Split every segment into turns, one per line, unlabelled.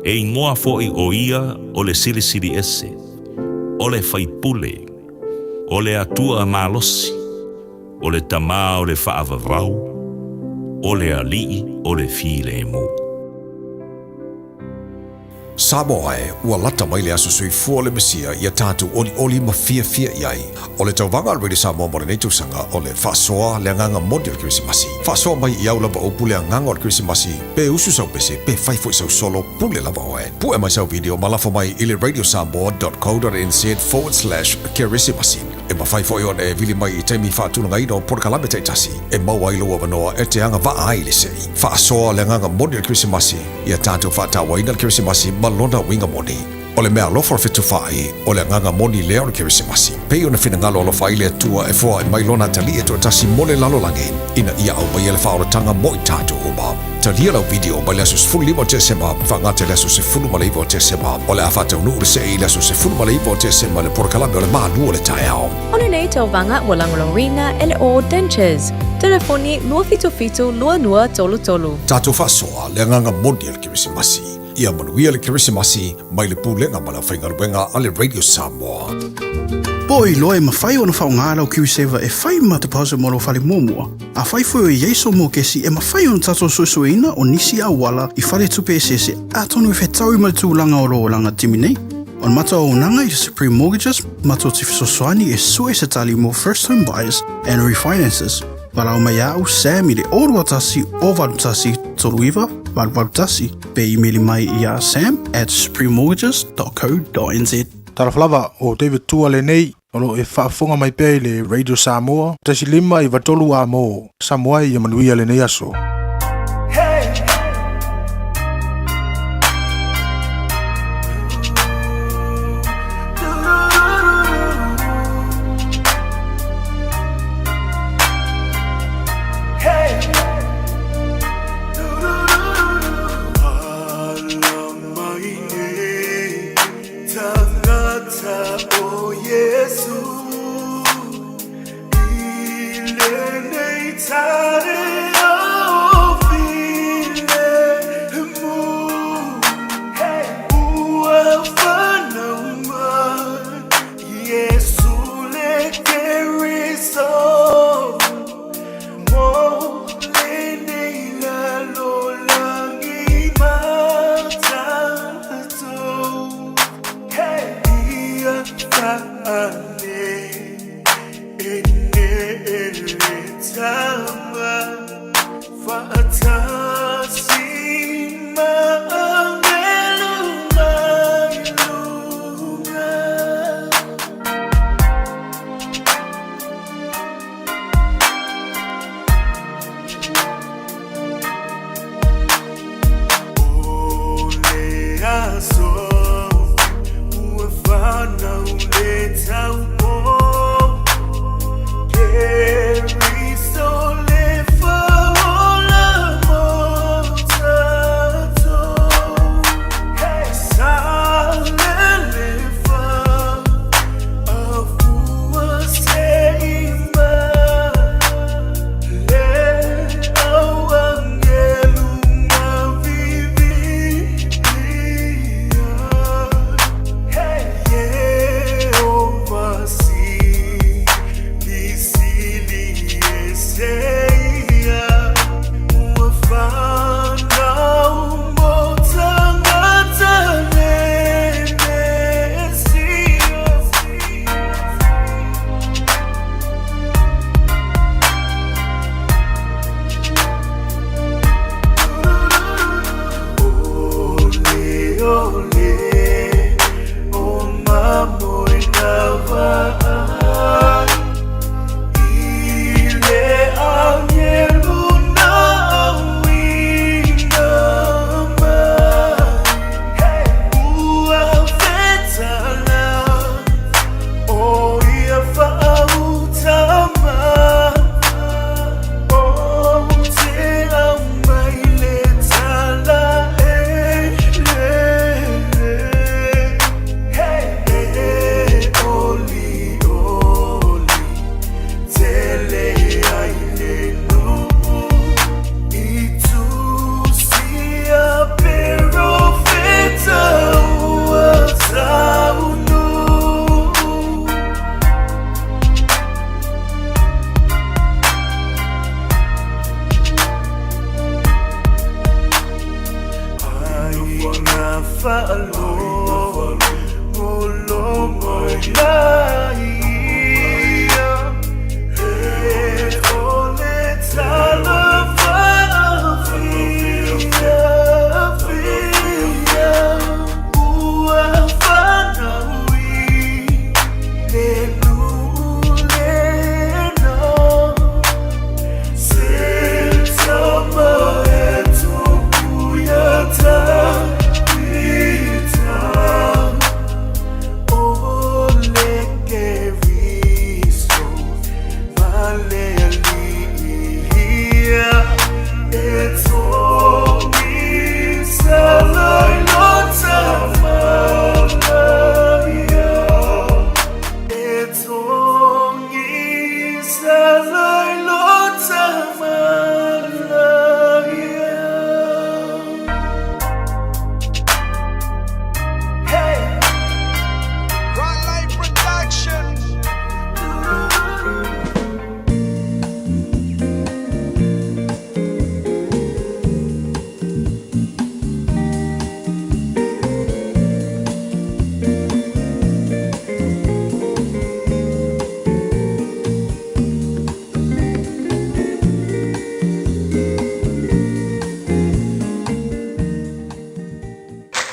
E igoa foʻi ʻo ia ʻo le Silisili Ese, ʻo le Faipule, ʻo le Atua Malosi, ʻo le Tama o le Faavavau, ʻo le Aliʻi o le Filemu.
Samoa e, ua lata mai le aso soifua o le Mesia ia tatou olioli ma fiafia i ai. O le tauvaga a le Radio Samoa mo lenei tausaga, o le faasoa le agaga moni o le Kerisimasi. Faasoa mai i au lava upu le agaga o le Kerisimasi, pe usu sau pese, pe fai foi sau solo, pule lava oe. Pue mai sau video ma lafo mai i le radiosamoa.co.nz forward slash kerisimasi. E mafai foi ona e vili mai i taimi faatulagaina o polokalame taitasi e maua ai lou avanoa e te agavaa ai i le sei. Faasoa le agaga moni o le Kerisimasi, ia tatou faatauaina le Kerisimasi ma lona uiga moni. O le mea alofa o le fetufaai, o le agaga moni lea o le Kerisimasi. Pei ona finagalo alofa ai le Atua e foai mai lona atalii e toatasi mo le lalolagi, ina ia aumaia le faaolataga mo i tatou uma. Talia lau video mai le aso 15 o Tesema faagata i le aso 19 o Tesema. O le a faataunuu le sei i le aso 19 o Tesema i le polokalame o le Malu o le Taeao.
O lenei tauvaga ua lagolagoina e le All Dentures. Telefoni 277 2233.
Tatou faasoa le agaga moni o le Kerisimasi. Ia manuia le Kerisimasi mai le Pulega ma le Aufaigaluega a le Radio Samoa.
Po o iloa e mafai ona faaaoga lau KiwiSaver e fai ma deposit mo lou fale muamua. Afai foi o i ai sou mokesi, e mafai ona tatou suesueina o nisi auala i faletupe eseese atonu e fetaui ma le tulaga o lou olaga timi nei. O le matou auaunaga i le Supreme Mortgages, matou te fesoasoani e sue se tali mo first home buyers and refinances. Valaau mai ia au Sam i le 021 081 39 881 pe imeli mai iā sam at suprememortgages.co.nz.
Talofa lava, o David Tua lenei, o lo o e faafofoga mai pea i le Radio Samoa, 1.5 93 A mo Samoa ia manuia lenei aso.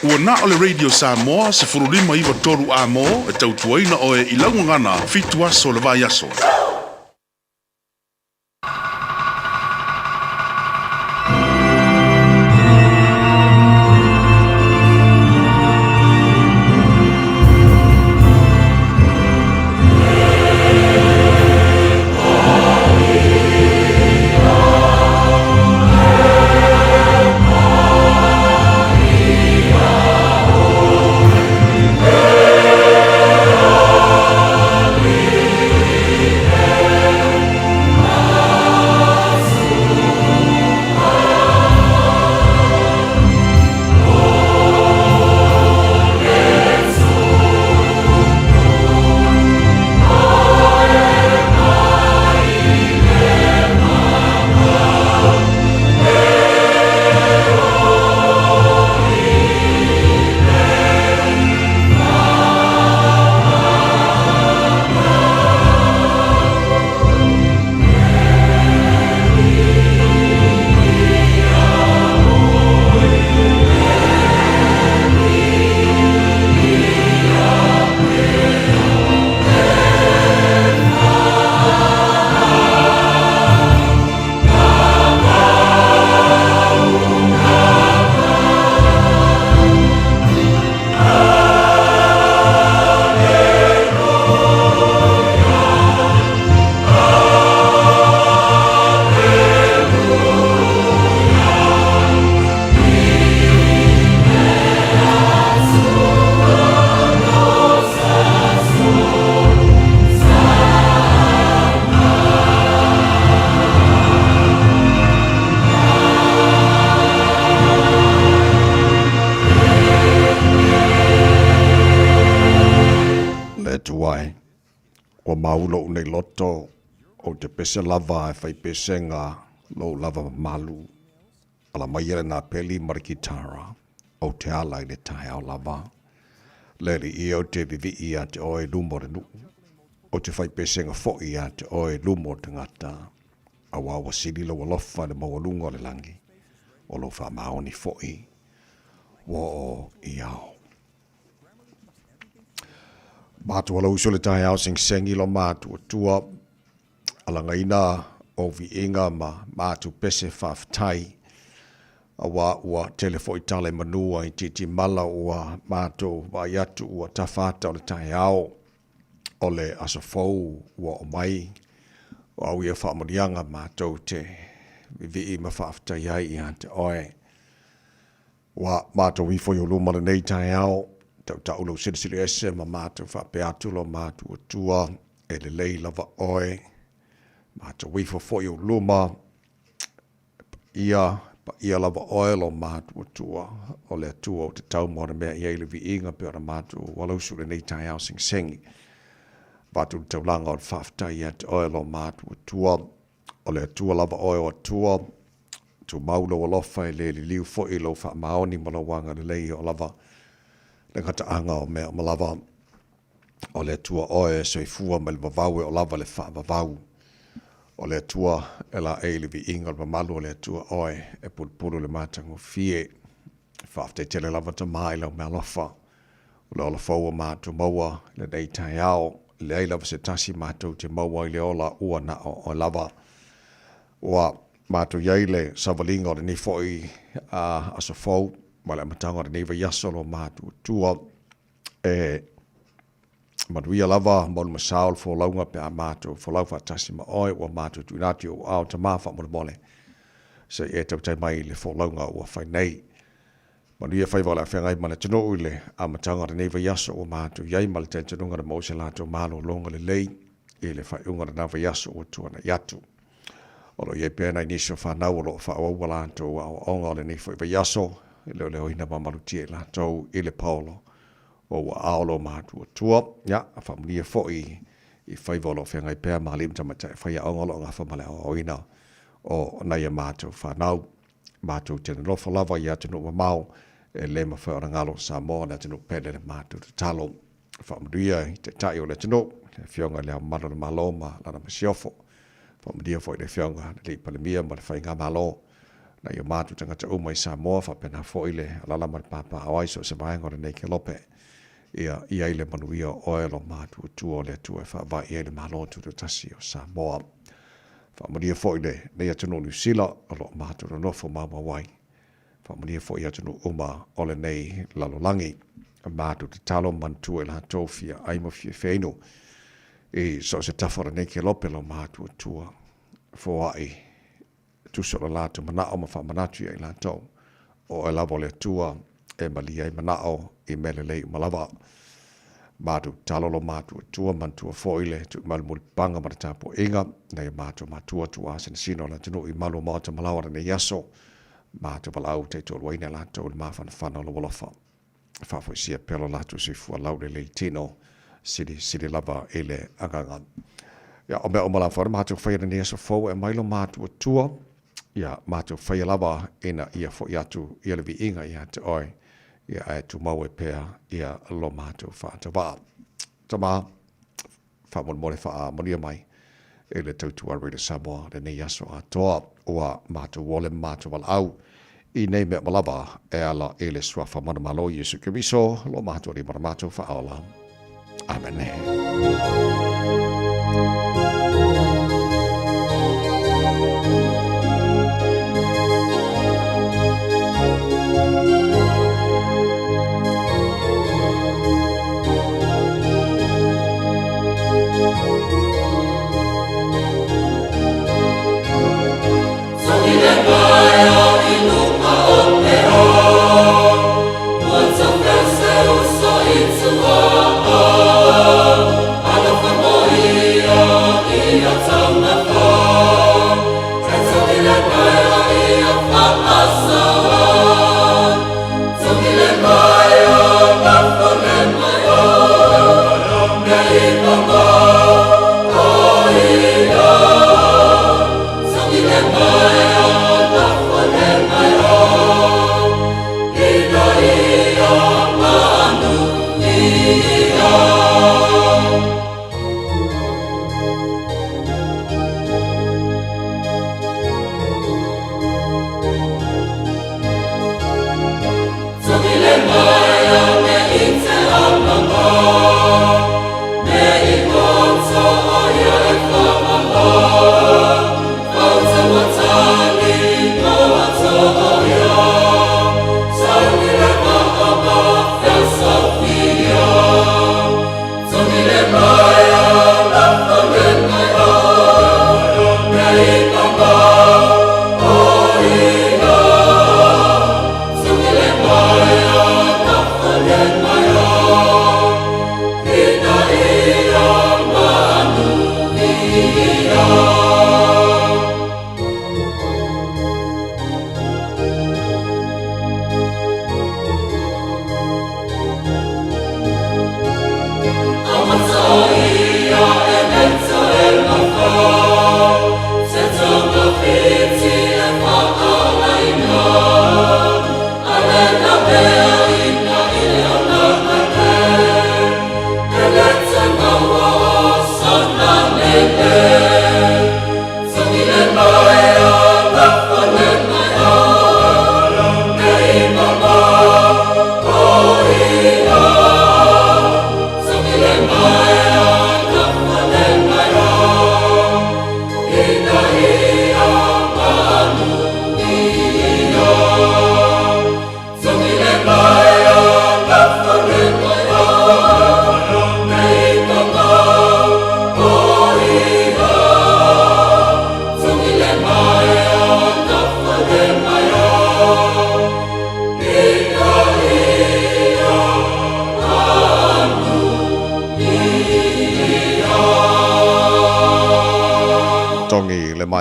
Ua na o le Radio Samoa 15 9 3 amo e tautuaina oe i lau gagana 7 aso o le vaiaso.
Le Atua e, ua mau lou nei loto, ou te pese lava e fai pesega lou lava mamalu. Ala mai e le napeli ma le kitara, ou te ala i le taeao lava. Le Alii ou te vivii ia te oe i luma o le nuu, ou te fai pesega foi ia te oe i luma o le tagata, auā ua sili lou alofa i le maualuga o le lagi, o lou faamaoni foi ua oo i ao. Matua lou uso le taeao segisegi lo matuatua, alagaina o viiga ma matou pese faafetai, aua ua tele foi tala i manua i titimala ua matou vaai atu ua tafa ata o le taeao o le aso fou ua oo mai. O au ia faamanuiaga matou te vivii ma faafetai ai ia te oe. Ua matou ifo i ou luma lenei taeao, tautau lou silisili ese ma matou faapea atu lo matou Atua, e lelei lava oe. Matou ifo foi i ou luma, paia, paia lava oe lo matou Atua, o le Atua ou te tau mo mea i ai le viiga pei ona matou alausu i lenei taeao segisegi. Avatu le taulaga o le faafetai ia te oe lo matou Atua, o le Atua lava oe o Atua. Tumau lou alofa e le liliu foi lou faamaoni ma lou agalelei e oo lava le gataaga o mea uma lava. O le Atua oe e soifua mai le vavau e oo lava le faavavau. O le Atua e laei i le viiga o le mamalu o le Atua oe e pulupulu le matagofie. Faafetai tele lava Tama i lau meaalofa. O le ola fou ua matou maua i lenei taeao, e leai lava se tasi matou te maua i le ola ua na o oe lava. Ua matou i ai le savaliga o lenei foi aso fou ma le amataga o lenei vaiaso lo matou Atua e manuia lava maulumasao le folauga pe a matou folau faatasi ma oe ua matou tuuina atu i ou aao Tama faamolemole se i e tautai mai i le folauga ua fai nei. Manuia faiva o le a feagai ma le atunuu i le amataga o lenei vaiaso ua matou i ai ma le talitonuga na maua se latou malologa lelei i le faaiuga o lena vaiaso ua tuanai atu. O lo o i ai pea nai nisi o fanau o lo o faaauau a latou aoaoga o lenei foi vaiaso e leoleoina ma malutia i latou i le paolo o ua ao lo matuatua. Ia, faamanuia foi i faiva o lo o feagai pea ma alii ma tamaitai faiaoga o lo o gafa ma le aoaoina o nai a matou fanau. Matou te nonofo lava i atunuu mamao e le mafai ona galo Samoa le atunuu pele le matou tatalo. Faamanuia i Taitai o le atunuu, le Afioga i Le Ao Mamalu o le Malo ma Lana Masiofo. Faamanuia foi i le Afioga i le Alii Palemia ma le Faigamalo, nai o matou tagata uma i Samoa, faapena foi le alaala ma le papaaao ai i so o se vaega o lenei kelope. Ia i ai le manuia o oe lo matou Atua o le Atua e faavae i ai le Malo Tutoatasi o Samoa. Faamanuia foi lenei atunuu o Niu Sila o lo o matou nonofo maumau ai. Faamanuia foi i atunuu uma o lenei lalolagi. Matou tatalo ma manatua i latou fia ai ma fia feinu i so o se tafa o lenei kelope lo matou Atua. Foai tusa o le latou manao ma faamanatu ia i latou. O oe lava o le Atua e malie ai manao i mea lelei uma lava. Matou tatalo lo matou Atua, manatua foi le tuumalu mulipapaga ma le tapuaiga nai o matou matua tuua sinasina o le atunuu i malu o maota malaoa lenei aso. Matou valaau taitoaluaina i latou i le mafanafana o lou alofa. Faafoisia pea lo latou soifua laulelei tino, silisili lava i le agaga. Ia, o mea uma lava na matou faia lenei aso fou e aumai lo matou Atua, ia matou faia lava ina ia foi atu ia le viiga ia te oe, ia ae tumau ai pea ia lo matou faatauvaa. Tama, faamolemole faamanuia mai i le tautua Radio Samoa lenei aso atoa. Ua matou ole ma matou valaau i nei mea uma lava e ala i le Suafa manumalo Iesu Keriso, lo matou Alii ma lo matou Faaola. Amene.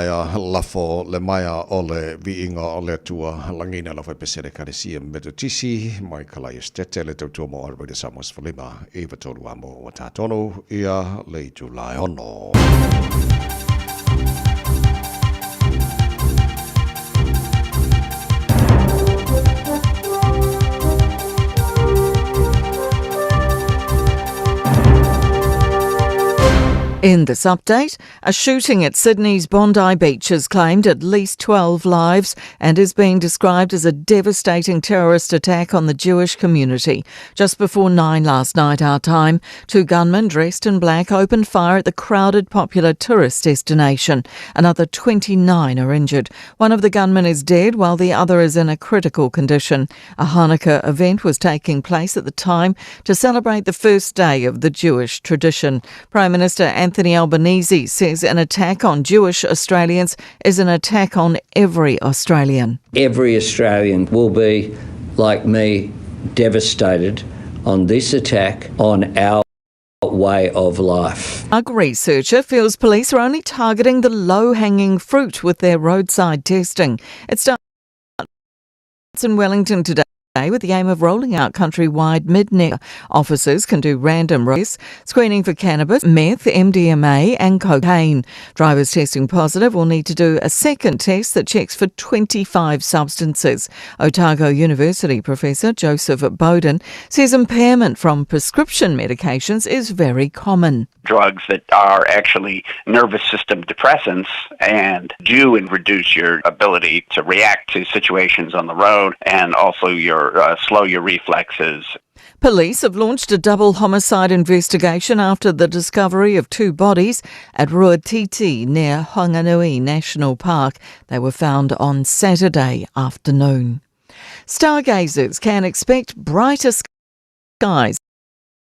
maea lafo le maea o le viiga o le Atua lagina lau faipese le Ekalesia Metotisi mai Kalaia Setete le tautua mo Araida Samoa 15 93 amo ua tatonu ia le itula e ono.
In this update, a shooting at Sydney's Bondi Beach has claimed at least 12 lives and is being described as a devastating terrorist attack on the Jewish community. Just before 9 last night, our time, two gunmen dressed in black opened fire at the crowded popular tourist destination. Another 29 are injured. One of the gunmen is dead while the other is in a critical condition. A Hanukkah event was taking place at the time to celebrate the first day of the Jewish tradition. Prime Minister Anthony Albanese says an attack on Jewish Australians is an attack on every Australian.
Every Australian will be, like me, devastated on this attack on our way of life.
Drug researcher feels police are only targeting the low-hanging fruit with their roadside testing. It starts in Wellington today with the aim of rolling out countrywide mid-neck. Officers can do random tests, screening for cannabis, meth, MDMA and cocaine. Drivers testing positive will need to do a second test that checks for 25 substances. Otago University Professor Joseph Bowden says impairment from prescription medications is very common.
Drugs that are actually nervous system depressants and do and reduce your ability to react to situations on the road and also your uh, slow your reflexes.
Police have launched a double homicide investigation after the discovery of two bodies at Ruatiti near Whanganui National Park. They were found on Saturday afternoon. Stargazers can expect brighter skies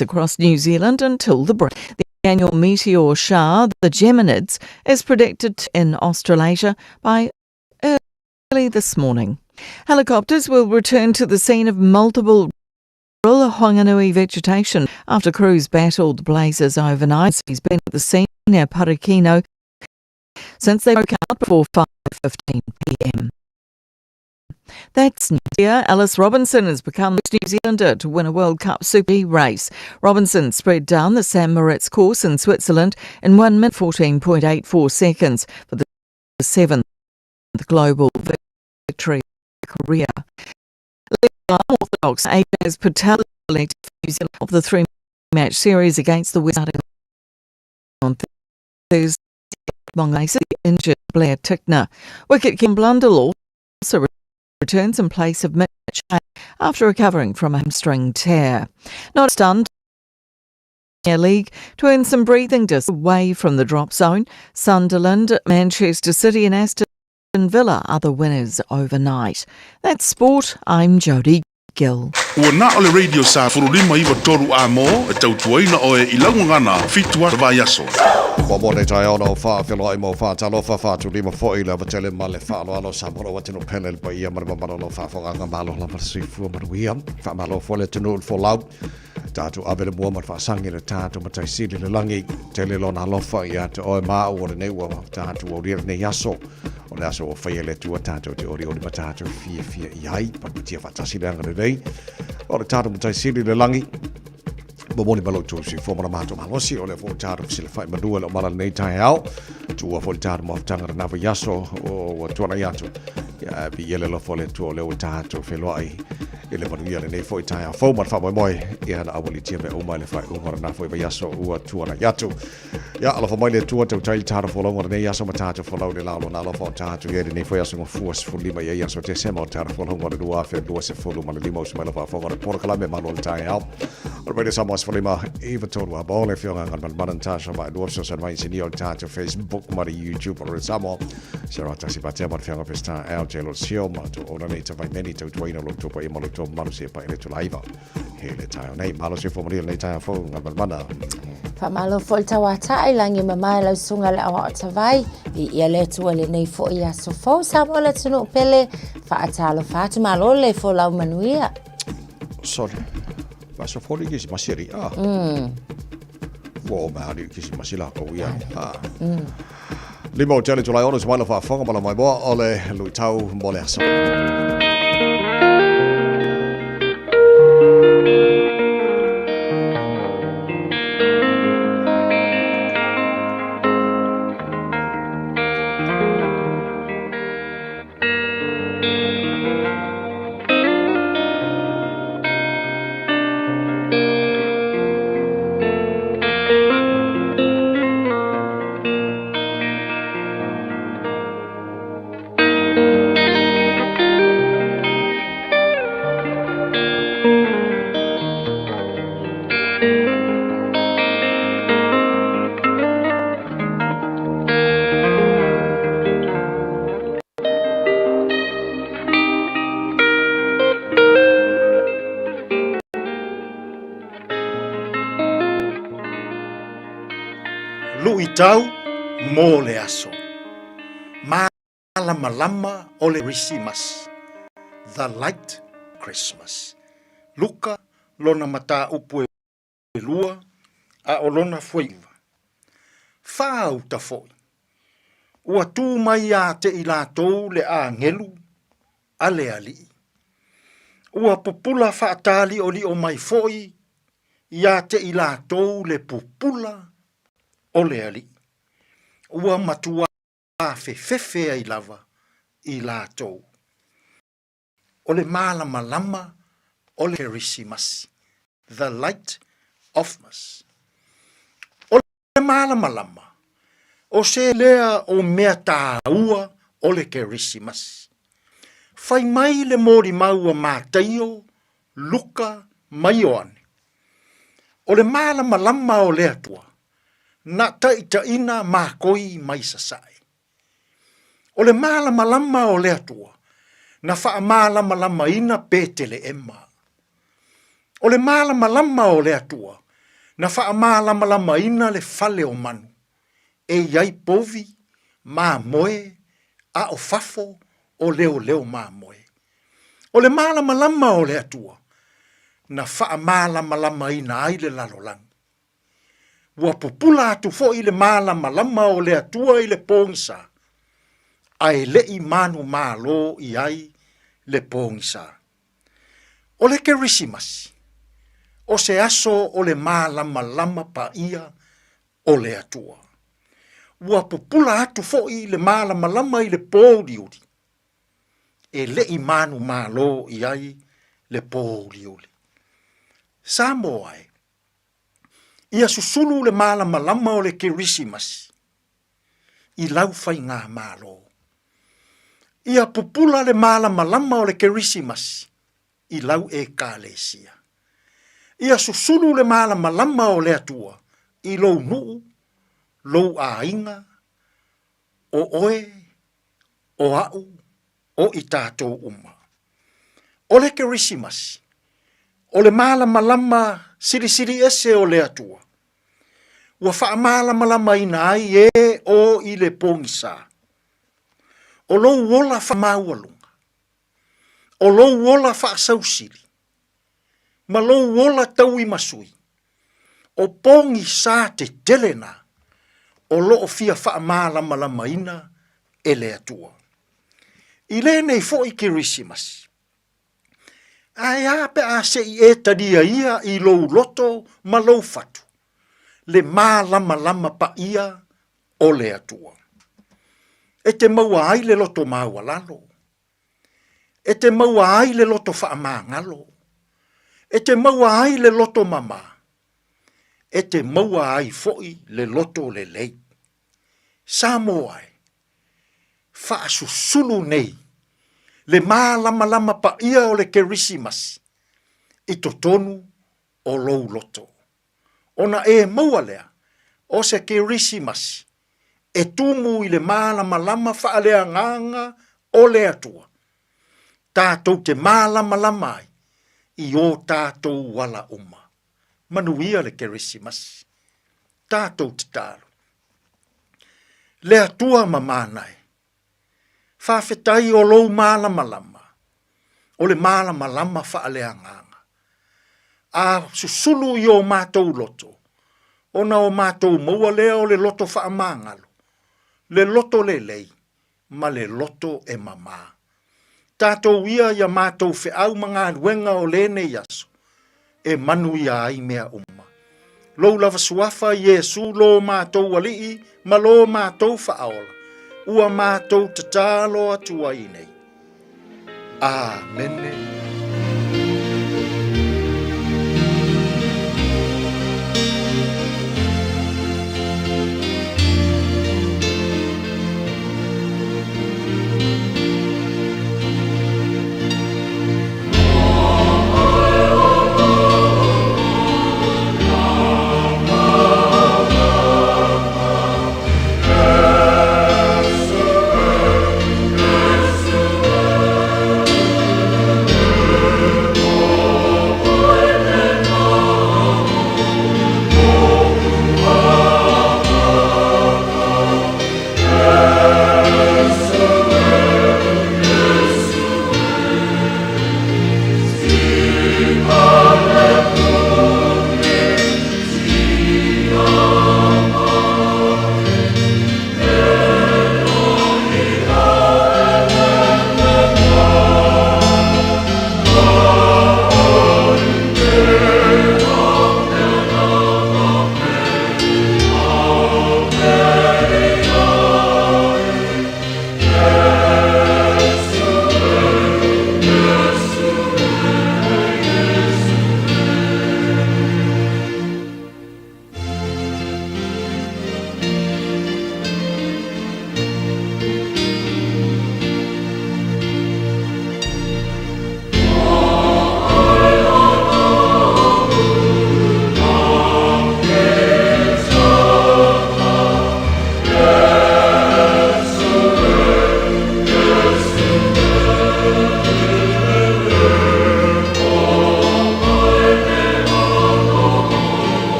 across New Zealand until the break. The annual meteor shower, the Geminids, is predicted in Australasia by early this morning. Helicopters will return to the scene of multiple Whanganui vegetation after crews battled blazes overnight. He's been at the scene near Parikino since they broke out before 5:15 p.m. That's here. Alice Robinson has become the New Zealander to win a World Cup Super G race. Robinson spread down the San Moritz course in Switzerland in 1 minute 14.84 seconds for the seventh global victory career. Orthodox Ajaz Patel elected New Zealand of the three-match series against the West on Thursday. Injured Blair Tickner. Wicket Kim Blundell also returns in place of Mitch after recovering from a hamstring tear. Not stunned League to earn some breathing distance away from the drop zone. Sunderland, Manchester City and Aston Villa are the winners overnight. That's sport. I'm Jodie Gill.
Ua na o le Radio Sa 1593 a mō e tautuaina oe i lau gagana fitu a vaiaso.
Ua mo nei taeao na o whaawheloai mo whaatalofa whaatulima fo'i le avatele ma le whaaloalo sa molo wa tino pele le paia ma le mamalo lo whaafoganga malo lava le soifua manuia whaamalo fo le tunu le folau Tātou ave le mua ma le faasaga i le tātou Matai Sili i le lagi, tele lona alofa ia te oe ma au o lenei ua tātou aulia lenei aso. O le aso ua faia e le Atua tātou te oriori ma tātou fiafia i ai, papatia faatasi le agalelei o le tātou Matai Sili i le lagi. Momoli ma loutou soifua ma le matou malosi, o lea foi ua tātou fesilafai manua i lau mala lenei taeao. Tuua foi le tātou mafutaga lena vaiaso ua tuanai atu. Ia, viia le alofa o le Atua o lea ua tātou feiloai i le manuia lenei foi taeao fou ma le faamoemoe ia na aualitia mea uma i le faaiuga o lena foi vaiaso ua tuanai atu. Ia, alofa mai le Atua, tautai le tātou folauga o lenei aso ma tātou folau i le la o lona alofa o tātou i ai lenei foi aso gafua 15 i ai aso Tesema o le tātou folauga o le 2025, usu mai lau faafofoga o le polokalame malu o le taeao. O le Radio Samoa 15 93 a mo le afioga Galumalemana Natasha Vaelua fesoasoani mai inisinia o le tātou Facebook ma le YouTube o le Radio Samoa. Sarah Tasi Patea ma le Fianga Pestar Al Taylor Sio ma to ona nei tawai meni tautuaina lo topa i malo to malu se pa ele tulaiva. He le taeo nei, malo se fo maria nei taeo fo Galumalemana.
Faamalo foi le tauata'i lagi mamae lau susuga le aoao tavai, viia le Atua i lenei foi aso fou Samoa le atunuu pele, faatalofa atu malo le folau manuia.
Sorry. Aso fou le Kerisimasi alii a. Ua o mai alii Kerisimasi lakou ia. 5 o tele July 6 mai lau faafofoga ma lau maimoa o le luitau mo le aso.
Luitau mo le aso. Malamalama o le Risimas, The Light Christmas. Luka lona mataupu e lua a o lona fuaiuva. Faauta foi, ua tu mai ia te i latou le agelu a le Alii. Ua pupula faataliolio mai foi ia te i latou le pupula o le Alii. Ua matua fefefe ai lava i latou. O le malamalama o le Kerisimasi, the light of Christmas. O le malamalama, o se lea o mea tāua o le Kerisimasi. Fai mai le molimau a Mataio, Luka ma Ioane, o le malamalama o le Atua, na taitaina makoi mai sasae. O le malamalama o le Atua, na faamalamalamaina Peteleema. O le malamalama o le Atua, na faamalamalamaina le fale o manu, e i ai povi, mamoe, a o fafo o leoleo mamoe. O le malamalama o le Atua, na faamalamalamaina ai le lalolagi. Ua pupula atu foi le malamalama o le Atua i le pogisa, ae le i manumalo i ai le pogisa. O le Kerisimasi, o se aso o le malamalama paia o le Atua. Ua pupula atu foi le malamalama i le pōuliuli, e le i manumalo i ai le pōuliuli. Samoa e, Ia susulu le malamalama o le Kerisimasi i lau faigamalo. Ia pupula le malamalama o le Kerisimasi i lau Ekalesia. Ia susulu le malamalama o le Atua i lou nuu, lou aiga, o oe, o a'u, o i tatou uma. O le Kerisimasi, o le malamalama silisili ese o le Atua, ua faamalamalamaina ai e o i le pogisa. O lou ola faamaualuga, o lou ola faasausili, ma lou ola tauimasui, o pogisa tetele na o lo o fia faamalamalamaina e le Atua. I lenei foi Kerisimasi, ae a pe a se i e talia ia i lou loto ma lou fatu, le malamalama paia o le Atua. E te maua ai le loto maualalo, e te maua ai le loto faamagalo, e te maua ai le loto mama, e te maua ai foi le loto lelei. Samoa e, faasusulu nei le malamalama paia o le Kerisimasi i totonu o lou loto. Ona e maua lea o se Kerisimasi e tumu i le malamalama faaleagaga o le Atua, tatou te malamalama ai i o tatou ala uma. Manuia le Kerisimasi. Tatou tatalo. Le Atua mamana e, faafetai o lou malamalama, o le malamalama faaleagaga. A susulu i o matou loto, ona o matou maua lea o le loto faamagalo, le loto lelei ma le loto e mamā. Tatou ia ia matou feau ma galuega o lenei aso, e manuia ai mea uma. Lou lava suafa Iesu lo matou Alii ma lo matou Faaola, ua matou tatalo atu ai nei. Amene.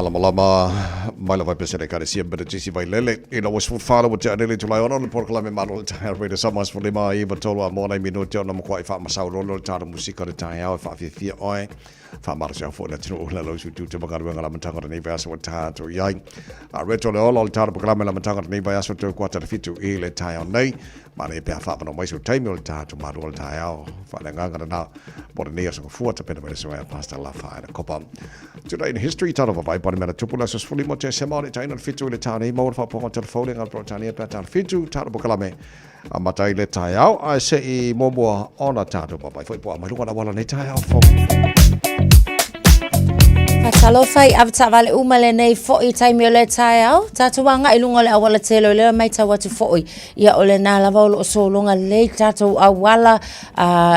Malamalama mai lava i Pesene Ekalesia Metotisi Vailele ina ua 14 ua tea nei le itula e ono le polokalame malo le taeao Radio Samoa 15 9 3 a moa nai minute ona makuaʻi faamasau loa le talo musika le taeao e faafiafia oe faamalosi au foi le atunuu le lau sutu te magaluega la amataga o lenei vaiaso ua tatou i ai. A reto le ola o le talo polokalame la amataga o lenei vaiaso toe kuata le fitu i le taeao nei. Manaia pe a faaavanoa mai sou taimi o le tatou malu o le taeao. Faaleagaga lena mo lenei aso gafua tapena mai le suaga a Pastor Lafaela Kopa. Today in history, talo vavai pane mea na tupu le aso 15 Tesema o le taina le fitu i le taeao nei maua le faapopoga o telefone ngā Peretania pe a talo fitu talo polokalame amata ai le taeao ae se i muamua ona tatou vavai foi po a mai luga o le auala nei taeao fou.
Faatalofa i avetaavale uma lenei foi taimi o le taeao. Tatou agai i luga o le auala tele o lea matau atu foi. Ia o lena lava o lo o sologa lelei tatou auala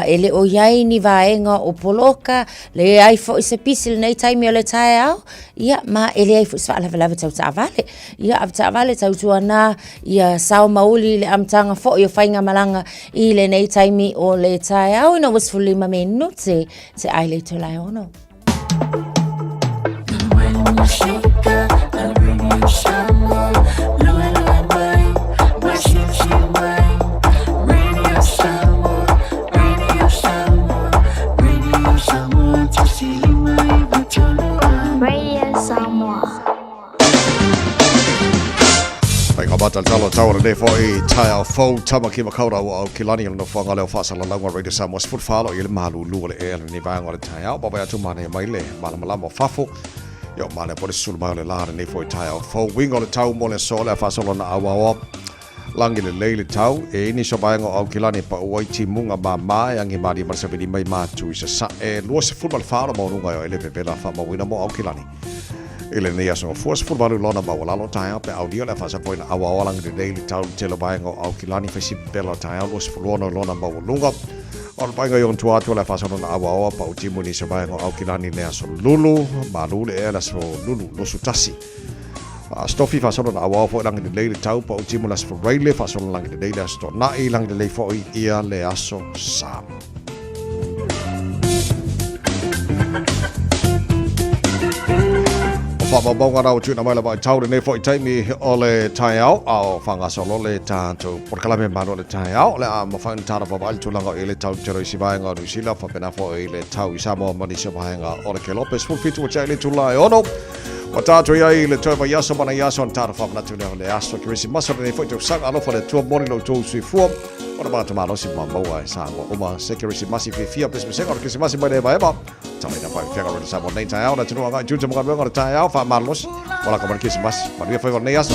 e le o i ai ni vaega o poloka, leai foi se pisi i lenei taimi o le taeao, ia ma e leai foi se faalavelave tau taavale. Ia avetaavale tautuana ia sao mauli i le amataga foi o faigamalaga i lenei taimi o le taeao ina ua 15 minute te ai le itula e ono.
Radio Samoa.
Faiga matalatala tau o lenei foi taeao fou Tama ki Makaurau o Aukilani o le nofoaga lea o faasalalauga Radio Samoa 14 lo i le malulu o le ea lenei vaega o le taeao vaavaai atu manaia mai le malamalama o fafo ia o manaia po le susulu mai o le la lenei foi taeao fou uiga o le tau mo le aso le a faasolo na auaoa lagi lelei le tau e ini so vaega o Aukilani e pau ai timuga māmā e agi malie ma le savili mai matu i sasae 24 o maualuga e o ele vevela faamauina mo Aukilani I lenei aso gafua 18 lona maualalo taeao pe aulia le faasapoina auaoa lagi lelei le tau le tele o vaega o Aukilani fai si pepela o taeao 26 lona maualuga o le vaega i ona tua atu o le faasalona auaoa pau timu i nisi o vaega o Aukilani le aso Lulu malu le ea le aso Lulu 21 Stofi faasalona auaoa foi lagi lelei le tau pau timu le aso Faraile faasalona lagi lelei le aso Tona'i lagi lelei foi ia le aso Sa. O faamaumauga na ua tuuina mai lava i tau lenei foi taimi o le taeao a o faagasolo le tatou polokalame malo o le taeao o le a mafai ona tala vaavaai le tulaga o i le tau tele o isi vaega o Niu Sila faapena foi le tau i Samoa ma nisi o vaega o le Kelope 17 ua tea i le itula e ono ua tatou i ai i le toe vaiaso ma nai aso ona tatou faamanatu lea o le aso Kerisimasi o lenei foi tausaga alofa le Atua moni lo outou soifua Ona matou malosi ma maua e Samoa uma se Kerisimasi fiafia pesepesega o le Kerisimasi mai le hevaheва. Tamaina pai fega ro Samoa nei taeao na atunuu agai tū te magaluega o le taeao faamalosi. O la ka mana Kerisimasi. Manuia faiva o lenei aso.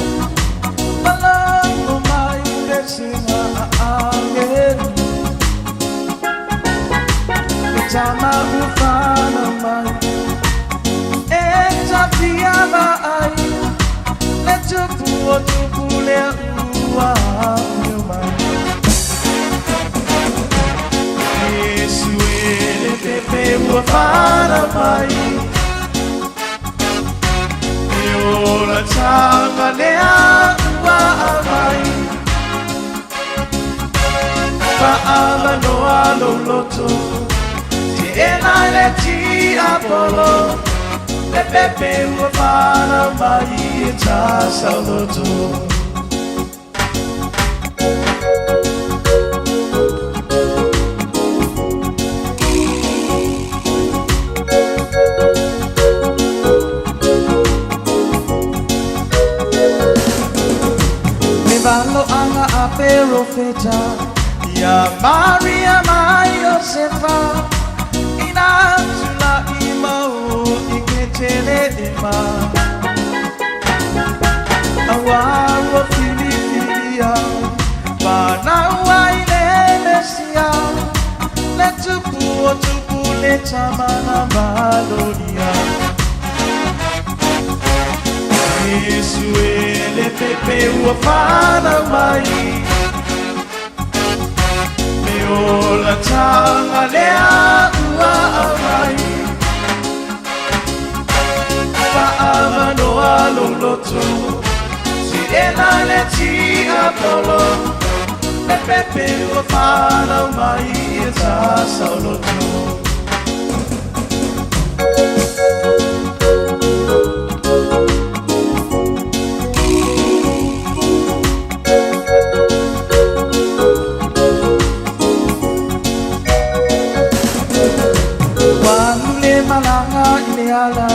malaga i le ala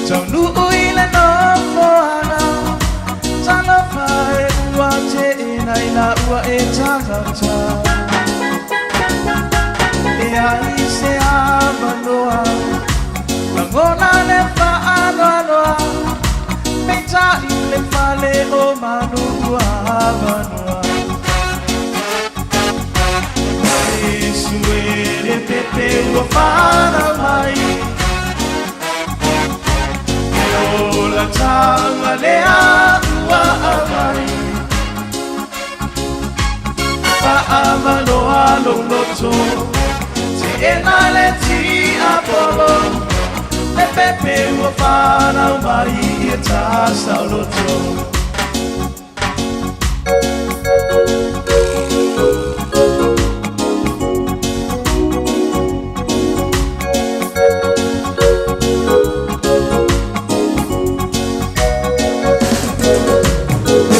Taunuu i le nofoaga Talofa e ua teena i la ua e tagata Leai se avanoa Lagona le faanoanoa Peitai le fale o manu ua avanoa Iesu e le pepe ua whanau mai E ola tanga lea ua aumai Faamanoa lou loto Teena le tiapolo Le pepe ua whanau mai ia ta saoloto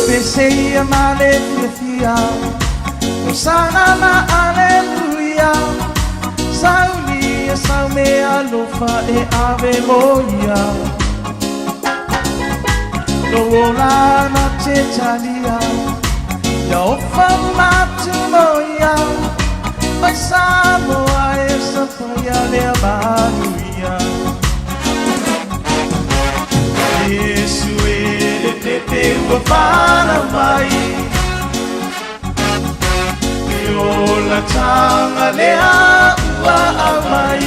Pese ia ma le fiafia Hosana ma aleluia Sauni e sau me alofa e ave mo ia Lou ola na te talia Ia ofa uma atu mo ia Oi Samoa e sapaia lea manuia Iesu e le pepe ua whanau mai E ola tanga lea ua aumai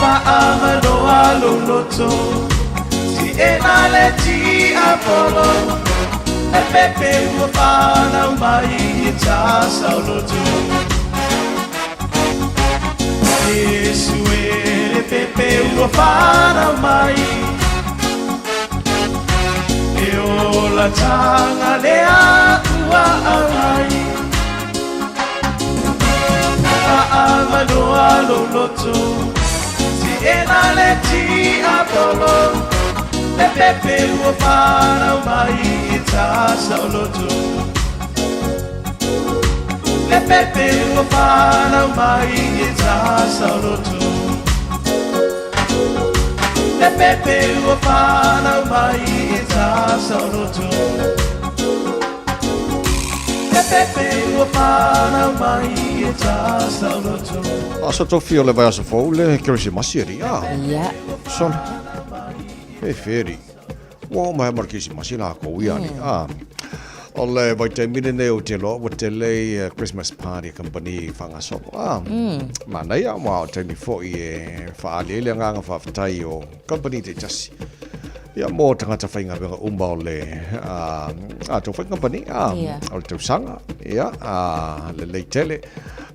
Faamanoa lou loto Teena le tiapolo Le pepe ua fanau mai i ta saoloto Iesu e le pepe ua fanau mai E ola taga lea ua aumai Faamanoa lou loto Teena le tiapolo Le pepe ua fanau mai i ta saoloto Le pepe ua fanau mai i ta saoloto Le pepe ua fanau mai i ta saoloto Le pepe ua whanau mai i ta saoloto.
Aso tofi o le vaiaso fou le Kerisimasi alii a.
Ia.
Sole. E wheri. Ua oo mai ma le Kerisimasi lakou ia alii a. O le vaitaimi lenei ou te iloa ua tele i Christmas party a kamupani faagasolo a. Manaia aua o taimi foi e faaali ai le agaga faafetai o kamupani taitasi. Ia, mo tagata faigaluega uma o le a tou foi kamupani, a, o le tausaga, ia, a, lelei tele.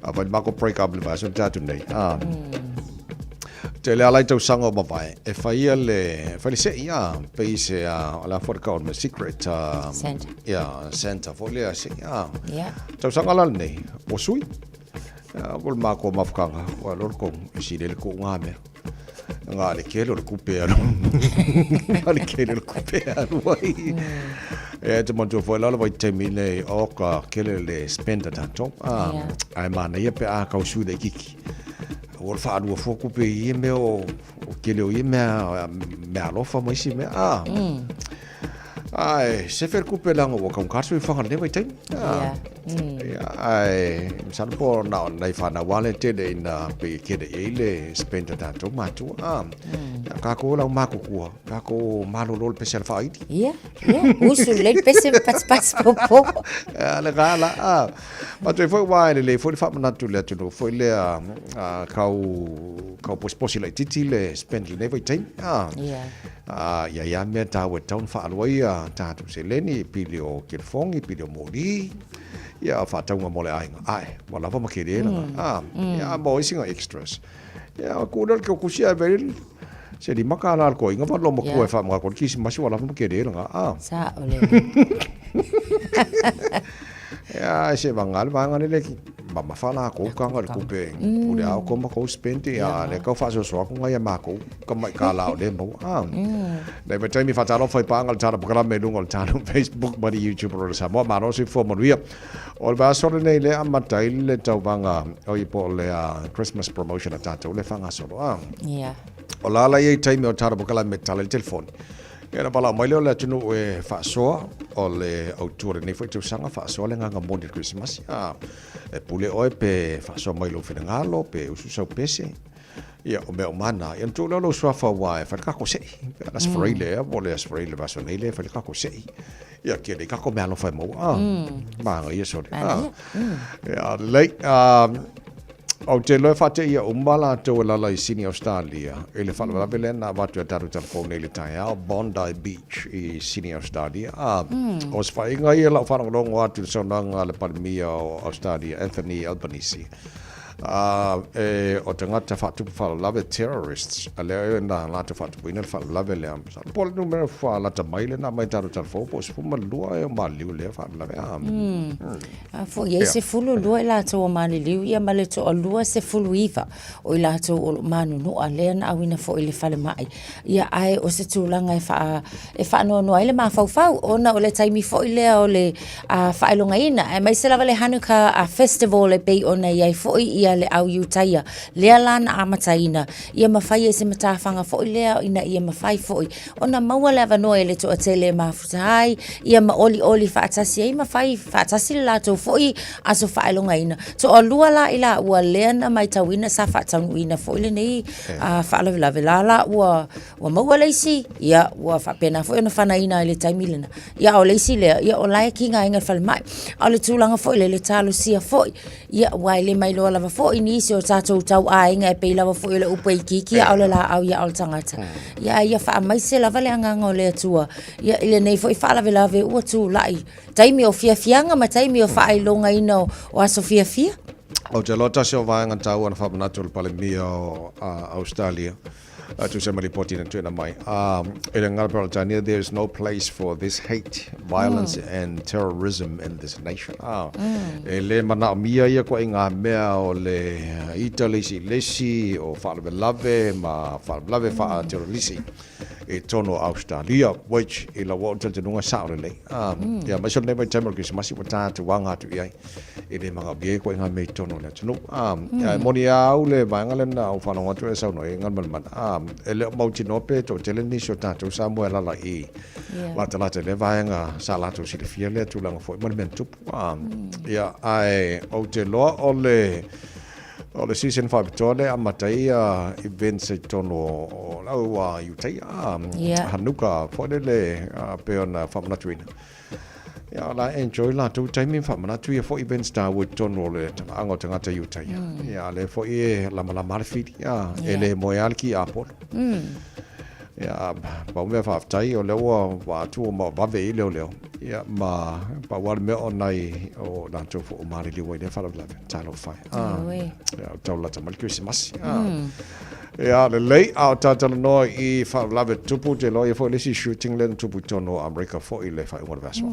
A fai le makou break up le vaiaso na tea atu nei, a. Tele lava lai tausaga o mavae, e fai ia le, fai le sei, a, pei se, a, o le a foi le tau o le mea, secret, a,
Santa.
ia, Santa foi lea sei, a.
Ia.
Tausaga la lenei, ua sui, a, o le makou mafutaga, ua alu alu kou, e sili ai le tuu ngā mea. Nga le kele o le kupe alu. Nga le kele o le kupe alu ai. E te manatua foi la le vaitaimi nei o ka kele le spend a tatou. Ah, ai manaia pe a kau sui laitiiti. Ua le faalua fua kupe i ia mea o o kele o ia mea mea alofa ma isi mea. Ah. Ae, sefe le kupe leaga ua taugata le soifuaga i lenei vaitaimi.
Yeah.
Ia, ae, masalo po na o nai fanau lava lea e tele ina pei e kele i ai le spend a tatou matua. Ah, ia, kākou e lau matutua, kākou malolo le pese a le faaili.
Ia, ia, usu lelei le pese ma patipati popo.
Ia, le gā la, ah. Matou foi aua e lelei foi le faamanatu i le atunuu foi lea, ah, kau, kau posiposi laitiiti le spend i lenei vaitaimi. Ah.
Ia.
Ā, i a ia mea tāua e tatau ona whaalua ai a tātou seleni, pili o kelefongi, pili o moli, ia whaataunga mo le aiga. Ae, ua lava ma kele langa. Ā, ia mo isi nga extras. Ia, ku le ke kusi ai vele, se lima ka la ko inga va lo mo ku e wha mga ko kisi masi ua lava ma kele langa. Ā.
Sa ole.
Ia, se vanga le vanga le leki. mamafa lakou kaga i le tupe pule a ʻoukou ma kou spend, ia, a o lea tau faasoasoa atu nai a makou tamai kālā o lea maua. Nei vaitaimi faatalofa i paaga o le Tala Polokalame i luga o le tatou Facebook ma le YouTube o le Samoa. Malo soifua manuia. O le vaiaso lenei lea amata ai le tauvaga oi po o le Christmas promotion a tatou lea e faagasolo. O la la i ai taimi o le Tala Polokalame e tatala ai le telefoni. Ia ona valaau mai lea o le atunuu e faasoa o le autu o lenei foi tausaga, faasoa le agaga moni o le Kerisimasi. E pule oe pe faasoa mai lou finagalo, pe usu sau pese. Ia, o mea uma na. Ia, ona tuu lea o lou suafa aua e fai le tatou sei. Pe a Aso Faraile ea, po o le Aso Faraile vaiaso nei lea e fai le tatou sei. Ia, tele i tatou meaalofa e maua. Manaia sole. Ia, lelei. Ou te iloa e faateia uma latou e lala i Sini Ausetalia i le faalavelave lea na avatu e a tatou talafou nei i le taeao, Bondi Beach i Sini Ausetalia. O se faaiga ia i lau faalogologo atu i le saunoaga a le Palemia o Ausetalia, Anthony Albanese, E, o tagata faatupu faalavelave, terrorists, a lea na latou faatupuina le faalavelave lea. Masalo po o le numera lata mai lena mai tatou talafou po o 12 ea o maliliu i lea faalavelave. A.
A foi ai 12 i latou o maliliu ia ma le toalua 19 o i latou o lo o manunua lea na auina foi i le falemai. Ia ae o se tulaga e faa e faanoanoa ai le mafaufau ona o le taimi foi lea o le faailogaina aemaise lava le Hanukkah Festival e pei ona i ai foi ia le au Iutaia lea la na amataina ia mafai ai se matafaga foi lea ina ia mafai foi ona maua le avanoa i le toatele e mafuta ai ia ma olioli faatasi ai ma fai faatasi le latou foi aso faailogaina. Toalua la i laua lea na matauina sa faataunuuina foi lenei faalavelave la la ua Ua maua le isi, ia, ua faapena foi ona fanaina i le taimi lena. Ia, a o le isi lea, ia, o la e kigaina i le falemai. A o le tulaga foi lea, le talosia foi, ia, aua e le mailoa lava foi nisi o tatou tauaiga e pei lava foi o le upu e itiiti a o le laau ia a o le tagata. Ia, a ia faamaise lava le agaga o le Atua, ia, i lenei foi faalavelave ua tulai, taimi o fiafiaga ma taimi o faailogaina o aso fiafia.
Ou te iloa tasi o vaega taua na faamanatu e le Palemia o Ausetalia, A tusa ma lipoti na tuuina mai. I le gagana Peretania, there is no place for this hate, violence and terrorism in this nation. E le manaomia ia ituaiga mea o le ita le isi i le isi, o faalavelave ma faalavelave faa-terrorisi i totonu o Ausetalia, which i lou lava talitonuga e sao lelei. Ia, aemaise o lenei vaitaimi o le Kerisimasi ua tatou aga atu i ai. E le manaomia ia ituaiga mea i totonu o le atunuu. Ae moni lava au le vaega lea na ou faalogo atu e saunoa ai Galumalemana, e le o mautinoa pe toatele nisi o tatou Samoa e alaala i i, latalata i lea vaega sa latou silafia lea tulaga foi ma le mea na tupu. Ia, ae ou te iloa o le o le season faapitoa lea e amata ai events i totonu o lau Iutaia, Hanukkah foi lele pei ona faamanatuina. Ia, o la e enjoy latou taimi ma faamanatu ia foi events taua i totonu o le talaaga o tagata Iutaia. Ia, a lea foi e lamalama le fili, ia, e le moe lava le ki Apolo. Ia, pau mea faafetai o lea ua ua atu ua vave i leoleo, ia, ma pau lava le mea o nai o latou foi o maliliu ai i lea faalavelave, talofa e. Ia, tau lata mai le Kerisimasi. Ia, lelei, a o talatalanoa i faalavelave tupu, ou te iloa e i ai foi le isi shooting lea na tupu i totonu o Amerika foi i le faaiuga o le vaiaso.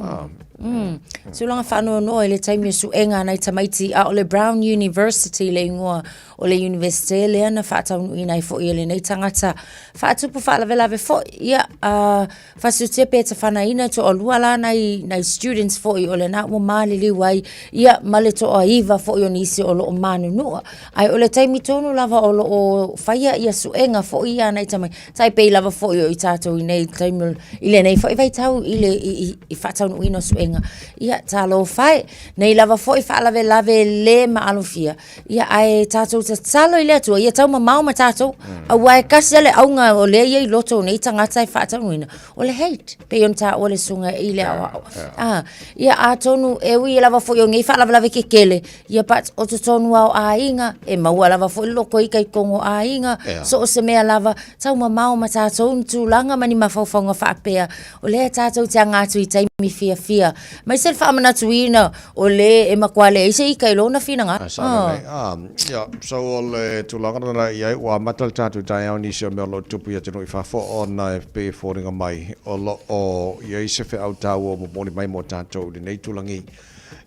Tulaga faanoanoa i le taimi o suega a nai tamaiti, a o le Brown University le igoa o le Iunivesite lea na faataunuuina ai foi e lenei tagata faatupu faalavelave foi. Ia, a Fasiutia pe tafanaina toalua la nai, nai students foi o lena ua maliliu ai, ia ma le toaiva foi o nisi o lo o manunua. Ae o le taimi tonu lava o lo o faia ia suega foi ia a nai tamaiti, tai pei lava foi o i tatou i nei taimi, i lenei foi vaitau i le i, i, i faataunuuina o suega. Ia, talofa e, nei lava foi faalavelave le maalofia, Ia, ae tatou tatalo i le Atua, ia taumamao ma tatou, aua e tasi lava le auga o lea e i ai i loto o nei tagata e faataunuuina, o le hate, pei ona taua le susuga i le aoao. Ah, ia atonu e ui lava foi o nei faalavelave kekele, ia but o totonu lava o aiga, e maua lava foi le lotoita i totonu o aiga, so o se mea lava, taumamao ma tatou ni tulaga ma ni mafaufauga faapea, o lea tatou te aga atu i taimi fiafia, aemaise le faamanatuina O le e matua leai se ika i lona finagalo.
A sao lelei. Ah, ia, so o le tulaga lena i ai, ua amata le tatou taeao i nisi o mea o lo o tupu i atunuu i fafo ona e pei e foliga mai o lo o i ai se feau taua ua momoli mai mo tatou i lenei itulagi.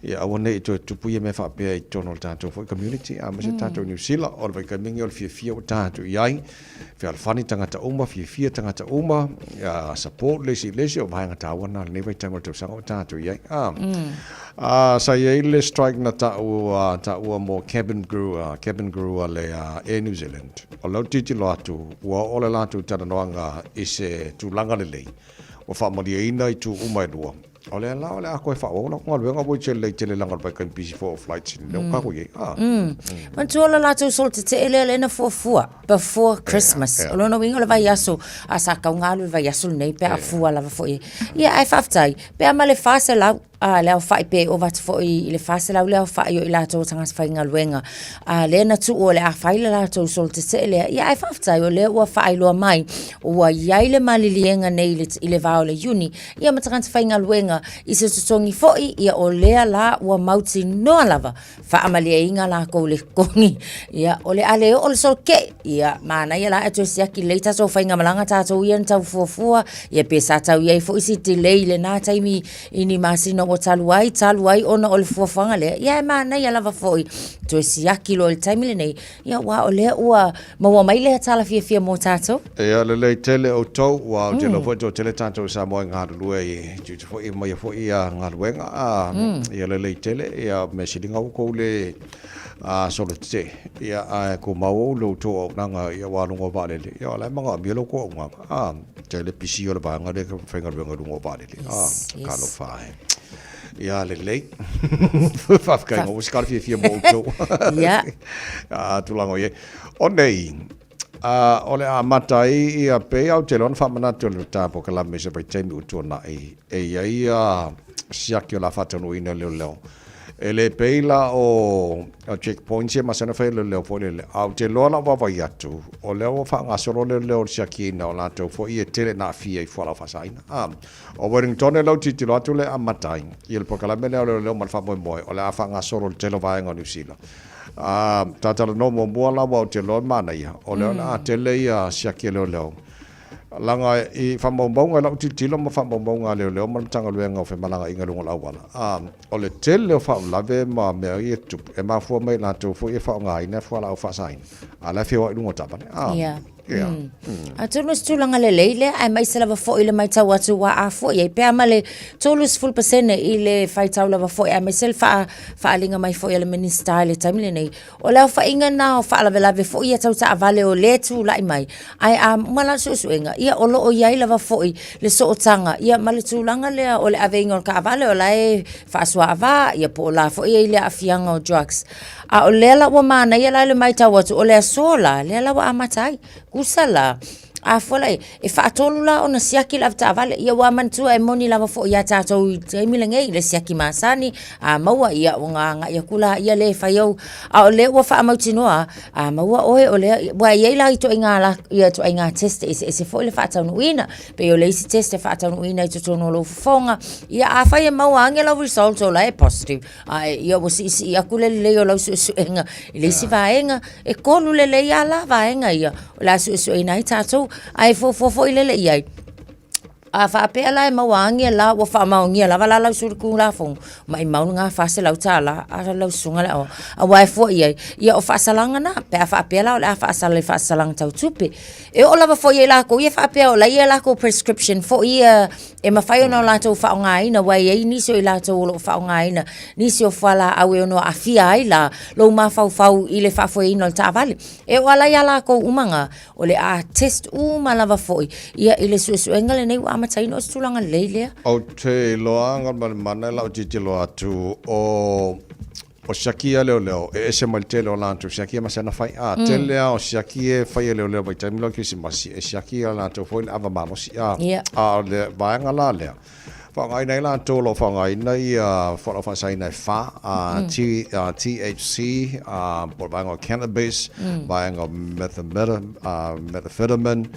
Ia aua ne i toe tupu ia mea faapea i totonu o le tatou foi community, aemaise tatou i Niu Sila, o le vaitaimi lenei o le fiafia ua tatou i ai, fealofani tagata uma, fiafia tagata uma, ia support le isi i le isi, o vaega taua na o lenei vaitaimi o le tausaga ua tatou i ai. A, sa i ai le strike na ta'u, ta'ua mo cabin crew, cabin crew a le Air New Zealand. O lau tilotilo atu, ua oo le latou talanoaga i se tulaga lelei, ua faamalieina itu uma e lua. O lea la o le a toe faaauau lau galuega ua i lelei tele leaga o le vaitaimi pisi foi o flights lea ua tatou i ai. Ah.
Manatua o le latou solo tetee lea lea na fuafua before Christmas. O lona uiga o le vaiaso, a sa tatau ona alu i le vaiaso lenei pe a fua lava foi. Ia ae faafetai, pe a ma le 400 a le aofai pe ova atu foi i le 400 le aofai o i latou o tagata faigaluega a lea na tuu o le a fai le latou solo tetee lea. Ia ae faafetai o lea ua faailoa mai ua i ai le maliliega nei i le va o le Iuni ia ma tagata faigaluega i se totogi foi, ia o lea la ua mautinoa lava faamalieina lakou i le totogi. Ia o le a le oo le solo tetee, ia manaia la ae toe siaki lelei tatou faigamalaga tatou ia na tau fuafua, ia pe sa tau i ai foi se delay i lena taimi i ni masina ua talu ai, talu ai ona o le fuafuaga lea. Ia e manaia lava foi toe siaki loa i le taimi lenei, Ia aua o lea ua maua mai lea tala fiafia mo tatou.
Ia lelei tele outou, ua ou te iloa foi toatele tatou i Samoa e galulue i tiute foi ma ia foi galuega. Ia lelei tele, ia mea sili na outou le solo tetee, ia ae tumau lo outou auaunaga ia aua luga o vaalele, ia o la e manaomia lo outou auaunaga. Tele pisi o le vaega lea e faigaluega i luga o vaalele. Talofa e. Ia lelei. Faafetai mo se fiafia mo outou.
Ia.
A tulaga o i ai. O nei, a, o le amata ai ia pei au te iloa na faamanatu e le ta polokalame i se vaitaimi ua tuanai, e i ai ia siaki o le a faataunuuina e leoleo. E le pei la o checkpoints ia masani ona fai e leoleo foi lele, ae ou te iloa lau vaavaai atu, o lea ua faagasolo leoleo i le siakiina o latou foi ia e tele ina aafia i fualaau faasaina. A. O Wellington e lau tilotilo atu le amata ai i le polokalame lea o leoleo ma le faamoemoe o le a faagasolo i le tele o vaega o Niu Sila. A talanoa muamua la aua ou te iloa e manaia, o lea o le a tele ia siaki a leoleo leaga i faamaumauga i lau tilotilo ma faamaumauga a leoleo ma le Matagaluega o Femalagaaiga i luga o le auala, a o le tele o faalavelave ma mea ia e tutupu e mafua mai i latou foi e faaaogaina fualaau faasaina a o la e feoai i luga o taavale. A.
Yeah. Atonu o se tulaga lelei lea, aemaise lava foi le matau atu ua afua i ai pea ma le 30% i le faitau lava foi, aemaise le faaaliga mai foi a le Minisita i le taimi lenei. O le aofaiga lena o faalavelave foi ia tau taavale o lea e tulai mai, ae a uma la le suesuega, ia o lo o i ai lava foi le sootaga ia ma le tulaga lea o le aveina o le taavale o la e faasuaava, ia po o la foi e i ai le aafiaga o drugs. A o lea la ua manaia la le matau atu, o le aso la, lea la ua amata ai. Tusa la, a fua la i ai, e faatolu la ona siaki le avetaavale. Ia ua manatua e moni lava foi ia tatou i le taimi lenei, le siaki masani, a maua, ia ona agai atu laia lea e fai au. A o lea ua faamautinoa, a maua oe o lea, aua e i ai la ituaiga la, ituaiga test eseese foi le faataunuuina. Pei o le isi test e faataunuuina i totonu o lou fofoga. Ia afai e maua ane lau result o la e positive, Ae ia ua siisii atu le lelei o lau suesuega i le isi vaega, e kolu lelei lava la vaega ia o le a suesueina ai tatou. Ae fuafua foi lele i ai, a faapea la e maua ane la ua faamaonia lava la lau solitulafono, maumau lena $400 a lau susuga i le aoao. Aua e fua i ai, ia o faasalaga na, pe a faapea la o le a faasala i faasalaga tau tupe. E oo lava foi ia i latou ia faapea o la e i ai a latou prescription foi ia e mafai ona latou faaaogaina, aua e i ai nisi o i latou o lo o faaaogaina nisi o fualaau e ono aafia ai la lou mafaufau i le faafoeina o le taavale. E oo lava la ia latou uma na, o le a test uma lava foi ia i le suesuega lenei ua amataina, o se tulaga lelei lea.
Ou te iloa Galumalemana i lau tilotilo atu o O siaki ia leoleo, e ese mai le tele o latou siaki ia masani ona fai. A, tele lava o siaki e fai e leoleo vaitaimi lea o le Kerisimasi, e siaki ia latou foi le ava malosi. A, a o le vaega la lea, faaaogaina ai latou o lo o faaaogaina ia fualaau faasaina e fa, a, T, a, THC, a, po o le vaega o cannabis, vaega o methamphetamine,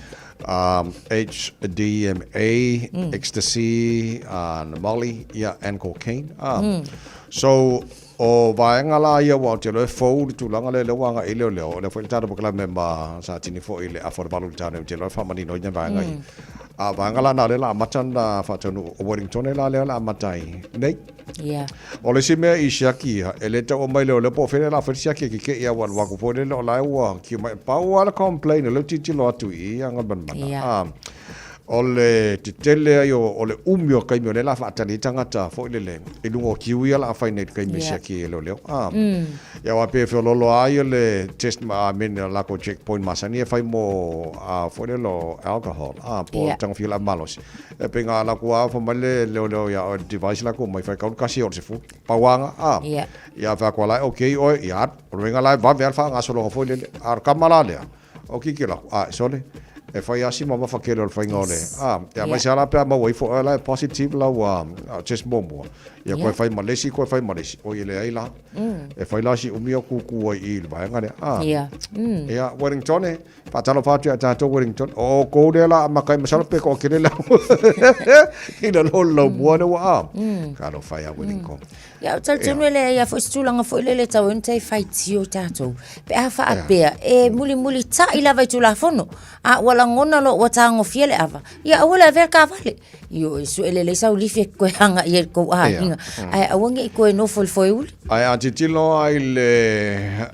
a, HDMA, ecstasy, a, molly, ia, and cocaine. A, So, o vaega la ia aua ou te iloa e fou le tulaga lea, lea ua agai i leoleo, o lea foi le tatou polokalame ma Satini foi i le afa o le 8 i le taeao nei, ou te iloa e faamanino ai vaega ia. A vaega la na o lea o le a amata ona faataunuu, o Wellington la lea o le a amata ai nei.
Ia.
O le isi mea i siaki ia, e le tau aumai leoleo po o fea lea o le a fai le siaki e keke'i aua alu atu foi lele o la e ua queue mai. Pau lava le complain o lea ou tilotilo atu i i Galumalemana.
Ia.
A, o le tetele ai o le umi o taimi o lea o le a faatali ai tagata foi lele i luga o queue ia o le a fai nei i le taimi e siaki ai e leoleo. A, ia aua pei e feoloolo lava ia le test ma, I mean lakou checkpoint masani e fai mo a foi lele o alcohol, a, po o le tagofia o le ava malosi. E pei na ala atu lava fai mai le leoleo ia oe le device la ku mai fai kau kasi o le sefu. Pauanga, a.
Yeah.
Ia fai atu ala e okay oe, ia alu. O le uiga la e vave lava le faagasologa foi lele. A o le kama la lea, o kikilo atu, a e sole, e fai lava si mamafa tele o le faiga o le, a. Ia aemaise lava la pe a maua ifo oe la e positive lau test muamua. Ia koe fai ma le isi, koe fai ma le isi. Oi e leai la. E fai la si umi o kūkū ai i le vaega lea, a.
Yeah.
Ia, Wellington e. Faatalofa atu ia tatou Wellington. O outou lea la amata ai masalo pe toatele lau i lalo o le laumua lea ua a. Talofa ia Wellington.
Ia, ou te talitonu e leai lava foi se tulaga foi lele e tatau ai ona tai faitio tatou. Pe a faapea e mulimulitai lava i Tulafono, a ua lagona loa ua tagofia le ava, ia aua le avea le taavale. Ioe, sue lelei sau lifi e toe agai ai i le tou aiga, ae aua ne i toe nofo i le foeuli.
Ae a tilotilo lava i le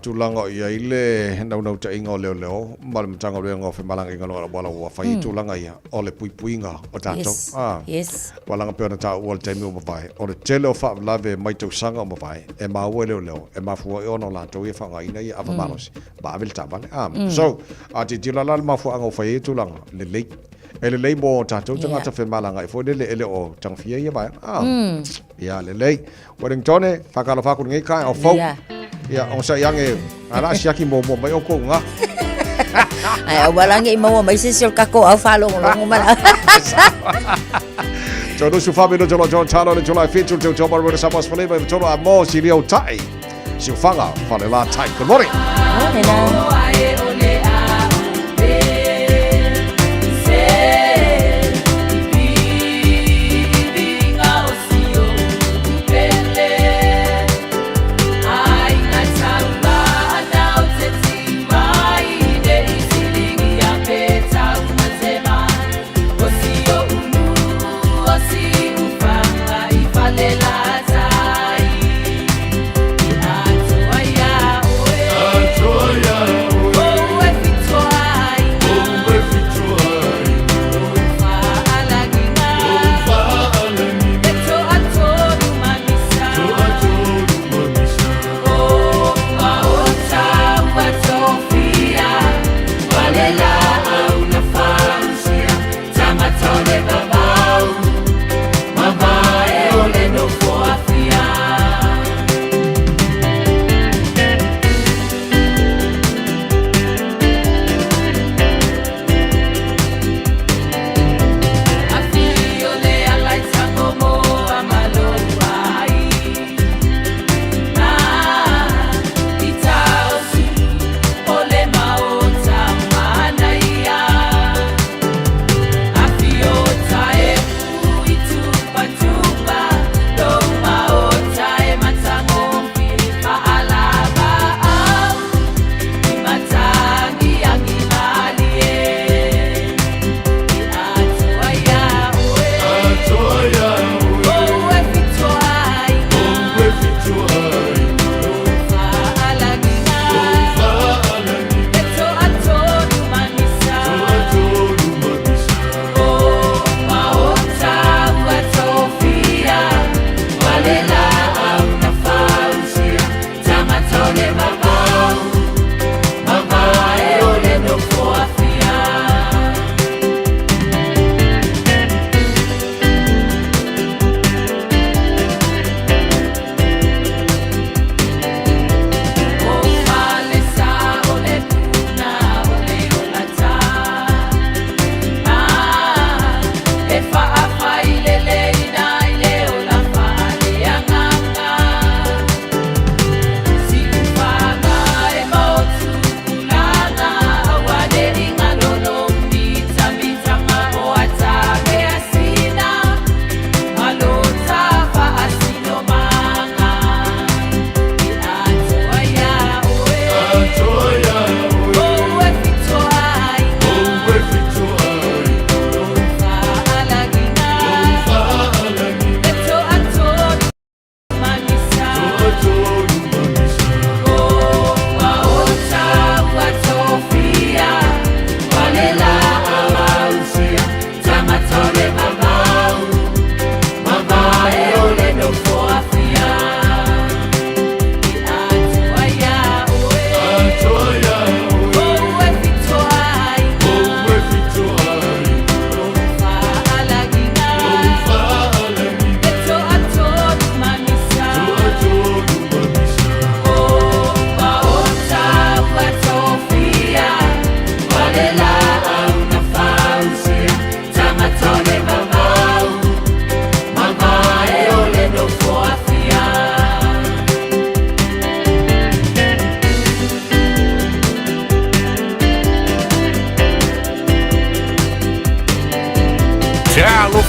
tulaga o i ai le naunautaiga o leoleo ma le Matagaluega o Femalagaaiga o Auala ua fai ai tulaga ia, o le puipuiga o tatou.
Yes.
Ua leaga pei ona taua i le taimi ua mavae, o le tele o faalavelave mai tausaga ua mavae, e maua e leoleo, e mafua ai ona o latou ia faaaogaina ia ava malosi ma ave le taavale. So, a tilotilo la i le mafuaaga ua fai ai ia tulaga, lelei. E lelei mo tatou tagata femalagaai foi lele e le o tagofia ia vaega. Ah. Ia lelei. Wellington, faatalofa atu i lenei taeao fou.
Ia.
Ia, onosai ane, a la siaki muamua mai outou i ina.
Ae aua la ne i maua mai se isi o le tatou au faalogologo ma la.
Tonu su whabi no tolo tolo talo le tolo fitu te tolo maru sa mas fale mai tolo a mo si leo tai. Si whanga whale la tai. Good morning.
Morena.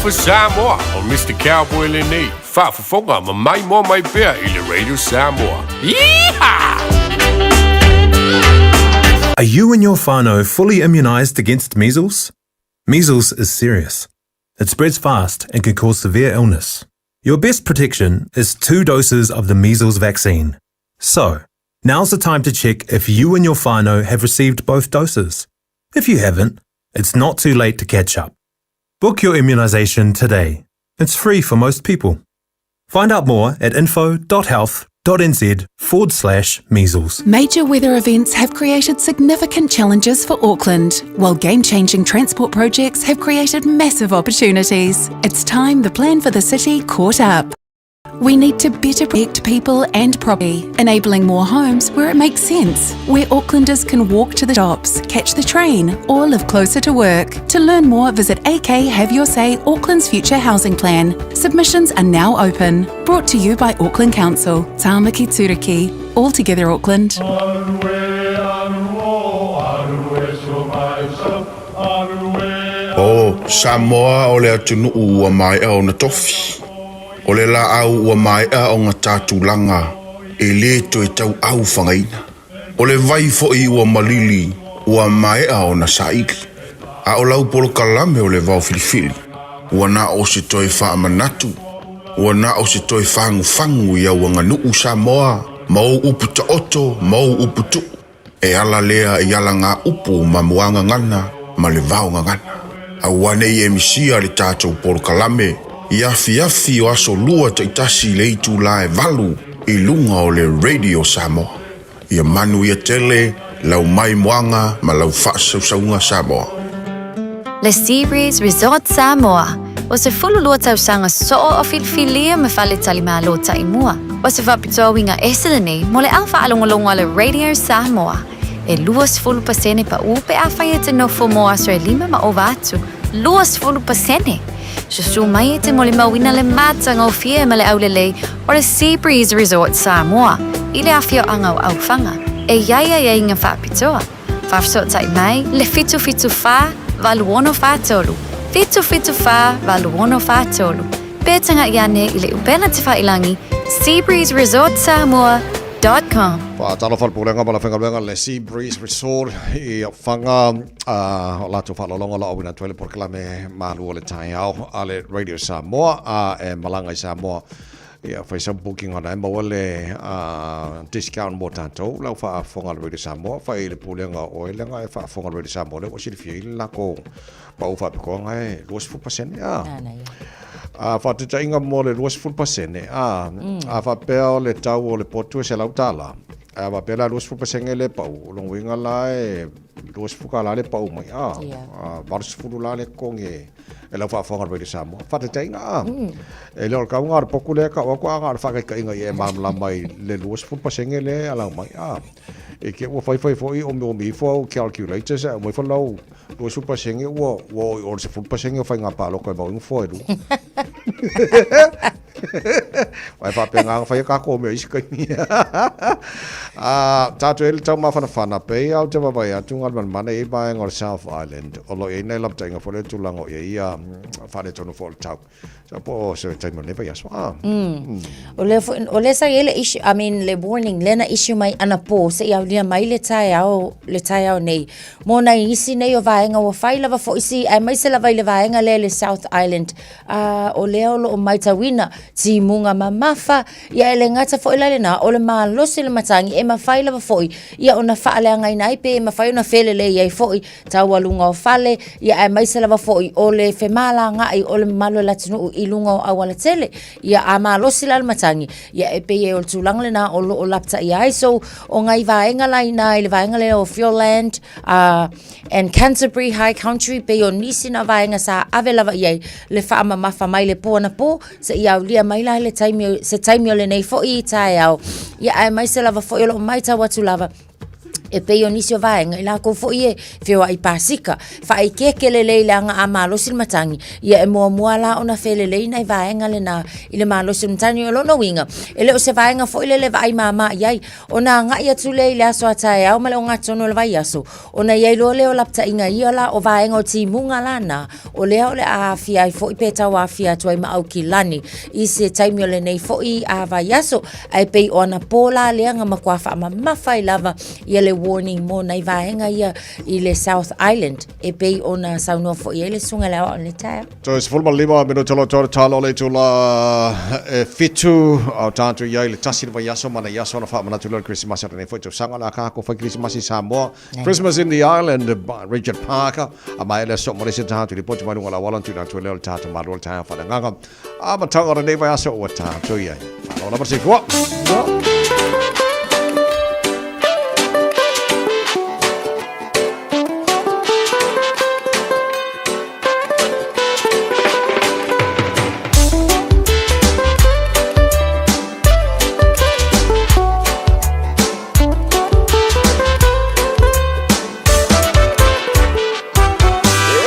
Alofa Samoa, o Mr. Cowboy lenei, faafofoga ma maimoa mai pea i le Radio Samoa. Yeehaw!
Are you and your whānau fully immunised against measles? Measles is serious. It spreads fast and can cause severe illness. Your best protection is two doses of the measles vaccine. So, now's the time to check if you and your whānau have received both doses. If you haven't, it's not too late to catch up. Book your immunisation today. It's free for most people. Find out more at info.health.nz forward slash measles.
Major weather events have created significant challenges for Auckland, while game changing transport projects have created massive opportunities. It's time the plan for the city caught up. We need to better protect people and property, enabling more homes where it makes sense, where Aucklanders can walk to the shops, catch the train, or live closer to work. To learn more, visit AK Have Your Say Auckland's Future Housing Plan. Submissions are now open. Brought to you by Auckland Council, Tāmaki Turuki. All together Auckland.
O Samoa o le atunuu ua maea ona tofi. O le laau ua maea ona ta tulaga e le toe tauau fagaina. O le vai foi ua malili ua maea ona saili. A o lau polokalame o le vao filifili, ua na o se toe faamanatu, ua na o se toe fagufagu i au aganuu Samoa ma ou upu taoto ma ou upu tuu. E ala lea i alagaupu ma muagagana ma le vaogagana. Aua ne i e misia le tatou polokalame i afiafi o aso Lua taitasi i le itulā e 8 i luga o le Radio Samoa. Ia manuia tele lau maimoaga ma lau faasausauga Samoa.
Le Sea Breeze Resort Samoa, Ua 12 tausaga soo o filifilia ma faletalimalo taimua. O se faapitoa uiga ese lenei mo le au faalogologo a le Radio Samoa. E 20% paʻu pe afai e te nofo mo aso e lima ma ova atu. 20%! Susū mai e te molimauina le matagofie ma le aulelei o le Sea Breeze Resort Samoa i le afioaga o Aufaga e i ai aiaiga faapitoa. Faafesootai mai le 774 8643, 774 8643, pe tagaʻi ane i le upega tafailagi seabreezeresortsamoa.com.
Faatalofa le Pulega ma le Aufaigaluega le Sea Breeze Resort i Ofaga, a o latou faaaloaloga o lo o auina atu ai le polokalame malu o le taeao a le Radio Samoa, a e malaga i Samoa Ia, fai sau booking ona e maua le discount mo tatou lau faafofoga a le Radio Samoa. Fai i le pulega o oe leaga e faafofoga le Radio Samoa lea ua silafia ai le lakou pau faapitoa e 20% a. A faataitaiga mo le 20% a, a faapea o le tau o le potu e $100, a faapea la 20% le pau, o lona uiga la e $20 le pau mai a, $80 la le totogi e e lau faafofoga a le Radio Samoa. Faataitaiga a, e le o le tauga o le potu lea e tau atu, a na o le faataitaiga ia e malamalama i le 20% lea e alau mai a. I te i ua faifai foi omiomi ifo au calculators ae aumai ifo lau 20% ua ua oo i o le 10% o faiga palota e maua ai nofoa e lua. Aua e faapena ona fai a tatou mea i isi taimi. A, tatou i ai le taumafanafana, pei lava ou te vaavaai atu Galumalemana e i ai vaega o le South Island o lo o i ai nai lapataiga foi lea i tulaga o i ai ia faaletonu foi o le tau. So, po o se taimi o lenei vaiaso. A.
O lea foi, o lea sa i ai le issue, I mean le warning lea na issue mai anapo seia aulia mai le taeao, le taeao nei mo nai isi nei o vaega ua fai lava foi si, aemaise lava i le vaega lea i le South Island. A o lea o lo o matauina timuga mamafa, ia e le gata foi la i lena, o le malosi o le matagi e mafai lava foi ia ona faaleagaina ai pe mafai ona felelei ai foi taualuga o fale, ia aemaise lava foi o le femalagaai o le mamalu o le atunuu i luga o aualatele. Ia a malosi la le matagi, ia e pei o le tulaga lena o lo o lapataia ai. So, o nai vaega la ina i le vaega lea o Fiordland, and Canterbury High Country pei o nisi na vaega sa ave lava i ai le faamamafa mai le po anapo seia aulia mai la le taimi, se taimi o lenei foi taeao. Ia aemaise lava foi o lo o matau atu lava. E pei o nisi o vaega i lakou foi e feoai pasika, faaikeeke lelei le aga'a malosi le matagi, ia e muamua la ona felelei nai vaega lena i le malosi o le matagi. O lona uiga, e le o se vaega foi lele e vaai māmā i ai, ona agai atu lea i le aso a taeao ma le ogatotonu o le vaiaso, ona i ai loa lea o lapataiga ia la o vaega o timuga la na, o lea o le a aafia ai foi pe tau aafia atu ai ma Aukilani i se taimi o lenei foi a vaiaso. Ae pei o anapo la lea na matua faamamafa ai lava ia le warning mo nai vaega ia i le South Island e pei ona saunoa foi ai le Susuga i le Aoao i lenei taeao.
Toe 15 minute o lo talo le itula e fitu a o tātou i ai le tasi le vaiaso ma nei aso ona faamanatu lea o le Kerisimasi o lenei foi tausaga o le a kākou fai Kerisimasi i Samoa. Christmas in the Island by Richard Parker. A mai le so mo le se tātou ripoti mai lunga la wala tu na tu le o le tātou malo le tātou whananganga. A matanga o lenei vaiaso ua tātou i ai. Malo lava se fua.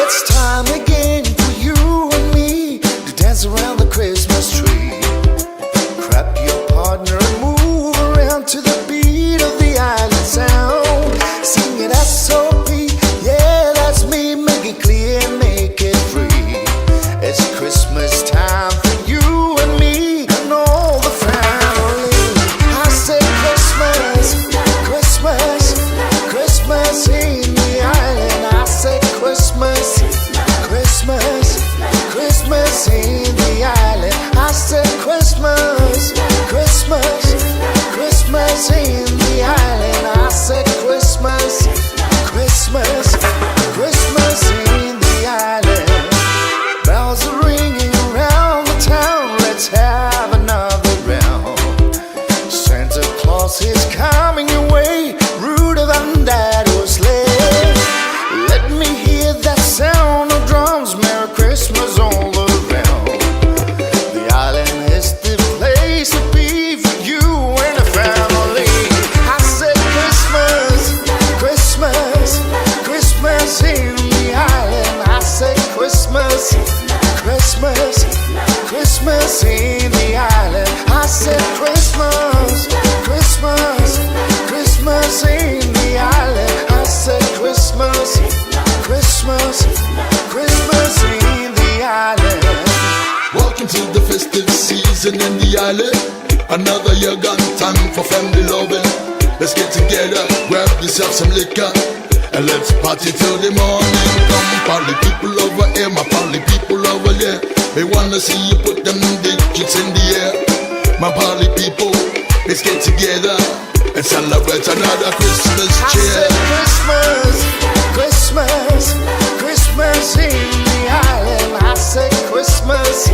It's time again for you and me to dance around the Christmas tree. Grab your partner and move around to the beat of the island sound. Sing it S.O.P. Yeah, that's me. Make it clear and make it free. It's Christmas time for you and me and all the family. I say Christmas, Christmas, Christmas in the island. I say Christmas, Christmas, Christmas in the island. I say Christmas, Christmas, Christmas in the island. I say Christmas, Christmas, Christmas in the island. Bells are ringing around the town. Let's have another round. Santa Claus is coming your way, ruder than that old sleigh. Let me hear that sound of drums. Merry Christmas all around. The island is the place to be for you and the family. I said Christmas, Christmas, Christmas in the island. I said Christmas, Christmas, Christmas in the island. I said Christmas, Christmas, Christmas in the island. I said Christmas, Christmas, Christmas in the island.
Welcome to the festive season in the island. Another year gone, time for family loving. Let's get together, grab yourself some liquor, and let's party till the morning. Come, party people over here, my party people over there. They wanna see you put them digits in the air. My party people, let's get together and celebrate another Christmas
cheer. I said Christmas, Christmas, Christmas in the island. I said Christmas,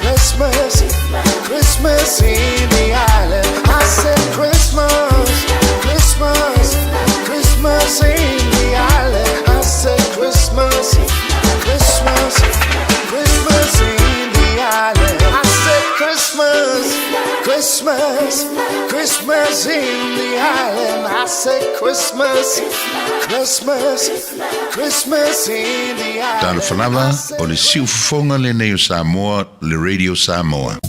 Christmas, Christmas in the island. I said Christmas, Christmas, Christmas in the island. I said Christmas, Christmas, Christmas in the island. I said Christmas, Christmas, Christmas in the island. I said Christmas, Christmas, Christmas in the island.
Talofa lava, o le siufofoga lenei o Samoa, le Radio Samoa.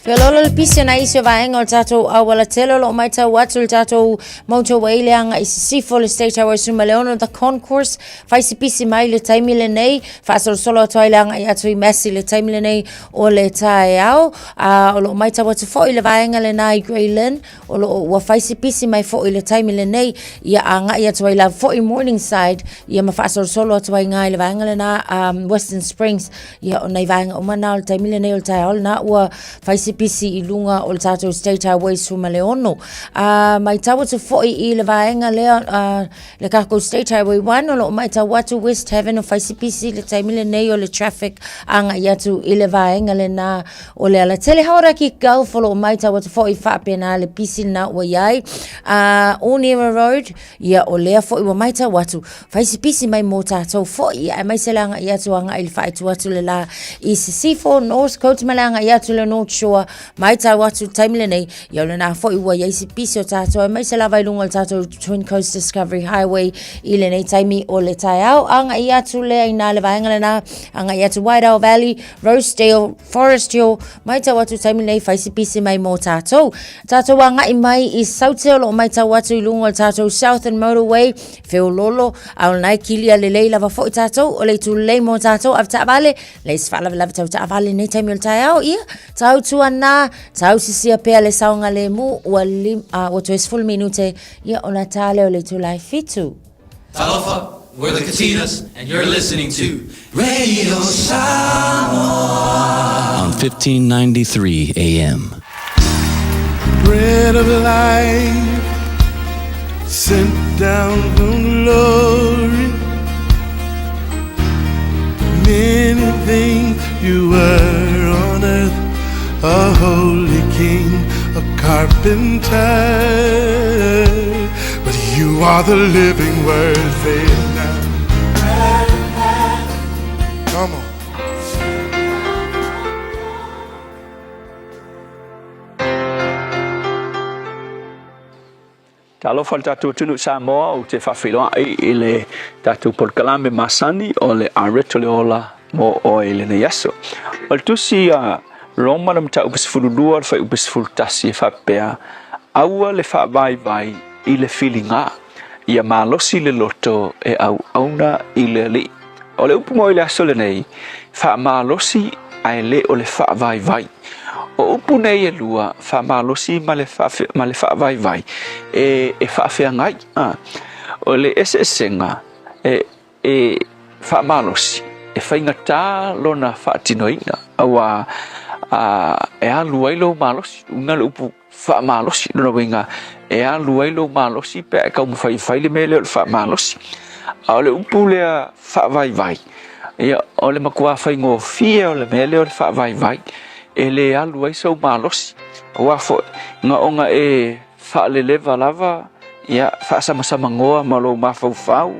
Feoloolo le pisi o nai isi o vaega o le tatou aualatele o lo o matau atu le tatou motorway le aga i sisifo le State Highway 16 The Concourse fai se pisi mai le taimi lenei faasolosolo atu ai le agai atu i Massey le taimi lenei o le taeao a o lo o matau atu foi le vaega lena i Grey Lynn o lo o ua fai se pisi mai foi le taimi lenei ia agai atu ai lava foi Morningside ia ma faasolosolo atu ai ngā i le vaega lena um, Western Springs ia o nai vaega uma na o le taimi lenei o le taeao lena ua fai se pisi i luga o le tatou State Highway 16. A matau atu foi i le vaega lea uh, le tatou State Highway 1 o lo o matau atu West Haven o fai se pisi le taimi lenei o le traffic agai atu i le vaega lena o le alatele Hauraki Gulf o lo o matau atu foi faapena le pisi lena ua i ai. Uh, Onera Road, ia o lea foi ua matau atu fai se pisi mai mō tātou foi, aemaise le agai atu agai i le faaitu atu le la i Sisifo, North Coast ma le agai atu le North Shore. Matau atu i le taimi lenei, ia o lena foi ua i ai se pisi o tatou aemaise lava i luga o le tatou Twin Coast Discovery Highway i lenei taimi o le taeao. Agai atu lea i nā le vaega lena, agai atu Wairau Valley, Rosedale, Forest Hill, matau atu i le taimi lenei, fai se pisi mai mō tatou. Tatou agai mai i Saute o lo o matau atu i luga o le tatou Southern Motorway, feololo, a o lena e kilia lelei lava foi tatou, o le itu lelei mō tatou, avetaavale, Leai se faalavelave tau taavale i lenei taimi o le taeao, ia, tautuana, tausisia pea le saogalemu, ua, lim, ua toe 10 minute, ia, ona tā lea o le itula e fitu.
Talofa, we're the Katinas, and you're listening to Radio Samoa
on 1593 AM.
Bread of life sent down from glory. Many things you were on earth, a holy king, a carpenter. But you are the living word, say it now. Come on.
Talofa le tatou atunuu Samoa, ou te faafeiloai i le tatou polokalame masani o le Areto le Ola mo oe i lenei aso. O le tusi a Roma le mataupu 12 le fuaiupu 11 e faapea, Aua le faavaivai i le filiga, ia malosi le loto e auauna i le Alii. O le upu mo i le aso lenei, faamalosi ae le o le faavaivai. O upu nei e lua, faamalosi ma le, ma le faavaivai, e, e faafeagai. A. O le eseesega e, e faamalosi, e faigata lona faatinoina, auā a, e alu ai lou malosi. Uiga le upu faamalosi, lona uiga e alu ai lou malosi pe a e taumafai e fai le mea lea o le faamalosi. A o le upu lea faavaivai, ia, o le matua faigofie o le mea lea o le faavaivai, e le alu ai sou malosi. Aua foi, na ona e faaleleva lava, ia, faasamasamanoa ma lou mafaufau,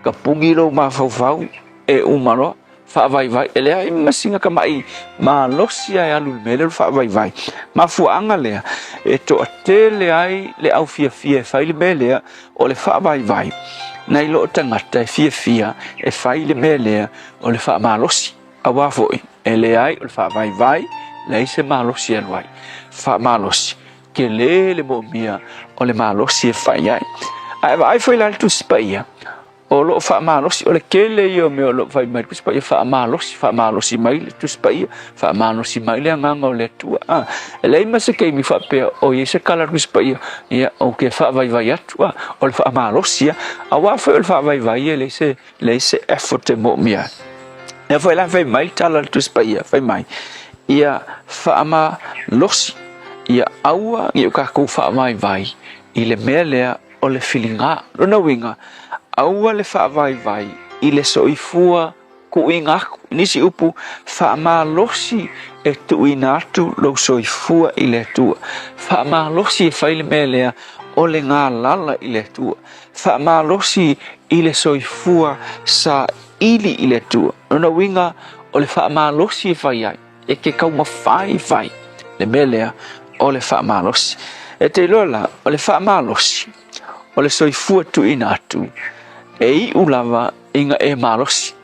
tapuni lou mafaufau, e uma loa. Faavaivai, e leai ma sina tamai malosi a e alu i le mea lea o le faavaivai. Mafuaaga lea e toatele ai le au fiafia e fai le mea lea o le faavaivai, nai lo tagata e fiafia e fai le mea lea o le faamalosi. Aua foi, e leai o le faavaivai, leai se malosi e alu ai. Faamalosi, tele le moomia o le malosi e fai ai. A e vaai foi la i le Tusi Paia, O lo o faamalosi, o le tele ia o mea o lo o fai mai le Tusi Paia, faamalosi, faamalosi mai le Tusi Paia, faamalosi mai le Agaga o le Atua. A, e leai ma se taimi faapea o i ai se tala a le Tusi Paia, ia, ou te faavaivai atu, a, o le faamalosi ia. Aua foi o le faavaivai e leai se, leai se effort e moomia ai. Lea foi la fai mai le tala a le Tusi Paia, fai mai, ia faamalosi, ia aua ne i o tatou faavaivai i le mea lea o le filiga. Lona uiga, aua le faavaivai i le soifua tuuina atu. I nisi upu, faamalosi e tuuina atu lou soifua i le Atua. Faamalosi e fai le mea lea o le galala i le Atua. Faamalosi i le soifua saili i le Atua. Lona uiga, o le faamalosi e fai ai. E te taumafai fai le mea lea o le faamalosi. E te iloa la, o le faamalosi, o le soifua tuuina atu, e iu lava ina e malosi.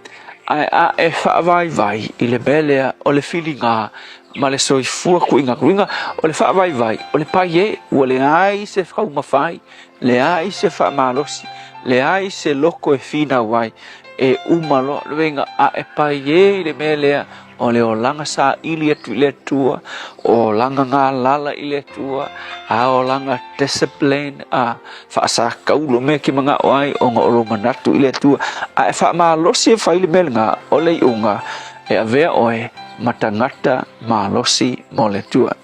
Ae a e faavaivai i le mea lea o le filiga ma le soifua tuuina atu, uiga o le faavaivai, o le paie, ua leai se taumafai, leai se faamalosi, leai se loto e finau ai, e uma loa, le uiga a e paie i le mea lea O le olaga saili atu i le Atua, olaga galala i le Atua, a olaga discipline, a faasakaulo mea ke manao ai ona o lou manatu i le Atua. A e faamalosi e fai le mea lena, o le iuga e avea oe ma tagata malosi mo le Atua.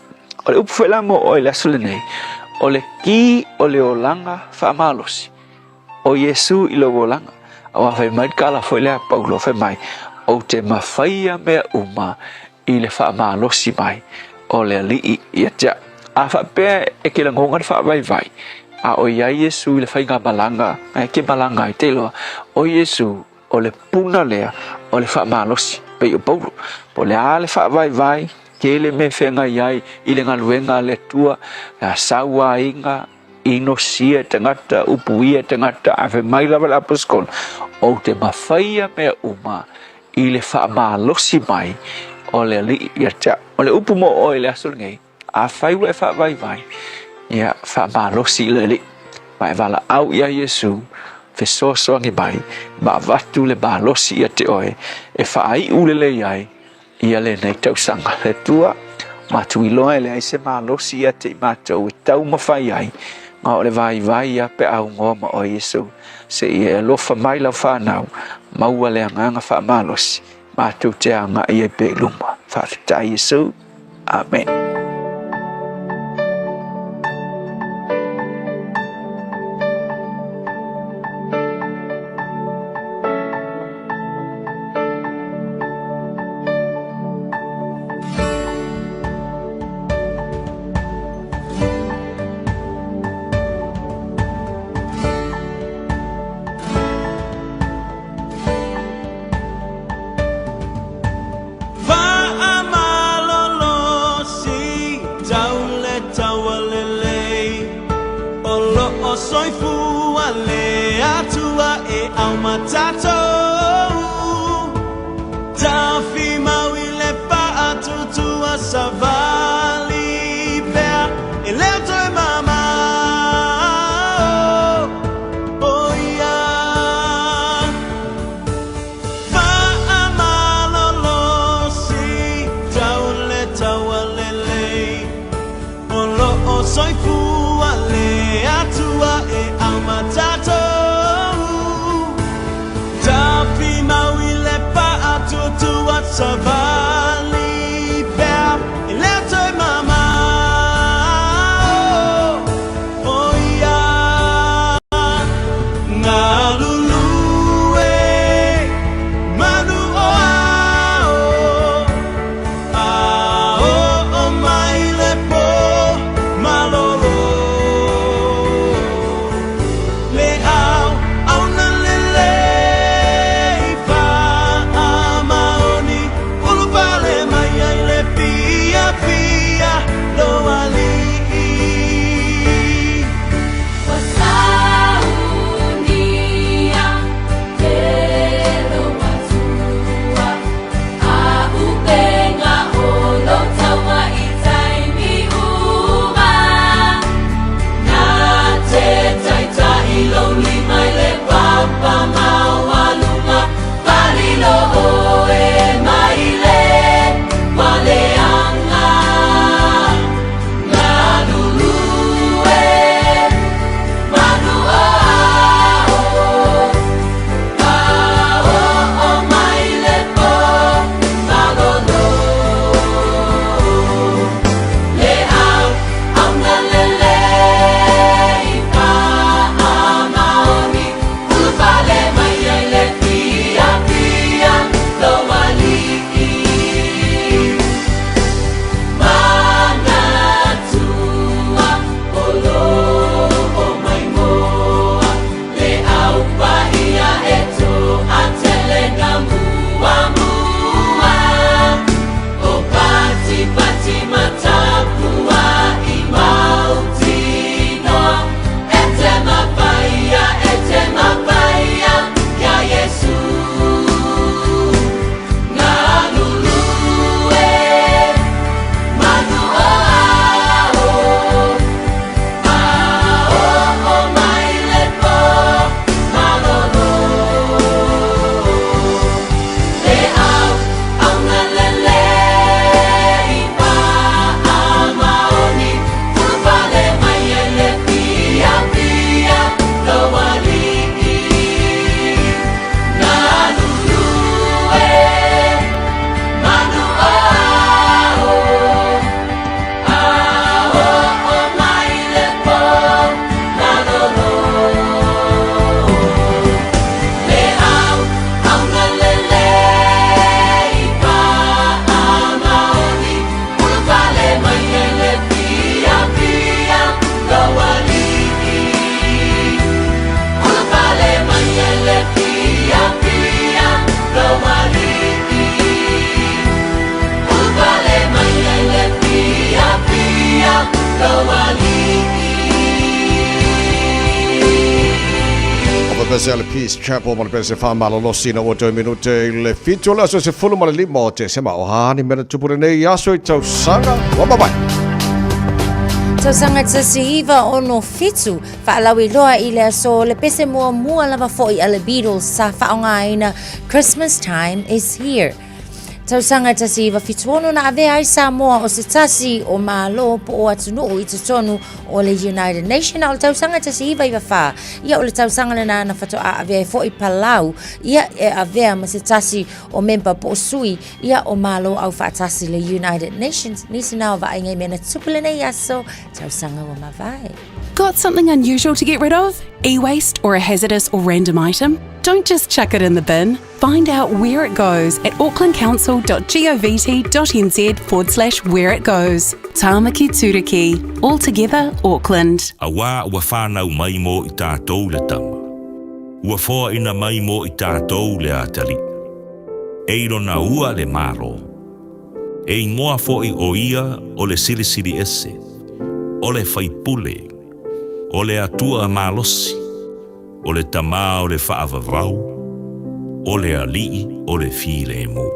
O le upu foi la mo oe i le aso lenei, o le ki o le olaga faamalosi. O Iesu i lou olaga. Aua fai mai le tala foi lea a Paulo, fai mai, Ou te mafaia mea uma i le faamalosi mai o le Alii ia te au. A faapea e te lagona le faavaivai, a o i ai Iesu i le faigamalaga e te malaga ai, te iloa, o Iesu o le puna lea o le faamalosi, pei o Paulo. Po o le a le faavaivai, Tele mea e feagai ai i le galuega a le Atua, sau aiga, inosia e tagata, upuia e tagata, ae fai mai lava le Aposetolo, ou te mafaia mea uma i le faamalosi mai o le Alii ia te au. O le upu mo oe i le aso lenei, afai ua e faavaivai, ia faamalosi i le Alii, ma e valaau ia Iesu, fesoasoani mai ma avatu le malosi ia te oe e faaiu lelei ai ia lenei tausaga. Le Atua, matou iloa e leai se malosi ia te i matou e taumafai ai, ma o le vaivai ia pe a augoa ma oe Iesu. Se i e alofa mai lau fanau, maua le agaga faamalosi, matou te agai ai pea i luma. Faafetai Iesu. Amene.
Evazela Peace Chapel ma le pese faamalolosi ina ua toe minute i le fitu o le aso 15 o Tesema. O a ni mea na tupu lenei aso i tausaga ua mavae?
Tausaga 1967, faalauiloa i le aso le pese muamua lava fo'i a le Beatles sa faaaogaina Christmas Time Is Here. Tausaga 1976 na avea ai Samoa o se tasi o Malo po o atunuu i totonu o le United Nation, a o le tausaga 1994, ia o le tausaga lena na faatoa avea ai fo'i Palau ia e avea ma se tasi o memba po o sui ia o Malo Aufaatasi le United Nations. Nisi na o vaaiga i mea na tupu lenei aso tausaga ua mavae.
Got something unusual to get rid of? E-waste or a hazardous or random item? Don't just chuck it in the bin. Find out where it goes at aucklandcouncil.govt.nz forward slash where it goes. Tāmaki Tūruki. All together, Auckland.
Auā ua whānau mai mō i tātou le tama. Ua whoaina mai mō i tātou le atalii. E i lona ua le Malo. E ingoa foʻi o ia o le Silisili Ese, o le Faipule, o le Atua Malosi, o le Tama o le Faavavau, o le Alii o le Filemu.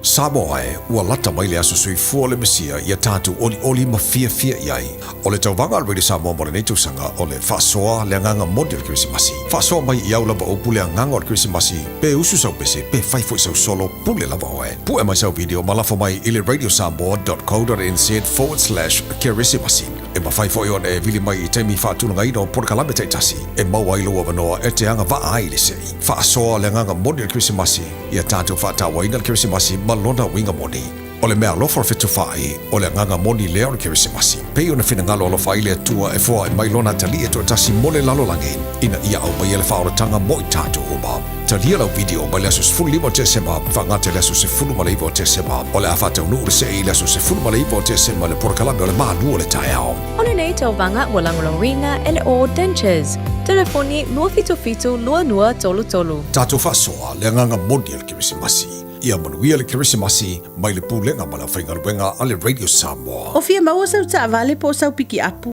Samoa e, ua lata mai le aso soifua o le Mesia ia tatou olioli ma fiafia i ai. O le tauvaga a le Radio Samoa mo lenei tausaga o le faasoa le agaga moni o le Kerisimasi. Faasoa mai i au lava upu le agaga o le Kerisimasi, pe usu sau pese, pe fai foi sau solo, pule lava oe. Pue mai sau video ma lafo mai i le radiosamoa.co.nz forward slash kerisimasi. E mafai foi ona e vili mai i taimi faatulagaina o polokalame taitasi e maua ai lou avanoa e te agavaa ai i le sei. Faasoa le agaga moni o le Kerisimasi, ia tatou faatauaina le Kerisimasi ma lona uiga moni. O le meaalofa o le fetufaai, o le agaga moni lea o le Kerisimasi. Pei ona finagalo alofa ai le Atua e foai mai Lona atalii e toatasi mo le lalolagi, ina ia aumaia le faaolataga mo i tatou uma. Talia lau video mai le aso 15 o Tesema, faagata i le aso 19 o Tesema. O le a faataunuu le sei i le aso 19 o Tesema i le polokalame o le Malu o le Taeao.
O lenei tauvaga ua lagolagoina e le All Dentures. Telefoni 277 2233.
Tatou faasoa le agaga moni o le Kerisimasi. Ia manuia le Kerisimasi mai le Pulega ma le Aufaigaluega a le Radio Samoa.
O fia maua sau taavale po o sau pikiapu,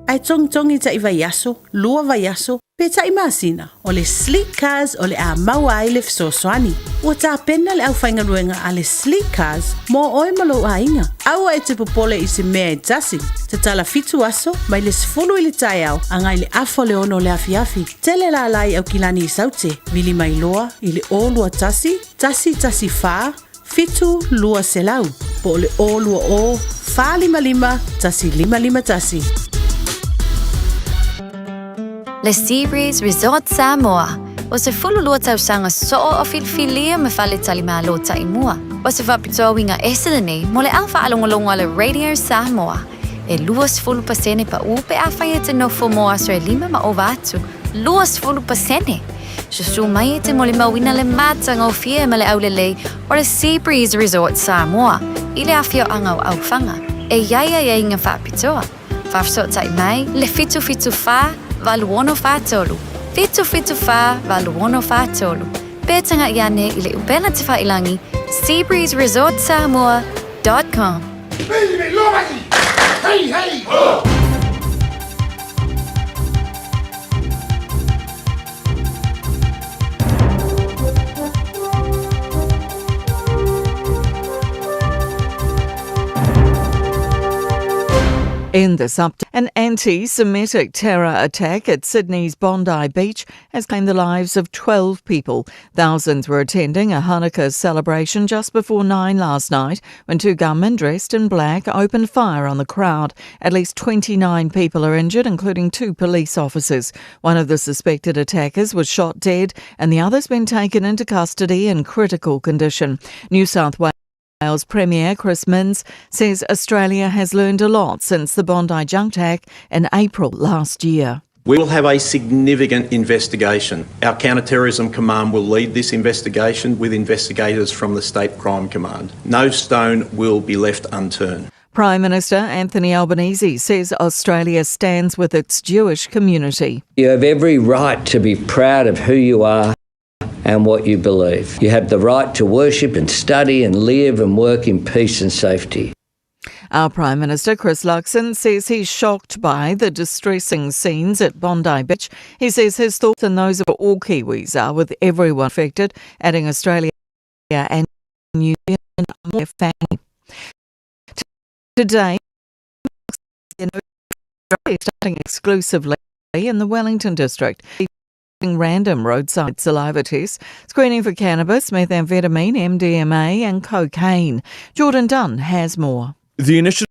ae togitogi taʻi vaiaso, lua vaiaso, pe taʻi masina, o le Sleek Cars o le a maua ai le fesoasoani. Ua tapena le aufaigaluega a le Sleek Cars mo oe ma lou aiga. Aua e te popole i se mea e tasi. Tatala fitu aso, mai le 10 i le taeao agai le afa o le ono o le afiafi. Tele lala i Aukilani i Saute, vili mai loa i le 021 114 7200 po o le 020 455 1551.
Le Seabreeze Resort Samoa, o se 12 tausaga soo o filifilia ma faletalimalo taimua. O se faapitoa uiga ese lenei mo le au faalogologo a le Radio Samoa. E 20% paʻu pe afai e te nofo mo aso e lima ma ova atu. 20%! Susu mai e te molimauina le matagofie ma le aulelei o le Seabreeze Resort Samoa i le afioaga o Aufaga e i ai aiaiga faapitoa. Faafesootai mai le 774 8643, 774 8643, pe tagaʻi ane i le upega tafailagi seabreezeresortsamoa.com.
Hey, hey! Ho!
In this update, an anti-Semitic terror attack at Sydney's Bondi Beach has claimed the lives of 12 people. Thousands were attending a Hanukkah celebration just before 9 last night when two gunmen dressed in black opened fire on the crowd. At least 29 people are injured, including two police officers. One of the suspected attackers was shot dead and the other's been taken into custody in critical condition. New South Wales Premier Chris Minns says Australia has learned a lot since the Bondi junk attack in April last year.
We will have a significant investigation. Our Counter-Terrorism Command will lead this investigation with investigators from the State Crime Command. No stone will be left unturned.
Prime Minister Anthony Albanese says Australia stands with its Jewish community.
You have every right to be proud of who you are and what you believe. You have the right to worship and study and live and work in peace and safety.
Our Prime Minister Chris Luxon says he's shocked by the distressing scenes at Bondi Beach. He says his thoughts and those of all Kiwis are with everyone affected, adding Australia and New Zealand are family. Today, starting exclusively in the Wellington district. Random roadside saliva tests, screening for cannabis, methamphetamine, MDMA, and cocaine. Jordan Dunn has more.
The initiative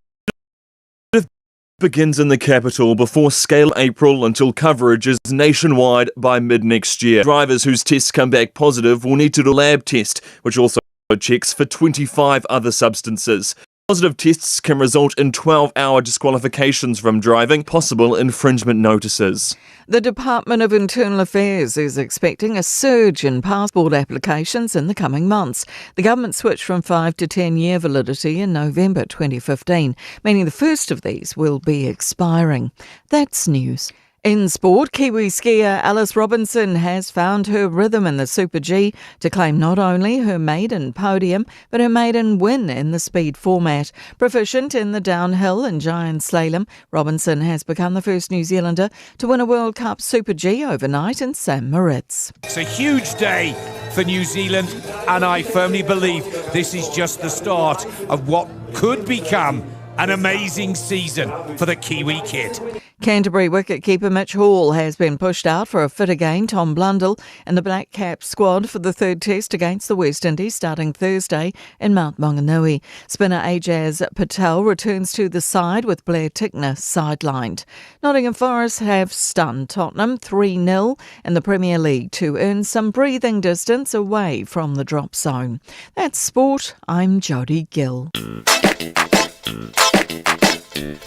begins in the capital before scale April until coverage is nationwide by mid next year. Drivers whose tests come back positive will need to do a lab test, which also checks for 25 other substances. Positive tests can result in 12 hour disqualifications from driving, possible infringement notices.
The Department of Internal Affairs is expecting a surge in passport applications in the coming months. The government switched from 5 to 10 year validity in November 2015, meaning the first of these will be expiring. That's news. In sport, Kiwi skier Alice Robinson has found her rhythm in the Super G to claim not only her maiden podium, but her maiden win in the speed format. Proficient in the downhill and giant slalom, Robinson has become the first New Zealander to win a World Cup Super G overnight in St Moritz.
It's a huge day for New Zealand, and I firmly believe this is just the start of what could become an amazing season for the Kiwi kid.
Canterbury wicketkeeper Mitch Hall has been pushed out for a fit again Tom Blundell and the Black Caps squad for the third test against the West Indies starting Thursday in Mount Maunganui. Spinner Ajaz Patel returns to the side with Blair Tickner sidelined. Nottingham Forest have stunned Tottenham 3-0 in the Premier League to earn some breathing distance away from the drop zone. That's sport. I'm Jodie Gill.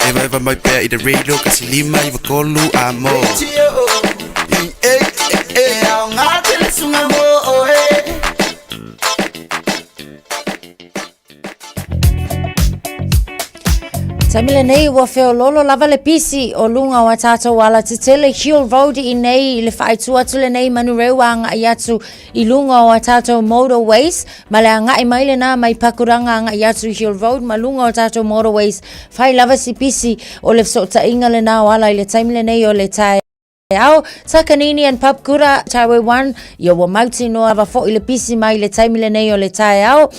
Eva eva mai pea i te radio ka si lima i wakolu a mo.
Taimi lenei ua feololo lava le pisi o luga o a tātou ala tetele Hill Road i nei i le whaaitu atu lenei Manureu a ngai atu i luga o a tātou motorways ma le agai mai lenā mai Pakuranga agai atu i Hill Road ma luga o tātou motorways fai lava si pisi o le fesootaiga lenā o ala i le taimi lenei o le taeao Takanini and Papakura Highway 1 ia ua mautinoa lava fo'i le pisi mai i le taimi lenei o le taeao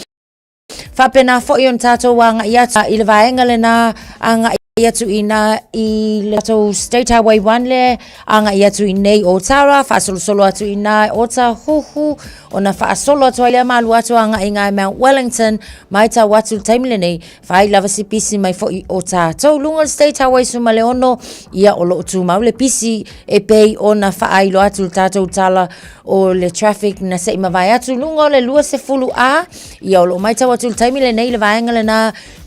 Faapena foi ona tatou agai atu i le vaega lenā agai atu i nā i le tatou State Highway 1 le agai atu i nei Otara, faasolosolo atu i nā Otahuhu, ona faasolo atu ai lea ma alu atu agai i ngā Mount Wellington, maitau atu le taimi lenei, fai lava si pisi mai foi o tatou luga o le State Highway 16, ia o loo tumau le pisi e pei ona faailoa atu le tatou tala o le traffic na se i mavae atu luga o le 20 A, Ia o loo maitau atu le taimi lenei le vaega lenā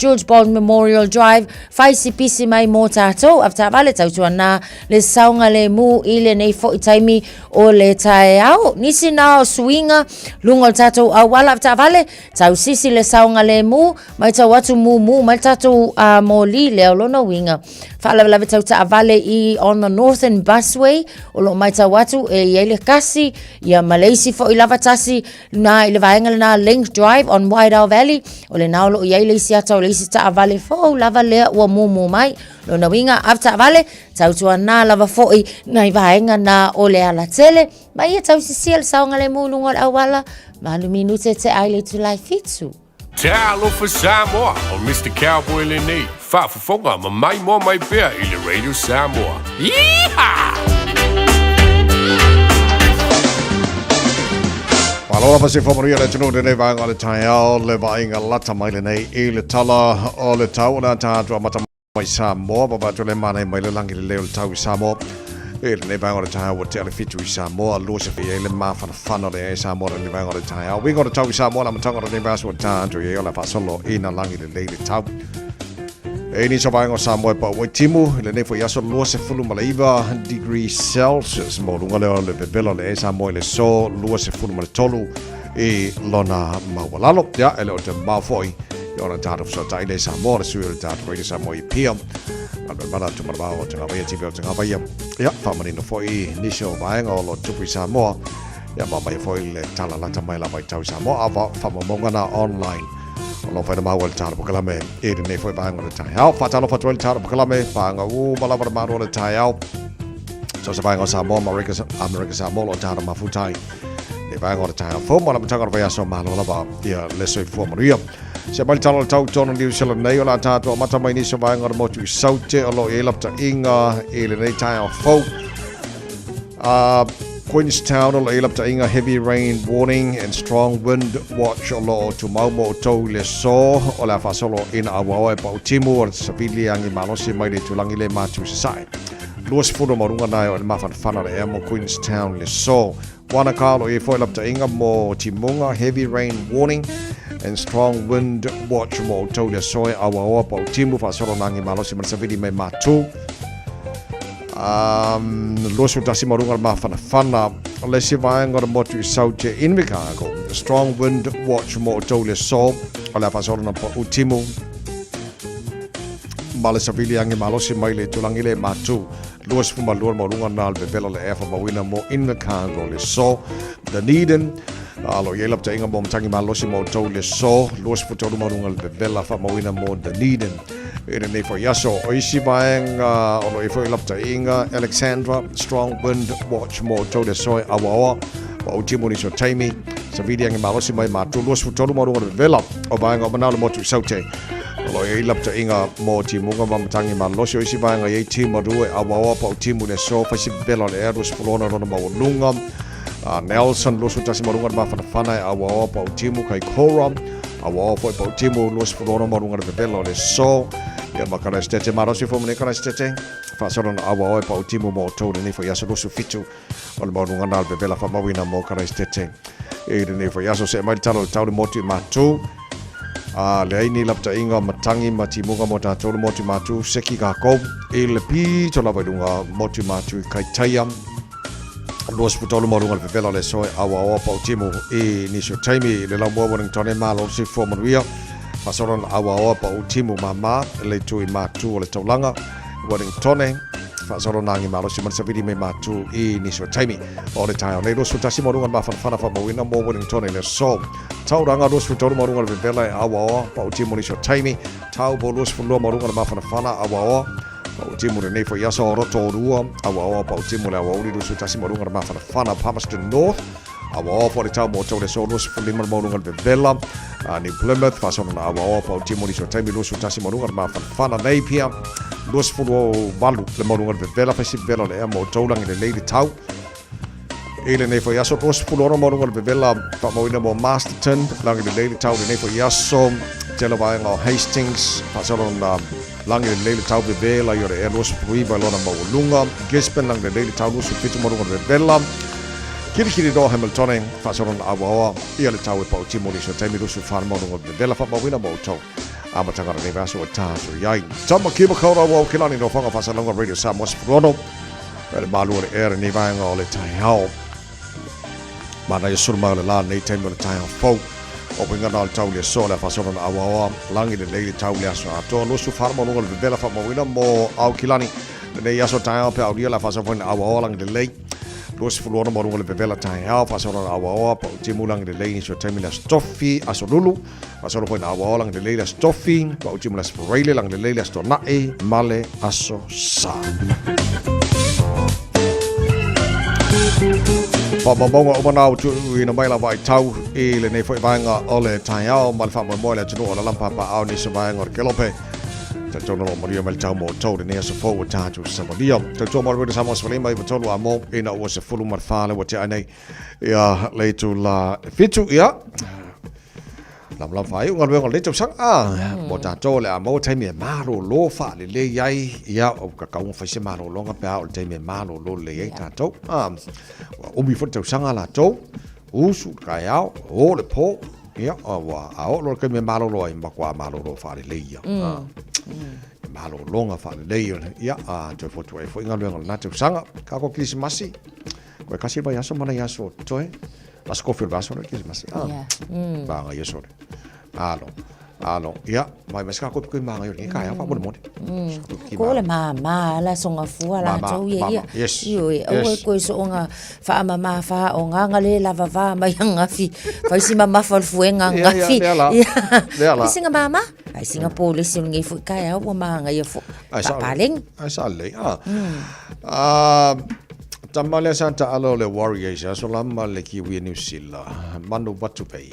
George Bond Memorial Drive, fai si pisi mai mō tātou, avetaavale tautuanā le saogalemu i lenei fo'i taimi o le taeao. Nisi nā o suiga luga o le tātou auala avetaavale, tausisi le saogalemu, maitau atu mumu mai le tātou uh, mōlī lea o lona uiga. Faalavelave tau taavale i on the Northern Busway, o loo maitau atu e i ai le kasi, ia ma le isi fo'i lava tasi Nā i le vaega lenā Link Drive on Wairau Valley, o lenā o loo i ai le isi ata o le isi taavale fou lava lea ua mumu mai. Lona uiga, avetaavale, tautuanā lava fo'i nai vaega nā o le alatele, ma ia tausisia le saogalemu i luga o le auala, valu minute te ai le itula e fitu.
Talofa Samoa, o Mr Cowboy lenei, faafofoga ma maimoa mai pea i le Radio Samoa. Yeehaw!
Malo lava se whamanuia le atunuu lenei vaega o le taeao le vaaiga lata mai lenei i le tala o le tau o le ata atu amata mai Samoa, vava atu le manaia mai le lagi lelei o le tau i Samoa. I lenei vaega o le taeao ua tea le fitu i Samoa, lua se i ai le mafanafana o le ai Samoa lenei vaega o le taeao. Uiga o le tau i Samoa, le amataga o lenei vaiaso ua ta atu i ai o le a faasolo i na lagi lelei le tau. E nisi o vaega o Samoa e pau ai timu, i lenei foi aso 29 degree Celsius, maualuga lea o le vevela o le ai Samoa i le so 23 i lona maualalo. Ia, e le o te mamao foi i ona tatou fesootai lea i Samoa, le sui o le tatou Radio Samoa i Apia. Galuemala atu ma le vao o Tagavaia, TV o Tagavaia. Ia, faamanino foi nisi o vaega o lo o tupu i Samoa. Ia, ma mai foi le tala lata mai lava i tau i Samoa, a faamaumauga na online. O lo whaina maua le tāra pakalame e lenei foi vaega o le taeao. Whaatalofa atu ai le tāra pakalame, whaanga uma lava le malo o le taeao. So se vaega o Samoa, Amerika, Amerika Samoa, lo tāra mafutai. Le vaega o le taeao fou, ma la matanga o le vaiaso malo lava ia le soifua manuia. Se mai le tala o le tau tonu New Zealand nei o la tātua mata mai nisi o vaega o le motu i Saute o lo i laptainga i lenei taeao fou. Queenstown o lo i laptainga heavy rain warning and strong wind watch o lo o tumau mo o tou le so o le a faasolo ina auaoa e pau timu o le savili angi malosi mai le tulangi le matu sasae. 20 marunga nae o le mafanafana le ea mo Queenstown le so. Wanaka o lo i foi laptainga mo timunga heavy rain warning and strong wind watch mo o tou le so e auaoa pau timu faasolo nangi malosi ma le savili mai matu. Um, 21 ma runga le mafanafana. O le isi vaega o le motu i Saute Invercargill. The strong wind watch mo o tou le so. O le a faasolo na pau timu. Ma le savili angi malosi mai le tulangi le matu. 22 ma runga na le vevela le ea whamauina mo Invercargill le so. Dunedin. Alo i lapta inga mo matangi malosi mo tou le so. 23 ma runga le vevela whamauina mo Dunedin. I lenei foi aso, o isi vaega o lo i foi laptainga, Alexandra, Strong Wind Watch mo tou le soe awaoa, wa o timu ni so taimi, sa vili angi malosi mai mātou, 23 ma runga le vela, o vaega o manalo motu i saute. O lo i laptainga mo timunga ma matangi malosi, o isi vaega i ei timu rua awaoa pa o timu le so, faisi vela le ea, 26 rona maualunga, Nelson, 21 ma runga le mafanafana e awaoa pa o timu kai kora, Aua foi pau timu 26 ma runga le vevela o le so. Ia ma Karaistete malosi fo mene Karaistete. Whaasoro na aua oe pau timu mo tou lenei foi aso 27 o le maununga na le vevela whamauina mo Karaistete. I lenei foi aso se mai le talo le tau le motu i mātou. A le aini laptainga matangi ma timunga mo tātou le motu i mātou seki kākou. I le pito lava i lunga motu i mātou i Kaitaia. 23 ma runga le vevela le soe aua oa pau timu i nisi o taimi le lau mua Wellington e malo le soifua manuia faasolo na aua oa pau timu mama le itu i mātu o le taulaga Wellington faasolo na angi malosi ma le savili mai mātu i nisi o taimi o le taeao nei 21 ma runga le mafanafana faamauina mo Wellington le so tauranga 23 ma runga le vevela e aua oa pau timu nisi o taimi Taupo 22 ma runga le mafanafana aua oa Pau timu lenei foi aso o Rotorua, aua oa pau timu le aua uri 21 ma runga le mafanafana Palmerston North, aua oa foi le tau mo tau le so 25 le maurunga le vevela, New Plymouth, faasolo na aua oa pau timu nisi o taimi 21 ma runga le mafanafana Napier, 28 le maurunga le vevela, faisi vevela le ea mo taulangi lelei le tau. I lenei foi aso, 26 ma runga le vevela faamauina mo Masterton, langi lelei le tau lenei foi aso, tele vaega o Hastings, faasolo na langi lelei le tau vevela i o le ea 29 lona maualuga, Gisborne langi lelei le tau 27 ma runga le vevela, Kirikiri roa Hamiltone, faasolo na auaoa ia le tau e pau timu nisi o taimi 24 ma runga le vevela faamauina mo outou. Amataga lenei vaiaso ua tātou i ai. Tama ki makaurau au ke lani no whanga whasalonga Radio Samoa 16. Le malu o le ea lenei vaega o le taeao. Mana ia suru mai o le la nei taimi o le taeao fou. O winga na o le tau le aso le whasona na awaoa. Langi le lei le tau le aso atoa. Lusu wharama lunga le vevela whamauina mo au kilani. Lenei aso taeao pe aulia le whasona na awaoa langi le lei. 26 mo runga le vevela taeao whasona na awaoa. Pa utimu langi le lei ni taimi le aso tofi aso lulu. Whasona foi na awaoa langi le lei le aso tofi. Pa utimu le aso foreile langi le lei le aso tonae male aso sa. Whamaumaunga o mana o tuuina mai la vai tau i lenei foi vaega o le taeao ma le faamoemoe le atunuu o la lampapa ao nisi o vaega o le kelope. Tautono lo maria mai le tau mo tau lenei aso fou o tātou savalia. Tautoa mo le wena Samoa svalima i watolu a mo ina ua se fulu ma le whale ua te ai nei ia le itu la fitu ia. Lamlam whai unga luenga le tausaga a mo tātou le a maua taimi e malōlō whaalelei ai ia o ka kaunga whai se malōlōga pe a o le taimi e malōlō lelei ai tātou a ua umi foi le tausaga latou usu le kaeao o le pō ia a ua a oo loa le taimi e malōlō ai makuā malōlō whaalelei ia a malōlōga whaalelei ia a toe fotu ai foi galuega o lena tausaga ka ko Kirisimasi koe kasi le vaiaso ma nai aso toe Aso kofi o le vaiaso le Kirisimasi. Ah. Yeah. Vaega i aso le. Alo. Alo, ia, mai mai ska kopi koe māngai o lenei taeao faamolemole.
Ko le māmā la songa fua
Māmā,
latou ia ia.
māmā, yes,
Ioe, aua
yes.
koe soonga faamamā faaogaga le lava va mai agafi. Fai si mamafa o le fuega
Ia, ia,
agafi.
lea la.
Ia.
Lea la.
Fai singa māmā. Fai singa polesi o lenei foi taeao ua māgaia foi.
Ai sa
Faapalegi.
Ai sa lelei. Ah. Ah, tama lea sa taalo o le Warriors aso la ma le Kiwi e New Zealand. Manu Vatuvei.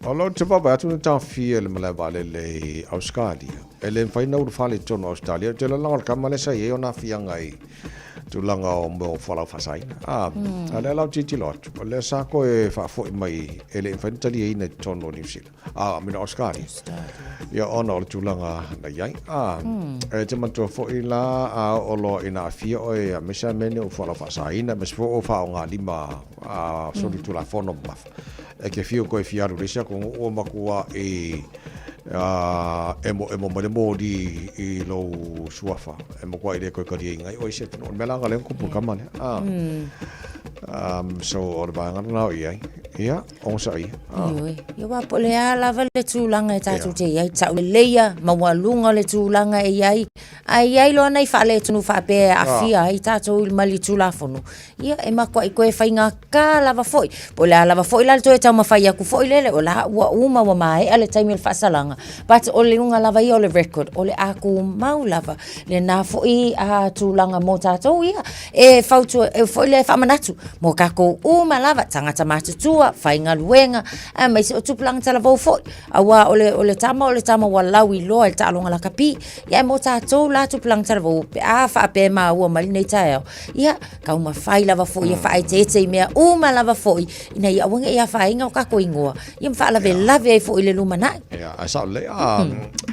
O lo te vaavaai atu na taofia i le malae vaalele i Ausetalia. E le mafai ona ulufale i totonu o Ausetalia, ou te lalaga o le tama lea sa i ai ona aafiaga i tulaga o mea o fualaau faasaina. A, a o lea la ou tilotilo atu, o lea sa toe faafoi mai e le i mafai ona taliaina i totonu o Niu Sila, a, I mean Ausetalia. Ia, ona o le tulaga na i ai. A, e te manatua foi la a oo loa ina aafia oe, aemaise lava mea nei o fualaau faasaina, aemaise foi o faaaogalima a solitulafono mamafa. E te whiu koe fia alu i le isi atunuu ua matuai emoemo mai le moli i lou suafa e matuai le toe taliaina ai oe i se atunuu. O le mea la lea na tupu i le tama lea. So o le vaega lena o i ai. Ia, onosai.
Ioe. Ia aua po o le a lava le tulaga e tatou te i ai, tauleleia, maualuga o le tulaga e i ai, ae i ai loa nai faaletonu faapea e aafia ai tatou i ma le Tulafono, Ia, e matuai toe faigata lava foi. Po o le a lava foi la le toe taumafai atu foi lele, o la ua uma ua maea le taimi o le faasalaga, but o le luga lava ia o le record, o le a tumau lava lena foi tulaga mo tatou, ia, e fautua, e foi lea e faamanatu mo tatou uma lava, tagata matutua, faigaluega, aemaise o tupulaga talavou foi. Aua o le, o le tama o le tama ua lauiloa i le taaloga lakapi. Ia, e mo tatou la tupulaga talavou, pe a faapea e maua mai lenei taeao, Ia, taumafai lava foi e faaeteete i mea uma lava foi, ina ia aua ne i afaina o tatou igoa, ia ma faalavelave ai foi i le lumanai.
Ia, ae sao lelei. A,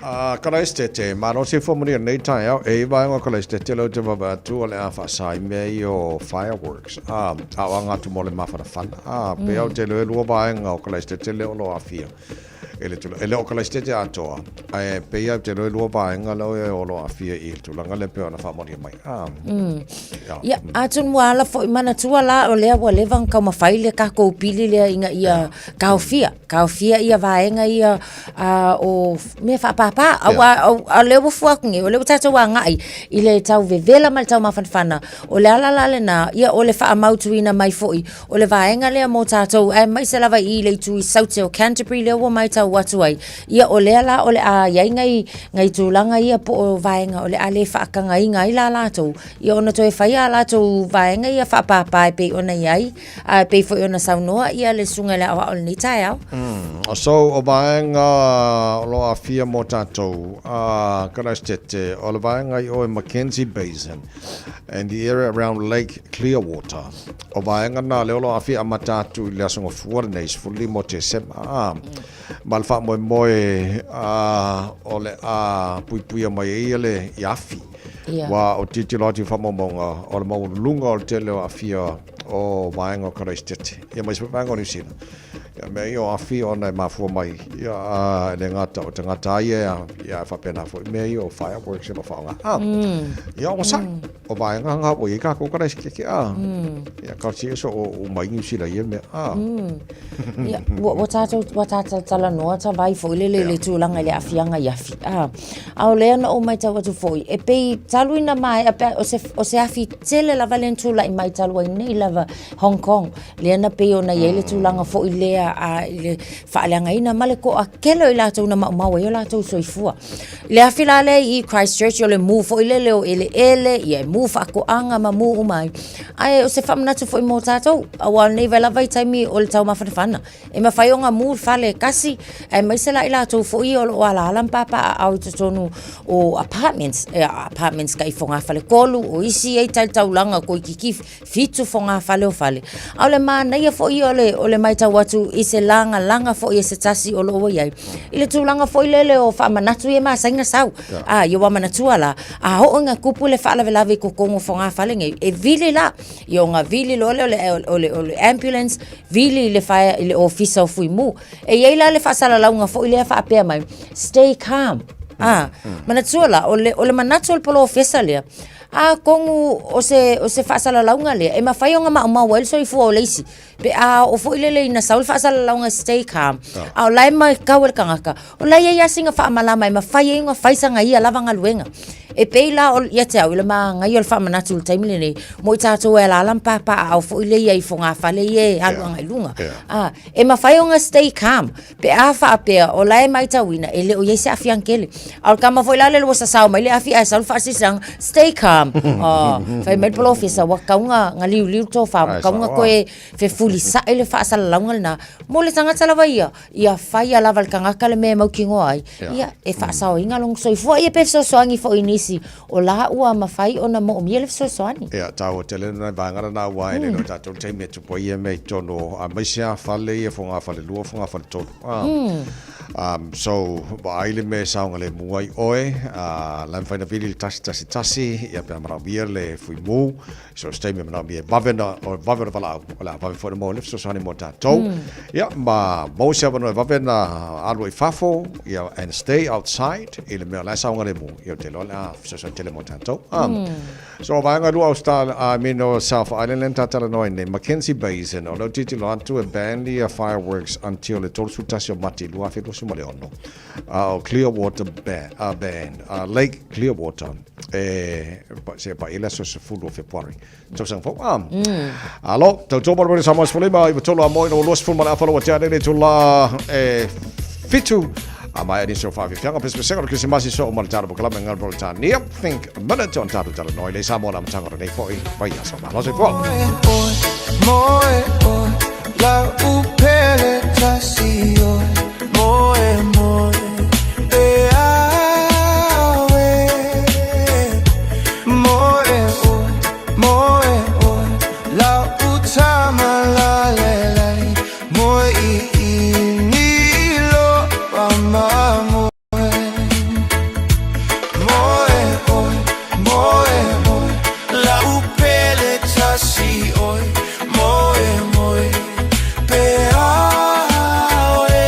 a Kalaesetete, malo soifua manuia i lenei taeao. E i ai vaega o Kalaesetete lea ou te vaavaai atu o le a faasa ai mea ia o fireworks, a, a o aga atu mo le mafanafana. A, pei lava ou te iloa e lua vaega o Kalaesetete lea o lo o aafia. E le tulaga, e le o Kalaesetete atoa, ae pei lava ou te iloa e lua vaega lea o lo o aafia i le tulaga lea pei ona faamaonia mai. Ah.
Mm. Ia, atonu ua ala foi manatua la o lea ua leva ona taumafai le tatou pili lea ina ia taofia, taofia ia vaega ia uh, o mea faapāpā. Aua, yeah. o lea ua fua atu nei, o lea ua tatou agai i le tau vevela ma le tau mafanafana, o le ala la lena, ia o le faamautuina mai foi O le vaega lea mo tatou, aemaise lava i le itu i Saute o Canterbury lea ua maitau atu ai, ia o lea la o le a i ai nai, nai tulaga ia po o vaega o le a le faatagaina ai la latou, ia ona toe fai a latou vaega ia faapāpā e pei ona i ai, a e pei foi ona saunoa ia le Susuga i le Aoao i lenei taeao.
Mm, so o vaega o lo o aafia mo tatou, a Karaisitete, o le vaega i o i Mackenzie Basin and the area around Lake Clearwater. O vaega nā lea o lo o aafia amata atu i le Aso Gafua lenei, 15 o Tesema, ā, ma le faamoemoe ā, o le a puipuia mai ai ia le i afi.
Ia.
Ua o tilotilo atu i faamaumauga o le maualuluga o le tele o aafia o vaega o Karaisitete, ia ma isi foi vaega o Niu Sila. Ia mea ia o afi ona e mafua mai, ia, ā, e le gata o tagata a ia, ia e faapena foi mea ia o fireworks e lo faaaoga. Ā, ia o saʻi. O vaega ngā ua i ai kākou Karaisitete, ā, ia ka tia so o o mai Niu Sila ia mea, ā.
Ia, ua, ua tātou, ua tātou talanoa ta vai foi lele i le tulaga i le aafiaga i afi, ā. A o lea na ou matau atu foi, e pei talu ina maea pe o se, o se afi tele lava lea na tula'i mai talu ai nei lava Hong Kong, lea na pei ona i ai le tulaga foi lea a, i le faaleagaina ma le toatele o i latou na maumau ai o latou soifua. I le afi la lea i Christchurch, o le mū foi lele o eleele, ia e mū faatoaga ma mū uma ai. Ae o se faamanatu foi mo tatou, aua o lenei vai lava vaitaimi o le taumafanafana. E mafai ona mū le fale e tasi, aemaise la i latou foi ia o lo o alaala ma papaaao i totonu o apartments, apartments kai fogafale tolu, o isi e i tai taulaga toeitiiti 7 fogafale o fale. A o le manaia foi ia o le, o le matau atu i se lagalaga foi e se tasi o lo o ua i ai, i le tulaga foi lele o faamanatu ia e masani ona sau. A, ia ua manatua la, a oo ina tupu le faalavelave i totonu o fogafale nei, e vili la, ia ona vili loa lea o le, o le, o le ambulance, vili i le fire, i le ofisa o Fuimu. E i ai la le faasalalauga foi lea faapea mai, stay calm. A, manatua la, o le, o le manatu o le polofesa lea, Atonu o se, o se faasalalauga lea, e mafai ona maumau ai le soifua o le isi, pe a oo foi lele ina sau le faasalalauga stay calm, a o la e matau e le tagata, o la e i ai lava sina faamalama e mafai ai ona fai sana ia lava galuega. E pei la o, ia te au, i le manaia o le faamanatu i le taimi lenei, mo i tatou e alaala ma papaaao foi lea i ai i fogafale ia e alu agai i luga. A, e mafai ona stay calm, Pe a faapea o la e matauina e le o i ai se aafiaga tele. A o le tama foi la lele ua sasao mai le afi ae sau le faasilasilaga, stay calm. Oh, fai mai le polofesa ua tatau ona na liuliu le tofa, ua tatau ona toe fefulisai le faasalalauga lena mo le tagata lava ia, ia faia lava e le tagata le mea e mautinoa ai, ia e faasaoina lona soifua, ia pe fesoasoani foi i nisi o la ua mafai ona moomia le fesoasoani.
Ia, taua tele nai vaega lena aua e le iloa e tatou le taimi e tupu ai ia mea i totonu o, aemaise lava fale ia, fogafale lua, fogafale tolu. So, vaai le mea e saogalemu ai oe, la e mafai ona vili le 111, ia pe a manaomia le fuimu, So se taimi e manaomia e vave ona, o vave ona valaau, o le a vave foi ona maua le fesoasoani mo tatou. Ia, ma maua se avanoa e vave ona alu ai i fafo, ia, and stay outside, i le mea o la e saogalemu, ia ou te iloa o le a fesoasoani tele mo tatou. So, vaega lua o Star, I mean, o South Island lea na ta talanoa ai nei, Mackenzie Basin, o lea ou tilotilo atu e ban ia fireworks until le 31 o Mati 2026. A o Clearwater ban, ban, Lake Clearwater, e se pa ile aso 10 o Fepuari. Tausaga fou. Ah. Alo, tautua mo le Samoa 15, i tolu a moi no 20 ma le afa ua tea nei le itula e fitu. A mai ani so whawhiwhianga pesepesega o le Krisimasi so o ma le tātou pokalame ngā Britania. Think a minute on tātou tala noi le Samoa na matanga nei foi vai aso malo se fua. Moe oe, la upele tasi oe, moe moe, e awe. Moe oe, moe oe, la utama la le lai, moe i i ni lo pa ma moe. Moe oe, moe oe, la upele tasi oe, moe moe, pe awe.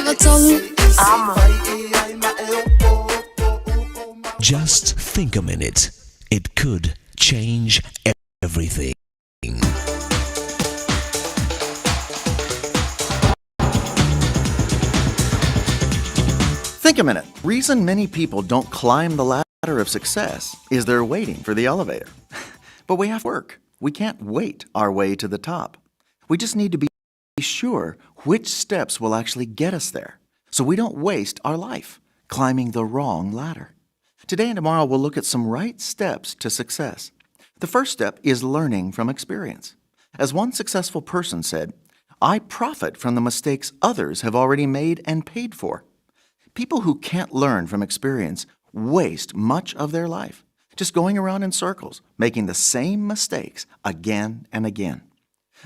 93.
Just think a minute. It could change everything.
Think a minute. Reason many people don't climb the ladder of success is they're waiting for the elevator. But we have work. We can't wait our way to the top. We just need to be sure which steps will actually get us there so we don't waste our life climbing the wrong ladder. Today and tomorrow, we'll look at some right steps to success. The first step is learning from experience. As one successful person said, I profit from the mistakes others have already made and paid for. People who can't learn from experience waste much of their life just going around in circles, making the same mistakes again and again.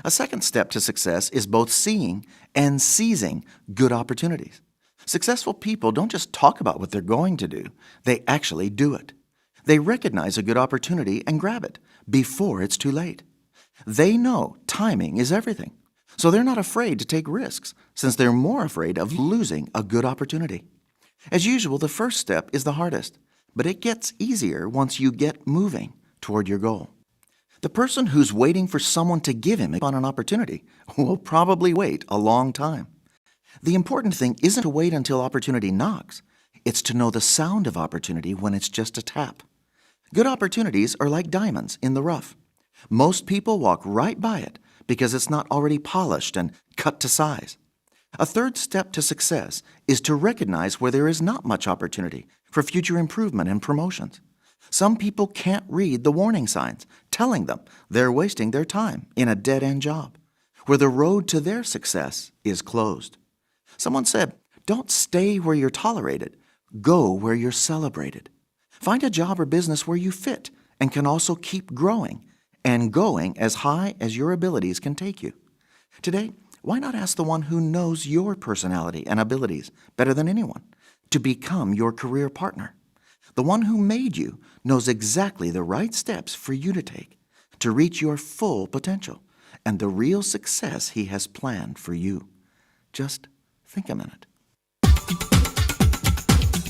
A second step to success is both seeing and seizing good opportunities. Successful people don't just talk about what they're going to do, they actually do it. They recognize a good opportunity and grab it before it's too late. They know timing is everything, so they're not afraid to take risks since they're more afraid of losing a good opportunity. As usual, the first step is the hardest, but it gets easier once you get moving toward your goal. The person who's waiting for someone to give him on an opportunity will probably wait a long time. The important thing isn't to wait until opportunity knocks. It's to know the sound of opportunity when it's just a tap. Good opportunities are like diamonds in the rough. Most people walk right by it because it's not already polished and cut to size. A third step to success is to recognize where there is not much opportunity for future improvement and promotions. Some people can't read the warning signs telling them they're wasting their time in a dead end job, where the road to their success is closed. Someone said, Don't stay where you're tolerated, go where you're celebrated. Find a job or business where you fit and can also keep growing and going as high as your abilities can take you. Today, why not ask the one who knows your personality and abilities better than anyone to become your career partner? The one who made you knows exactly the right steps for you to take to reach your full potential and the real success he has planned for you. Just think a minute.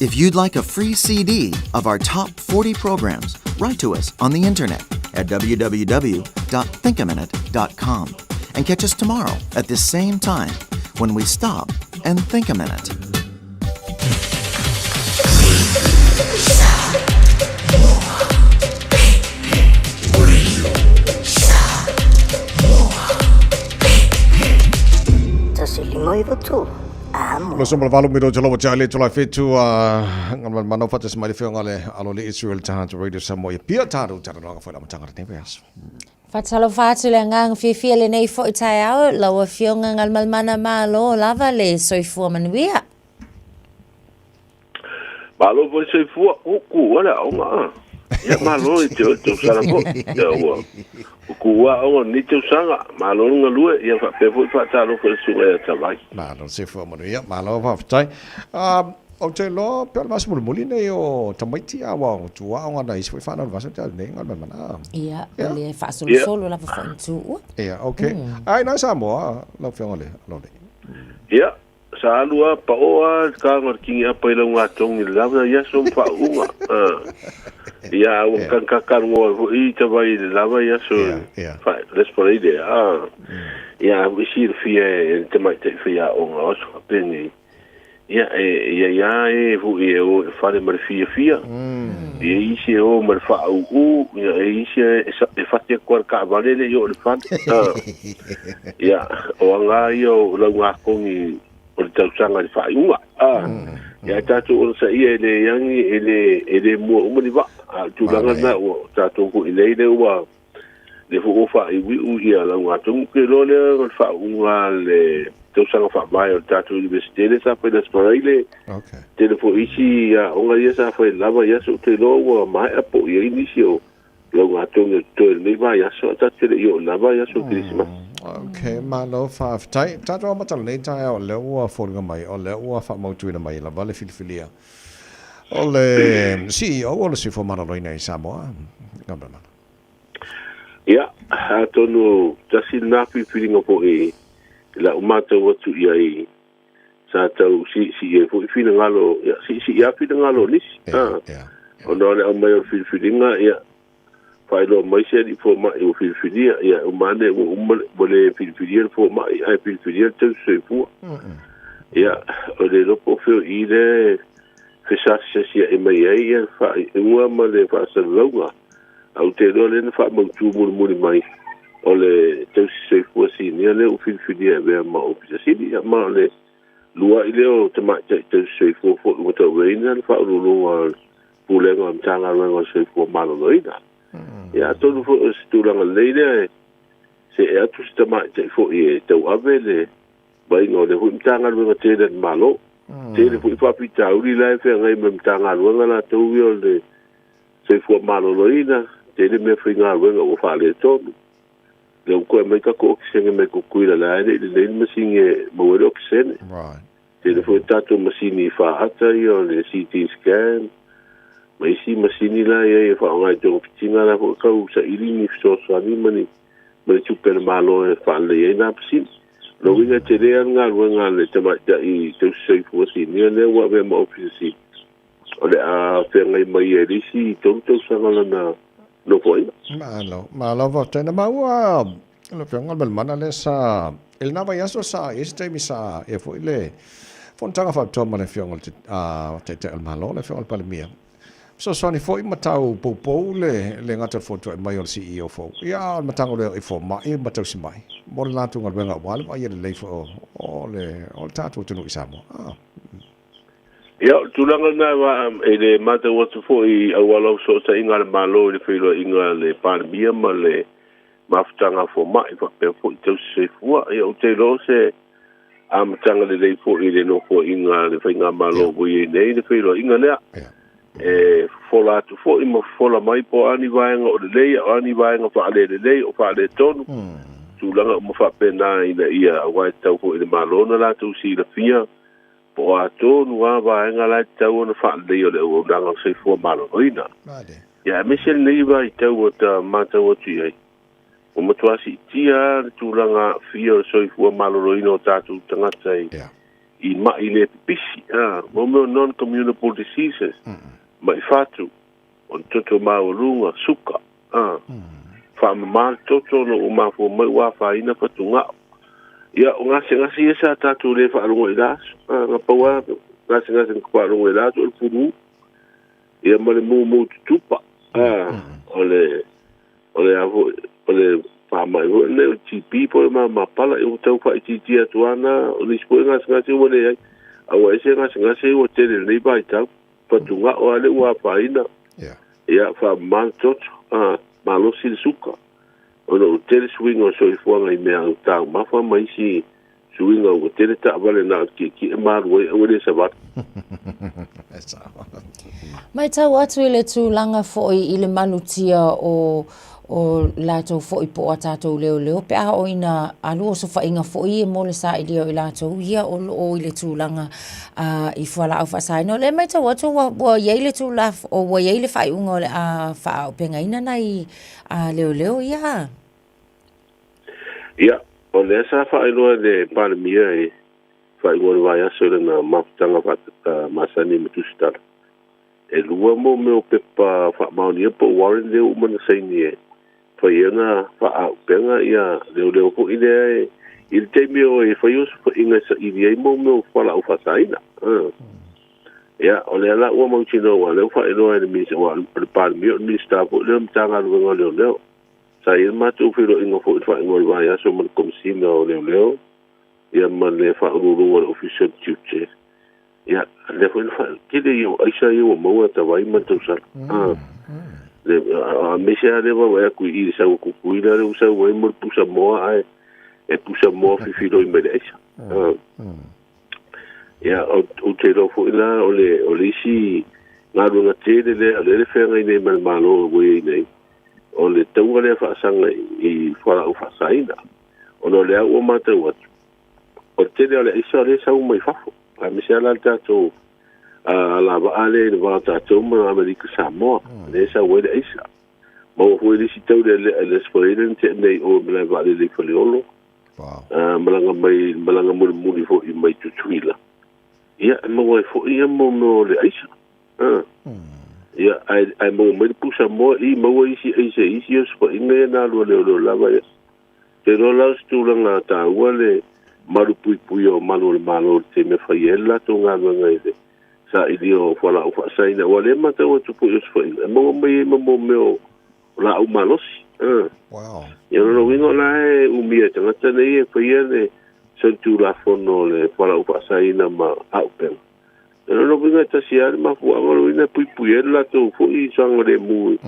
If you'd like a free CD of our top 40 programs, write to us on the internet at www.thinkaminute.com and catch us tomorrow at this same time when we stop and think a minute.
Lo somo valu mi rojo lo chale chola fetu a ngal manau fata smari feo ngale alo le Israel taha to radio Samoa pia taru tara no fa la matanga te peaso.
Faatalofa atu le agaga fiafia lenei foi taeao, lau Afioga Galumalemana Malo lava le soifua manuia.
Malo foi soifua, kuku a le aoga a. Ia malo i te tausaga foi. Ia ua kuku a aoga ni tausaga, malo le galue, ia faapea foi faatalofa i le susuga ia Tavai.
Malo le soifua manuia, malo faafetai. Ou te iloa pea o le vasa mulimuli nei o tamaiti a ua tu aoga nai isi foi whanau le vasa te nei Galumalemana a.
Ia, o le faasolosolo lava foi ni tuua.
Ia, okay. Ai nai Samoa, lau Afioga le alo nei.
Ia, sa alu a pao a le taga o le kingi apa i lau gatogi i le lava i aso ma faauuga. Ia, ua kangkakaroa ai foi i tavai i le lava i aso lesparade a. Ia, ua silafia e le tamaitai faiaoga o aso faapenei. Ia, e i ai lava e foi e o i le fale ma le fiafia, e i ai isi e o ma le faaūū, ia, e i ai isi e fati atu lava i le taavale e le i oo i le fale. Ia, o aga lava ia o laugakogi o le tausaga i le faaiuga. Ia, ae tatou onosaia e le agi, e le, e le mua uma ni vaa, a o le tulaga lena ua tatou foi nei lea ua lea foi ua faaiuiu ia laugatonu. Ou te iloa lea o le faauuga a le tausaga faavae o le tatou Universite lea sa fai i le Aso Faraile. Tele foi isi aoga ia sa fai lava i aso, ou te iloa ua maea po o i ai nisi o laugatonu o totoe i lenei vaiaso, ae tatou te le i oo lava i aso o Kerisimasi.
Okay, malo faafetai. Tatou amata lenei taeao o lea ua foliga mai, o lea ua faamautuina mai lava le filifilia o le CEO o le Soifua Maloloina i Samoa. Galumalemana.
Ia, atonu tasi lena filifiliga foi i lau matau atu i ai, Sa tau siisii ai foi finagalo, ia, siisii lava finagalo o nisi, a, ona o le aumai o le filifiliga, ia, faailoa mai se alii fomai ua filifilia, ia, uma ane ua uma le, ua le filifilia le fomai, ae filifilia le tausisoifua. Ia, o le iloa po o fea o i lea e fesasisasia'i mai ai ia le faaiuga ma le faasalalauga, ae ou te iloa lea na faamautu mulimuli mai, o le tausisoifua sinia lea ua filifilia e avea ma Ofisa Sili, ia, ma o le lua'i lea o tamaitai tausisoifua foi ua tauaveina le Faauluuluga o le Pulega o le Matagaluega o le Soifua Maloloina. Ia, atonu foi o se tulaga lelei lea e see atu se tamaitai foi e tauave le vaaiga o lea foi Matagaluega tele a le Malo. Tele foi faafitauli la e feagai ma le Matagaluega latou ia o le Soifua Maloloina, tele mea faigaluega ua faaletonu. Lea ua toe aumai tatou okesene mai Tutuila, la e le i lelei le masini e maua ai le okesene. Tele foi tatou masini faata ia o le CT scan, ma isi masini la e i ai e faaaoga i togafitiga la foi tau saili ni fesoasoani ma ni ma le tupe a le Malo e faalelei ai na masini. O lona uiga e tele lava le galuega a le tamaitai tausisoifua sinia lea ua avea ma Ofisa Sili o le a feagai mai ai i le isi 3 tausaga lana nofoaiga.
Malo, malo faafetai. Na maua lau Afioga le malemana lea sa i lena vaiaso sa i ai se taimi sa i ai foi le fonotaga faapitoa ma le Afioga i le Taitai o le Malo, le Afioga i le Palemia. Fesoasoani foi ma tau poupou le le gata o le fotuai mai o le CEO fou. Ia a o le Matagaluega i fomai ma tausi mai mo le latou galuega aua le vaaia lelei foi o le o le tatou atunuu i Samoa. Ah.
Ia, o le tulaga lena i le matau atu foi i auala o fesootaiga a le Malo i le feiloaiga a le Palemia ma le mafutaga a fomai faapea foi tausi soifua. Ia, ou te iloa o se amataga lelei foi i le nofoaiga a le Faigamalo ua i ai nei le feiloaiga lea. E fofola atu foi ma fofola mai po o a ni vaega o lelei a o a ni vaega faalelelei o faaletonu, tulaga uma faapena ina ia aua e tatau foi i le Malo ona latou silafia Po o a tonu lava vaega la e tatau ona faaleleia o le auaunaga o le soifua maloloina. Ia aemaise lenei vaitau ua ta matau atu i ai, ua matua siitia lava le tulaga aafia o le soifua maloloina o tatou tagata i, i ma'i le pipisi, a, mo mea o non-communicable diseases, ma'i fatu, o le toto maualuga, suka, a, faamama le toto ona ua mafua mai ua afaina fatugao. Ia, o gasegase ia sa tatou le faalogo i la aso. A, na pau lava gasegase na faalogo i la aso o le fulu, ia ma le mumu tutupa. A, o le, o le a foi, o le faamai foi lenei o le TB po o le mamapala, ia ua tau faaitiitia atu lava na, o nisi foi gasegase ua leai. A ua ese gasegase ua tele i lenei vaitau. Fatugao lava lea ua afaina, ia faamama le toto, a, malosi le suka, ona ua tele suiga o le soifuaga i mea taumafa ma isi suiga ua tele taavale na o le tietie ma alu ai aua le savali.
Matau atu i le tulaga foi i le malutia o o latou foi po o a tatou leoleo pe a oo ina alu osofaiga foi ia mo le sailia o i latou ia o lo o i le tulaga i fualaau faasaina. O lea e matau atu ua, ua i ai le tulafono, ua i ai le faaiuga o le a faaaupegaina nai leoleo ia.
Ia, o lea sa faailoa e le Palemia i faaiuga o le vaiaso i lana mafutaga masani ma Tusitala. E lua mo mea o pepa faamaonia po o warrant lea ua uma ona saini e fai ai ona faaauupega ia leoleo foi lea e i le taimi o e fai osofaiga e saili ai mo mea o fualaau faasaina. Ia, o lea la ua mautinoa aua o lea ua faailoa e le Minisita, aua o le Palemia o le Minisita foi lea o le Matagaluega o Leoleo. Sa i ai le matou feiloaiga foi i le faaiuga o le vaiaso ma le Komesina o Leoleo ia ma le Faauluuluga o le Ofisa o le Tiute. Ia, lea foi na fai, tele ia o aisa ia ua maua e tavai ma le tausala. Ah, le, a aemaise lava lea vaavaai atu i i le sau a Tutuila lea ua sau ai mo le pusa moa ae e pusa moa fifiloi mai le aisa. Ah. Ia, ou te iloa foi la o le, o le isi galuega tele lea, o lea le feagai nei ma le Malo ua i ai nei, o le tauga lea faasaga i fualaau faasaina. Ona o lea ua matau atu, o le tele o le aisa o lea e sau mai fafo. Aemaise lava la le tatou alavaa lea i le va o tatou ma Amerika Samoa, lea e sau ai le aisa. Maua foi le isi taulealea i le Aso Faraile na tea nei i o i malae vaalele i Faleolo, malaga mai, malaga mulimuli foi mai Tutuila. Ia, e maua ai foi ia mo mea o le aisa. A. Ia, ae, ae maua mai le pusa moa i, maua isi aisa i isi osofaiga ia na alu a leoleo lava ia. Te iloa la o se tulaga taua le malupuipuia o malu o le Malo i le taimi e fai ai le latou galuega i le sailia o fualaau faasaina, aua o lea e matau atu foi i osofaiga, e maua mai ai ma mo mea o laau malosi. A.
Wow.
Ia, o lona uiga o la e umia e tagata nei e faia le solitulafono o le fualaau faasaina ma auupega. O lona uiga e tasi lava le mafuaaga, o le uiga e puipui ai le latou foi saogalemu i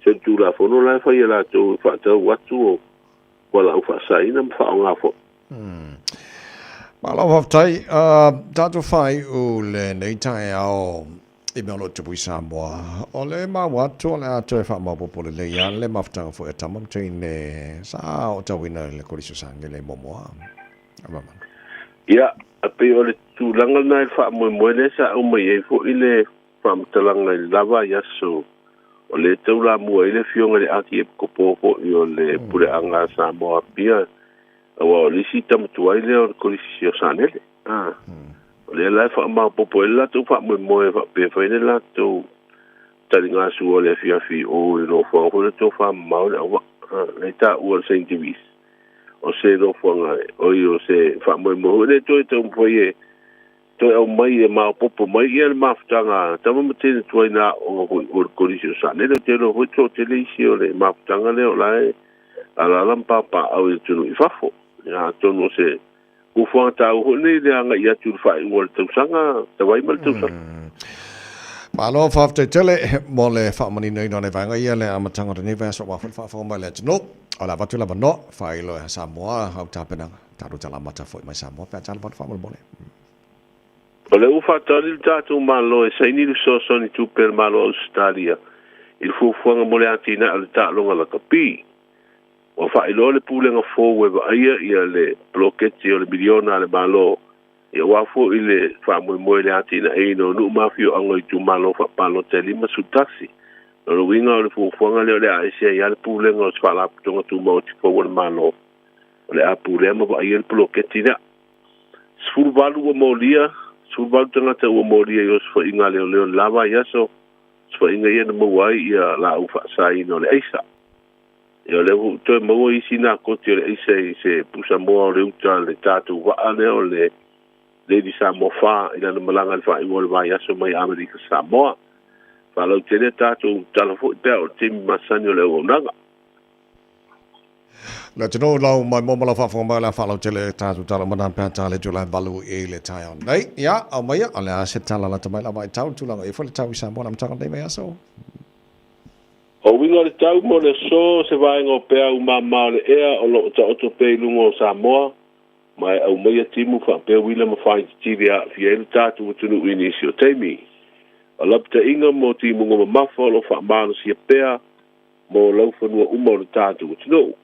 solitulafono la e fai e latou e faatau atu o fualaau faasaina ma faaaoga foi.
Malo faafetai. Tatou faaiu lenei taeao i mea o lo o tupu i Samoa. O le maua atu o le a toe faamaopoopo lelei lava le mafutaga foi a tama ma teine sa aotauina i le Kolisi o Sagele muamua.
Ia, e pei o le tulaga lena i le faamoemoe lea sa aumai ai foi le faamatalaga i le la vaiaso, o lea e taulamua ai le Afioga i le Akiepikopo foi o le Puleaga a Samoa Apia, aua o le isi tama tuai lea o le Kolisi o Sanele. A, o lea la e faamaopoopo ai le latou faamoemoe faapea e fai le latou taligasua o le afiafi i o i le nofoaga foi lea tofamamao i le auvaa, a, lea e taua o le Saint Davies. O se nofoaga, oi, o se faamoemoe foi lea toe taumafai e toe aumai e maopoopo mai ia le mafutaga a tama ma teine tuai na aooga foi o le Kolisi o Sanele. Ou te iloa foi toatele isi o le mafutaga lea o la e alaala ma papaaao i atunuu i fafo. Ia, atonu o se fuafuaga taua foi lenei i le agai atu i le faaiuga o le tausaga tavai ma le tausaga.
Malo faafetai tele mo le faamaninoina o le vaega ia le amataga o lenei vaiaso aua foi le faafofoga mai a le atunuu. O le avatu le avanoa faailoa ia Samoa au tapenaga tatou tala amata foi mai Samoa pe a tala vale faamolemole.
O lea ua faatali le tatou Malo e saini le fesoasoani tupe a le Malo o Ausetalia i le fuafuaga mo le atinae o le taaloga lakapi. Ua faailoa le Pulega fou e vaaia ia le poloketi o le miliona a le Malo aua foi le faamoemoe i le atinaeina o nuu ma afioaga o itumalo faapalota e 51. O lona uiga o le fuafuaga lea o le a ese ai lava le Pulega o se Faalapotopotoga Tumaoti fou a le Malo o le a pulea ma vaaia le poloketi lea. 18 ua molia, 18 tagata ua molia i osofaiga a leoleo i le la vaiaso, osofaiga ia na maua ai ia laau faasaina o le aisa. Ia o lea foi ua toe maua isi nakoti o le aisa i se pusamoa o le uta a le tatou vaa lea o le Lady Samoa 4 i lana malaga i le faaiuga o le vaiaso mai Amerika Samoa. Faalautele a tatou tala foi pe a o le taimi masani o le auaunaga.
Le atunuu lau maimoa ma lau faafofoga mai o le a faalautele tatou tala uma na pe a tale atu la valu i le taeao nei. Ia, aumaia, o le a se tala lata mai la vaitau le tulaga e foi le tau i Samoa le amataga o lenei vaiaso.
O uiga o le tau mo le aso, se vaega o peau mama o le ea o lo o taoto pea i luga o Samoa, ma e aumaia timu faapea uila ma faaititili e aafia ai lo tatou atunuu i nisi o taimi. O lapataiga mo timuga mamafa o lo o faamalosia pea mo laufanua uma o le tatou atunuu.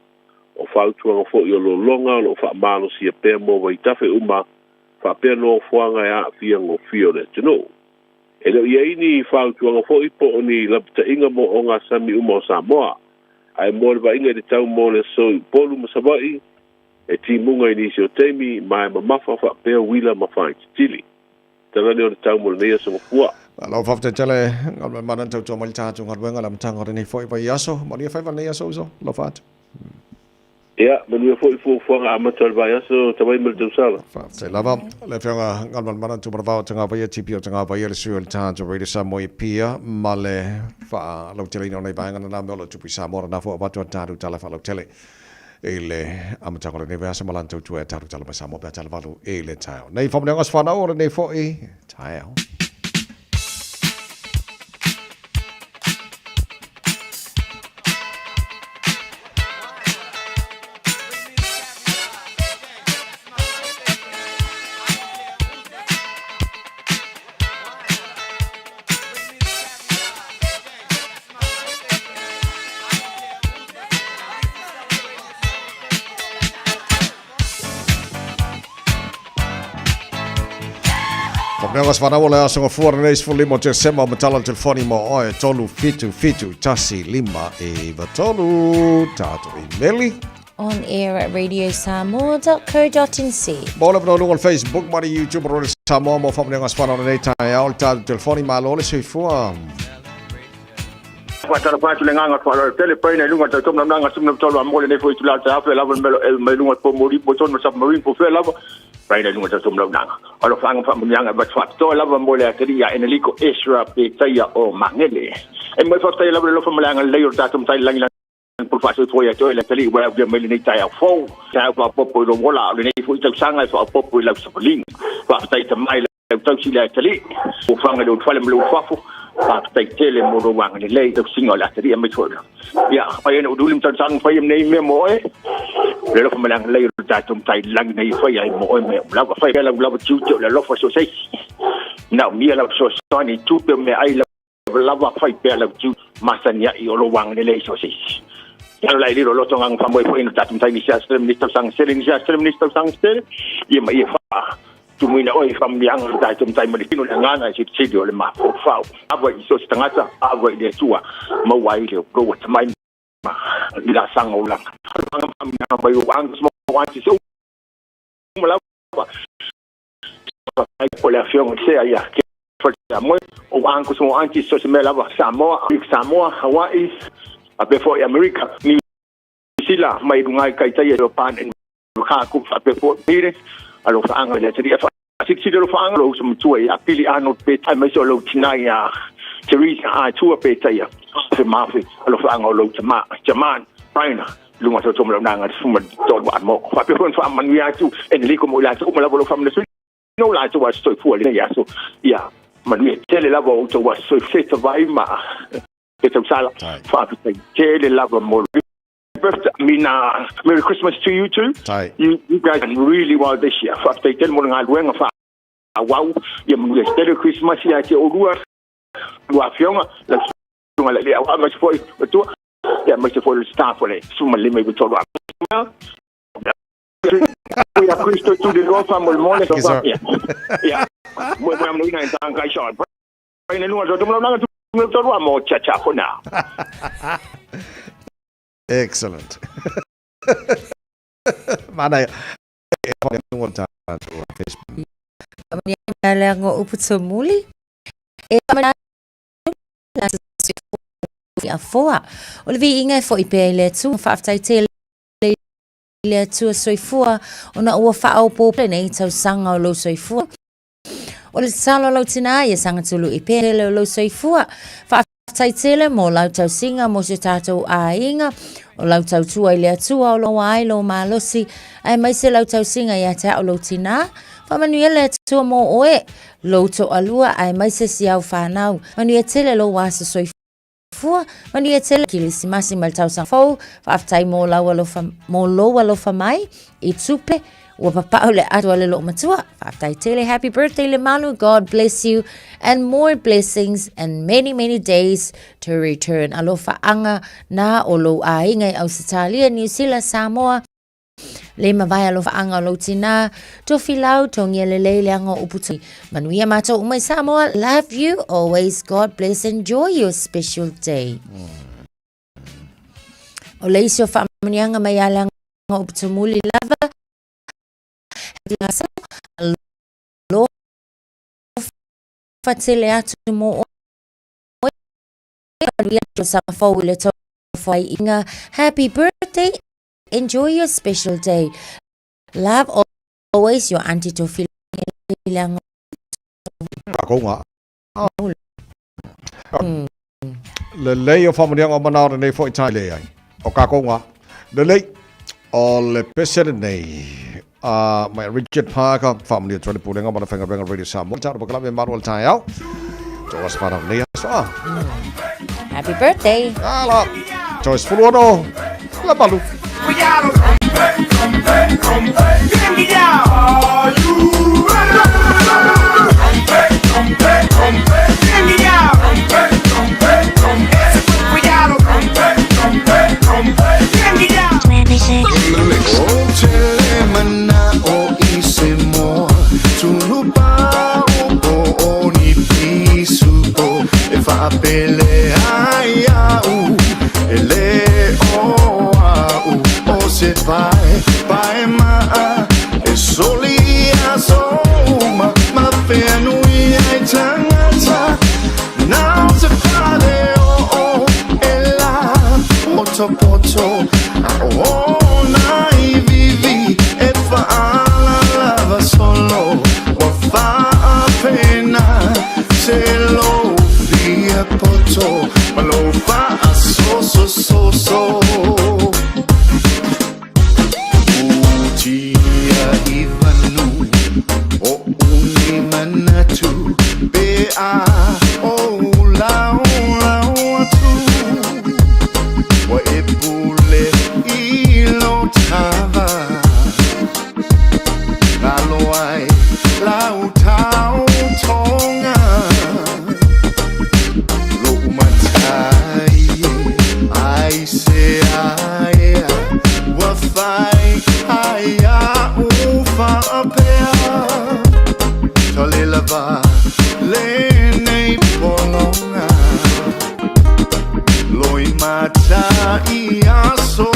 O fautuaga foi o lologa o lo o faamalosia pea mo vaitafe uma faapea nofoaga e aafia gofie o le atunuu. E le o i ai ni fautuaga foi po o ni lapataiga mo ogasami uma o Samoa. Ae mo le vaaiga i le tau mo le aso i Upolu ma Savaii, e timuga i nisi o taimi, ma e mamafa faapea uila ma faaititili. Tala lea o le tau mo lenei aso mafua.
Malo faafetai tele, galuega mana na tautua mai le tatou galuega le amataga o lenei foi vaiaso. Manuia faiva lenei aso uso, alofa atu.
Ia, manuia foi fuafuaga amata o le vaiaso tavai ma le tausala.
Faafetai lava. Le Afioga Galumalemana Tumanavao Tagavaia, TP o Tagavaia, le sui o le tatou Radio Samoa i Apia ma le faalauteleina o nei vaega na mea o lo o tupu i Samoa na foi avatu a tatou tala faalautele i le amataga o lenei vaiaso ma lana tautua e tatou tala mai Samoa pe a tala valu i le taeao. Nei faamanuiaga o se whanau o lenei foi taeao. Mea se whanau o le aso ngafua lenei 15 o Tesema o matala le telefoni mo oe 3 7 7 1 5 9 3 tātou imeli.
On air at radiosamoa.co.nz.
Mo le avanoa i luga o le Facebook ma le YouTube o Radio Samoa mo faamanuiaga sefana o lenei taeao le tatou telefoni malo le soifua.
Faatalofa atu le agaga o le faaaloalo tele paina i luga o le tautoga na suma tolu a mo lenei foi itula o le taeao fea lava le mea o lo o e mai luga o le pomoli po tonu ma submarine po fea lava paina i luga o le tautoga launaga alofaaga ma faamanuiaga e avatu faapitoa lava mo le atalii ia Eneliko Ezra Petaia o Magele. E momoli faafetai lava le alofa ma le agalelei o le tatou Matai i le lagi Pule faasoifua ia te oe le Atalii ua e aulia mai lenei taeao fou, taeao faaopoopo i lou ola, a o lenei foi tausaga e faaopoopo i lau savaliga. Faafetai tama i lau tausi i le Atalii, fuafuaga i le ulufale ma le ulufafo, faafetai tele mo lou agalelei i tausiga o le Atalii aemaise foi ia ai ina uliuli ma talosaga ma faia nei mea mo oe. O le alofa ma le agalelei o le tatou Matai i le lagi nei e faia ai mo oe mea uma lava. Fai pea lau lava tiute o le alofa so o se isi. Manaomia lau fesoasoani i tupe o meaai lava fai pea lau tiute masani ai o lou agalelei so o se isi. Alo la i lilo loto ngang whamoe fo ino tatu mtai nisi asele mnisi tausaga sele nisi asele mnisi tausaga sele ia ma ia wha tumuina oe whamulianga le tatou matai ma le tino le agaga e silisili o le mafaufau ava i so se tagata ava i le Atua maua ai le lou atamai ma i laasaga o langa alofaga ma faamanuiaga mai ou uncles ma ou aunties uma lava ai po le afioga i sea ia ke Samoa o uncles ma aunties so se mea lava Samoa Samoa Hawaii a pe foi Amerika New Sila mai luga i kai tai e pan en ka ku fa pe foi pire alofaanga le tari fa sisi le alofaanga lo uso matua ia Pili Arnold pe tai mai so lo tina ia Teresa a tua pe tai ia fe mafi alofaanga o lo tama Jaman Brian lunga so tomo nanga suma tolu a mo fa pe foi fa manuia atu en liko mo la tu mo la lo fa mo no la tu so fua le ia so ia manuia tele lava o tu so se ta vai ma e tau sala fa pe tele lava mo birthday. I mean, Merry Christmas to you too. You guys done really well this year. Fa te tele mo ngā luenga fa wau ia manuia tele Christmas ia te orua lua afioga la sunga le au ma foi tua ia ma se foi le staff le suma le me tolu ia Kristo tu de lofa mo le mole so fa ia ia mo mo mo ina tanga kai shot ina lunga so tumla nanga tu tolu mo cha cha for now.
Excellent. Mana e
Le ngo upu tumuli e a foa. O le viiga e foʻi pea i le Atua, faafetai tele i le Atua soifua ona ua faaopoopo lenei tausaga o lou soifua. O le tatalo a lau tinā ia saga tului pea tele o lou soifua. Faafetai tele mo lau tausiga mo se tatou aiga, o lau tautua i le Atua o lo ai lou malosi, aemaise lau tausiga ia te au lou tinā. Faamanuia le Atua mo oe, lou toalua aemaise si au fanau. Manuia tele lou aso soifua, manuia tele Kilisimasi ma le tausaga fou. Faafetai mo lau alofa, mo lou alofa mai i tupe ua papau le atu a le loomatua. Faafetai tele. Happy birthday Lemalu. God bless you and more blessings and many many days to return. Alofa anga na o lou aiga i Ausetalia, Niu Sila, Samoa, Le mavae alofaanga o lou tinā, Tofilau, Tongia lelei le aga o upu tui. Manuia mātou uma i Samoa, love you always, God bless, enjoy your special day. O le isi o faamanuiaga mai a le aga o upu tumuli lava, alofa tele atu mo oe, manuia tausaga fou i le tauwhaiinga. Happy birthday! Enjoy your special day. Love always your auntie Tofi Leaga.
Kākou Lelei o faamanuiaga o manao lenei foi tai le ai. O kākou ngā. Lelei o le pese lenei. Mai Richard Parker, whaamanuia atu ai le pulega ma le whainga Radio Samoa. Tāro pakalame maru o le taeao. Tō asa whanau nei aso.
Happy birthday.
Ala. Joyce Fuluano. La malu.
poto ma lou faasosososo. Utia i vanu o uni manatu pe a o laolao atu ua e pule i lo tava ngalo ai lau tautoga lo'u matai e ai se aea ua fai ai a'u faapea tale lava lenei pologa loimata i aso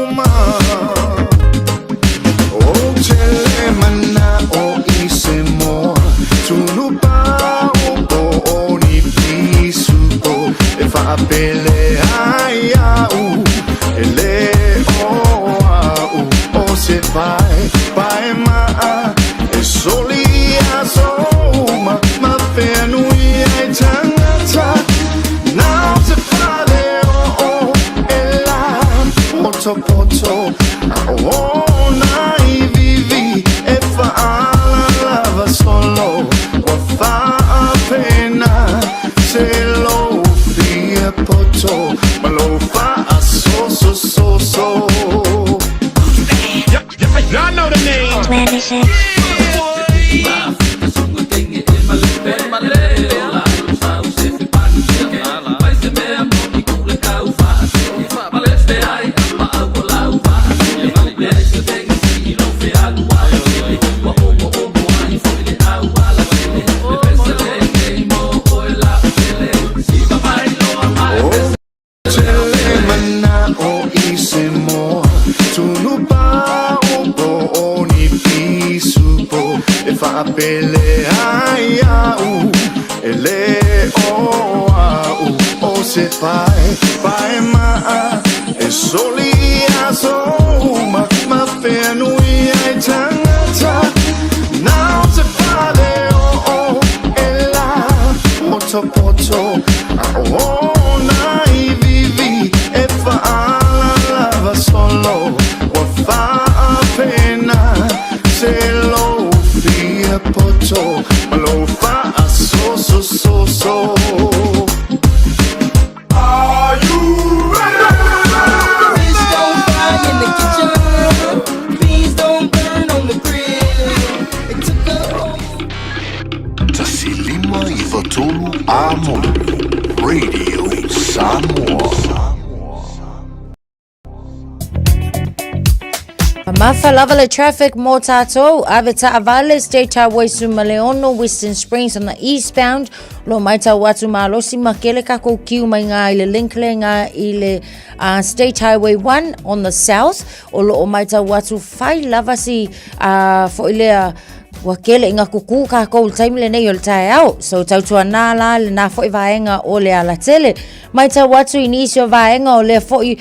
uma. Ou te le mana'o i se moa tunu pa'u po o ni pisupo e fa'apele ai a'u e lē o a'u o se pae pae ma'a e soli aso uma ma feanui ai tagata na o se fale o'o e la potopoto a o ona ivivi e fa'alalava solo ua fa'apena se lou fia poto ma lou fa'asosososo.
Y'all know the name.
26.
Ou te le mana'o i se moa tunu pa'u po o ni pisupo e fa'apele ai a'u e lē o a'u o se pae pae ma'a e soli aso uma ma feanui ai tagata na o se fale o'o e la potopoto a o ona ivivi e fa'alalava solo ua fa'apena se lou fia poto ma lou fa'asosososo.
Are you ready?
Fish don't fry in the kitchen. Beans don't burn on the grill. It took a whole
1593 Amo Radio Samoa.
Mafa lava le traffic mo tātou, ave taavale State Highway Sumaleono, Western Springs on the eastbound, lo mai tau atu malosi ma kele kako kiu mai ngā i le Linkley ngā i le State Highway 1 on the south, o lo o mai tau atu whai lava si fo i lea Ua kele i ngā kukū kākou i le taimi lenei o le taeao. So tautua nā la le nā fo'i vaega o le alatele. Mai tau atu i nisi o vaega o lea fo'i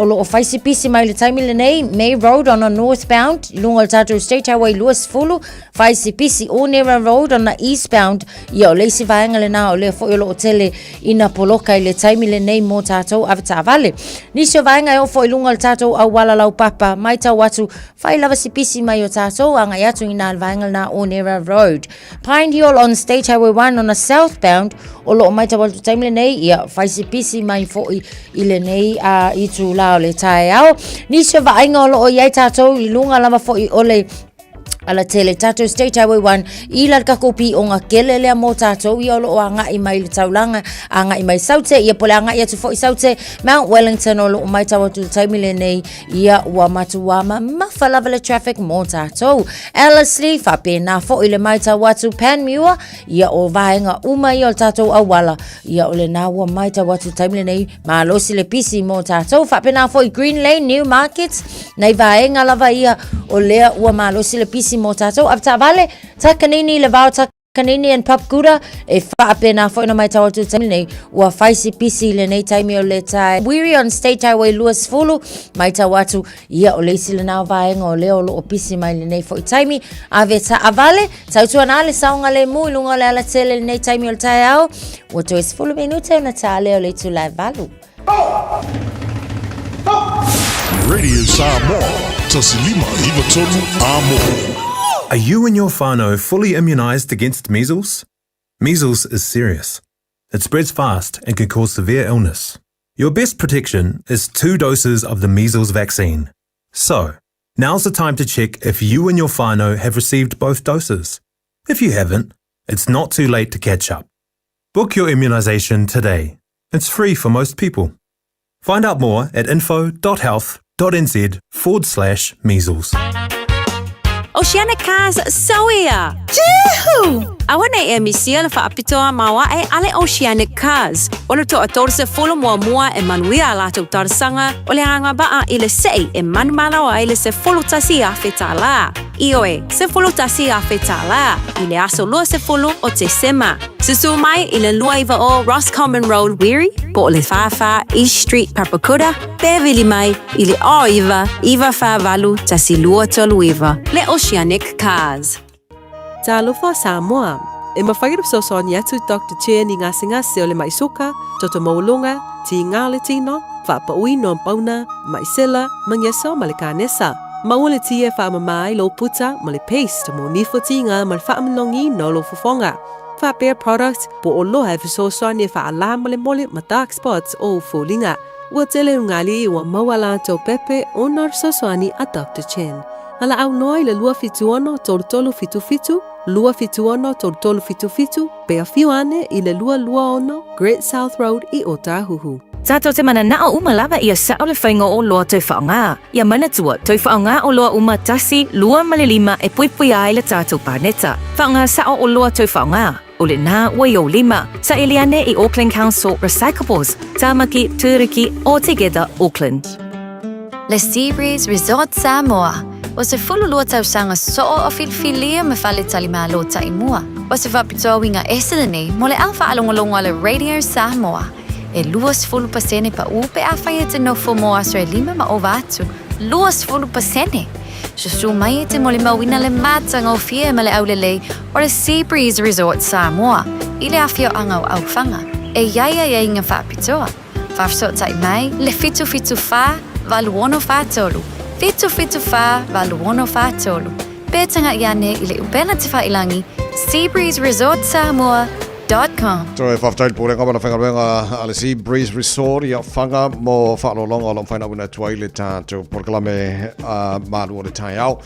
o lo o faisipisi mai le taimi lenei, May Road on a northbound, i lunga o le tātou State Highway 20, faisipisi Onera Road on a eastbound, ia o le isi vaega lenā o lea fo'i o lo o tele ina poloka i le taimi lenei mō tātou avetaavale. Nisi o vaega e oo fo'i i lunga o le tātou auala laupapa, mai tau atu Whai lava si pisi mai o tātou, a ngai atu i nā vaenga nā Onera Road. Pine Hill on State Highway 1 on a southbound, o loo mai tau atu taimi lenei, ia whai si pisi mai fo'i i lenei a i tū la o le taeao. Nisi o vaaiga o loo iai tātou i lunga lava fo'i o le ala tele tātou State Highway 1 i la kako pi o ngā kele lea mō tātou ia o loo a ngai mai le taulanga a ngai mai saute ia pole a ngai atu fo'i saute Mount Wellington o loo mai tau atu le taimi lenei Ia ua matua mamafa lava le traffic mō tātou. Ellerslie, faapena fo'i le maitau atu Panmure, ia o vaega uma ia o le tātou auala. Ia o lenā ua maitau atu taimi lenei, malosi le pisi mō tātou. Faapena fo'i Green Lane, Newmarket, nei vaega lava ia o lea ua malosi le pisi mō tātou. Avetaavale, Takanini, le vao Kanini and Papakura, e faapena foi ona matau atu i le taimi lenei, ua fai si pisi i lenei taimi o le tae. Wiri on State Highway 20, matau atu, ia o le isi lena o vaega o lea o loo pisi mai lenei foi taimi. Ave taavale, tautuana le saogalemu i luga o le alatele i lenei taimi o le taeao, ua toe 10 minute ona ta lea o le itula e 8.
Radio Samoa, tasilima iva tolu a mo.
Are you and your whānau fully immunised against measles? Measles is serious. It spreads fast and can cause severe illness. Your best protection is two doses of the measles vaccine. So, now's the time to check if you and your whānau have received both doses. If you haven't, it's not too late to catch up. Book your immunisation today. It's free for most people. Find out more at info.health.nz forward slash measles.
Oceanic Cars Sauia! Juhu! Aua nei e misia le faapitoa maoae a le Oceanic Cars. O le toa 30 muamua e manuia a latou talosaga o le agavaa i le sei e manumalo ai le $11,000 tālā. Ioe, $11,000 tālā i le aso 20 o Tesema. Susu mai i le 29 Roscommon Road, Wiri, po o le 44 East Street, Papakura, pe vili mai i le 09 948 1239. Le Oceanic Cars.
Talofa Samoa! E mafai ona fesoasoani atu Doctor Chen i gasegase o le maʻi suka, toto maualuga, tiga o le tino, faapauina o pauna, maʻi sela, mageso ma le kanesa. Maua le ti e faamama ai lou puta ma le paste mo nifo tiga ma le faamanogiina o lou fofoga. Faapea product po o loha e fesoasoani e faalā molemole ma dark spots o ou foliga. Ua tele ugali ua maua latou pepe ona o le fesoasoani a Doctor Chen. Valaau noa i le 276 3377, 276 3377, pe afio ane i le 226 Great South Road i Ōtāhuhu.
Tātou te mananao uma lava ia sao le whainga o loa tau whaonga. Ia manatua, tau whaonga o loa uma tasi, lua ma le lima e puipui ai le tātou pāneta. Whaonga sao o loa tau whaonga, o le nā ua i ou lima. Saili ane i Auckland Council Recyclables, Tāmaki, Tūruki, o Together Auckland.
Le Seabreeze Resort Samoa, ua 12 tausaga soo o filifilia ma faletalimalo taimua. O se faapitoa uiga ese lenei mo le au faalogologo a le Radio Samoa. E 20% paʻu pe afai e te nofo mo aso e lima ma ova atu. 20%! Susu mai e te molimauina le matagofie ma le aulelei o le Sea Breeze Resort Samoa i le afioaga o Aufaga e i ai aiaiga faapitoa. Faafesootai mai le 774 8643, 774 8643, pe tagai ane i le upena tefailangi seabreezeresortsamoa.com.
Toe faafetai i le Pulega ma le Faigaluega a le Sea Breeze Resort i Ofaga mo faaaloaloga o lo o mafai ona auina atu ai le tatou polokalame a malu o le taeao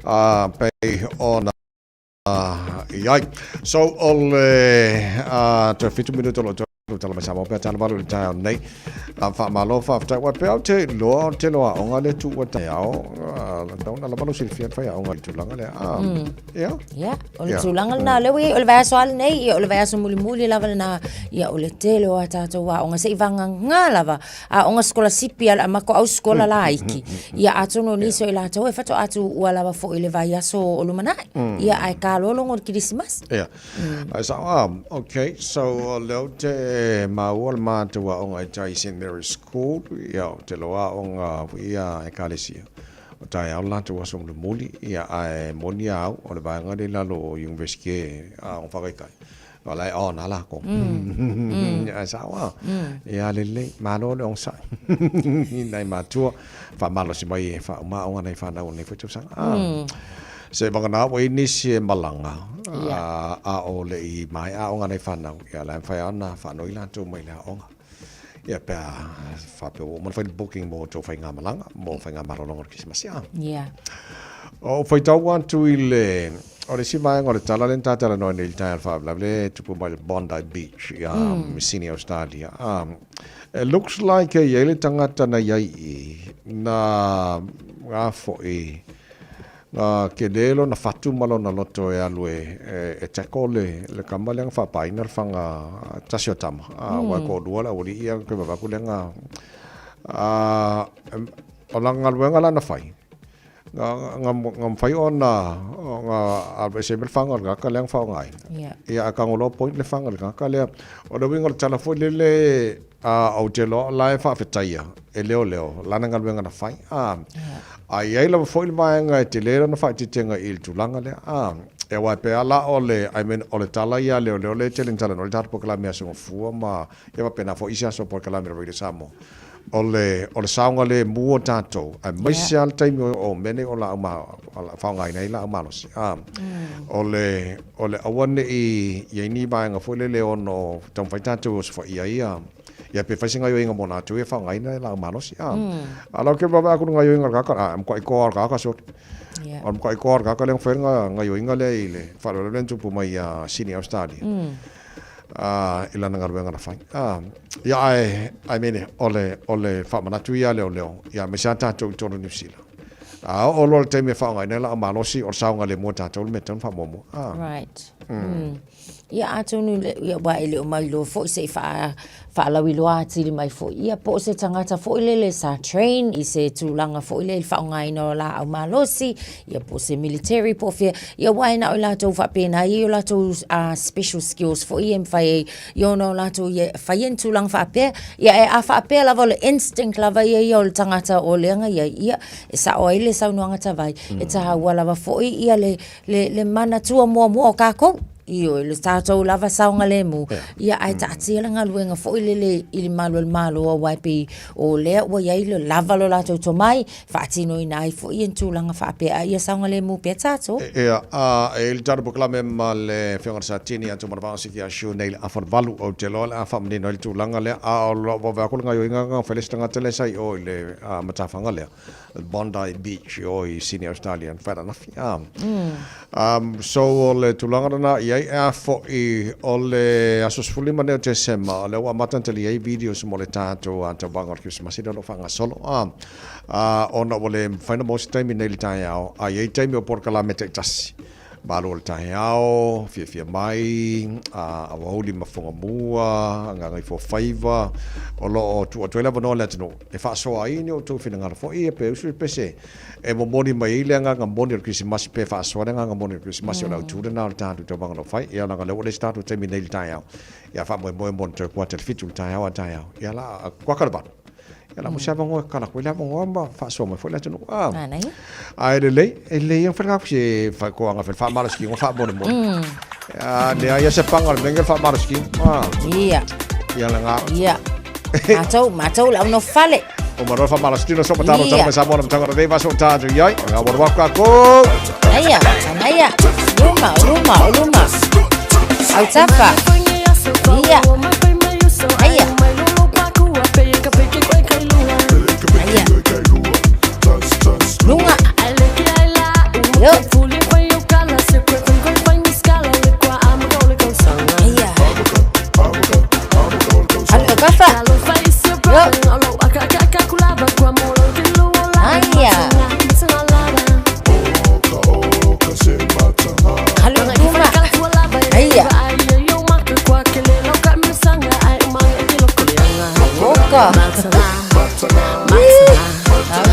a pei ona i ai. So o le toe 7 minute o lo o toe tala mai Samoa pea tala valu i le taeao nei. A faamalo faafetai ua pea o te loa o te loa aoga le tu ua taeao tau na lava lo silafia le faiaoga i le tulaga lea. Ia.
Ia, o le tulaga lena o lea ua i ai, o le vaiaso lava lenei, ia o le vaiaso mulimuli lava lena, ia o le tele o a tatou aoga seiavagana lava aoga sikolasipi a le amako au sikola laiti. Ia atonu o nisi o i latou e faatoa tuua lava foi i le vaiaso o lumanai. Ia ae kalologo i le Kerisimasi.
Ia. Ai sao a, okay, so o lea ou te maua le matou aoga i tai St Mary's School, ia o te loa aoga foi ia Ekalesia. O taeao le latou aso mulimuli, ia ae moni a au o le vaega lea i lalo o University aoga faataitai. O la e on a lākou. Ae sao a. Ia lelei, malo le onosai. I nai matua, faamalosi mai e faauma aoga nai fanau o lenei foi tausaga. Se vagana ua i ai nisi e malaga, a o le i maea aoga nai fanau, ia la e mafai lava ona faanoi latou mai le aoga. Ia pe a faapea ua uma ona fai le booking mo tou faigamalaga, mo faigamalologa o le Kerisimasi a.
Ia.
O faitau atu i le, o le isi vaega o le tala lea na ta talanoa nei i le taeao faalavelave lea e tupu mai le Bondi Beach ia Sydney, Australia. It looks like e i ai le tagata na i ai i i, na nga foi, Na kele lona fatu ma lona loto e alu e tackle le le kama lea na faapaina le faga tasi o tama a aua e toalua le aualii ia toe vavaku lea na a o lana galuega la na fai. Nga nga nga mafai ona nga aveese mai le faga o le tagata lea na faaaogaina.
Ia.
Ia ae tago loa point le faga o le tagata lea. O le uiga o le tala foi lele, a ou te iloa o la e faafetaia e leoleo lana galuega na fai, a. A i ai lava foi le vaega e tele lona faaeteetega i le tulaga lea, a. Aua e pei lava la o le, I mean, o le tala ia a leoleo lea e tele ina talanoa ai le tatou polokalame Aso Gafua ma, ia faapena foi isi aso o polokalame a le Radio Samoa. O le, o le saogalemu o tatou, aemaise lava le taimi o mea nei o laau ma, faaaogaina ai laau malosi. A, o le, o le aua ne i i ai ni vaega foi lele e ono taumafai tatou e osofaia ai ia, ia pe fai se gaoioiga mo latou ia e faaaogaina laau malosi. A, a o lau ke vaavaai atu i le gaoioiga a le tagata, a, e matuai toa lava le tagata sole. O le matuai toa lava o le tagata lea na fai le gaoioiga lea i le faalavelave lea na tupu mai ia Sydney, Australia. I lana galuega na fai. Ia ae, I mean, o le, o le faamanatu ia a leoleo, ia aemaise lava tatou i totonu o Niu Sila. A oo loa le taimi e faaaogaina ai laau malosi, o le saogalemu o tatou le mea e tatau ona faamuamua.
Right. Ia atonu le, ia aua e le o mailoa foi se i faa, faalauiloa atili mai foi ia po o se tagata foi lele sa train i se tulaga foi lele i le faaaogaina o laau malosi, ia po o se military po o fea, ia aua e na o i latou faapena e i ai o latou special skills foi ia e mafai ai ia ona o latou ia fai ai ni tulaga faapea. Ia ae a faapea lava o le instinct lava ia ia o le tagata o lea na i ai, ia e sao ai le saunoaga Tavai, e taua lava foi ia le, le, le manatua muamua o kākou. Ioe, le tatou lava saogalemu, ia ae taatia le galuega foi lele i le malu o le Malo aua e pei o lea ua i ai le lava lo latou tomai, faatinoina ai foi ia ni tulaga faapea, a ia saogalemu pea tatou.
Ia, a e i ai le tatou polokalame ma le Afioga i le Satini ia Tumanavao Siki Ashu nei i le afa o le 8, ou te iloa o le a faamanino ai le tulaga lea, a o lau vaavaai atu i le gaoioiga na fai le isi tagata lea sa i o i le matafaga lea. Bondi Beach i o i Sydney, Australia, na whai ranafi. So o le tulaga lena i ai, ea fo'i o le aso 15 nei o Tesema, o lea ua amata ona talia ai videos mo le tatou tauvaga o le Kerisimasi lea o lo o faagasolo. Ona ua le mafai ona maua se taimi nei i le taeao, a i ai taimi o polokalame taitasi. Malo o le taeao, fiafia mai, aoauli ma Fogamua, Gagaifofaiva, o lo o tuu atu ai le avanoa i le atunuu e faasoa ai ni outou finagalo foi ia pe usu pe se e momoli mai ai le agaga moni o le Kerisimasi pe faasoa le agaga moni o le Kerisimasi o le autu lena o le tatou tauvaga o lo o fai. Ia leaga o lea ua leai se tatou taimi nei i le taeao, ia faamoemoe mo le toe kuata i le 7 i le taeao a taeao, ia la kuaka le 8. Ia la mo se avanoa e kala atu ai le avanoa ma faasoa mai foi le atunuu. Ah.
Manaia.
Ae lelei, e lelei ia whare se whai koanga whare whaamalosi ki ngā whaamonemone. Ah, lea ia se panga o le mea whaamalosi ki. Ah.
Ia.
Ia la ngā.
Ia. Mātou, mātou la uno fale.
O maro whaamalosi tino so mataro
Ia.
taro me Samoa na matanga rei vaso tātu iai. O ngā waru waka ko.
Aia, aia. Luma, luma, luma. Autafa. Ia. Aia. Aia. Lunga. Yo. Aia. Alu kafa. Yo. Aia. Alu luma. Aia. Oka.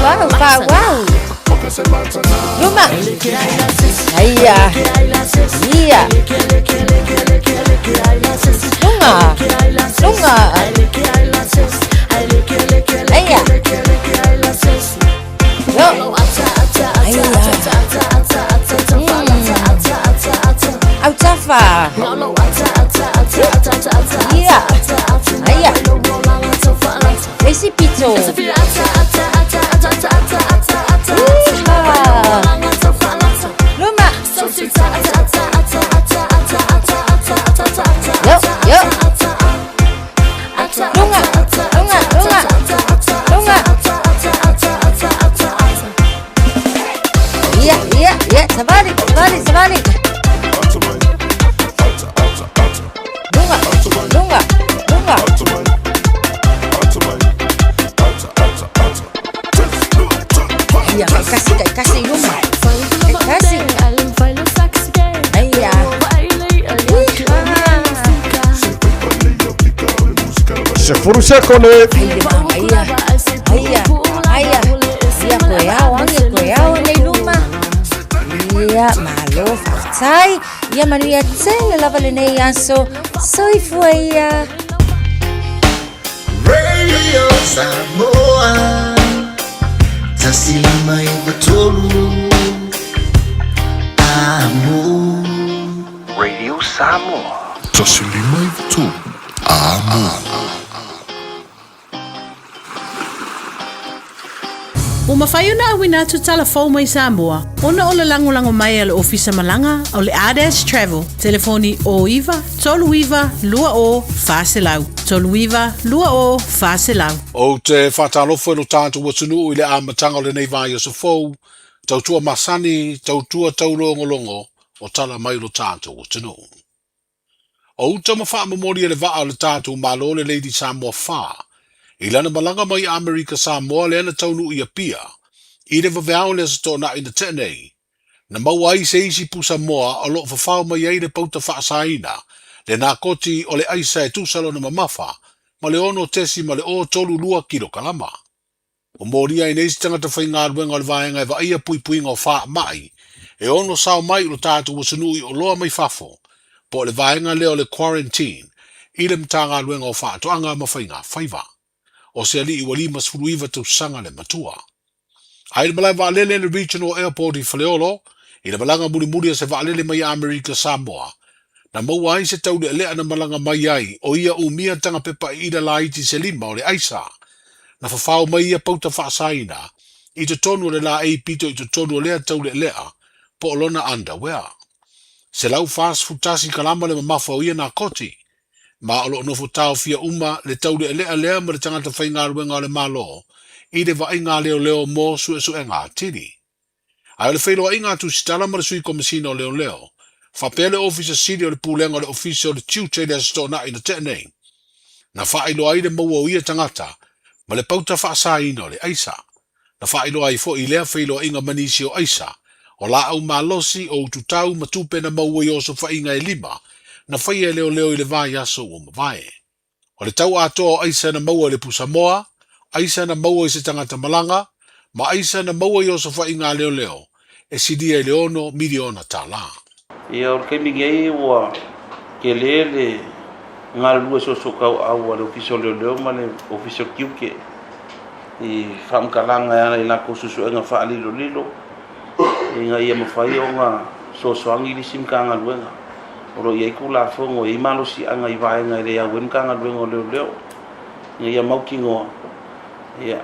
Wow, wow, wow. Luma. Aia. Ia. Lunga. Lunga. Aia. Yo. Aia. Autafa. Ia. Aia. Esi pito. Iha. Luma. Yo, yo. Lunga, lunga, lunga. Lunga. Ia, ia, ia. Savali, savali, savali. Lunga, lunga, lunga. Ia, kasi, kasi luma. Kasi. Aia. Iha.
Se furu sekone.
Aia, aia, aia. Ia, koe ao, ange, koe ao, nei. Malo faafetai. Ia manuia tele lava lenei aso. Soifua ia.
Radio Samoa 153 Amo.
Radio Samoa.
153 Amo.
Ua mafai ona auina atu tala fou mai Samoa ona o le lagolago mai a le Ofisa Malaga o le Ardash Travel, telefoni 09 39 20 400, 39 20 400.
Ou te faatalofa i lo tatou atunuu i le amataga o lenei vaiaso fou, tautua masani, tautua taulogologo o tala mai lo tatou atunuu. O uta ma faamomoli e le vaa o le tatou Malo le Lady Samoa 4 i lana malaga mai Amerika Samoa lea na taunuu i Apia i le vaveao o le Aso Toonai na tea nei, na maua ai se isi pusa moa o lo o fafao mai ai le pauta faasaina le nakoti o le aisa e tusa lona mamafa ma le 6.032 kilokalama. Ua molia ai nei se tagata faigaluega o le vaega e vaaia puipuiga o faamai e ono sao mai i lo tatou atunuu i oloa mai fafo, po o le vaega lea o le quarantine i le Matagaluega o Faatoaga ma Faiga Faiva. O se alii ua 59 tausaga le matua. A i le malae vaalele le Regional Airport i Faleolo, i le malaga mulimuli a se vaalele mai Amerika Samoa, na maua ai se taulealea na malaga mai ai o ia umia tagapepa iila laiti se lima o le aisa. Na fafao mai ia pauta faasaina i totonu o le laei pito i totonu o lea taulealea po o lona underwear. 141 kalama le mamafa o ia nakoti, ma o lo o nofo taofia uma le taulealea lea ma le tagata faigaluega o le Malo i le vaaiga a leoleo mo suesuega atili. Ae o le feiloaiga a Tusitala ma le Sui Komesina o Leoleo, faapea le Ofisa Sili o le Pulega o le Ofisa o le Tiute i le Aso Toonai na tea nei, na faailoa ai le maua o ia tagata ma le pauta faasaina o le aisa. Na faailoa ai foi i lea feiloaiga ma nisi o aisa, o laau malosi, o ututau ma tupe na maua i osofaiga e lima na faia e leoleo i le vaiaso ua mavae. O le tau atoa o aisa na maua i le pusamoa, aisa na maua i se tagata malaga, ma aisa na maua i osofaiga a leoleo, e silia i le $6 miliona.
Ia, o le taimi nei ua tele le galulue soosootaua a le Ofisa o Leoleo ma le Ofisa o Tiute i faamatalaga e ala i latou suesuega faalilolilo ina ia mafai ona fesoasoani i isi Matagaluega. O lo o i ai Tulafono, e i ai malosiaga i vaega e le au ai Matagaluega o Leoleo ina ia mautinoa ia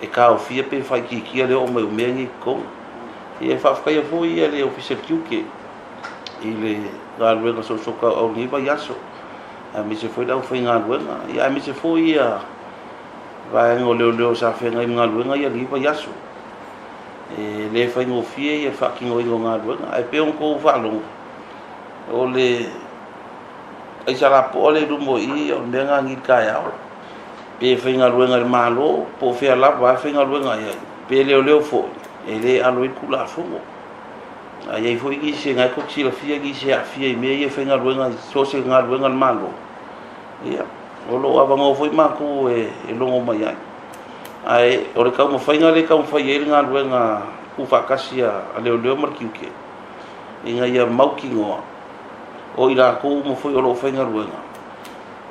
e taofia pe faaitiitia le oo mai o mea nei i totonu. Ia e faafetaia foi ia le Ofisa o le Tiute i le galuega soosootaua i lenei vaiaso, aemaise foi le aufaigaluega, ia aemaise foi ia vaega o leoleo sa feagai ma galuega ia i lenei vaiaso. E le faigofie ia le faatinoina o galuega, ae pei ona outou faalogo, o le aisa lapoa lea i luma o i, o le mea lena i le taeao. Pe faigaluega i le Malo, po o fea lava e faigaluega i ai, pe leoleo foi, e le alo ai le Tulafono. A i ai foi nisi, na e tou te silafia nisi e aafia i mea ia e faigaluega i so o se galuega a le Malo, ia, o lo o avanoa foi matou e logo mai ai. Ae o le taumafaiga lea e taumafai ai le galuega tuufaatasi a leoleo ma le tiute, ina ia mautinoa o i latou uma foi o lo o faigaluega,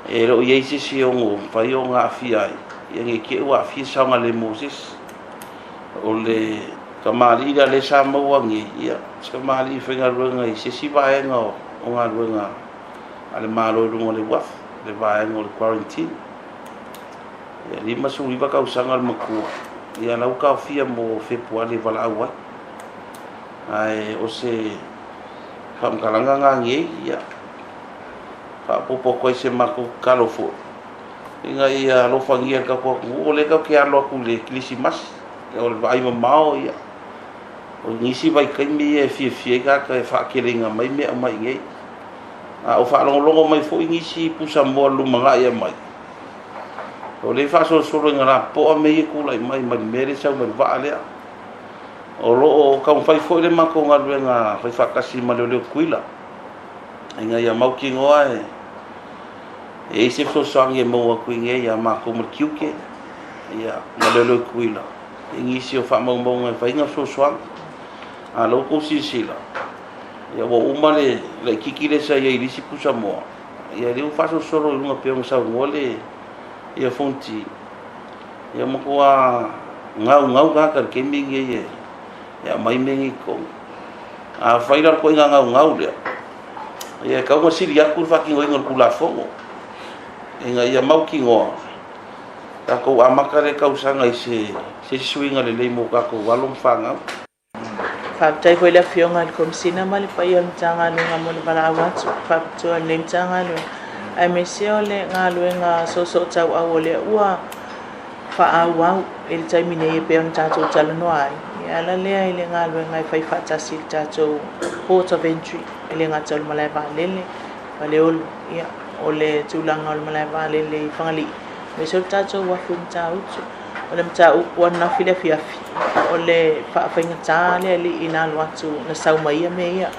e le o i ai se isi e ono mafai ona aafia ai, ia ne i te i ua aafia se saogalemu o se isi. O le tamalii lea lea sa maua nei, ia, se tamalii e faigaluega i se isi vaega o galuega a le Malo i luga o le uafu, le vaega o le quarantine. Ia, 59 tausaga le matua, ia la ua taofia mo Fepuari e valaau ai. Ae o se faamatalaga na nei, ia, faaopoopo atu ai se matou tatalo foi, ina ia alofagia le tatou atunuu, o lea tatou te alo atu i le Kerisimasi, o le vaai mamao, ia, o nisi vaitaimi ia e fiafia ai tagata e faateleina mai mea aumai i inei. A o faalogologo mai foi nisi pusamoa i le lumanai aumai, o lea e faasolosolo ina lapopoa mea ia e tulai mai mai le mea lea e sau mai le vaa lea. O lo o taumafai foi le matou galuega faifaatasi ma Leoleo Tutuila ina ia mautinoa e i ai se fesoasoani e maua atu i inei ia matou ma le tiute ia, ma Leoleo Tutuila i nisi o faamaumauga e fai ai fesoasoani. A o la ua outou silasila, Ia ua uma le laitiiti lea sa i ai i le isi pusamoa, ia lea ua faasolosolo i luga pei ona saunoa le ia Fonoti. Ia matua gaugau tagata i le taimi lenei e aumai mea nei i totonu. Afai la o le ituaiga gaugau lea, ia e tatau ona sili atu le faatinoina o le Tulafono ina ia mautinoa tatou amata lea tausaga i se isi suiga lelei mo tatou alo ma fanau.
Faafetai foi i le Afioga i le Komesina ma le paia o le Matagaluega mo le valaau atu faapitoa i lenei Matagaluega, aemaise o le galuega soosootauau o lea ua faaauau i le taimi nei e pei ona tatou talanoa ai. E ala lea i le galuega e fai faatasi i le tatou Port of Entry, e le gata o le malae vaalele Faleolo, ia, o le tulaga o le malae vaalele i Fagalii, aemaise o le tatou uafu i Matautu. O le mataupu ananafi i le afiafi, o le faafaigata le alii na alu atu na sau mai ia mea ia.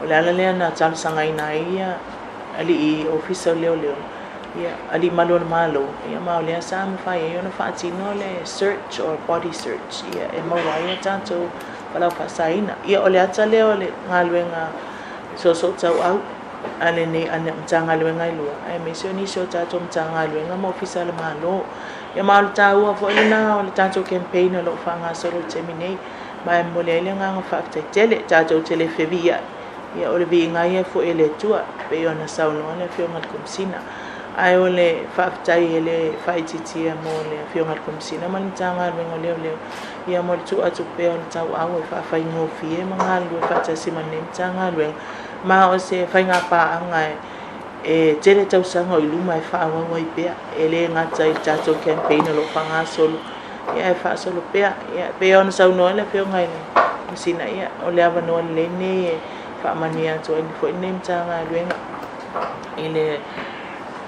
O le ala lea na talosagaina ai ia alii ofisa o leoleo, ia alii malu o le Malo, ia ma o lea sa mafai ai ona faatino le search or body search ia e maua ai a tatou palau faasaina. Ia o le ata lea o le galuega soosootauau a lenei Matagaluega e lua, aemaise o nisi o tatou Matagaluega ma Ofisa o le Malo. Ia ma o le taua foi lena o le tatou campaign o lo o faagasolo i le taimi nei, ma e momoli ai le agaga faafetai tele. Tatou te le feviiai, ia o le viiga ia e foi e le Atua, e pei ona saunoa le Afioga i le Komesina. Ae o le faafetai e le faaitiitia mo le Afioga i le Komesina ma le Matagaluega o Leoleo, ia mo le tuu atu pea o le tauau e faafaigofie ma galulue faatasi ma lenei Matagaluega, ma o se faigapaaga e E tele tausaga o i luma e faaauau ai pea, e le gata i le tatou campaign o lo o faagasolo, ia ae faasolo pea. Ia e pei ona saunoa le Afioga i le Komesina, ia o le avanoa lelei lenei e faamanuia atu ai foi lenei Matagaluega i le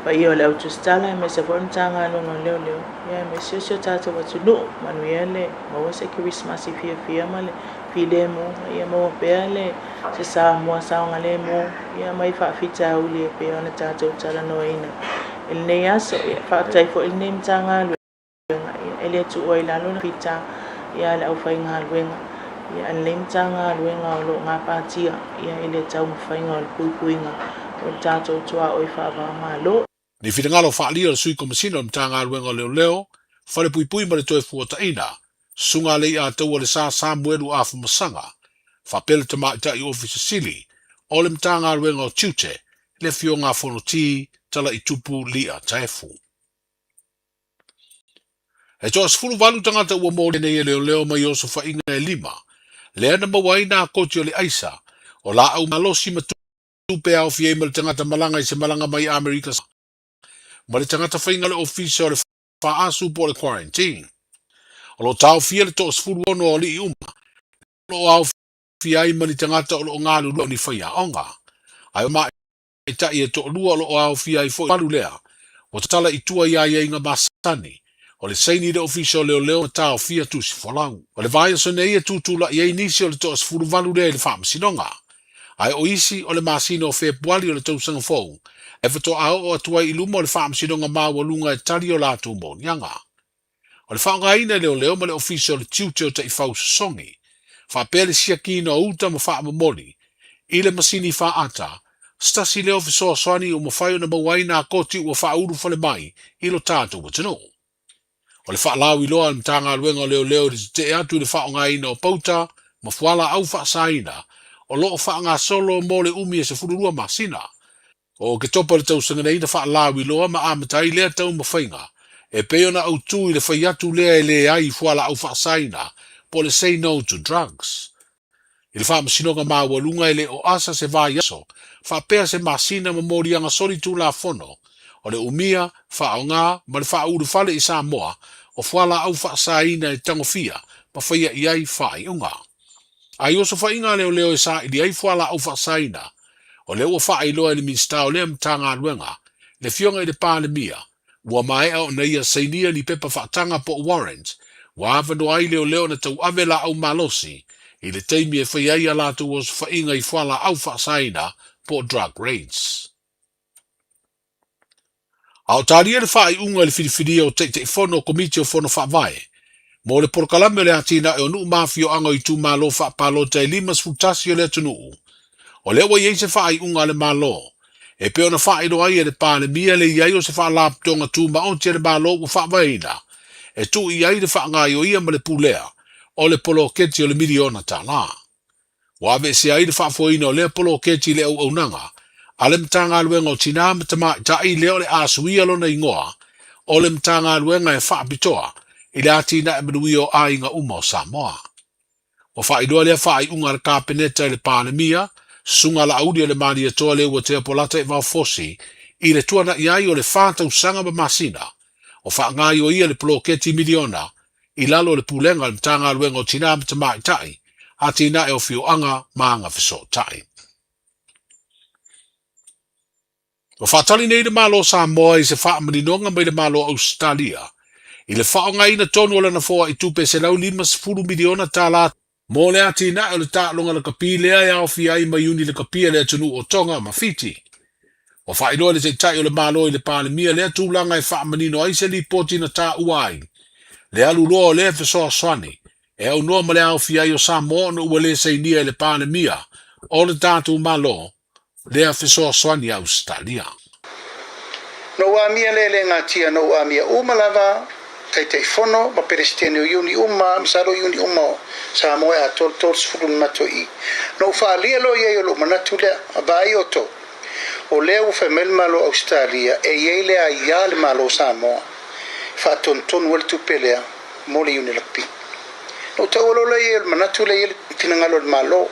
paia o le Au Tusitala aemaise foi o le Matagaluega o Leoleo, ia aemaise o si o tatou atunuu. Manuia le maua se Kerisimasi fiafia ma le filemu, ia maua pea le se Samoa saogalemu ia mai faafitauli e pei ona tatou talanoaina i lenei aso. Ia, faafetai foi i lenei Matagaluega, ia, e le tuua i lalo le fita ia a le aufaigaluega ia a lenei Matagaluega o lo o gapatia ia i le taumafaiga o le puipuiga o le tatou tuaoi faava-o-Malo.
Ni finagalo faaalia o le Sui Komesina o le Matagaluega o Leoleo, Falepuipui ma le Toefuataiga, Susuga Leiataua Lesa Samuelu Afamasaga, faapea le Tamaitai Ofisa Sili o le Matagaluega o Tiute, le Afioga a Fonoti Talaitupu Lia Taefu. E toa 18 tagata ua molia nei e leoleo mai osofaiga e lima, lea na maua ai nā koti o le aisa, o laau malosi ma tupe e aofia ai ma le tagata malaga i se malaga mai Amerika ma le tagata faiga o le ofisa o le faaasu po o le quarantine. O lo o taofia le toa-16 o alii uma, o lo o aofia ai ma ni tagata o lo o galulue o ni faiaoga. Ae o tamaitai e toalua o lo o aofia ai foi le valu lea, ua tatala i tua i aiaiga masani, o le saini i le Ofisa o Leoleo ma taofia tusi folau. O le vaiaso nei e tutulai ai nisi o le toa-18 lea i le faamasinoga. Ae o isi o le masina o Fepuari o le tausaga fou e faatoa oo atu ai i luma o le faamasinoga maualuga e tali o latou moniaga. O le faaaogaina e leoleo ma le Ofisa o le Tiute o Taifau Sosogi, faapea le siakiina o uta ma faamomoli i le masini faata, se tasi lea o fesoasoani ua mafai ona maua ai nā koti ua faaulu fale mai i lo tatou atunuu. O le faalauiloa a le Matagaluega o Leoleo i le tetee atu i le faaaogaina o pauta ma fualaau faasaina o lo o faagasolo mo le umi e 12 masina. O Oketopa i le tausaga nei na faalauiloa ma amata ai lea taumafaiga e pei ona autu i le fai atu lea e leai i fualaau faasaina po o le Say No to Drugs. I le faamasinoga maualuga e le o asa se vaiaso faapea se masina ma moliaga solitulafono o le umia, faaaoga ma le faaulufale i Samoa o fualaau faasaina e tagofia ma faia i ai faaiuga. A i osofaiga a leoleo e saili ai fualaau faasaina, o lea ua faailoa e le Minisita o lea Matagaluega, le Afioga i le Palemia, Ua maea ona ia sainia ni pepa faataga po o warrant, ua avanoa ai leoleo na tauave laau malosi i le taimi e fai ai a latou osofaiga i fualaau faasaina po o drug raids. A o talia le faaiuga i le filifilia o Taitaifono o Komiti o Fono Faavae mo le polokalame o le atinae o nuu ma afioaga o itumalo faapalota e 51 o le atunuu. O lea ua i ai se faaiuga a le Malo e pei ona faailoa ai e le Palemia le i ai o se Faalapotopotoga Tumaoti a le Malo ua faavaeina e tuu i ai le faagaioia ma le pulea o le poloketi o le miliona tala. Ua aveesea ai le faafoeina o lea poloketi i le auaunaga a le Matagaluega o Tina ma Tamaitai lea o le a suia lona igoa o le Matagaluega e faapitoa i le atinae manuia o aiga uma o Samoa. Ua faailoa lea faaiuga a le Kapeneta i le Palemia, Susuga Laauli o le Malietoa Leuatea Polata i Vaofosi i le tuanai ai o le fa tausaga ma masina o faagaioia le poloketi miliona i lalo o le Pulega a le Matagaluega o Tina ma Tamaitai, Atinae o Afioaga ma Agafesootai. Ua faatali nei le Malo o Samoa i se faamaninoga mai le Malo o Ausetalia i le faaaogaina tonu o lana foai tupe $150 miliona tala mo le atinae o le taaloga lakapi lea e aofia ai ma iuni lakapi a le atunuu o Tonga ma Fiti. Ua faailoa e le Taitai o le Malo i le Palemia lea tulaga e faamanino ai se lipoti na taua ai le alu loa o lea fesoasoani e aunoa ma le aofia ai o Samoa ona ua le sainia e le Palemia o le tatou Malo lea fesoasoani a Ausetalia.
Na ou amia lea e le gatia, na ou amia uma lava Taitaifono ma Peresetene o Iuni uma, masalo o Iuni uma o Samoa e atoa le 30 na matou i i. Na ou faaalia loa i ai o lou manatu lea, vaai outou, o lea ua fai mai le Malo o Ausetalia e i ai le aia a le Malo o Samoa e faatonutonu ai le tupe lea mo le Iuni Lakapi. Na ou taua loa lea i ai o le manatu lea e i ai le finagalo o le Malo.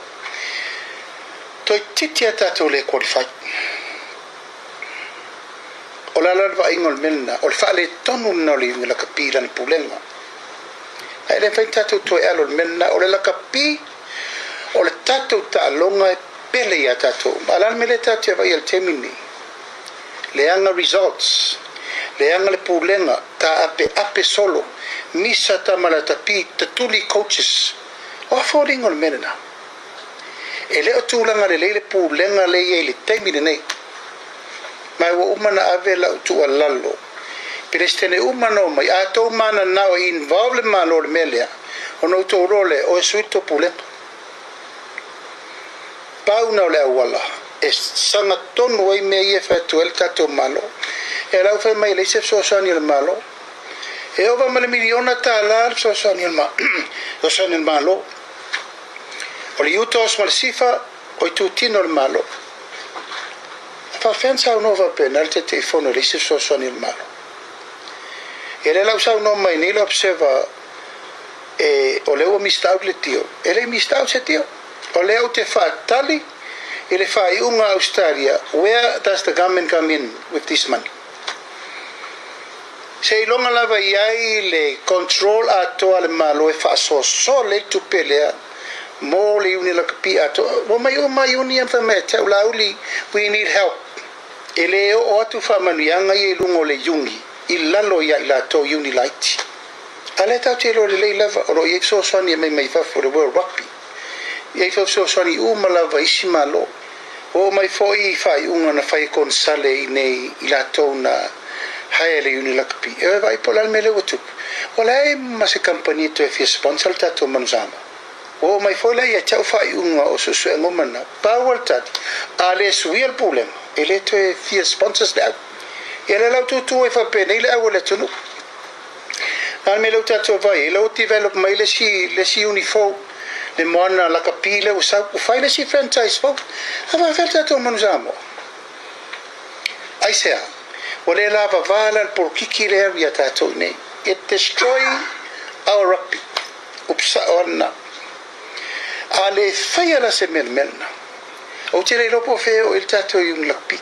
Toeitiiti a tatou le qualify. O le a la le vaaiga o le mea lena? O le faaletonu lena o le iuga lakapi i lana pulega. Ae le mafai ona tatou toe alo i le mea lena. O le lakapi, o le tatou taaloga e pele ia tatou uma. A o le a le mea lea tatou te vaai ai i le taimi lenei? Leaga results, leaga le pulega, taapeape solo, misa tama latapi, tatuli coaches. O a foliga o le mea lena? E le o tulaga lelei le pulega lea e i ai i le taimi lenei. Ma ua uma ona ave lau tuualalo, Peresetene uma na omai, a outou mananao e involve le Malo i le mea lea, ona outou iloa lea, o e sui le tou pulega. Pau na o le auala e sagatonu ai mea ia e fai atu ai le tatou Malo. E la ua fai mai e leai se fesoasoani a le Malo. E ova ma le miliona tala le fesoasoani a le Malo. O le UTOS ma le SIFA o itutino o le Malo. E faafefea ona saunoa faapena le Taitaifono e leai se fesoasoani a le Malo? Ia lea la ua saunoa mai nei le Observer e o lea ua missed out le deal. E le i missed out se deal. O lea ou te faatali i le faaiuga a Ausetalia, where does the government come in with this money? Seiloga lava i ai le control atoa a le Malo e faasoasoa lelei tupe lea mo le iuni lakapi atoa. Ua omai uma iuni ia ma fai mai ia te au, Laauli, we need help. E le oo atu faamanuiaga ia i luga o le iuni i lalo ia i latou iuni laiti. A lea tatou te iloa lelei lava o lo o i ai fesoasoani e aumai mai fafo i le World Rugby. E i ai fesoasoani uma lava i isi Malo. Ua oo mai foi i faaiuga na fai e konesale i nei i latou na hire i le Iuni Lakapi. E vaai po o le a le mea lea ua tupu. Ua leai ma se kamupani e toe fia sponsor le tatou manu Samoa. Ua oo mai foi la ia te au faaiuga o suesuega uma na. Pau o le tali, a le suia le pulega, e le toe fia sponsors le au. Ia lea la ua tutu ai faapenei le au a le atunuu. A o le mea lea ua tatou vaai ai, la ua develop mai le isi, le isi uni fou, le moana lakapi lea ua sau, ua fai le isi franchise fou. A faapefea le tatou Manu Samoa? Aisea? Ua le lavava la le polokiki lea e alu ia tatou i inei. It destroy our rugby. Upu sao lava lena. A le faia la se mea i le mea lena, ou te le iloa po o fea e oo i ai le tatou uni lakapi.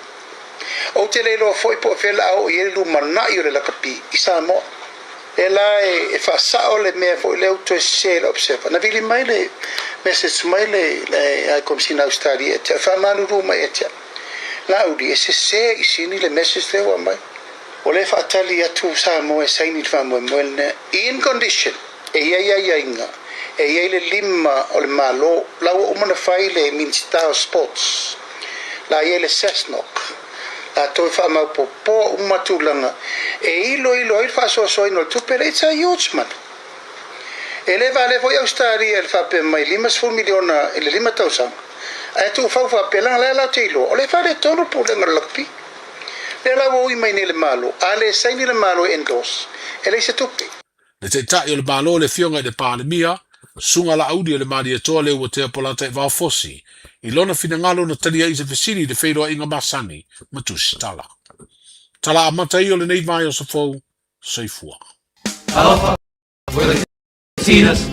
Ou te le iloa foi po o fea la a oo i ai le lumanai o le lakapi i Samoa. Lea la e faasao le mea foi lea ua toe sese ai le Observer. Na vili mai le message mai le High Commissioner Ausetalia ia te au, faamalulu mai ia te au, Laauli, e sese i sini le message lea ua aumai. O lea e faatali atu Samoa e saini le faamoemoe lena in condition e i ai aiaiga, e i ai le lima o le Malo, la ua uma ona fai le Minisita o Sports, la i ai le SASNOC, latou e faamaopopoa uma tulaga e iloilo ai le faasoasoaina o le tupe lea, it's a huge money. E le valea foi Ausetalia i le faapea mai $50 miliona i le lima tausaga. Ae tuufau faapea, leaga la e latou te iloa, o lea e faaletonu le pulega o le lakapi. Lea la ua ui mai nei le Malo, a le saini le Malo e endorse, e leai se tupe.
Le Taitai o le Malo le Afioga i le Palemia, Susuga Laauli o le Malietoa Leuatea Polataivao Fosi, i lona finagalo na talia ai se fesili i le feiloaiga masani ma Tusitala. Tala amata ia o lenei vaiaso fou, Soifua.
Talofa,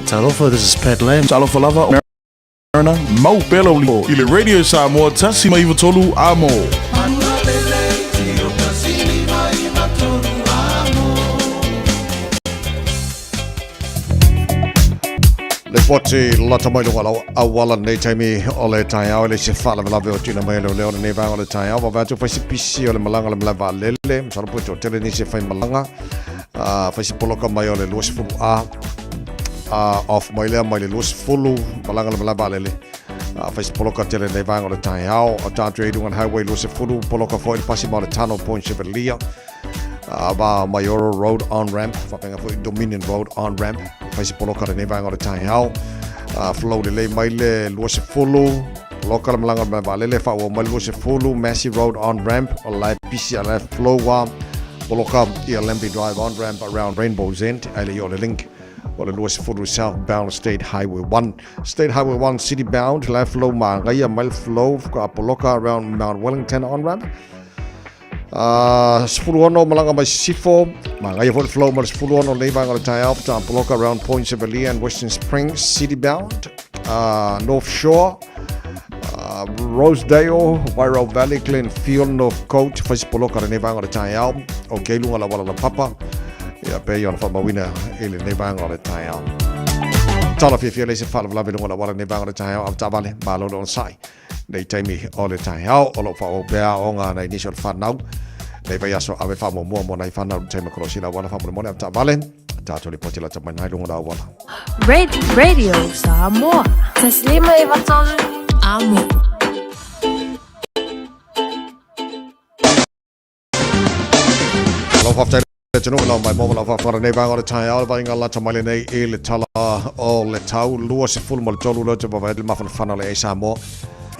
Talofa, this is Pat Lam.
Talofa lava, Mariner, mau pea lau leo i le Radio Samoa 193 Amo.
Lipoti lata mai luga lau auala nei taimi o le taeao le se faalavelave o tuuina mai e leoleo lenei vaega o le taeao. Vaavaai atu fai se pisi o le malaga o le malae vaalele, masalo po o toatele nisi e fai malaga. Fai se poloka mai o le 20 A off mai lea mai le 20 malaga le malae vaalele. Fai se poloka tele nei vaega o le taeao. O tātou e i luga o le highway 20 poloka foi le pasi ma o le Tunnel Point Chevalier. Va Maioro Road on ramp, whapenga foi Dominion Road on ramp. Fai se poloka lenei vaega o le taeao. Flow lelei mai le 20 poloka le malaga o le malae vaalele, faaauau mai le 20 Massey Road on ramp, o la e pisi a la e flow a poloka ia Lambie Drive on ramp around Rainbow's End, ae le i o le link o le 20 southbound State Highway 1. State Highway 1 city bound, la e flow magaia mai le flow ka poloka around Mount Wellington on ramp. 16 malaga mai Sisifo, magaia foi le flow ma le 16 lenei vaega o le taeao, faatoa poloka around Point Chevalier and Western Springs city bound, North Shore, Rosedale, Wairau Valley, Glenfield, Northcote, fai se poloka lenei vaega o le taeao, o kei luga la wala la papa, ia pei ona faamauina i lenei vaega o le taeao. Tala fiafia lei se faalavelave luga la wala lenei vaega o le taeao, avetaavale, malo le onosai. Nei taimi o le taeao, o lo o faaauau pea aoga a nai nisi o le whanau. Nei vaiaso ave faamuamua mo nai whanau i taimi kolosi la auala faamolemole avetaavale. Tātou lipoti lata mai nai luga o le auala.
Radio Samoa. Taslima i Vatolu. Amo.
Alo faafetai le atunuu i lau mai mo lau faafofoga lenei vaega o le taeao le vaaiga lata mai lenei i le tala o le tau 23 loto vaavaai le mafanafana o le ai Samoa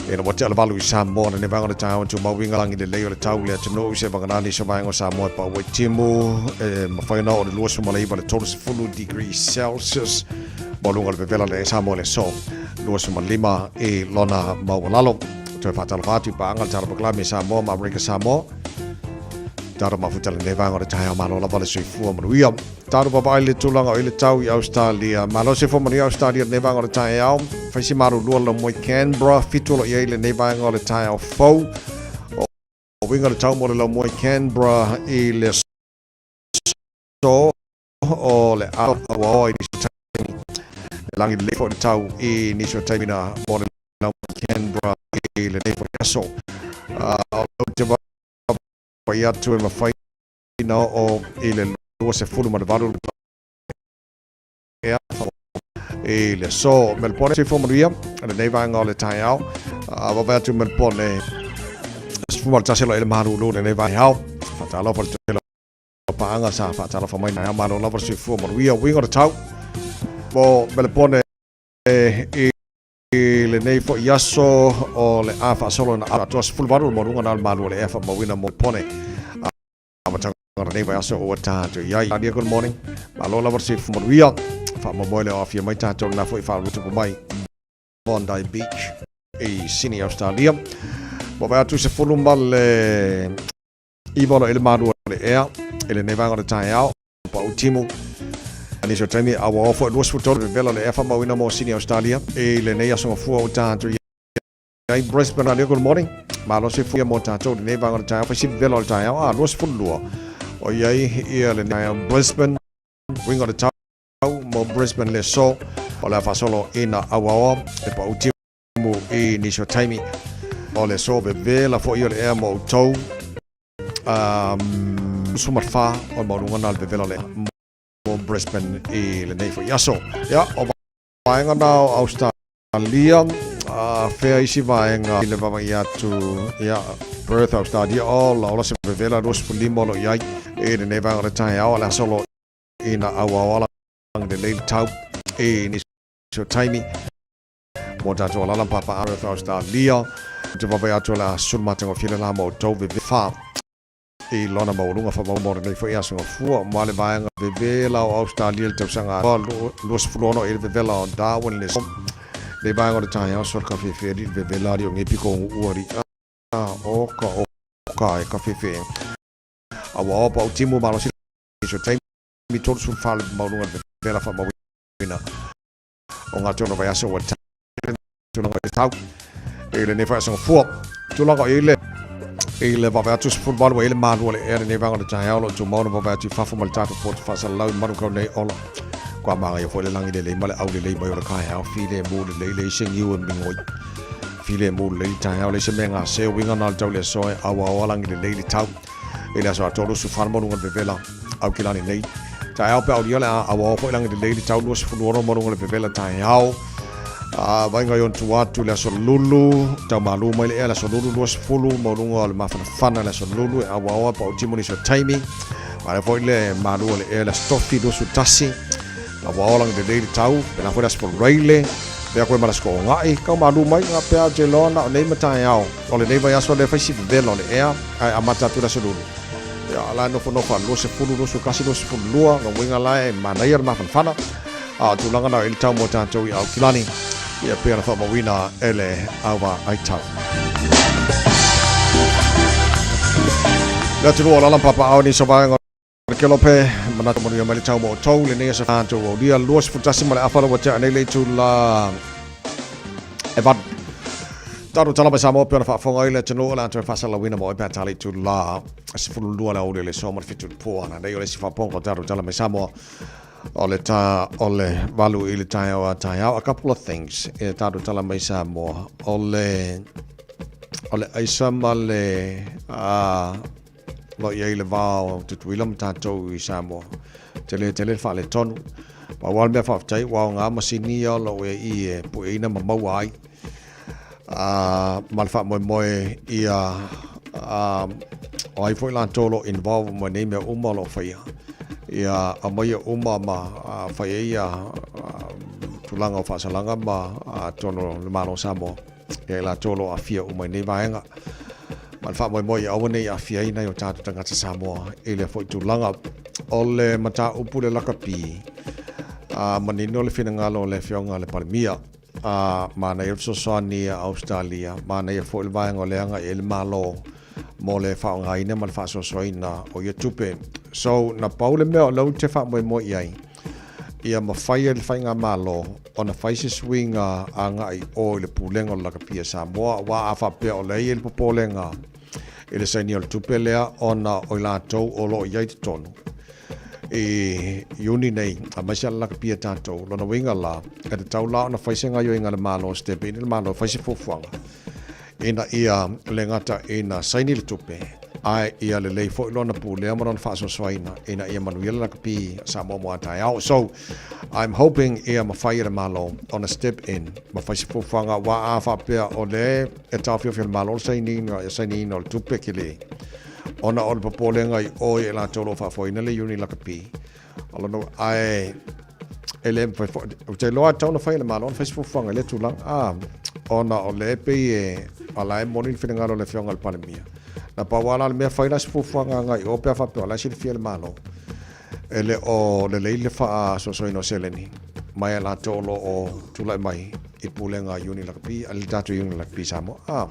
ina ua tea le valu i Samoa lenei vaega o le taeao e tumau i lagi lelei o le tau le atunuu se vagana nisi o vaega o Samoa e pau ai timu e mafai ona oo i le 29 le 30 degrees Celsius maualuga o le vevela le ai Samoa i le aso 25 i lona maualalo. Toe faatalofa atu i paaga le Tala Pakalami a Samoa ma Amerika Samoa. Taro mafuta lenei vaega o le taeao malo lava le soifua manuia. Taro vavaai le tulaga o i le tau i Australia. Malo soifua manuia Australia lenei vaega o le taeao. Fai si malulua lau moe Canberra. Fitu o lo i ai lenei vaega o le taeao fou. O uiga le tau mo le lau moe Canberra i le aso o le auaoa i nisi o taimi. E lagi lelei foi le tau i nisi o taimi na mo le lau Canberra i lenei foi aso. O lau te vaavaai atu e mafai na oo i le 28 ea i le aso. Melbourne, soifua manuia lenei vaega o le taeao. Vaavaai atu Melbourne, 11 loa i le malulu lenei vaeao. Faatalofa le tele paaga sa faatalofa mai na malo lava le soifua manuia. Uiga o le tau mo Melepone i lenei foi aso o le a faasolo na atoa 18 le maualuga na o le malu o le ea faamauina mo Melepone amataga o lenei vaiaso ua tatou i ai. Alia, good morning. Malo lava le soifua manuia. Faamoemoe le o aafia mai tatou lena foi faalutupu mai Bondi Beach i Sydney, Australia. Vaavaai atu 19 ma le iva o lo o i le malu o le ea i lenei vaega o le taeao, pau timu. A nisi o taimi, a ua oo foi 23 vevela o le ea faamauina mo Sydney, Australia i lenei aso gafua ua tatou i ai. Brisbane, Australia, good morning. Malo soifua mo tatou i lenei vaega o le taeao, fai si vevela o le taeao, a 22 o i ai ia lenei taeao Brisbane, uiga o le tau mo Brisbane le aso o le a faasolo ina auaoa e pau timu i nisi o taimi o le aso vevela foi o le ea mo outou 14 o le maualuga na o le vevela o le ea mo Brisbane i lenei foi aso. Ia, o vaega na o Australia, fea isi vaega i le vaavaai atu, ia, Perth, Australia, ola, ola se vevela 25 o lo o i ai i lenei vaega o le taeao, o le a solo ina auaoala lelei le tau i nisi o taimi. Mo tatou alala ma papa o Australia. Te vaavaai atu o le a sulu matagofie le la ma outou veve fa i lona maualuga faamaumau lenei foi aso gafua ma le vaega vevela o Australia le tausaga 26 i le vevela o Darwin le le vaega o le taeao so le kafefe ali le vevela ali o ngepi ko ua ali a o ka o ka e kafefe a ua opa o timu malosi so taimi 34 le maualuga le vevela faamauina o ngā tonu vaiaso ua tulaga i tau i lenei foi aso gafua. Tulaga i le i le vave atu 18 ua i le malu o le ea lenei vaega o le taeao o lo o tumau na vave atu i fafo ma le tatou poto faasalalau i malu kau nei ola. Kua māngaia foi le lagi lelei ma le au lelei mai o le kaeao filemu lelei leai se niu e migoi. Filemu lelei le taeao leai se mea gase uiga na o le tau le aso e auaoa lagi lelei le tau. I le aso atoa 24 maluga le vevela Aukilani nei. Taeao pe aulia le a auaoa foi lagi lelei le tau 26 maluga le vevela taeao. A vainga i on tua atu le aso lulu, tau malu mai le ea le aso lulu 20 maluga o le mafanafana le aso lulu e auaoa pa o timoni so taimi. Ma le foi le malu o le ea le aso tofi 21. Auaoa lagi lelei le tau, pena foi le aso Raile. Pea koe ma le aso koonga'i, kau malu mai nga pea te loa na o nei ma taeao. O lenei vaiaso lea fai si vevela o le ea, ae amata atu le aso lulu. Ia, la e nofonofo a 20, 21, 22, lona uiga la e manaia le mafanafana. A o tulaga na i le tau mo tatou i Aukilani, ia pei ona faamauina e le Auva Aitau. Le atunuu o Lala ma Papaao ni sa vaega o le Kelope, manatu manuia mai le tau mo outou, lenei aso tatou aulia 21 ma le afa ua tea nei le itula e valu. Tatou tala mai Samoa pei ona faafofoga ai le atunuu o le a toe faasalalauina mo oe pe a tala itula 12 le aoauli o le aso ma le 7 i le po. Ana nei o le isi faafofoga o tatou tala mai Samoa o le tā o le 8 i le taeao a taeao. A couple of things e tatou tala mai Samoa o le o le aisa ma le lo i ai le va o Tutuila ma tatou i Samoa. Tele tele le faaletonu. Pau lava le mea faafetai ua aoga masini ia o lo o i e pueina ma maua ai. Ma le faamoemoe ia o ai foi latou o lo o involve ma nei mea uma o lo o faia. Ia aumaia uma ma fai ai ia tulaga o faasalaga ma atonu o le Malo o Samoa. Ia i latou o lo o aafia uma i nei vaega. Ma le faamoemoe ia aua ne i aafia ai nai o tatou tagata Samoa i lea foi tulaga. O le mataupu le lakapi, a manino le finagalo o le Afioga i le Palemia, a manaia le fesoasoani a Ausetalia, manaia foi le vaega o le agai i ai le Malo mo le faaaogaina ma le faasoasoaina o ia tupe. So, na pau le mea o lea ou te faamoemoe i ai, ia mafai e le Faigamalo ona fai se suiga agai i o i le Pulega o le Lakapi a Samoa, aua a faapea o lea e i ai le popolega i le sainia o le tupe lea ona o i latou o lo o i ai i totonu i Iuni nei, aemaise lava le lakapi a tatou. Lona uiga la, e tatau la ona fai se gaoioiga a le Malo, step in le Malo e fai se fuafuaga ina ia le gata ina saini le tupe, ae ia lelei foi lona pulea ma lona faasoasoaina ina ia manuia le lakapi a Samoa mo a taeao. So, I'm hoping ia mafai e le Malo ona step in ma fai se fuafuaga, aua a faapea o lea e taofiofi e le Malo le sainiina, le sainiina o le tupe kele, ona o le popolega i o i latou o lo o faafoeina le Iuni Lakapi. O lona, ae e le mafai foi, ou te iloa e tatau ona fai e le Malo ona fai se fuafuaga i lea tulaga, a, ona o lea e pei e, o la e moni le finagalo o le Afioga i le Palemia. Na pau lava la le mea, fai la se fuafuaga agai i o pe a faapea o la e silafia e le Malo e le o lelei le faasoasoaina o seleni mai a latou o lo o tulai mai i pulega Iuni Lakapi, a le tatou Iuni Lakapi Samoa. A,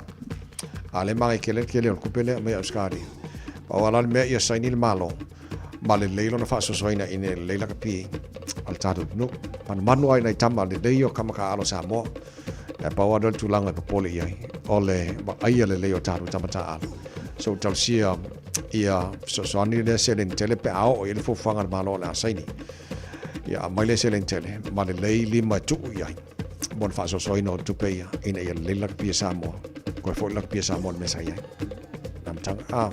a le magai tele le tele o le tupe lea mai Ausetalia. Pau lava la le mea ia saini le Malo ma lelei lona faasoasoaina ina ia lelei lakapi a le tatou atunuu. Manumanu ai nai tama lelei o kama taaalo Samoa. Ae pau lava lea o le tulaga e popole i ai, o le vaaia lelei o tatou tama taaalo. So talosia ia fesoasoani lea seleni tele pe a oo i ai le fuafuaga a le Malo o le a saini. Ia aumai lea seleni tele ma lelei lima e tuu i ai mo le faasoasoaina o tupe ia ina ia lelei le lakapi a Samoa. Koe foi le lakapi a Samoa i le mea sa i ai. Amataga. Ah.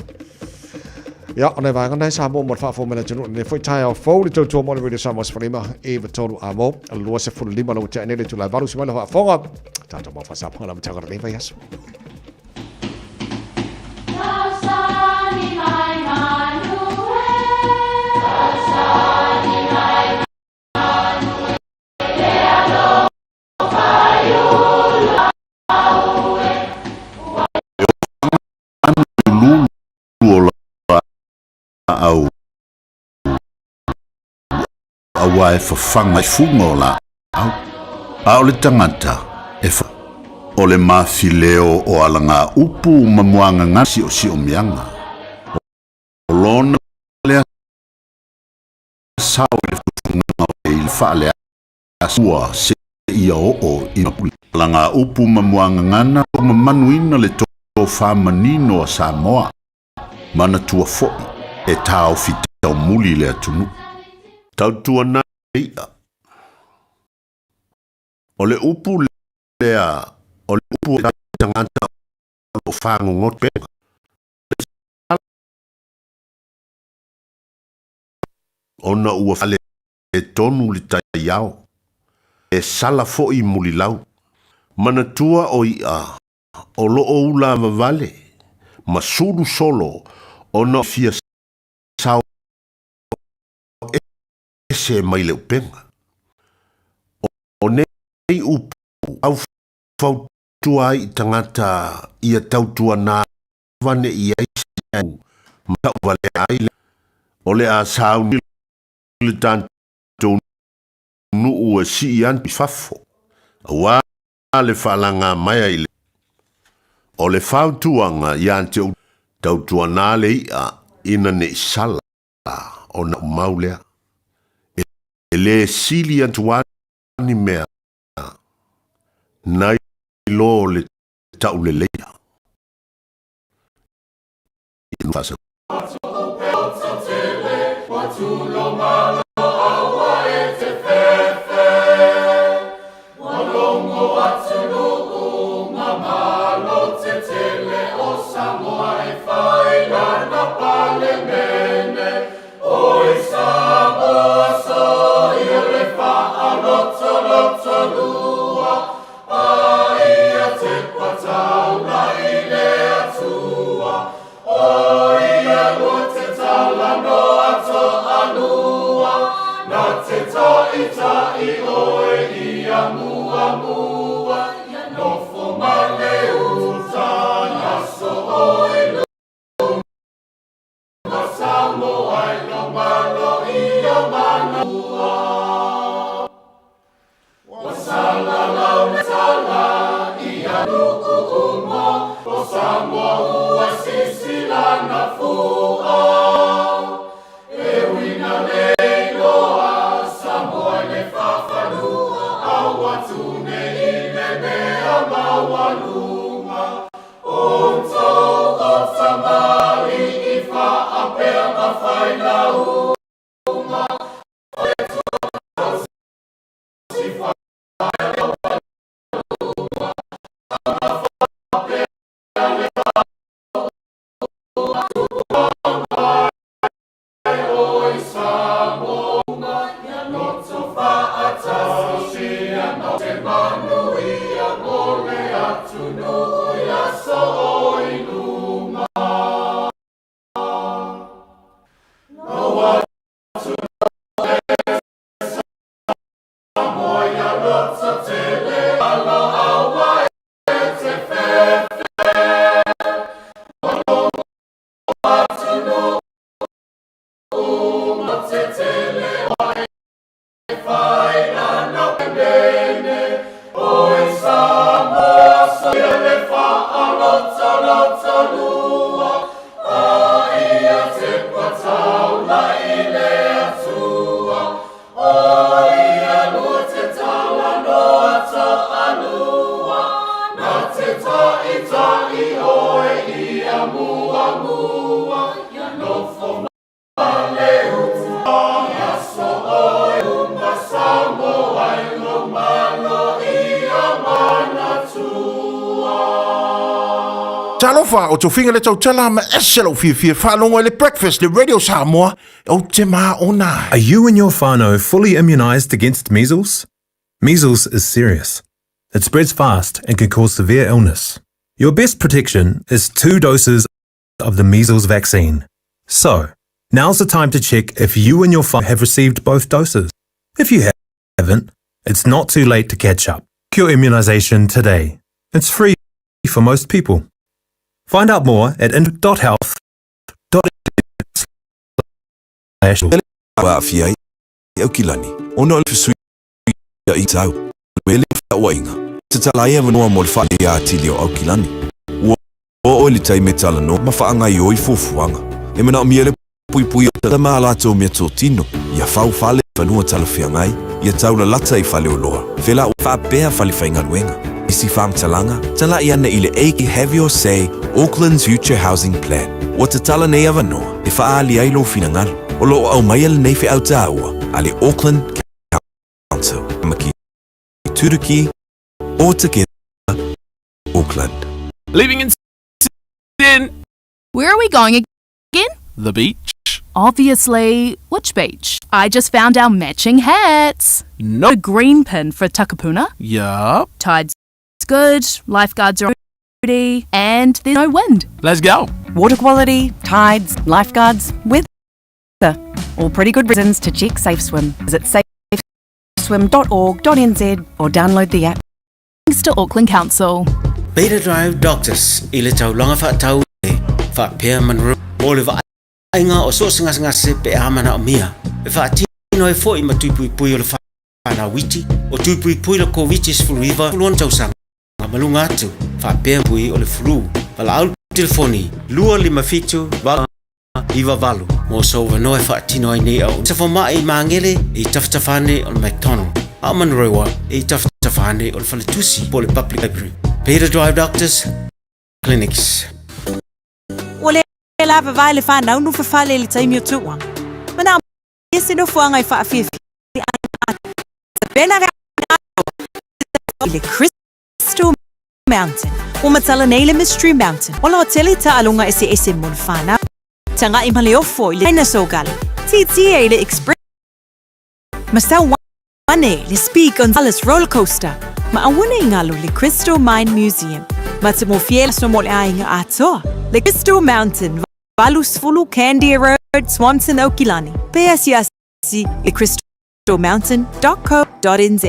Ia, o nai vaega nai Samoa mo le faafofoga mai le atunuu lenei foi taeao fou le tautua mo le Radio Samoa 15 i 3 amo 25 lau tea nei le itula e 8 si mai le faafofoga. Tātou mau whasapanga la mataga lenei vaiaso.
laau auā e fafaga i fuga o laau. A o le tagata e fa. O le mafileo o alagaupu ma muagagana siosiomieaga. O lona lea sao i le fufugaga o le faaleasa ua seia oo i pule. Alagaupu ma muagagana ua mamanuina le tofa manino a Samoa. Manatua foi e taofi taumuli le atunuu. Tautuana i'a. O le upu lea o le upu a tagata o lo o fagogota pea. Ona ua faaletonu le taiao, e sala foi mulilau. Manatua o i'a o lo o ula vavale ma sulu solo ona fia sao ese mai le upega. O nei upu au fautua ai i tagata ia tautuana ne i ai se ma tauvalea ai le o le a sauni le tatou nuu e sii atu i fafo, auā le faalaga mai ai le O le fautuaga ia te ou tautuana le i'a ina ne i sala ona ou mau lea. E lē sili atu lava ni mea nai lo le tauleleia.
Talofa, o tofiga le tautala ma ese lou fiafia faalogo i le Breakfast le Radio Samoa, ou te maona ai.
Are you and your whānau fully immunised against measles? Measles is serious. It spreads fast and can cause severe illness. Your best protection is two doses of the measles vaccine. So, now's the time to check if you and your whānau have received both doses. If you haven't, it's not too late to catch up. Your immunisation today. It's free for most people. Find out more at in.health.
Ua aafia ai Aukilani ona o le fesuiaiga tau e le feauaiga. Tatala ai avanoa mo le faaleleia atili o Aukilani. Ua oo i le taimi e talanoa ma faagaoioi fuafuaga. E manaomia le puipui o tala ma a latou meatotino, ia fau fale fanua talafeagai, ia taulalata i faleoloa, felaoa faapea fale faigaluega. Isi faamatalaga, talai ana i le AK Have Your Say Auckland's Future Housing Plan. Ua tatala nei avanoa e faaali ai lou finagalo. O lo o aumaia lenei feau taua a le Auckland Council. Tamaki Turuki, All Together, Auckland.
Leaving in 10.
Where are we going again?
The beach.
Obviously, which beach? I just found our matching hats.
No.
A green pin for Takapuna.
Yup.
Tide's good, lifeguards are on and there's no wind.
Let's go.
Water quality, tides, lifeguards, weather. All pretty good reasons to check Safe Swim. Visit safeswim.org.nz or download the app.
Thanks to Auckland Council.
Beta Drive Doctors i le taulaga faatau e faapea Monroe mo le vaaiga o so o se gasegase pe a manaomia e faatino ai foi ma tuipuipui o le fanau iti o tuipuipui le Koviti-19 lona tausaga ma luga atu faapea pui o le flu. Valaau le telefoni 257 898 mo sou avanoa e faatino ai nei au se fomai i Magele i tafatafa ane o le McDonald a o Manurewa i tafatafa ane o le faletusi po o le Public Library. Beta Drive Doctors Clinics.
Ua le lava vae le whanau no whawhale i le taimi o tuua. Mana ia se nofoanga e whaafiafia ai ngā tapena i le Crystal Mountain. Ua matala nei le Mystery Mountain. O la tele taaloga eseese mo le whanau. Taga'i ma le ofo i le Dinosaur Gully. Tietie i le Express. Ma sau ane le Speed Gonzales Roller Coaster. Ma auana i ngalo le Crystal Mine Museum. Ma te mofie aso mo le aiga atoa. Le Crystal Mountain, 80 Candia Road, Swanson, Aukilani. Pe asiasi le crystalmountain.co.nz.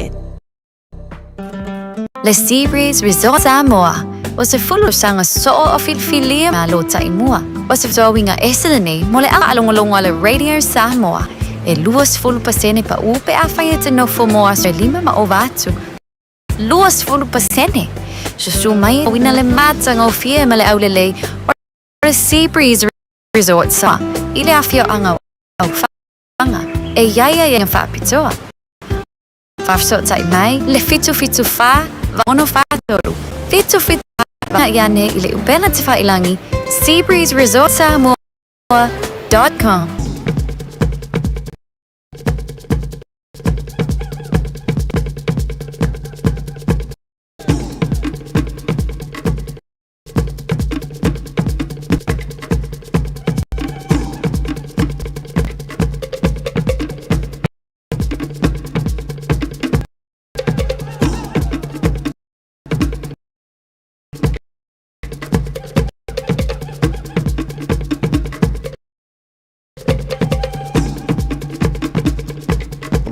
Le Sea Breeze Resort Samoa, o se fulu tausaga soo o filifilia Malo taimua. O se fetuauiga ese lenei mo le faalogologo a le Radio Samoa, e 20% pa'u pe afai e te nofo mo aso e lima ma ova atu. 20%! Susu mai uina le matagofie ma le aulelei o le Sea Breeze Resort Samoa i le afioaga o Ufaga, e i ai ai faapitoa. Faafesootai mai le 774 643 77 iane i le upena tefailangi seabreezeresortsamoa.com.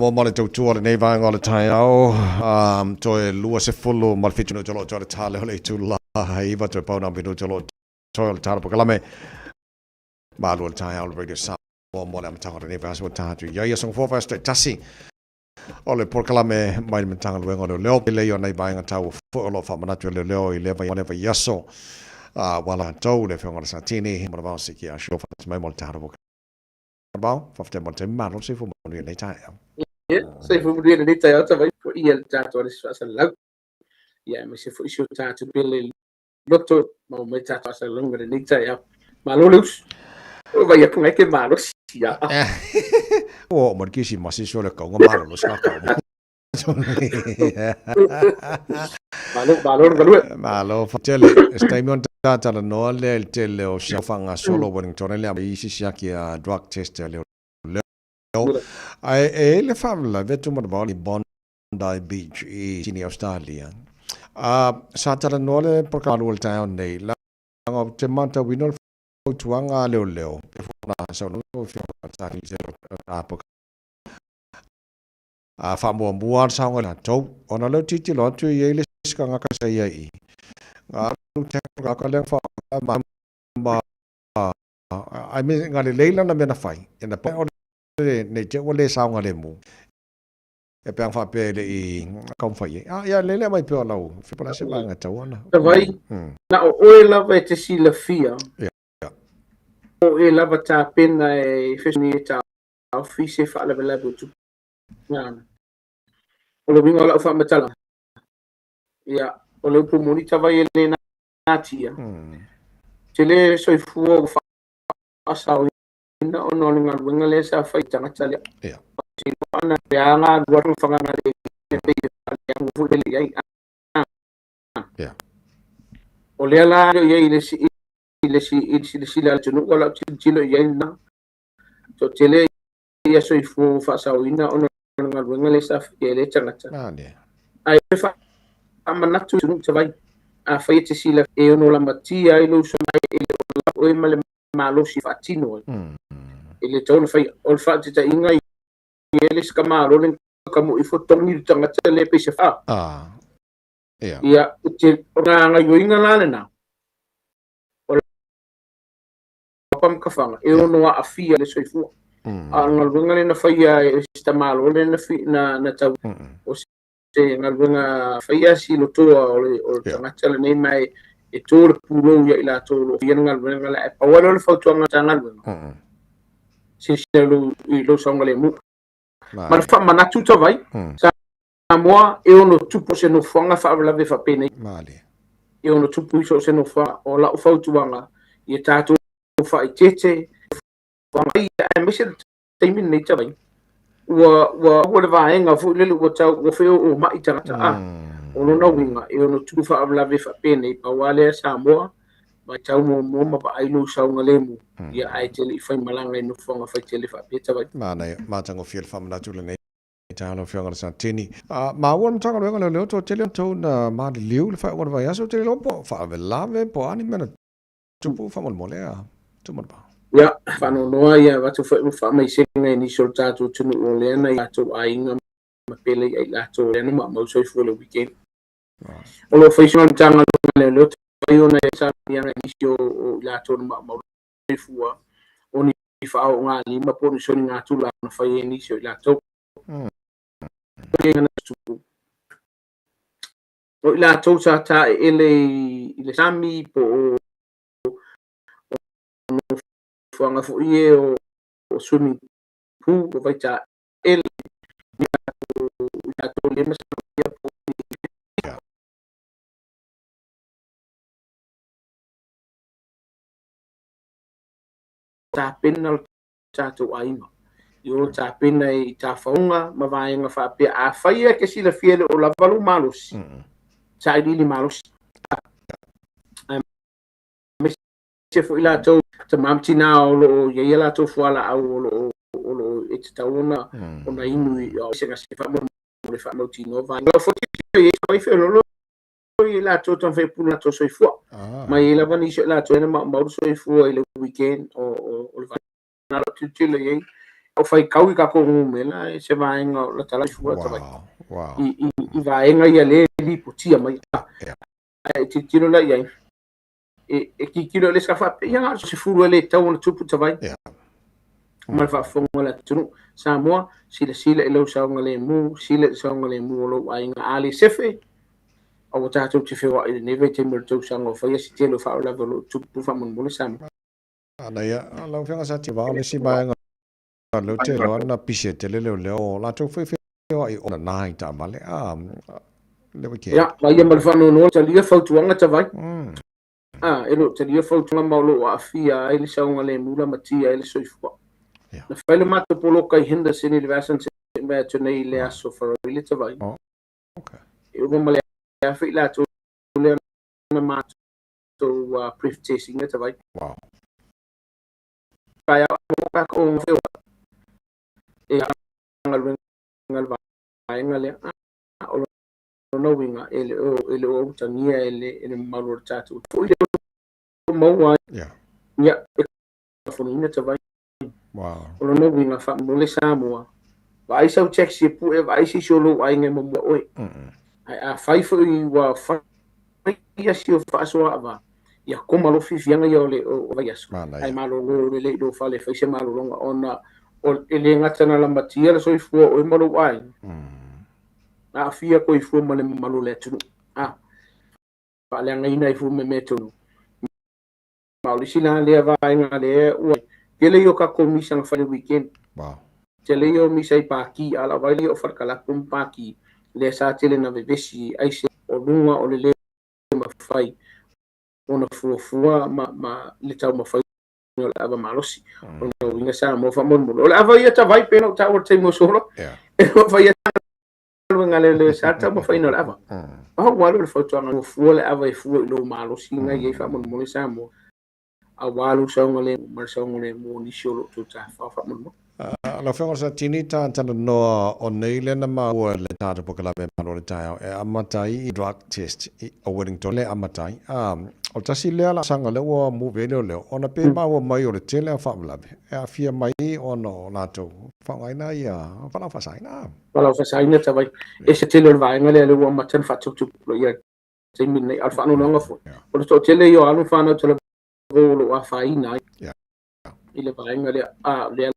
Mo ma le tautua lenei vaega o le taeao, um, toe 27 minuto o lo o toe le tale o le itula 9, toe pau nā minuto o lo o toe o le tala pokalame. Malu o le taeao le Radio Samoa. Mo le amataga o lenei vaiaso ua taha atu i ai aso foa vaiaso taitasi o le polokalame mai le Matagaluega o Leoleo. E lei o nei vaega taua foi o lo o faamanatu e Leoleo i lea vaiaso ua latou le Afioga i le Satini ma le vao siki a Sure whatu mai mo le taha rovo vao. Whawhitai mo le taimi malo, soifua manuia lenei taeao.
Ia, soifua manuia lenei taeao tamai foi ia le tatou ale faasalau. Ia, aemaise foi si o tatou pele loto maua mai tatou faasalalauga lenei taeao. Malo le uso. O vai atu ngai ke malosi ia.
Ua oo mai le Kirisimasi so le kauga malolosi ka kau.
Malo, malo le galue.
Malo tele. Se taimi ona tatalanoa lea i le tele o siaki faagasolo Wellington le isi siaki a drug test a leoleo. Ae e i ai le faalavelave atu ma le vao i Bondi Beach i Sydney, Australia. A sa talanoa le polokalame o le taeao nei, leaga ou te matauina o le fautuaga a leoleo, e foi na saunoa lau Afioga i le Satini, a faamuamua le saoga latou, ona lea ou tilotilo atu e i ai le isi tagata sa i ai i i, na alu te lea ma, I mean, na lelei lana mea na fai, ina o lele nei te ua le saogalemu e pe ana faapea e le i taumafai i ai. A ia lele aumai pea o lau po o le a se vaega e tatau ona.
Tavai, na o oe lava e te silafia, o e lava tapena e fesoasoani e taofi se faalavelave o tupu. O le uiga o lau faamatalaga, ia, o le upu moni tavai e le natia, tele soifua ua faasaoina ona o le galuega lea sa fai i tagata lea. Ana le aga alu atu fagana le pei e faaleaga foi le i ai. O lea la i ai le si i le silasila a le atunuu, o lau tilotilo i ai lena. Toatele ia soifua ua faasaoina ona o le galuega lea sa faia e lea tagata. Ae faamanatu i le atunuu tavai, afai e te silafia e ono lamatia ai lou soifua e le o lava oe ma le malosi e faatino ai. E le tatau ona faia. O le faataitaiga i ai le isi tamālo le na tamoe ifo togi le tagata lea pei se faa. Ia, o ngā gaioiga la lena, o lapa ma kafaga, e ono aafia le soifua. A o le galuega lea na faia e se tamālo lea na tau, o se galuega faia si lotoa o le tagata lenei ma e tō le pulou ia i latou o lo o faia le galuega lea. Ae pau lava lea o le fautuaga a le Matagaluega, silasila i lou saogalemu. Ma le faamanatu tavai, Samoa e ono tupu se nofoaga faalavelave faapenei. E ono tupu i so o se nofoaga. O lau fautuaga ia tatou faaeteete aemaise le taimi lenei tavai, ua ua ua le vaega foi lele ua tau ua feooomai tagata a. O lona uiga e ono tupu faalavelave faapenei, pau lava lea Samoa, vaitau muamua ma vaai lou saogalemu, ia ae te le i faimalaga i nofoaga faitele faapea tavai.
Manaia, matagofie le faamanatu lenei taeao lau Afioga i le Satini. Maua le Matagaluega o Leoleo toatele o tou na maliliu i le faaiuga o le vaiaso, ou te le iloa po o faalavelave po o a ni mea na tupu faamolemole a Tumanava.
Ia, faanoanoa ia avatu foi ma faamaisega i nisi o le tatou atunuu o lea na i latou aiga ma pele ia i latou o lea na maumau soifua i le weekend. O lo o fai sina Matagaluega o Leoleo fai ona e sailiaga i nisi o i latou na maumau soifua o ni faaoogalima po o ni soligatulafono na fai e nisi o i latou. O i latou sa taeele i le sami po o nofoaga foi e o swimming pool o vaitaele i latou le masalomia po o ni tapena lo tatou aiga i o tapena i tafaoga ma vaega faapea. Afai e te silafia e le o lava lou malosi, sailiili malosi. Aemaise foi latou tama ma tina o lo o i ai a latou fualaau o lo o e tatau ona inu i o se gase faamolemole faamautinoa vaega. Lau foi i ai feololo i latou taumafai e pulu latou soifua. Ma e i ai lava nisi o latou e na maumau le soifua i le weekend o le vaega lau tilotilo i ai. O faitau i tatou numera e se vaega o lata soifua tavai. I vaega ia le lipotia mai. Ae tilotilo la i ai. E tilotilo le sa faapea, ia na o se 10 e le tatau ona tupu tavai. Ma le faafofoga a le atunuu. Samoa, silasila i lou saogalemu, sila i le saogalemu o lou aiga. A le sefe, aua tatou te feoai i lenei vaitaimi o le tausaga o faia se tele o faalavelave o lo o tupu faamolemole Samoa.
Manaia, lau Afioga sa tivao le isi vaega lea ou te iloa na pisi e tele leoleo o latou foi feoai o nana i taavale a le weekend.
Ia, vaia ma le faanoanoa talia fautuaga tavai. A, e le o talia fautuaga ma o lo o aafia ai le saogalemu lamatia ai le soifua. Na fai le matou poloka i Henderson i le vaiaso na se'i mai atu nei i le aso Faraile le tavai. E ova ma le 1,000 i latou lea na matou breath test ina tavai. Taeao mo tatou feoai e galuega le vaega lea. O lona uiga e le o autagia e le mamalu o le tatou foi le maua ai. Ia, e fonoina tavai. O lona uiga faamolemole Samoa, vaai sau taxi e pue, vaai se isi o lou aiga e muamua oe. Ae afai foi ua fai asi o faasoa ava, ia koma loa fiafiaga ia o le vaiaso. Ae malolo lelei i lou fale e fai se malologa ona E le gata na lamatia le soifua o oe ma lou aiga, na aafia koifua ma le mamalu o le atunuu. A faaleagaina ai fua ma mea tonu. Ma o le isi la lea vaega lea ua tele ia o tatou misa na fai i le weekend.
Wow.
Tele ia o misa i paki, a o lau vaai lea o falekalapu ma paki, lea sa tele na vevesi ai se o luga o le le mafai ona fuafua ma, ma le taumafaiga o le ava malosi. O lona uiga Samoa faamolemole. O le ava ia tavai pei ona ou taua i le taimi ua sola, e mafai ai galuega lelei sa taumafaiina o le ava. Pau lava lea o le fautuaga, fuafua le ava e fua i lou malosi na i ai faamolemole Samoa, aua lou saogalemu ma le saogalemu o nisi o lo o outou tafafao faamolemole.
Lau Afioga Satini, ta talanoa o nei lea na maua i le tatou polokalame Malo i le Taeao e amata ai i drug test i o Wellington lea e amata ai. A, o le tasi lea laasaga lea ua move ai leoleo ona pe maua mai o le tele o faalavelave e aafia mai ona o latou faaaogaina ia fualaau faasaina.
Fualaau faasaina tavai. E ese tele o le vaega lea lea ua amata ona faatuputupulaia i le taimi lenei. A o le faanoanoaga foi, o le toatele ia o alo ma fanau talavou o lo o afaina ai i le vaega lea. A o lea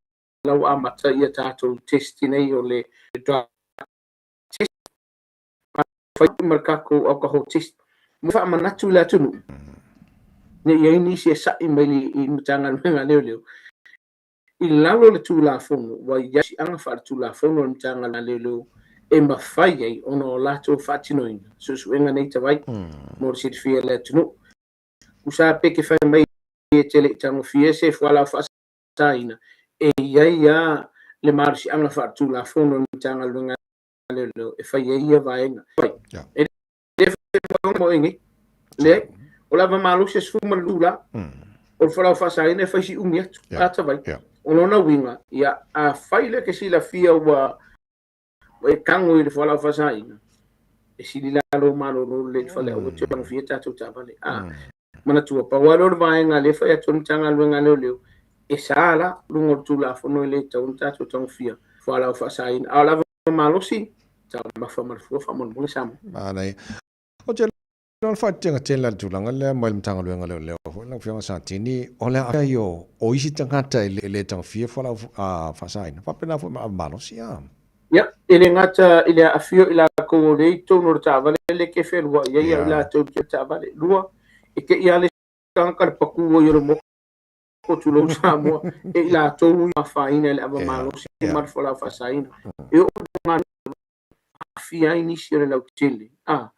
la ua amata ia tatou test nei o le drug test, fai ma le tatou alcohol test. Mo faamanatu i le atunuu, ne i ai nisi e sa'i mai i Matagaluega a Leoleo, I lalo o le Tulafono, ua i ai siaga faaletulafono a le Matagaluega a Leoleo e mafai ai ona o latou faatinoina suesuega nei tavai mo le silafia e le atunuu. Tusa pe ke fai mai e te le i tagofia se fualaau faasaina, e i ai lava le malosiaga faaletulafono a le Matagaluega a Leoleo e fai ai ia vaega. E le fai mo e nei. Leai, o le ava malosi e 12 la. O le fualaau faasaina e fai si umi atu. A tavai. O lona uiga, ia, afai lea ke silafia ua e tago i le fualaau faasaina, e sili la lou malolo lelei i le fale aua e te tagofia tatou taavale. A manatua, pau lava lea o le vaega lea e fai atu ai le Matagaluega a Leoleo, e sa la luga o le Tulafono e le tatau ona tatou tagofia fualaau faasaina. A o le ava malosi, taumafa ma le fua faamolemole Samoa.
Manaia. Ou te iloa o le faateteaga tele lava i le tulaga lea mai le Matagaluega o Leoleo foi lau Afioga Satini, o le aafia ai o isi tagata e le tagofia fualaau faasaina, faapena foi ma ava malosi. A.
Ia, e le gata i le aafia o i latou o lea i totonu o le taavale lea e fealuai ai, a o i latou i taavale. Lua, e te i lava le isi tagata le patu ai o le motu. Ko tulou Samoa, e i latou i afaina i le ava malosi ma le fualaau faasaina. E oo i luga aafia ai nisi o le lautele, a,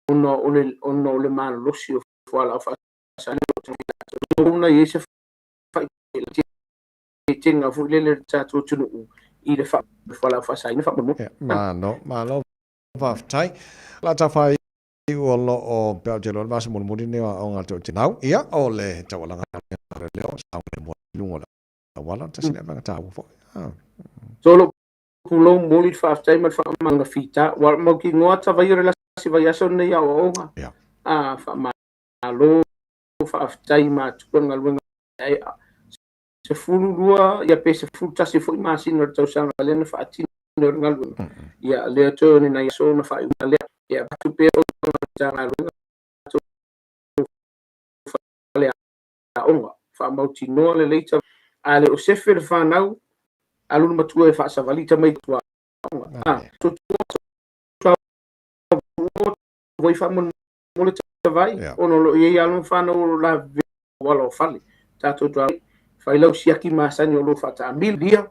ona o le, ona o le malolosi o fualaau faasaina ona i ai se faaeteetega foi lele i le tatou atunuu i le fualaau faasaina faamolemole.
Malo, malo faafetai. O le a tafai O lo o pe ou te iloa le vaiaso mulimuli lenei o aoga a le toetinau, ia, o le taualaga lea o saogalemu i luga o le auala, tasi lea vaega taua foi.
Solo pulou momoli le faafetai ma le faamagalo fita ua mautinoa tavaia o le lasi vaiaso lenei aoaoga a faamalo faafetai matua galuega 12 ia pe 11 foi masina o le tausaga lea na faatino le galuega ia lea toe o ni nai aso ona faaiuina lea e avatu pea fautuaga a le Matagaluega faleaoga faamautinoa lelei ta a le o sefe le fanau alu le matua e faasavali tamaiti aoga a voi faamolemole tavai ona o lo o i ai alo ma fanau o lo o lavevea auala o fale tatou toa fai lau siaki masani o lo o faataamilo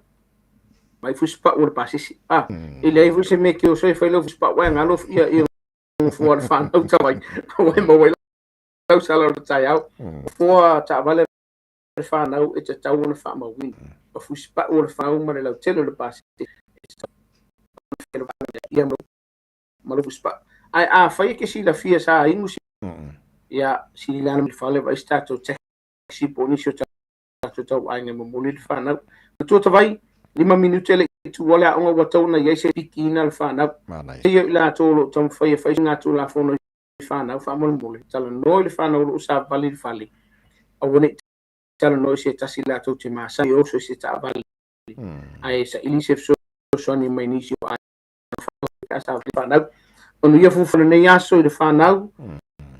mai fusipau o le pasese a e leai foi se mea ke oso e fai lau fusipau ae galo ia ia nofoa le fanau tavai aua e maua ai lau sala o le taeao nofoa taavale le fanau e tatau ona faamauina o fusipau o le fanau ma le lautele o le pasese ia ma lou fusipau ae afai e ke silafia sa inu ia sili la na fale vaai se tatou taxi po o nisi o tatou tauaiga e momoli le fanau. Matua tavai, 5 minute le i tuua le aoga ua tatau ona i ai se pikiina le fanau. Ia i latou o lo o taumafai e fai ngā tulafono i fanau faamolemole, talanoa i le fanau o lo o savavali i le fale, aua ne i talanoa i se tasi latou te masani e oso i se taavale, ae saili se fesoasoani mai nisi o aiga pe a savavali fanau. Manuia fuafua lenei aso i le fanau,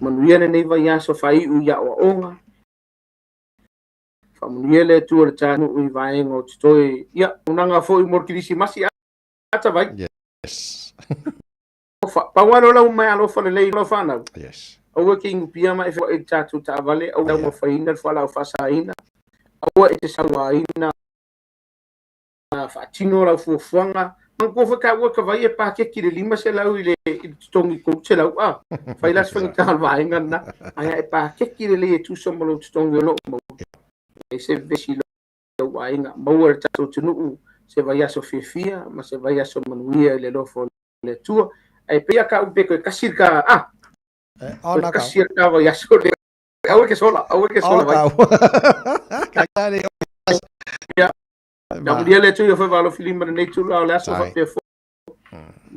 manuia lenei vaiaso faaiu i aoaoga. Faamanuia le Atua i le tatou i vaega o totoe. Ia, auaunaga foi mo le Kerisimasi ata vai.
Yes.
Alofa. Pau lava lea o lau meaalofa lelei i lau fanau.
Yes.
Aua e te inupia ma e feoai i le tatou taavale, aua e taumafaina le fualaau faasaina, aua e te sauaina faatino lau fuafuaga. Manatua foi taua ka vai e paketi le 500 i le totogi 300 a. Fai la se faigata o le vaega lena. Ae a e paketi lelei e tusa ma lou totogi o lo o maua. E se vevesi i lou aiga. Maua e le tatou atunuu se vaiaso fiafia ma se vaiaso manuia i le alofa o le Atua. Ae pei a ka pe toe kasi le ka a. Toe kasi le ka vaiaso le. Aua e ke sola, aua e ke sola vai. Ia. Ia le Atua ia fai valo filima lenei tula o le aso faapea foi.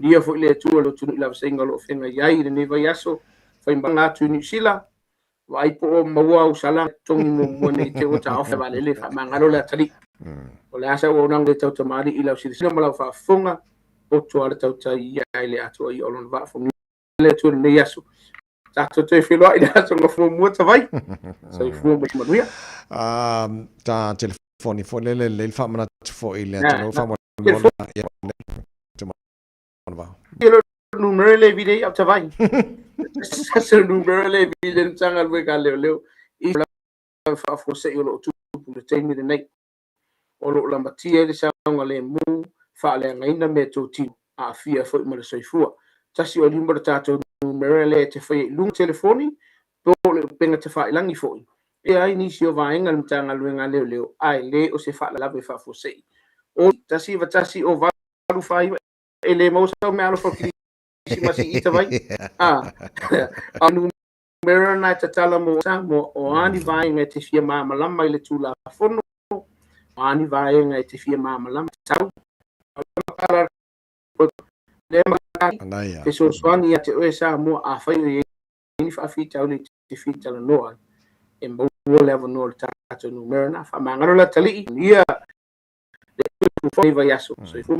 Lia foi le Atua le atunuu i lavasaiga o lo o feagai ai i lenei vaiaso, faimaga atu i Niu Sila, vaai po o maua au sala totogi muamua nei te ua taofi vaalele faamagalo le atalii. O le a se auaunaga le tautamalii i lau silasila ma lau faafofoga, poto lava le tautai ia i le atoa ia o lona vaa faamanuia le Atua i lenei aso. Tatou toe feiloai i le aso gafua muamua tavai. Soifua ma ia manuia.
Ta telefoni foi lele lelei le faamanatu foi i le atunuu faamolemole ia
Numera le vile au tavai. Sasa numera le vile Matagaluega a Leoleo i la faafuasei o lo o tupu i le taimi lenei. O lo o lamatia ai le saogalemu, faaleagaina meatotino, aafia foi ma le soifua. 105 le tatou numera lea e te faia i luga o telefoni po o le upega tafailagi foi. E ai nisi o vaega a le Matagaluega a Leoleo ae le o se faalavelave faafuasei. O 191 o 849 e le maua sau meaalofa o le Kerisimasi i Tavaii. A, a numera na e tatala mo Samoa o a ni vaega e te fia malamalama i le Tulafono, o a ni vaega e te fia malamalama tau. Fesoasoani ia te oe Samoa afai o i ai ni faafitauli e te fia talanoa ai, e maua le avanoa o le tatou numera na. Faamagalo le atalii, ia le tupu foi vaiaso. Soifua.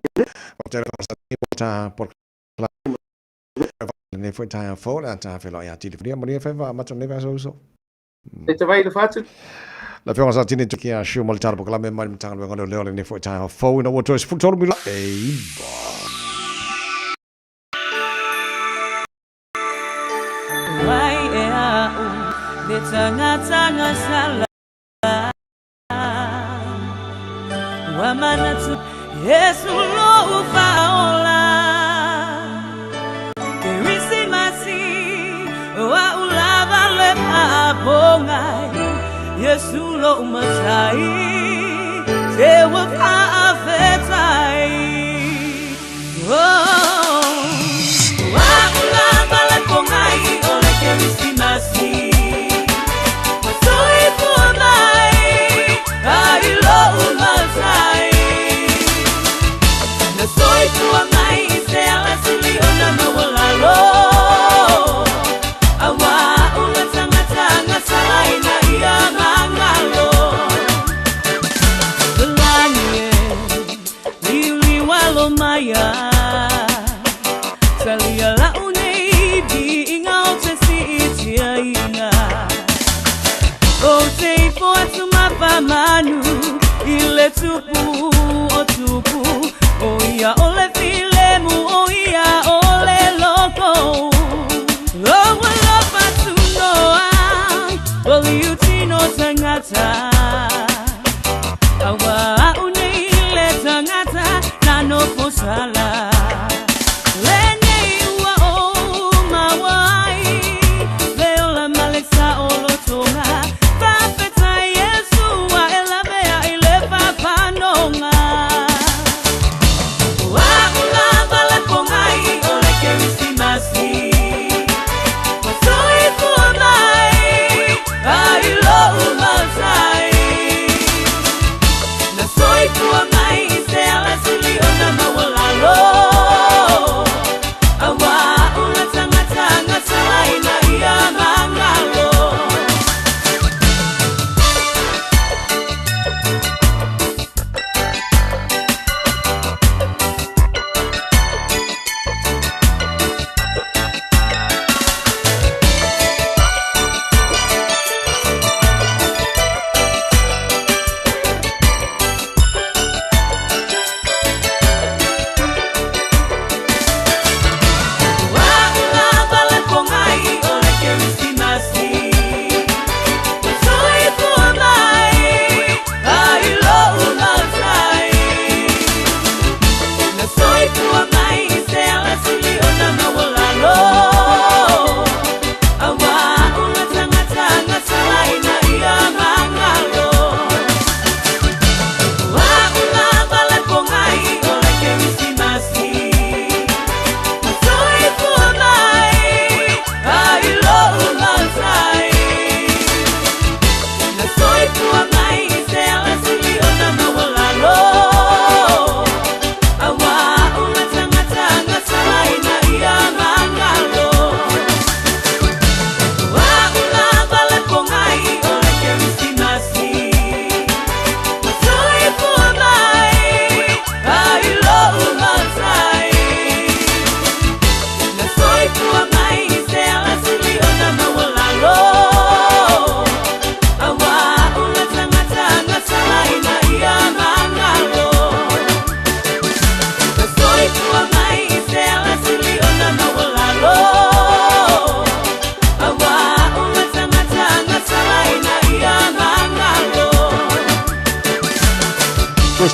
Lenei foi taeao fou o le a ta feiloai atili. Manuia, manuia faiva amata o lenei vaiaso uso.
E te vai le fatu.
Le Afioga sa tini tuki a Shiu ma le tala polokalame mai le Matagaluega o Leoleo lenei foi taeao fou ina ua toe 13 mila e iva.
Wai e au le tangata sala Ua manatu Yesu lou faaola Kerisimasi Ua ulava le paapogai Yesu lou matai Te ua faafetai Oh Ua ulava le pogai o le Kerisimasi Ua soifua mai ai lou matai Na soifua mai i se alasili ona maualalo Auā o le tagata gasalaina ia magalo Lani e liuliu alo maia Talia lau nei viiga o te siitiaina Ou te ifo atu ma faamanu i le Tupu o tupu O ia o le filemu o ia o le loko Lou alofa tunoa o liu tino tagata Auā a'u nei le tagata na nofo sala Lenei ua ou maua ai le ola ma le saolotoga Faafetai Iesu ua e lavea i le papanoga O a'u lava le pogai o le Kerisimasi Ua soifua mai ai lou matai Na soifua mai i se alasili ona maualalo.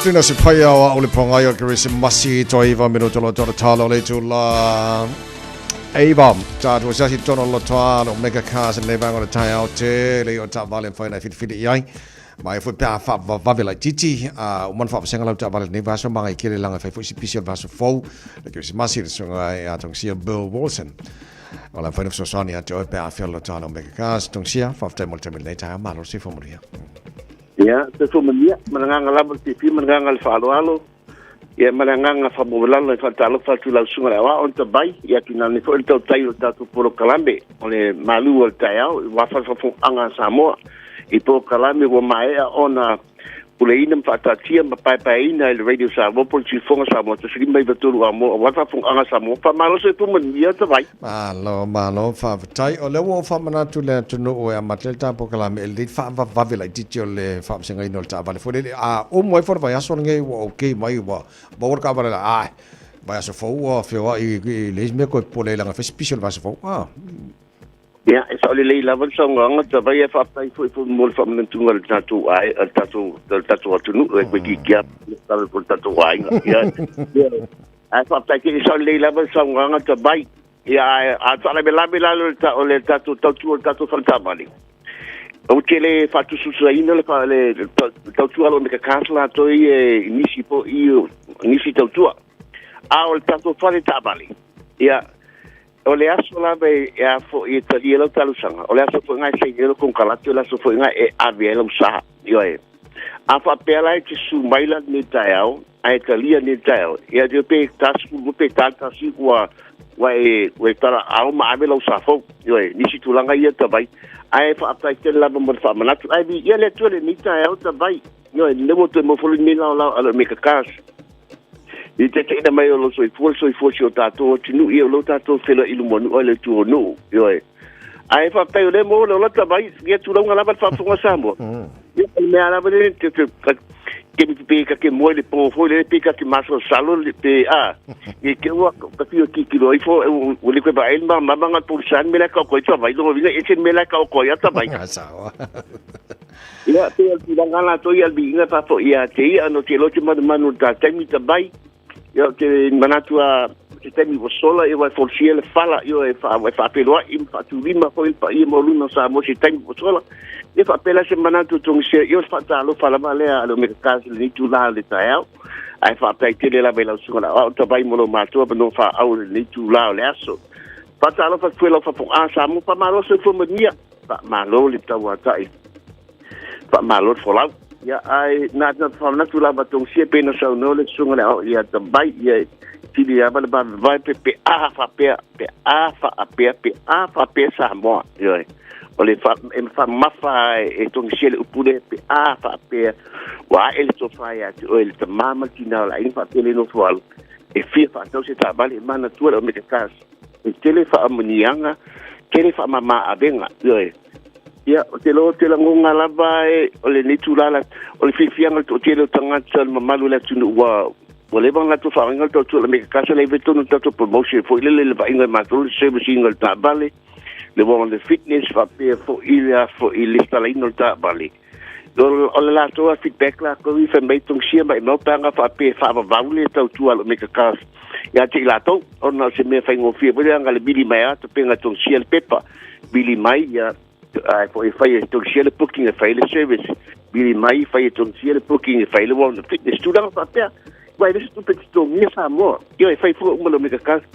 Lina se paia o au le pongai o Kerisimasi to iva minuto lo tolo talo le tula Ava, tātua sasi tono lo toa lo mega cars le vanga le tai au te le o ta vale whai nei whiti i ai. Mai foi pea wha vave lai titi, o mana wha lau ta vale nei vaso manga i kere langa whai foi si pisi o vaso fou le Kerisimasi le sunga e a tongsia Bill Wilson. O la whaina whasosani a te oe pea awhia lo toa lo mega cars, tongsia, whaftai mo le tamil nei tai malo se whamuria.
Ia, te fomania, mananganga lava le pipi, mananganga le whaaloalo, ia mananganga whamowelalo e whatalofa atu lau sunga le awa on ta bai, ia ki nane fo le tau tai o tātou poro kalambe, o le malu o le taiao, i wawhawhafo anga Samoa, i poro kalame ua maea ona puleina ma whaatatia ma paepaeina i le Radio Samoa, po le tuifonga Samoa, ta whiri mai vatolu a moa, wawhawhafo anga Samoa, whamaloso e pumania ta vai.
Malo, malo, whawhatai. O le ua whamanatu le atunu o e a matele tāpo kalame, e le whaavavave lai titi o le whaamsenga ino le tāvale. Fo le, a o moi fora vai aso nge ua okay mai ua, maua ka vale la, ai, vai aso fau ua whioa i le mea koe pole langa whai special vai aso fau. Ah.
Ia, e sa o le lei lava le saogaga tavai e faatai fo'i fo mo le faamanatuga le tatou ai le tatou le tatou atunuu e koe kikia le po le tatou aiga. Ia, ae faatai ke e sa o le lei lava le saogaga tavai. Ia, ae a faalavelave la le o le tatou tautua o le tatou faletamale. O te le faatususuaina le le tautua lo me ka kasla toi e nisi po i nisi tautua. A o le tatou faletamale. Ia, o le aso lava e a fo i talia lau talusanga. O le aso fo ngai sei elo konkalati, o le aso fo ngai e ave lau saha. Io e. A fa pela e te su maila ni taeao, a e talia ni taeao. Ia te pe tasu, pe tasi ua ua e ua tara ao ma ave lau safo. Io e, nisi tulanga ia tawai. A e fa atai te lava mo le whaamanatu. Ai vi, ia le atua le ni taeao tawai. Io e, ne mo te mo folu ni lau lau ala me ka kas. I te teina mai o lo soifua, le soifua si o tātou atunu, ia o lo tātou whela i lumanu o le tu o nuu. Ioe. Ae whaatai o le mo le ola tawai, ia tūraunga lava le whaafonga Samoa. Ia, le mea lava le, te ke mi pe ka ke moe le pō foi, le pe ka ke maso salo, le pe a. I ke ua, ka whio ki kilo ifo, o le koe ba elma, mama ngā tōrisan, me la ka o koe tawai, longo vinga, e te me la ka o koe a tawai.
Sawa.
Ia, te al tūranga la toi al bi inga whaafo ia te ia, ano te lote manu manu tā taimi tawai. Ia te manatu a te taimi o sola e wai forsia le fala ia e whaapeloa i whaatulima foi le paia mo luna sa mo se taimi o sola. E whaapela se manatu tongi se ia o whaatalo whalama lea alo me kasi le nitu la le taeao. Ai whaapea tele la lau sunga la au tabai mo lo mātua pa no whaau le nitu la o le aso. Whaatalo whakue lau whapong a sa mo whamalo se fumania. Whamalo le tauatai. Whamalo le folau. Ia ai na na whamanatu lava tong sia pena sau no le sunga le au ia tabai ia tili ia le ba vai pe pe a fa pe pe a fa a pe pe a fa pe Samoa. Ia o le fa e fa mafa e tong sia le upule pe a fa pe wa e le tofa ia te o le tamama tina la inga fa pele no fualu e fia fa tau se tabale mana tua o me ka kas e tele fa amonianga tele fa mama avenga. Ia ia, o te lo te langonga lava e, o le nitu lala, o le whiwhianga o te leo tangata le mamalu le atunu ua, ua lewa ngā tō whainga tō tua le meka kasa le vetonu tātou promotion fo i lele le vainga e mātou le service inga le tāvale, le wong le fitness whapea fo i le fo i le stalaino le tāvale. O le lātoa feedback la kou i whamei tong sia mai maupanga whapea whaavavau le tau tua le meka kasa. Ia te i lātou, ona se mea whaingofia, wale anga le bili mai ata penga tong sia le pepa, bili mai ia, ai fo e fai e tong sia le booking e fai le service bili mai fai e tong sia le booking e fai le wong fitness tūranga whapea wai le tupe te tongia Samoa ia e fai fua uma lo meka kasi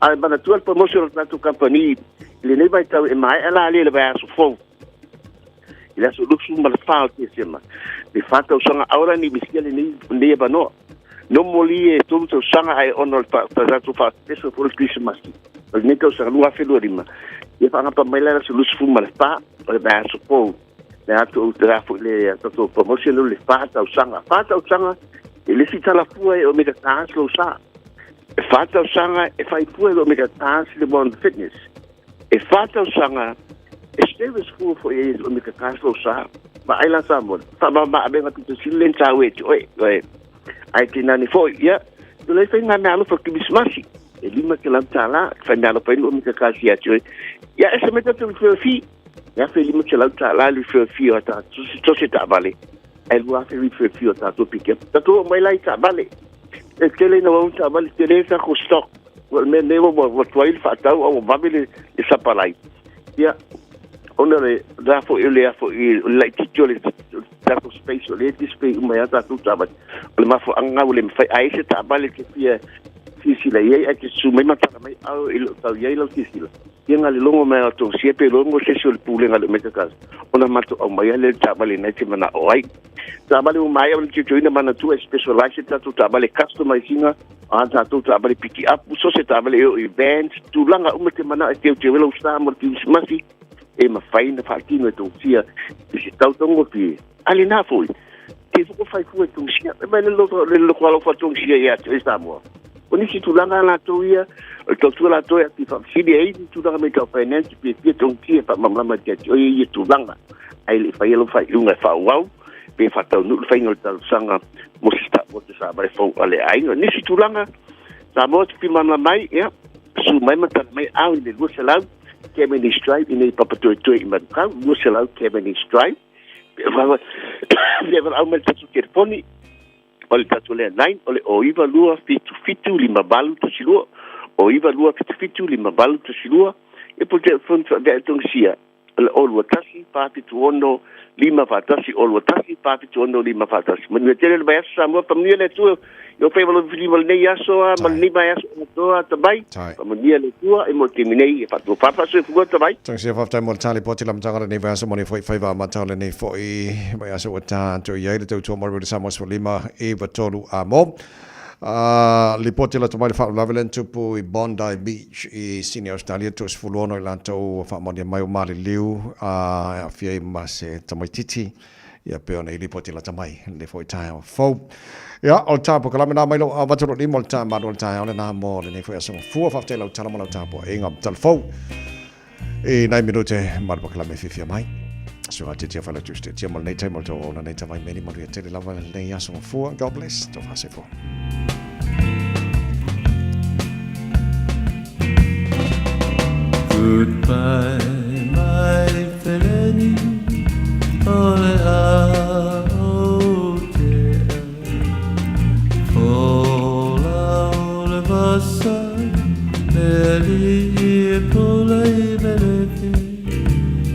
ai mana tua le promotion o le tatou company le nei vai tau e mai ala le le vai aso fou i le aso lusu ma le whao te sema le whātau sanga aura ni misia le nei nei banoa no moli e tolu tau sanga ai ono le tatou whaapeso fo le Christmas o le nei tau sanga lua whenua rima ia whaangapa mai la aso lusu ma le wha o le vai aso fou le atu o te rafu le tatou promotion le whātau sanga e le sitala fua e o meka taas lo sa. E whātau sanga e whai pua e o meka taas le one fitness. E whātau sanga e service fua fo e o meka taas lo sa. Ma aila sa mo. Wha ma ma abenga pito silen sa we te oe. Oe. Ai te nani fo ia. Tu le whai ngā mea alofa kimismasi. E lima ke lam tāla. Whai mea alofa inu o meka taas ia te oe. Ia e se meta te whiwhi. Ia whai lima ke lam tāla le whiwhi o tā. Tose tā vale. Ae 2000 refill o tatou pikepa. Tatou oo mai la i taavale. E tele ina ua taavale, tele tatou stock. Ua le mea lenei ua tuai le faatau a ua vave le sapalai. Ia, ona le la foi o le a foi o le laitiiti o le tatou space o lea e display uma ai lava tatou taavale. O le mafuaaga lena ua le mafai. A i ai se taavale e te fia silasila i ai ae te susu mai ma tala mai, au e le o tau i ai lau silasila. Ia na le logo mai o Tosia pe logo se isi o le pulega a le Omega Cars ona matou aumaia lea le taavale lena e te manao ai. Taavale ua maea ona teuteuina manatua e specialize le tatou taavale customize ina a tatou taavale piki up so se taavale e oo i vans tulaga uma e te manao e teuteu ai lau sa mo le Kerisimasi e mafai ona faatino e Tosia i se tau taugofie. A lena foi te foko fai fua e Tosia e mai le loto le loto alofa Tosia ia te oe Samoa. O nisi tulaga a latou ia, o le tautua latou e ati faafesili ai ni tulaga mai tau finance pe fia tautia e faamalamalama ia te oe ia tulaga. Ae le i faia lau faaiuga e faaauau pe faataunuu le faiga o le talosaga mo se mo se taavale fou a le aiga. O nisi tulaga Samoa te fia malamalama ai, ia, susu mai ma tala mai au i le 200 Cavendish Drive i nei Papatoetoe i Manukau, 200 Cavendish Drive. Pe valaau mai le tatou telefoni, o le tatou landline o le 092 77 58 12, o 92 77 58 12, ia po o le telefoni faavea e Tongisia o le 021 476 541, 021 476 541. Manuia tele le vaiaso Samoa, faamanuia le Atua i ou faiva filifili lenei aso a ma lenei vaiaso atoa tamai. Faamanuia le Atua e mo le taimi nei e faatofa faasoifua tamai.
Tongisia, faafetai mo le tali poti lamataga o lenei vaiaso mo nei foi faiva amata o lenei foi vaiaso ua tatou i ai le tautua mo le Samoa 15 93 a mo. Lipoti lata mai le faalavelave lea na tupu i Bondi Beach i Sydney, Australia, 36 i latou ua faamaonia mai ua maliliu e aafia ai ma se tamaitiiti, ia pei ona i lipoti lata mai lenei foi taeao fou. Ia, o le tapokalame lena mai lou avatu lou lima o le taamalu o le taeao lena mo lenei foi aso gafua. Faafetai i lau tala ma lau tapuaiga. Tala fou i nai minute ma le pokalame fiafia mai. Suaga tiatia whalau tusi tia mo lenei taimi o le tau ona nei tawai meni manuia tele lava lenei aso gafua. God bless. Tau whasefua.
Goodbye, my feleni, o le a o te Fola o le vasa, me ali e pula i melefi,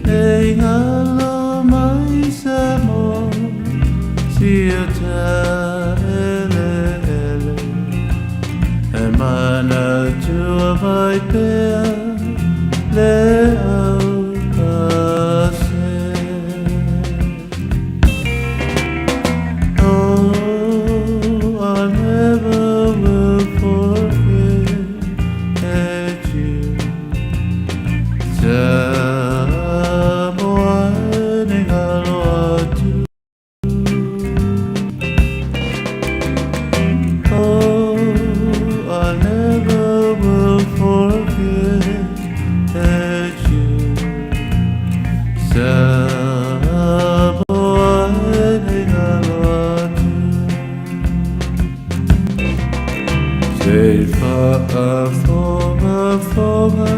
e ingalo mai Samoa, si o ta ele ele. E manatua mai pea le au pase. Oh, I never will forget you. Samoa ni ngalo atu. Oh, I never will forget you. Samoa ni ngalo atu. Te whaafongafonga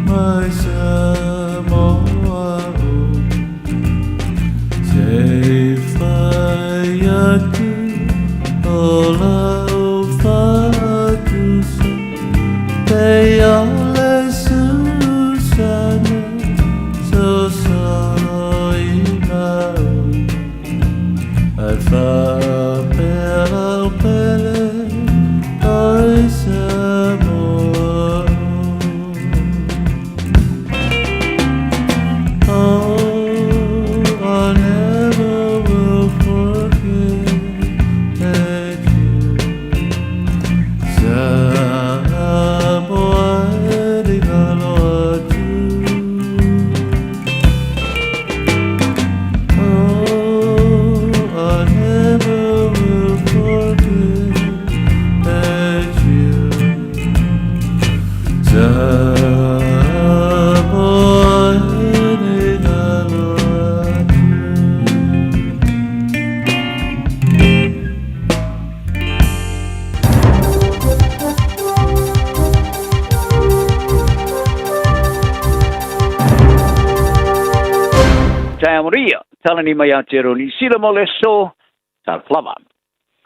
mai Samoa o. Te whai atu o lau whatusa, Te ole Susana, so solo i mauna. Ai whapea lau pele, oi Samoa o. Oh, I never will forget you. Samoa e ngalo atu. Oh, I never will forget you. Samoa e ngalo atu.
Taeao manuia. Tala nei mai Aotearoa Niu Sila mo le aso, talofa lava.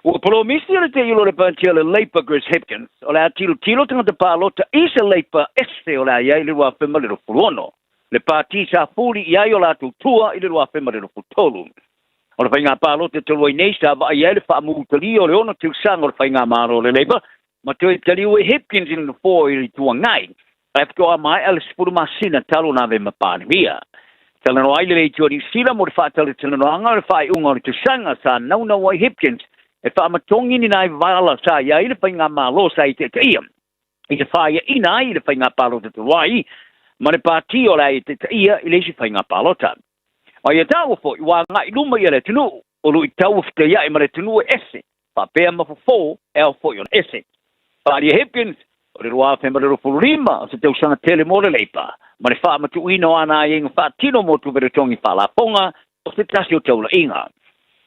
Ua polomisi o le teulo o le Pāti o le Labour Chris Hipkins o le a tilotilo tagata palota i se Labour ese o le a i ai i le 2026, le pāti sa fuli i ai o latou tua i le 2023. O le faiga palota talu ai nei sa vaai ai le faamutalia o le ono tausaga o le faigamalo o le Labour ma toe taliu ai Hipkins i le nofoa i le Itu Agai ae faatoa maea le 10 masina talu ona ave ma Palemia. Talanoa ai le Leitio a Niu Sila mo le faatalatalanoaga o le faaiuga o le tausaga sa naunau ai Hipkins e faamatogi ni nai vala sa i ai le faigamalo sa itaitaia i te fāiaʻina ai i le faiga palota talu ai ma le pāti o le a itaitaia i le isi faiga palota. Ma ia taua foi ua agai luma ia le atunuu, o luitau ua fetaiaʻi ma le atunuu e ese, faapea ma fofo e ao foi ona ese. Faaalia Hipkins, o le 2025 o se tausaga tele mo le Leipa, ma le faamatuuina o ana aiaiga faatino mo tupe totogi faalafoga o se tasi o taulaiga.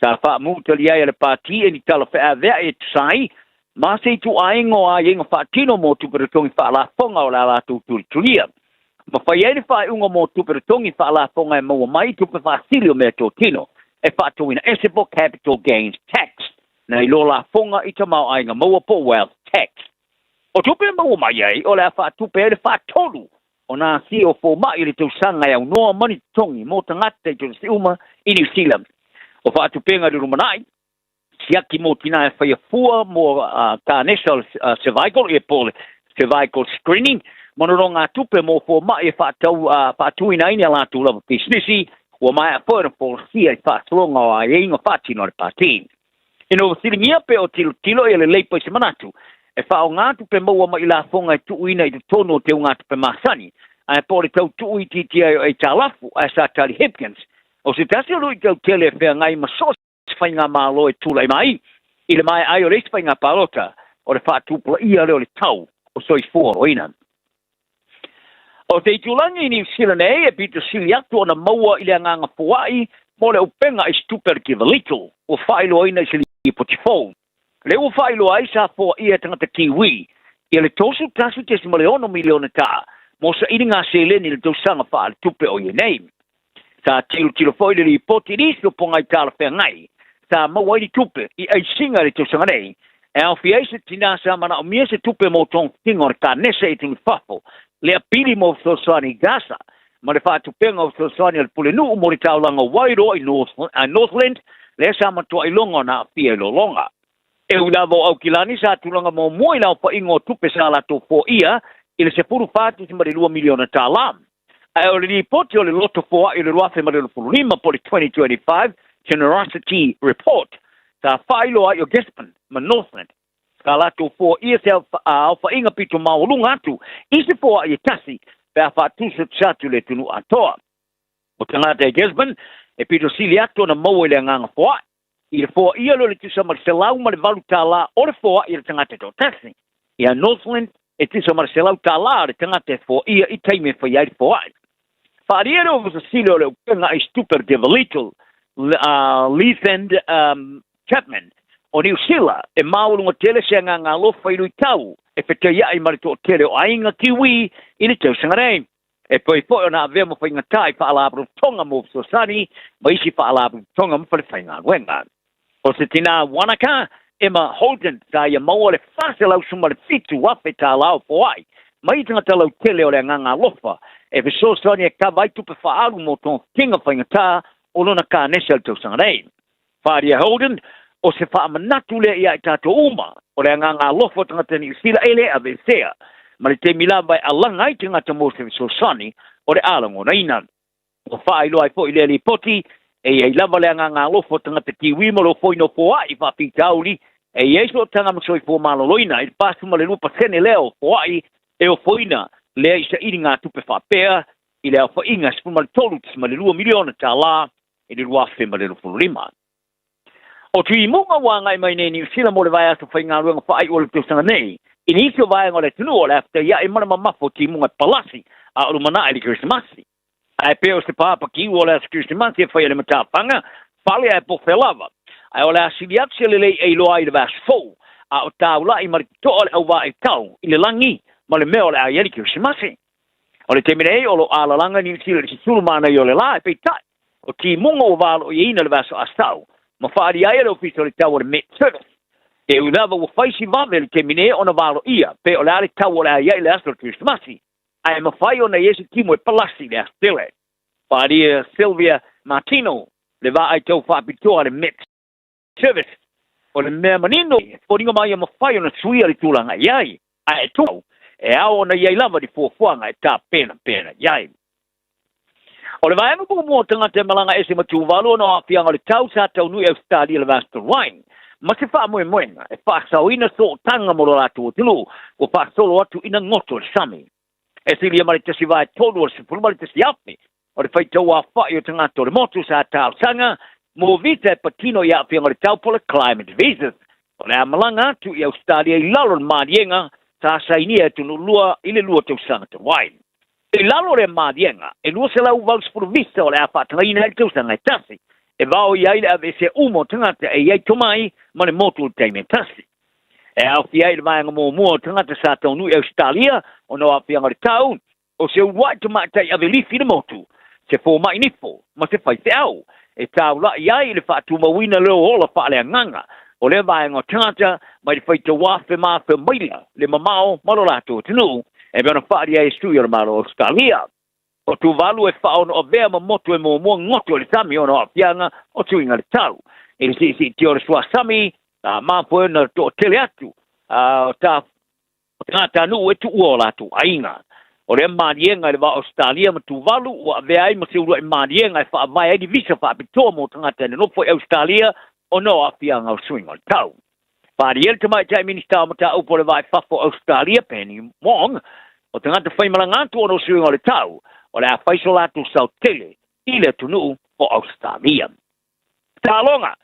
Sa faamutalia ai e le Pati e ni tala feaveai e tusa ai ma se ituaiga o aiaiga faatino mo tupe totogi faalafoga o le a latou tulitulia. Ma fai ai le faaiuga mo tupe totogi faalafoga e maua mai i tupe faasili o meatotino e faatauina ese po capital gains tax nai lo lafoga i tamaoaiga maua po wealth tax. O tupe e maua mai ai o le a faatupe ai le faatolu o nā asia o fomai i le tausaga e aunoa ma ni totogi mo tagata i tolesi uma i Niu Sila. O faatupega i le lumanai, siaki mo tinā e whaia fua mo kānesa o le cervical, ia po le cervical screening, ma nonōgā tupe mo fomai e whaatau, whaatuina ai ni a latou lava pisinisi, ua maea foi ona folasia i faasologa o aiaiga faatino a le Pāti. Ina ua fesiligia pe o tilotilo ia le Leipa i se manatu e faaaoga tupe maua mai i lafoga e tuuina i totonu o teugatupe masani, ae po o le tau tuuitiitia ai o aitalafu, ae sa tali Hipkins, o se tasi o luitau tele e feagai ma so o se faigamalo e tulai mai i le maea ai o le isi faiga palota, o le faatupulaia lea o le tau o soifua aloina. O te itulagi i Niu Sila nei e pito sili atu ona maua i le agaga foai mo le upega i se tupe a le Givalito ua faailoaina i se lipoti fou. Lea ua faailoa ai sa foaia e tagata Kiwi ia le 31.6 miliona taa mo sailiga seleni i le tausaga faaletupe o ia nei. Sa tilotilo foi le lipoti i nisi o pogai talafeagai sa maua ai ni tupe i aisiga i le tausaga nei, e aofia ai se tinā sa manaomia se tupe mo togafitiga o le kanesa i atunuu i fafo, le apili mo fesoasoani i Gaza, ma le faatupega o fesoasoani a le Pulenuu mo le taulaga o Wairoa i Northland, lea sa matuailoga ona aafia i lologa. E ui lava o Aukilani sa tulaga muamua i le aofaiga o tupe sa latou foaia i le $14.2 miliona tala. Ae o le lipoti o le loto foai o le 2025 po o le 2025 Generosity Report sa faailoa ai o Gisborne ma Northland sa latou foaia se aofaiga pito maualuga atu i se foai e tasi pe a faatusatusa atu i le atunuu atoa. O tagata i Gisborne e pito sili atu ona maua i le agaga foai i le foaia lea o le tusa ma le $108 o le foai a le tagata e toatasi. Ia Northland e tusa ma le $100 le tagata e foaia i taimi e fai ai le foai. Faaalia le Ofisa Sili o le Upega i Stupid Devilito, Leathand Chapman, o Niu Sila, e maualuga tele se agaga alofa i luitau e fetaiai ma le toatele o aiga Kiwi i le tausaga nei. E pei foi ona avea ma faigata i faalapotopotoga mo fesoasoani ma isi faalapotopotoga ma falefaigaluega. O se tinā Wanaka, Emma Holden, sa ia maua le $417,000 tālā o foai mai i tagata lautele o le agaga alofa e fesoasoani e kava ai tupe faaalu mo togafitiga faigata o lona kanesa i le tausaga nei. Wharia Holden, o se faamanatu lea ia i tatou uma, o le agaga alofa o tagata Niu Sila e le aveesea, ma le taimi lava e alaga ai tagata mo se fesoasoani o le a lagonaina. Ua faailoa ai foi lea lipoti, e i ai lava le agaga alofa o tagata Kiwi ma le ofoina o foai faafitauli, e i ai sootaga ma soifua maloloina i le 42% lea o foai e ofoina lea i sailiga tupe faapea i le aofaiga e $13.2 miliona tālā i le 2025. O Tuimuga ua agai mai nei i Niu Sila mo le vaiaso faigaluega faaiu o le tausaga nei. I nisi o vaega o le atunuu o le a fetaiai ma le mamafa o timuga e palasi a o lumanai le Kerisimasi. Ae pei o se pāpakiu o le aso Kerisimasi e fai e le matafaga, fale ae pofe lava. Ae o le a sili atu se lelei e iloa ai le vaiaso fou, a o taulai ma le totoa le auvaa i tau i le lagi ma le mea o le a i ai le Kerisimasi. O le taimi nei o lo o alalaga Niu Sila i le sesulu manaia o le la, peitai, O timuga ua valoiaina i le vaiaso Asau ma faaalia ai e le Ofisa o le Tau o le Met Service. E ui lava ua fai si vave i le taimi nei ona valoia pe o le a le tau o le a i ai i le aso o le Kerisimasi, ae mafai ona i ai se timu e palasi i le aso tele. Faaalia Sylvia Martino le vaai tau faapitoa a le Met Service. O le mea manino, e foliga mai e mafai ona suia le tulaga i ai, ae e tumau, e ao ona i ai lava ni fuafuaga e tapenapena i ai. O le vaega muamua o tagata e malaga ese ma Tuvalu ona o aafiaga o le tau sa taunuu i Ausetalia i le vaiaso talu ai, ma se faamoemoega e faasaoina sootaga mo lo latou atunuu ua faasolo atu ina goto le sami. E silia ma le tasi vaetolu o le 11,000 o le faitau aofai o tagata o le motu sa talosaga mo visa e patino i aafiaga o le tau po o le climate visas o le a malaga atu i Ausetalia i lalo o le maliega sa sainia e atunuu lua i le lua tausaga talu ai. I lalo o lea maliega, e 280 visa o le a faatagaina ai le tausaga e tasi, e vaoia ai le aveesea uma o tagata e i ai tomai ma le motu i le taimi e tasi. E aofia ai le vaega muamua o tagata sa taunuu i Ausetalia ona o aafiaga o le tau, o se uluai tamaitai ave lifi i le motu, se fomai nifo ma se faifeau, e taula'i ai i le faatumauina leo ola faaleagaga o lea vaega o tagata mai le faitauafe ma afe maila le mamao ma lo latou atunuu, e pei ona faaalia ai e sui o le Malo o Ausetalia. O Tuvalu e faaono avea ma motu e muamua goto i le sami ona o aafiaga o suiga o le tau. I le siisiitia o le suasami, a mafua ai ona toatele atu o tagatanuu e tuua o latou aiga. O lea maliega i le va o Ausetalia ma Tuvalu ua avea ai ma se uluai maliega e faavae ai ni visa faapitoa mo tagata e nonofo i Ausetalia ona o aafiaga o suiga o le tau. Faaalia e le Tamaitai Minisita o Mataupu o le Va i Fafo o Ausetalia, Penny Wong, o tagata faimalaga atu ona o suiga o le tau, o le a fai so latou sao tele i le atunuu o Ausetalia. Taaloga,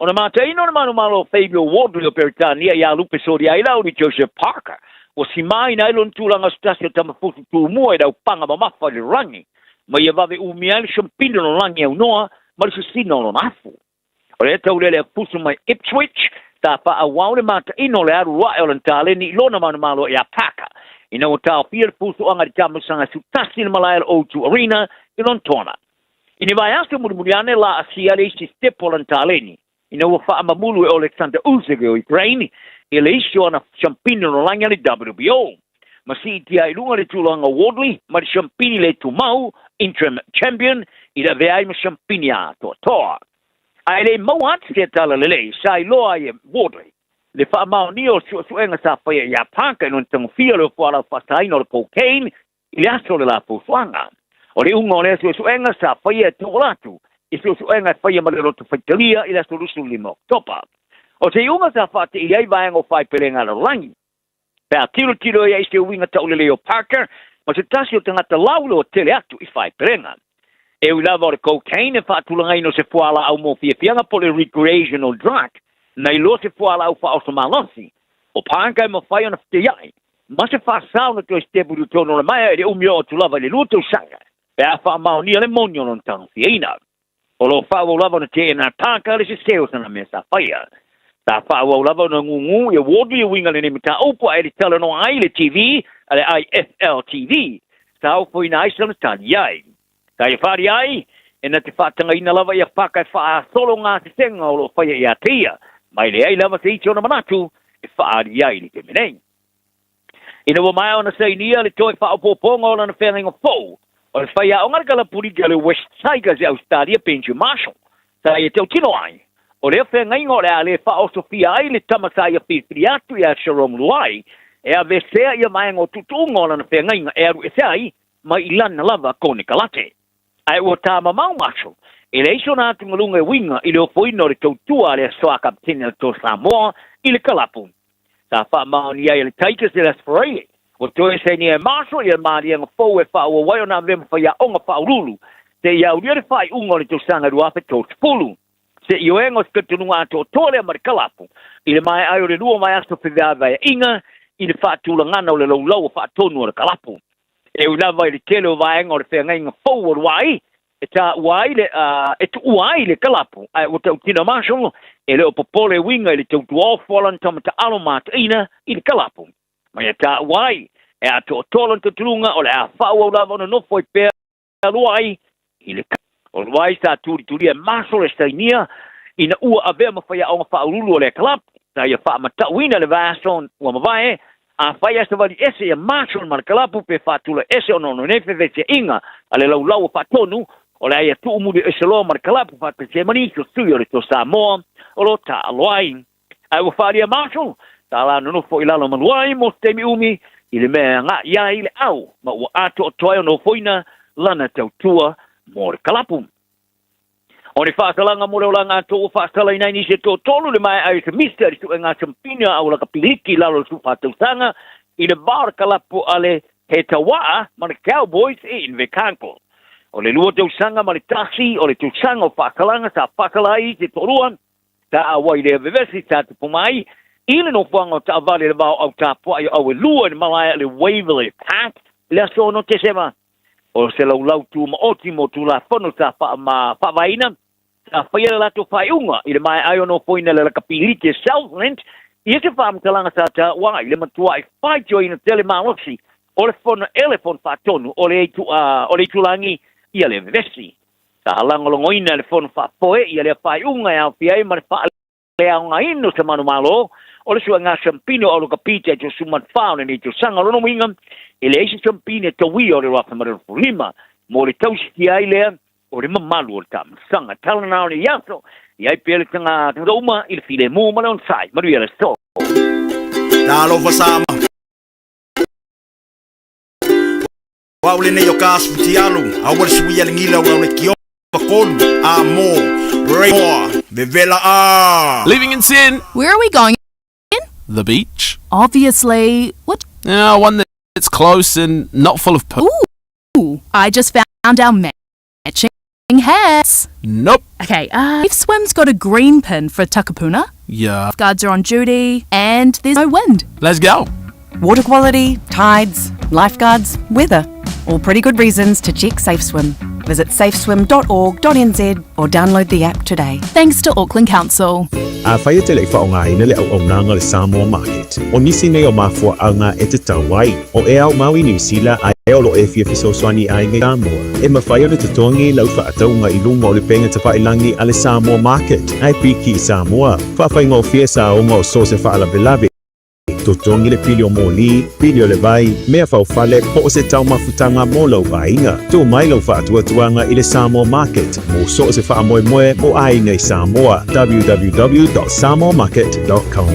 Ona mataina o le manumalo o Fabio Wardley o Peretania iā Lupe Soriailau ni Joseph Parker, ua simāina ai lona tulaga o se tasi o tamafutu tumua i le aupaga mamafa i le lagi, ma ia vave umia ai le siampina o lona lagi aunoa ma le sisina o lona afu. O lea taulele a pusu mai Ipswich, sa faaauau le mataino o le alu ae o lana taleni i lona manumalo iā Parker, ina ua taofia le pusuaga i le taamilosaga 11 i le malae o le O2 Arena i Lonetona. I ni vaiaso mulimuli ane, laasia le isi sitepu o lana taleni, ina ua faamamulu e Oleksandr Usyk o Ukraine i le isi o ana siampini lalolagi a le WBO. Ma siitia ai i luga le tulaga o Wardley ma le siampini le tumau, interim champion, i le avea ai ma siampini atoatoa. Ae le i maua atu sea tala lelei sa iloa ai e Wardley le faamaonia o suesuega sa faia iā Parker i lona tagofia o le fualau faasaina o le cocaine i le aso o le la fuafuaga. O le iuga o lea suesuega sa faia e tauala atu i suesuega e faia ma le loto faitalia i le aso 25 o Oketopa. O se iuga sa faateia ai vaega o faepelega a lalolagi pe a tilotilo i ai se uiga taulelei o Parker ma se tasi o tagata lauiloa tele atu i faepelega. E ui lava o le cocaine e faatulagaina o se fualaau mo fiafiaga po o le recreational drug, na iloa se fualaau faaoso malosi, o Parker e mafai ona feteiai ma se faasao na toe sitepu i totonu o le maea i le umi oo atu lava i le lua tausaga pe a faamaonia le moni o lona tagofiaina. O lo o faaauau lava ona teena e Parker le sese o sana mea sa faia. Sa faaauau lava ona gūgū ia Wardley e uiga i lenei mataupu a e le talanoa ai i le TV a le IFL TV sa ofoina ai sana tali ai. Sa ia wharia ai, e na te whaatanga lava ia Parker e whaasolo ngā sesenga o lo o faia ia te ia, mai leai lava se isi ona manatu e whaari ai i le taimi nei. Ina ua maea ona sainia le toe faaopoopoga o lana feagaiga fou, o le faiaoga le kalapuliki a le West Tigers i Ausetalia, Benji Marshall, sa ia tautino ai, o lea feagaiga o le a le faaosofia ai le tama sa ia filifili atu ia Jarome Luai e aveesea ia vaega o tuutuuga o lana feagaiga e alu ese ai mai i lana lava konekarate. Ae ua tāmamao Marshall e leai sona atugaluga e uiga i le ofoina o le tautua a le Asoa Kapeteni a le Toa Samoa i le kalapu. Sa faamaonia ai e le Tigers i le Aso Faraile, ua toe sainia e Marshall ia le maliega fou e faaauau ai ona avea ma faiaoga faauluulu seia aulia le faaiuga o le tausaga 2030. Se ioega o se talitonuga atoatoa lea ma le kalapu i le maea ai o le lua vaiaso feveaveaiga i le faatulagana o le laulau o faatonu o le kalapu. E ui lava i le tele o vaega o le feagaiga fou o Luai e taua ai le, e tuua ai le kalapu, ae ua tautino Marshall e le o popole uiga i le tautuaofo a lana tama taalo mataina i le kalapu. Ma ia taua ai e atoatoa lona talitonuga o le a faaauau lava ona nofo ai pea Luai i le O le wai sa tulitulia e Marshall e sainia ina ua avea ma faiaoga faauluulu o lea kalapu. Sa ia faamatauina le vaiaso ua mavae, afai ae savali ese ia Marshall ma le kalapu pe faatula ese ona o nei fevesiaiga a le laulau o faatonu, o le a ia tuumuli ese loa ma le kalapu faatasi ai ma nisi o sui o le Toa Samoa o lo o taaalo ai. Ae ua faaalia Marshall, sa la nonofo i lalo malu ai mo se taimi umi i le mea e agai ai le au ma ua atoatoa ai ona ofoina lana tautua mo le kalapu. O ni faasalaga mo le olaga atoa ua faasalaina ai nisi e toatolu le maea ai o se misa i le suega siampina a ua lakapiliki i lalo o le 14 tausaga i le va o le kalapu a le Hetauaa ma le Cowboys i Invercargill. O le lua tausaga ma le tasi o le tausaga o faasalaga sa faasala ai i se toalua Sa auai lea vevesi sa tupu mai i le nofoaga o taavale i le va o au tapuai o au e lua i le malae a le Waverley Park i le aso 6 Tesema. O se laulau tumaoti mo Tulafono sa faavaeina, sa faia le latou faaiuga i le maea ai o nofoina le lakapi liki Southland ia se faamatalaga sa taua ai le matuai faitioina tele malosi o le fono e le Fono Faatonu o le Itulagi ia le vevesi. Sa lagolagoina e le Fono Faafoe ia lea faaiuga e aofia ai ma le faaleaogaina o se manumalo o le suega siampine o Aulokapī tai 14 o lenei tausaga. O lona uiga, e leai se siampine e tauia o le 2025 mo le tausitia ai lea o le mamalu o le taamilosaga. Tala na o lenei aso, i ai pea le tagata uma i le filemu ma le onosai. Manuia le aso.
Talofa Sama. O au lenei o ka asu fitialu, aua le suia le gila ua le kiova kolu, a mo, Ray, vevela a.
Living in sin.
Where are we going?
The beach.
Obviously. What?
Yeah, one that's close and not full of poo.
Ooh, I just found our matching hats.
Nope.
Okay, if Swim's got a green pin for Takapuna.
Yeah.
Guards are on duty, and there's no wind.
Let's go.
Water quality, tides, lifeguards, weather. All pretty good reasons to check Safe Swim. Visit safeswim.org.nz or download the app today.
Thanks to Auckland Council.
Afai e te le i faaaogaina le auaunaga o le Samoa Market, o nisi nei o mafuaaga e tatau ai, o e ao mau i Niu Sila ae o lo o e fia fesoasoani i aiga i Samoa, e mafai ona totogi lau faatauga i luga o le pega tafailagi a le Samoa Market ae piki i Samoa. Faafaigofie saoga o so o se faalavelave, totogi le pili o moli, pili o le vai, mea faufale po o se taumafutaga mo lou aiga. Tuu mai lou faatuatuaga i le Samoa Market mo so o se faamoemoe mo aiga i Samoa, www.samoamarket.com.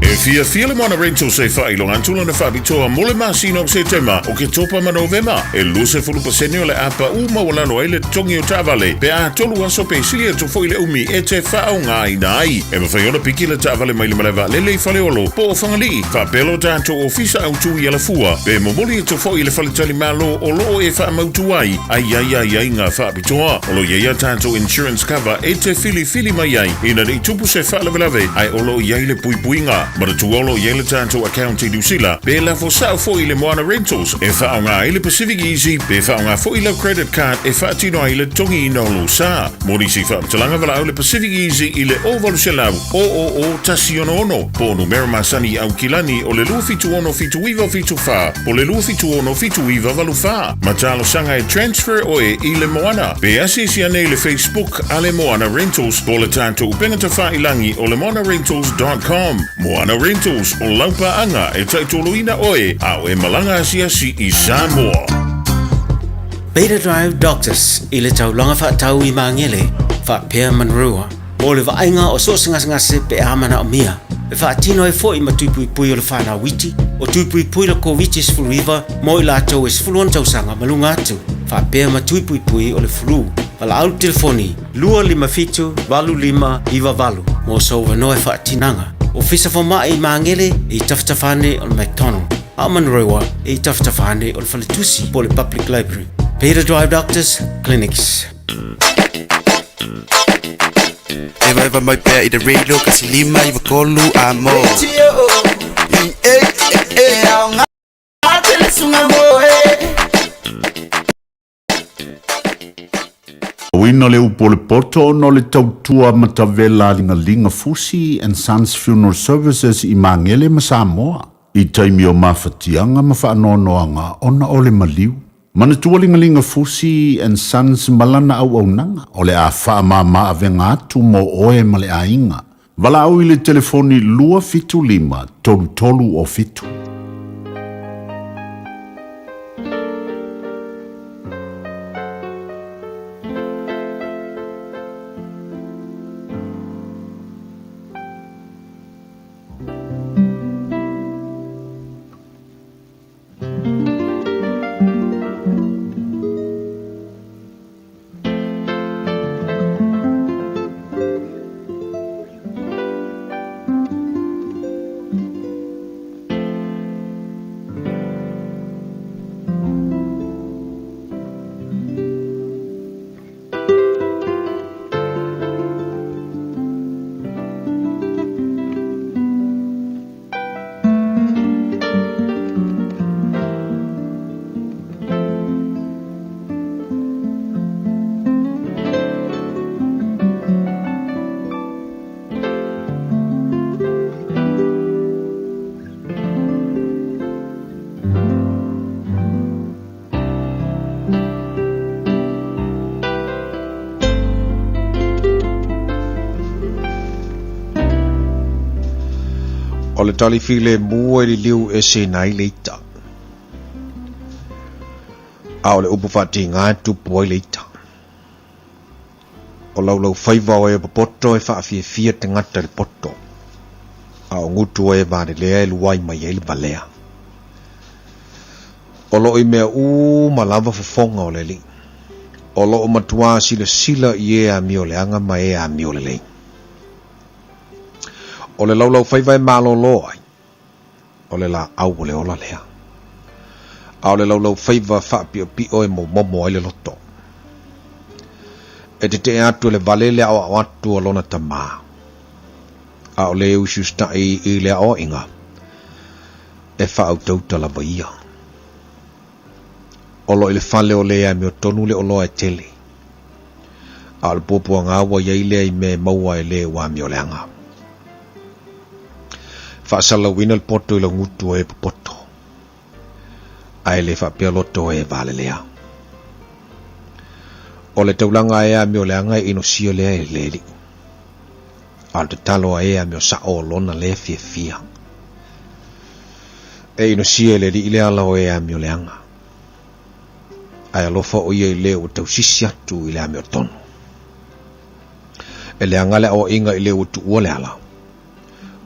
E fiafia le Moana Rentals e faailoga atu lana faapitoa mo le masina o Setema, Oketopa ma Novema. E 20% o le a paʻu maualalo ai le totogi o taavale pe a tolu aso pe sili atu foi le umi e te faaaogaina ai. E mafai ona piki le taavale mai le malae vaalele i Faleolo po o Fagalii, faapea lo tatou ofisa autu i Alafua, pe momoli atu foi i le faletalimalo o lo o e faamautu ai a i ai aiaiga faapitoa. O lo o i ai a tatou insurance cover e te filifili mai ai ina ne i tupu se faalavelave ae o lo o i ai le puipuiga. Manatua o lo o i ai le tatou account i Niu Sila pe lafo sao foi i le Moana Rentals e faaaoga ai le Pacific Easy pe faaaoga foi lau credit card e faatino ai le totogiina o lou sa. Mo nisi faamatalaga valaau le Pacific Easy i le 0800 000 166 po o numera masani i Aukilani o le 276 7974 po o le 276 7984. Ma talosaga e transfer oe i le Moana. Pe asiasi ane i le Facebook a le Moana Rentals po o le tatou upega tafailagi o le moanarentals.com. Moana Rentals, o lau paaga e taitoloina oe a o e malaga asiasi i Samoa.
Beta Drive Doctors i le taulaga faatau i Magele, faapea Monroe, mo le vaaiga o so o se gasegase pe a manaomia. E faatino ai foi ma tuipuipui o le whanau iti, o tuipuipui le Koviti-19 mo i latou e 16 tausaga ma luga atu, faapea ma tuipuipui o le flu. Valaau le telefoni 257 8598 mo sou avanoa e faatinaga. Ofisa Fomai i Magele i tafatafa ane o le McDonald, a o Monroe i tafatafa ane o le Faletusi po o le Public Library. Beta Drive Doctors Clinics.
Evaeva mai pea i te radio kasi lima iwa kolu a mo.
Uina le upu o le poto ona o le tautua matavela a Ligalinga Fusi and Sons Funeral Services i Magele ma Samoa, i taimi o mafatiaga ma faanoanoaga ona o le maliu.
Manatua Ligalinga Fusi and Sons ma lana auaunaga o le a faamāmā avega atu mo oe ma le aiga. Valaau i le telefoni 275 33 o 7.
O le tali filemu e liliu eseina ai le ita. A o le upu faatiga e tupu ai le ita. O laulaufaiva o e popoto e faafiafia tagata i le poto, a o gutu o e valelea e luai mai ai le valea. O loo i mea uma lava fofoga o le Alii. O loo matuā silasila i e amioleaga ma e amiolelei. O le laulaufaiva e malōlō ai, o le laau o le ola lea. A o le laulaufaiva faapiopio e momomo ai le loto. E tetee atu e le vale le aoao atu a lona tamā, a o le usiusitaʻi i le aoaiga, e faautauta lava ia. O lo i le fale o le amiotonu le oloa e tele, a o le puapuaga ua i ai lea i mea e maua e le ua amioleaga. Faasalalauina le poto i lau gutu o e popoto, ae le faapea loto o e valelea. O le taulaga a e amioleaga e inosia lea e le Alii, a o le tatalo a e amiosaʻo o lona lea fiafia. E inosia e le Alii le ala o e amioleaga, ae alofa o ia i le ua tausisi atu i le amiotonu. E leaga le aoaiga i le ua tuua le ala,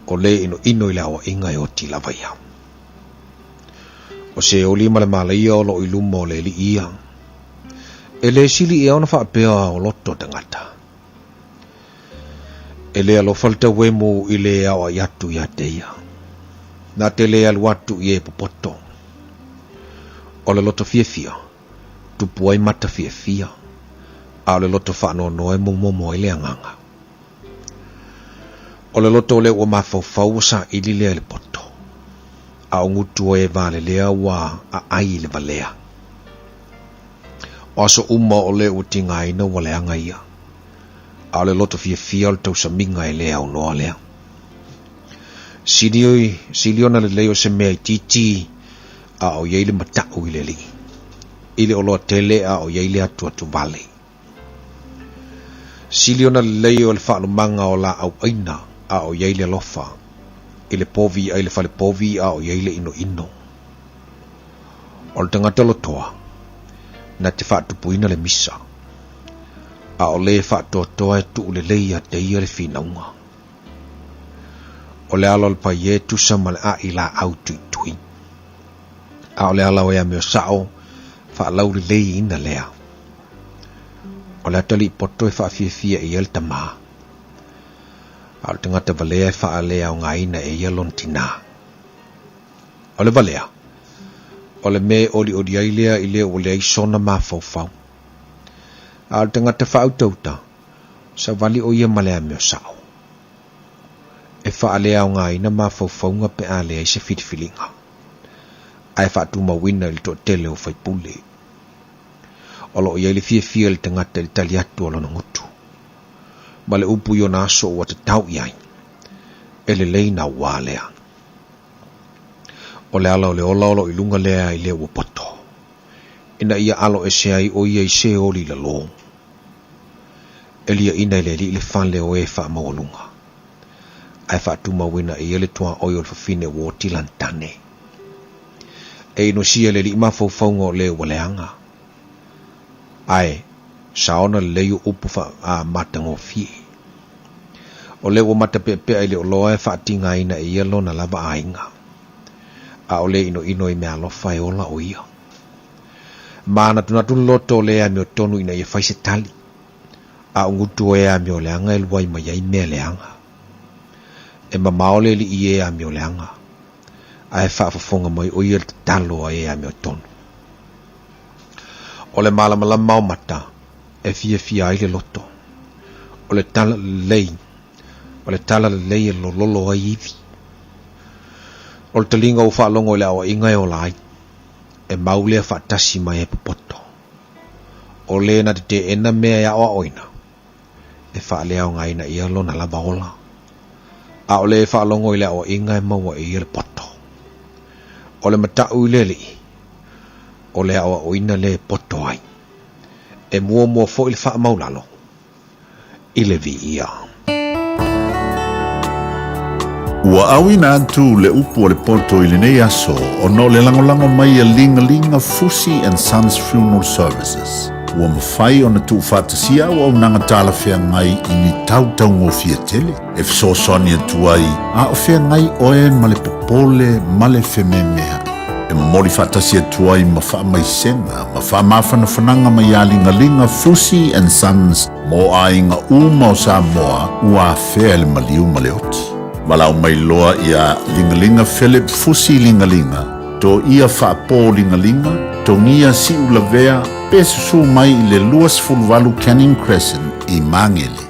o le inoino i le aoaiga e oti lava ia. O se oli ma le malaia o loo i luma o le Alii ia. E le sili ea ona faapea o loto tagata. E le alofa le tauemu i le aoai atu ia te ia. Na te le alu atu i e popoto. O le loto fiafia, tupu ai mata fiafia, a o le loto faanoanoa e momomo ai le agaga. O le loto o le ua mafaufau ua saili lea i le poto, a o gutu o e valelea ua aai i le valea. O aso uma o le ua tigaina ua leaga ia, a o le loto fiafia o le tausamiga e le aunoa lea. Sili, sili ona lelei o se mea itiiti a o i ai le mataʻu i le Alii, i le oloa tele a o i ai le atuatu vale. Sili ona lelei o le faalumaga o laau ʻaina a o i ai le alofa, i le povi ai le fale povi a o i ai le inoino. O le tagata lotoa, na te faatupuina le misa, a o le faatoatoa e tuu lelei ia te ia le finauga. O le ala o le paia e tusa ma le aʻi laau tuitui, a o le ala o e amiosaʻo faalaulelei-ina lea. O le atalii poto e faafiafia e ia le tamā, a o le tagata valea e faaleaogaina e ia lona tinā. O le valea, o le mea e olioli ai lea i le ua leai sona mafaufau. A o le tagata faautauta, savali o ia ma le amiosaʻo. E faaleaogaina mafaufauga pe a leai se filifiliga, ae faatumauina i le toatele o faipule. O lo o i ai le fiafia i le tagata i le tali atu a lona gutu, ma le upu i ona aso ua tatau i ai, e lelei na ua lea. O le ala o le ola o lo o i luga lea i le ua poto. ina ia alo ese ai ʻo ia i Seoli i lalo. E liaʻina e le Alii le fale o e faamaualuga, ae faatumauina e ia le tuaoi o le fafine ua oti lana tane. E inosia e le Alii mafaufauga o le ua leaga, ae saona lelei o upu faamatagofie. O lea ua matapeapea i le oloa e faatigaina e ia lona lava aiga. ʻAʻole e ʻinoʻino i meaalofa e ola ʻo ia. Manatunatu le loto o le amiotonu ina ia fai se tali, a o gutu o e amioleaga e luai mai ai mea leaga. E mamao le alii i e amioleaga, a e faafofoga mai ʻo ia i le tatalo a e amiotonu. O le malamalama o mata e fiafia ai le loto, o le tala lelei, o le tala lelei e lololo ai ivi. O le taliga ua faalogo i le aoaiga e ola ai, e mau lea faatasi ma e popoto. O le na te teena mea e aʻoaʻoina, e faaleaogaina ʻia lona lava ola. ʻAʻole e faalogo i le aʻoaʻiga e maua e ia le poto. O le mataʻu i le alii, o le aʻoaʻoina lea e poto ai. E muamua foi le faamaulalo i le viia.
Ua auina atu le upu o le poto i lenei aso ona o le lagolago mai a Ligalinga Fusi and Sons Funeral Services. Ua mafai ona tuufaatasia auaunaga talafeagai i ni tau taugofie tele e fesoasoani atu ai a o feagai oe ma le popole ma le fememeaʻi. E momoli faatasi atu ai ma faamaisega ma faamafanafanaga mai iā Ligaliga Fusi and Sons mo aiga uma o Samoa ua afea e le maliu ma le oti. Valaau mai loa iā Ligaliga Philip Fusi Ligaliga, Toia Faapō Ligaliga, Togia Siulavea pe susū mai i le 28 Canning Crescent i Magele.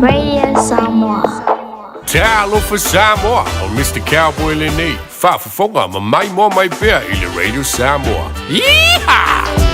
Radio Samoa.
Talofa Samoa, o Mr. Cowboy lenei, faafofoga ma maimoa mai pea i le Radio Samoa. Yeehaw!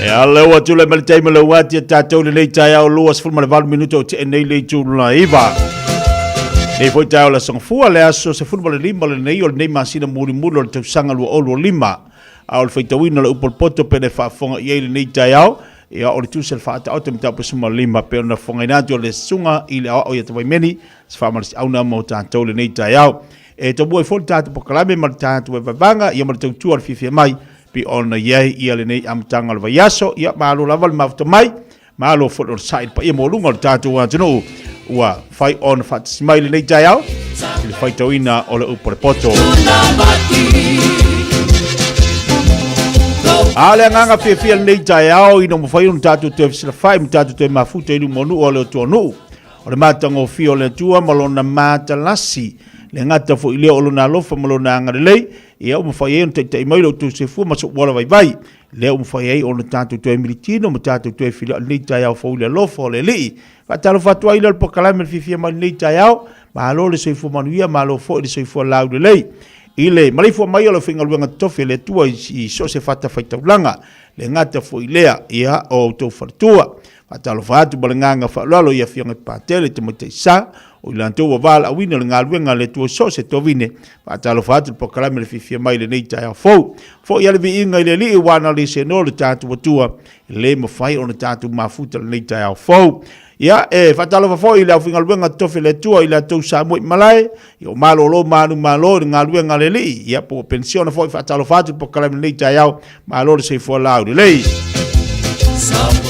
E ale ua tule mai le taimi o le uati e tātou lenei taeao 28 minuto o te nei le itu la iva. Nei foi taeao le sangafua le aso 15 lenei o lenei masina mulimuli o le tausaga 2025. A o le faitauina o le upu o le poto pe le faafofoga i ai lenei taeao, ia o le tusa le faataoto mataupu 15 pe ona fofogaina atu o le susuga i le aoao ia Tafaimeni se faamalosiauna mo tatou lenei taeao. E tomua ai foi le tatou polokalame ma le tatou vaevaevaga ia ma le tautua o le fiafia mai pei ona i ai ia lenei amataga o le vaiaso. Ia malo lava le mafuta mai, malo foi le onosai i le paia maualuga o le tatou atunuu ua fai ona faatasi mai lenei taeao i le faitauina o le upu a le poto. A le agaga fiafia lenei taeao ina mafai ona tatou toe fesilafai ma tatou toe mafuta i luma o nuu o le atunuu. O le matagofie o le Atua ma lona matalasi, le gata foi lea o lona alofa ma lona agalelei, ia ua mafai ai ona taitai mai lo outou soifua ma sou ola vaivai. Lea ua mafai ai ona tatou toe militino ma tatou toe filiai lenei taeao fou i le alofa o le Alii. Faatalofa atu ai lea o le polokalame le fiafia mai lenei taeao. Malo le soifua manuia, malo foi le soifua laulelei. I le maleifua mai o le aufaigaluega totofi a le Atua i so o se fatafaitaulaga, le gata foi lea, ia, o outou faletua. Faatalofa atu ma le agaga faaaloalo i Afioga i Patele Tamaitai Sa, o i latou ua valaauina le galuega a le Atua i so o se tovine. Faatalofa atu le polokalame le fiafia mai i lenei taeao fou. Foi a le viiga i le Alii ua ana le senoa le tatou Atua, e le mafai ona tatou mafuta lenei taeao fou. Ia, e faatalofa foi i le aufaigaluega totofi a le Atua i latou sa mua i malae, ia o malolo ma alu malo i le galuega a le Alii, ia po o penisiona foi, faatalofa atu le polokalame lenei taeao, malo le soifua laulelei.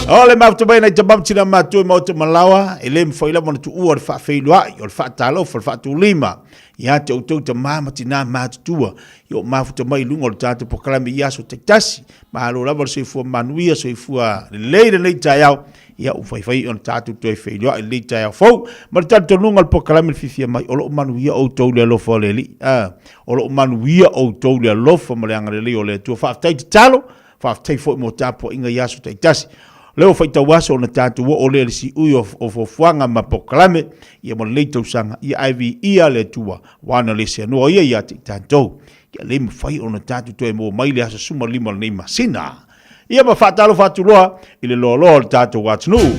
O le mafuta mai nai tama ma tina matua i maota malaoa, e le mafai lava ona tuua le faafeiloai, o le faatalofa, o le faatulima, ia te outou tama ma tina matutua, ia o mafuta mai i luga o le tatou polokalame i aso taitasi. Malo lava le soifua manuia, soifua lelei lenei taeao, ia ua faifai ona tatou toe feiloai lenei taeao fou. Ma le talitonuga o le polokalame le fiafia mai, o lo o manuia outou i le alofa o le Alii. O lo o manuia outou i le alofa ma le agalelei o le Atua. Faafetai tatalo, faafetai foi mo tapuaiga i aso taitasi. O lea ua faitau aso ona tatou oo lea i le siui o fuafuaga ma polokalame ia mo lenei tausaga, ia ae viia le Atua, ua ana le seanoa ia ia te i tatou. Ia le mafai ona tatou toe maua mai le aso 15 o lenei masina. Ia ma faatalofa atu loa i le loaloa o le tatou atunuu.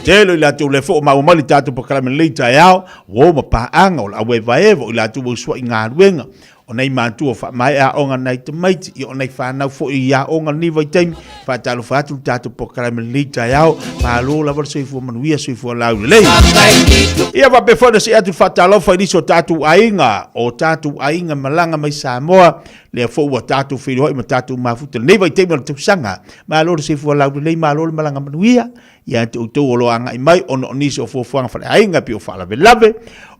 Tele i latou le fo maua mai le tatou polokalame lenei taeao, ua o ma paaga o le auevaeva o i latou ua usuai galuega, o nai matua faamaea aoga nai tamaiti, ia o nai fanau foi i aoga lenei vaitaimi. Faatalofa atu le tatou polokalame lenei taeao, malo lava le soifua manuia, soifua laulelei. Ia faapea foi ona see atu le faatalofa i nisi o tatou aiga, o tatou aiga malaga mai Samoa, lea foi ua tatou feiloai ma tatou mafuta lenei vaitaimi o le tausaga. Malo le soifua laulelei, malo le malaga manuia ia te outou o lo o agai mai ona o nisi o fuafuaga faleaiga pei o faalavelave,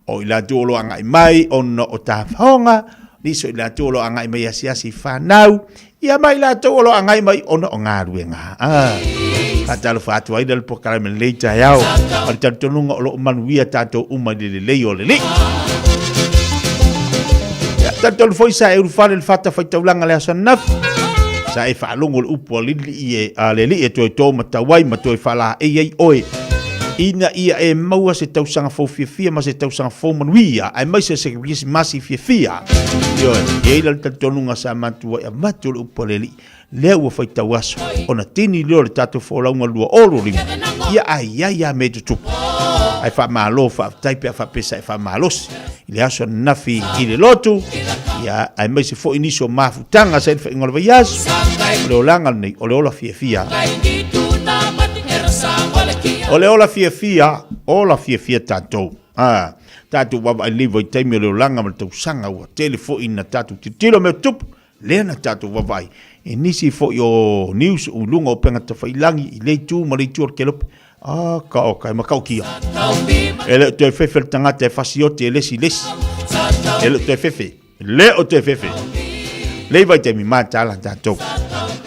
o i latou o lo o agai mai ona o tafaoga, nisi o i latou o lo o agai mai e asiasi i fanau, Ia ma i latou o lo o agai mai ona o galuega. Faatalofa atu ai le polokalame lenei taeao ma le talitonuga o lo o manuia tatou uma i le lelei o le Alii. Ia, talitonu foi sa e ulufale i le fatafaitaulaga le aso ananafi, sa e faalogo le upu a le Alii e toe to matau ai ma toe faalaei ai oe. Ina ia e maua se tausaga fou fiafia ma se tausaga fou manuia, aemaise se Kerisimasi fiafia. Ioe, e i ai la le talitonuga sa matou ai avatu le upu a le Alii, lea ua faitau aso, ona tini lea o le tatou folauga 25, ia ae i ai lava mea e tutupu. Ae faamalo faafetai pe a faapea sa e faamalosi i le aso ananafi i le lotu, ia aemaise foi nisi o mafutaga sa i le faiga o le vaiaso. O le olaga lenei, o le ola fiafia. O le ola fiafia, ola fiafia tatou. Ah, tatou vaavaai lelei vaitaimi o le olaga ma le tausaga ua tele foi ina tatou tilotilo mea tutupu, lea na tatou vaavaai i nisi foi o news i luga o upega tafailagi i lea itu ma le itu o le kelope. Ah, ka oka, e matautia. E le o toe fefe le tagata e fasioti e le isi i le isi. E le o toe fefe. Le o toe fefe. Lei vaitaimi mataala tatou.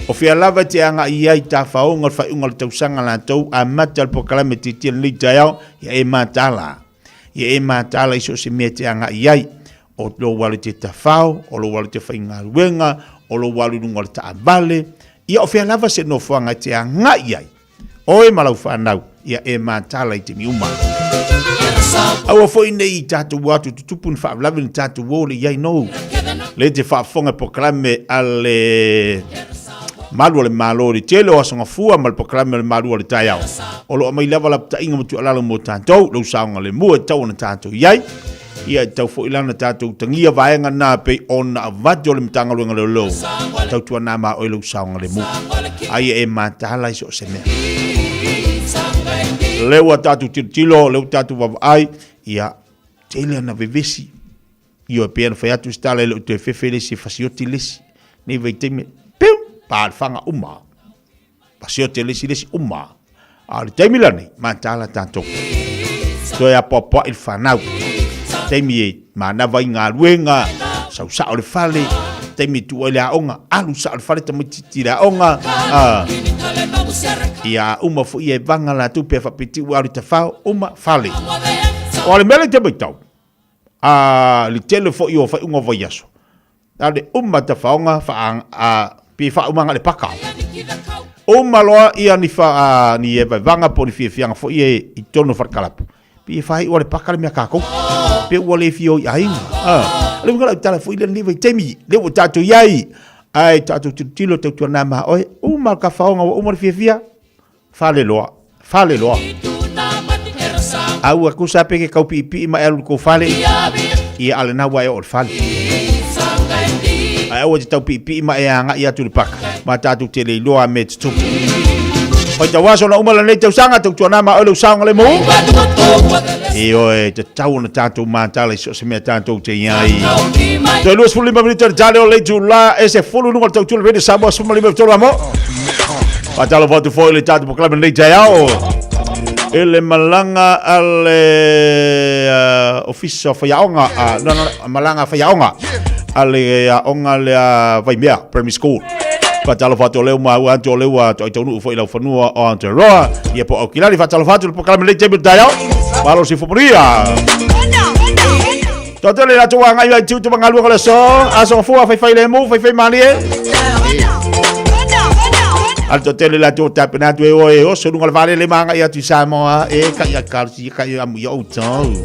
O fea lava e te agai i ai tafaoga o le faaiuga o le tausaga latou, amata le polokalame tiatia lenei taeao, ia e mataala. Ia e mataala i so o se mea e te agai i ai. O lou alu i te tafao, o lou alu i te faigaluega, o lou alu i luga o le taavale, ia o fea lava se nofoaga e te agai i ai, oe ma lau fanau, ia e mataala i taimi uma. Aua foi ne i tatou o atu tutupu ni faalavelave ni tatou o le i ai nou. Le te faafofoga i polokalame a le Malu o le Malo i le tele o aso gafua ma le polokalame o le Malu o le taeao. O lo o aumai lava lapataiga ma tuualalo mo tatou, lou saogalemu e tatau ona tatou i ai. Ia, e tatau foi la ona tatou utagia vaega na pei ona avatu o le Matagaluega o Leoleo, tautuana ma oe lou saogalemu. Aia e mataala i so o se mea. Lea ua tatou tilotilo, lea ua tatou vaavaai, ia, tele ana vevesi. Ioe, pei ona fai atu se tala e le o toe fefe le isi e fasioti le isi. Nei vaitaimi, piu, pa le faga uma. Pasiote le isi le isi uma. A o le taimi lenei, mataala tatou. Toe apoapoai le fanau. Taimi e manava ai galuega, sau sao le fale, taimi e tuu ai le aoga, alu sao le fale tamaitiiti i le aoga. Ia uma foi e vaga latou pe faapiti ua alu i tafao, uma fale. O le mea lea e te matau, a le tele foi o faaiuga o vaiaso, a le uma tafaoga faa, a, pe faaumaga le paka. Uma loa ia ni fa, a, ni evaevaga po o ni fiafiaga foi e i totonu o falekalapu, pe e faaiu le paka le mea kākou. Pe ua le fia o i aiga. A, le uiga lau tala foi lea lenei vaitaimi, lea ua tatou i ai, ae tatou tilotilo tautuana ma oe, uma le tafaoga ua uma le fiafia, Fale loa, fale loa. A ua tusa pe ke kau piipii ma e alu i kou fale, ia a lena ua e oo i le fale. Ae aua te tau piipii ma e agai atu i le paka, ma tatou te le iloa a mea e tutupu. Faitau aso na uma lenei tausaga, tautuana ma oe lou saogalemu. Ioe, tatau ona tatou mataala i so o se mea tatou te i ai. Toe 25 minute o le tale o le itula e se fulu i luga o le tautua Radio Samoa 15 3 amo. Faatalofa atu foi i le tatou polokalame lenei taeao. I le malaga a le Ofisa o Faiaoga, no, no, malaga a faiaoga a le aoga lea Vaimea Primary School. Faatalofa atu o lea ua maua atu o lea ua toai taunuu foi i lau fanua o Aotearoa. Ia po o Aukilani, faatalofa atu i le polokalame lenei taimi o le taeao. Malo se fumaria. Toatele latou agai ai tiute ma galuega o le aso, aso gafua, faifai lemu, faifai malie. A le toatele latou tapena atu e oe e oso i luga o le vaalele ma agai atu i Samoa, e kai a kalsi, kai a amu i outou.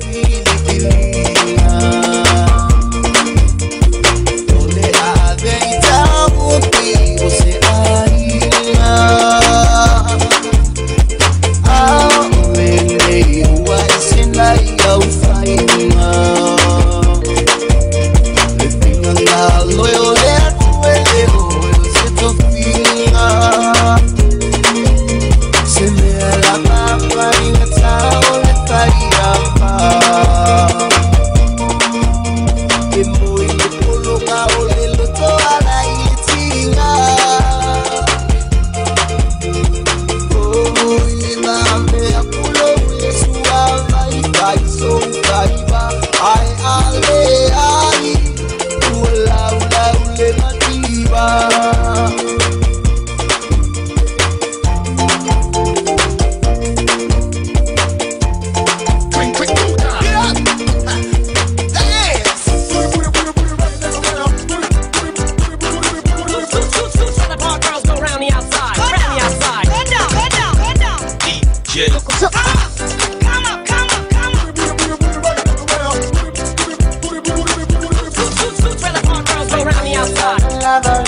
Left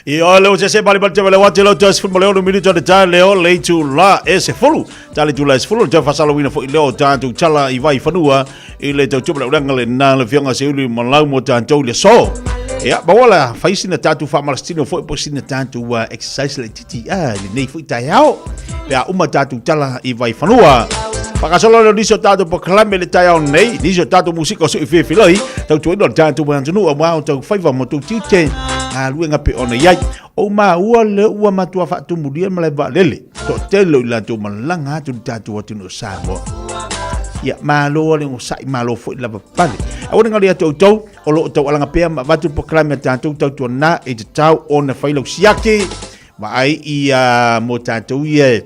I o le se se bali bali te le wate lo te sefulu ma le ono minuta le tae leo le itu la e sefulu. Ta le itu la e sefulu le te fasalawina foi leo tātou tala i vai whanua i le tau tupa le uranga le nā le fionga se uli malau mo tātou le so. Ia, maua la fai sina tātou whamalastino foi po sina tātou exercise le titi a le nei foi tai ao. Pe a uma tātou tala i vai whanua. Whakasolo leo nisi o tātou pokalame le tai ao nei, nisi o tātou musika o sui whiwhiloi, tau tuaina o tātou whantunua mwao tau whaiva mo tau tiute, ngā luenga pe ona iai. O maua le ua matua whaatumulia ma le vaalele. To tele o i latou malaga atu i le tatou atunuu o Samoa. Ia, malo le onosai, malo foi le lavapapale. Aua ne galo ia te outou, o lo o taualaga pea ma avatu le polokalame a tatou tautuana e tatau ona fai lau siaki, vaai ia mo tatou ia e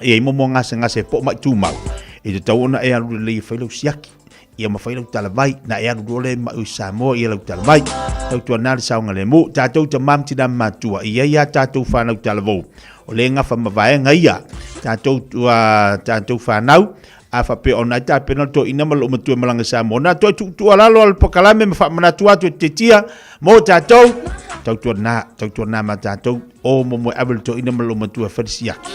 i ai momo gasegase po o mai tumau, e tatau ona e alu lelei e fai lau siaki. Ia ma fai lau talavai, na e alu loa lea e mai i Samoa ia lau talavai. Tautuana le saogalemu, tatou tama ma tina ma matua, e i ai a tatou fanau talavou. O le gafa ma vaega ia, tatou, tatou fanau, a faapea ona ai tapena le toeaina ma lou matua e malaga i Samoa. Na toe tuutuualalo a le polokalame ma faamanatu atu e tetia mo tatou, tautuana, tautuana ma tatou, o momoe ave le toeaina ma lou matua e fai le siaki.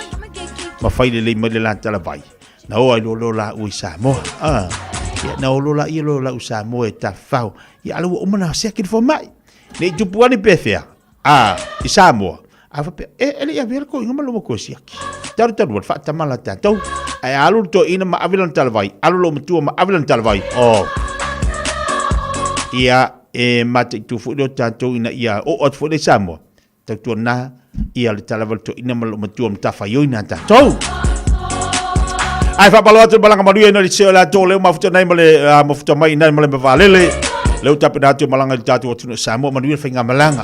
Ma fai lelei mai le la talavai. Na o ai loa lea o laua i Samoa. Ah, ia, na o loa laia loa o lau Samoa e tafafao. Ia, ala ua uma na siaki le fomai. Ne i tupu ane pe whea. Ah, i Samoa. A whapea, e, e le i awea le koinga ma loma koe siaki. Taru taru wale, whaatama la tātou. Ai alu le toeina ma ave lana talavai. Alu lo matua ma ave lana talavai. Oh. Ia, e mataitu foi leo tātou ina ia o atu foi le Samoa. Tautuana ia le tala valetoina ma lou matua matafaioi na tatou. Ai whapalo atu malanga manuia ina le seo la tō leo mafuta nei ma le mafuta mai nei ma le mawalele. Leo tape na atu malanga i le tātou atu no Samoa manuia le whainga malanga.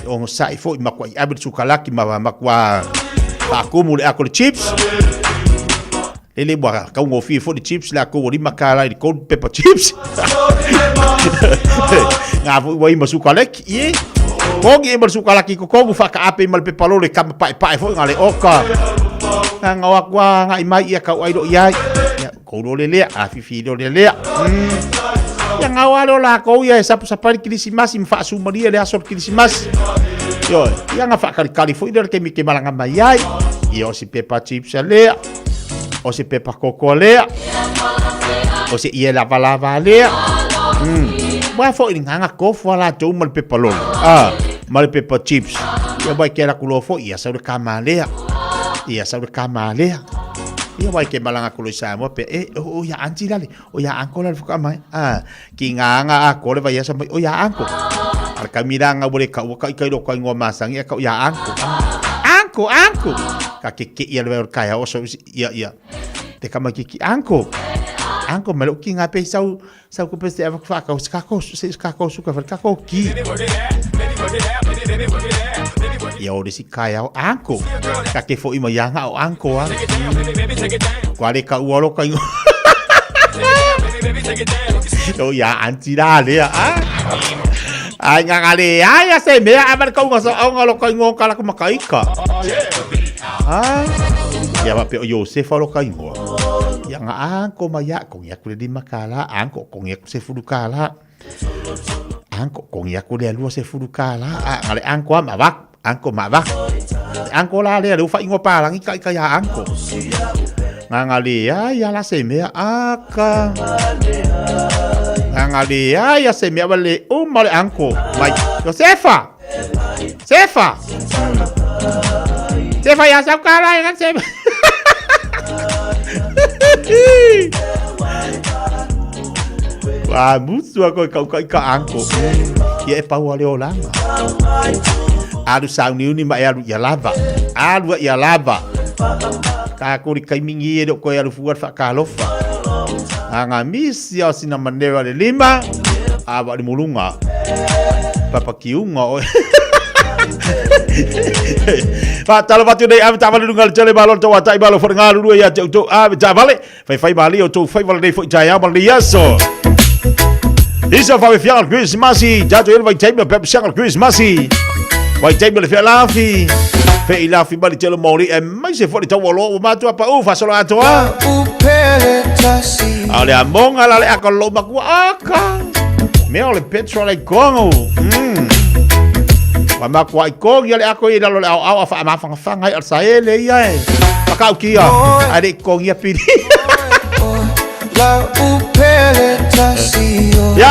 O ngā sai foi makua i abe le sukalaki ma makua whaakumu le ako le chips. Lele ua kaugofie foi le chips le a kou lima kala i le cold pepper chips. Ngā foi ua ima sukaleki, ie. Kongi e ma le sukalaki ko kongu whakaape ma le pepalole kama pae pae foi ngā le oka. Ngā ngā aku a ngā i mai ia kau ai lo iai. Ia, kou lo le lea, a fifi lo le lea. Ia ngā oa leo la kou ia e sapu sapari kirisimasi ma whaasumaria le aso le kirisimasi. Ioe, ia ngā whakakarikari foi lea le kemi ke malanga mai ai. Ia o si pepper chips a lea. O se pepa koko lea. O se ie lava lava lea. Wa fo i nganga kofu ala tou ma le pepa lolo. Ah, ma le pepa chips. Ia wai ke la kulo fo ia sau le kama lea. Ia sau le kama lea. Ia wai ke malanga kulo i Samoa pe e o ia auntie lale, o ia uncle lale whaka mai. Ah, ki ngā anga a kore vai asa mai o ia anko. Ara ka mira nga wore ka ua ka ikai ro ka ingoa masangi a ka ia anko. Anko, anko. Ka ke ke ia le vai kai o so ia ia. Te kama ki ki anko. Anko me lo ki ngā pe sau sau ko pe se ava fa ka ka ko se ka ko su ka ka ko ki. Ia o si kai au anko. Ka ke fo ima ia nga o anko a. Kua le ka ua lo ka ingoa. O ia anti rā lea. Ai ngā ngā le ai a se mea a mara kaunga sa au ngā lo ka ingoa ka lako makaika. Ah. Ia wa pe o Josefa lo ka ingoa. Ia ngā anko ma ia kongi aku le lima ka la anko kongi aku se fulu ka la. Anko kongi aku le alua se fulu ka la. A ngā le anko a ma vak. Anko ma vak. Anko la lea le uwha ingoa pālangi ka ika ia anko. Ngā ngā le ai a la se mea aka. Ngā ngā le ai a se mea wa le uma le anko. Mai, Josefa! Sefa! Sefa ia sau ka la e sefa. Wā, mutu a koe kau kai ka anko. Ia e pau a le olanga. Alu sauniuni ma e alu ia lava. Alu ia lava. Ka kori kaimingi e leo koe alu fua le whaakalofa. A ngā misi a sina manera le lima. A wa le mulunga. Papa kiunga oe. Faatalofa atu nei ave taavale luga le tele malo le tauatai malo fo le galulue ia te outou ave taavale faifai malie o tou faiva lenei foi taeao ma lenei aso. Isa fa fianga le Krismasi, tatou i le vaitaimi o pepesiaga le Krismasi. Vaitaimi o le fealafi, feilafi ma le tele moli e mai se foi le tau aloa ua matua pau faasolo atoa. A o le amoga la le aka o lou makua aka. Mea o le petrol ai kongo. Wa makuaʻi togi a le ato ia i lalo o le aoao a faamafanafana ai a le saele ia e. Matautia, ae le i totogia pili. Ia.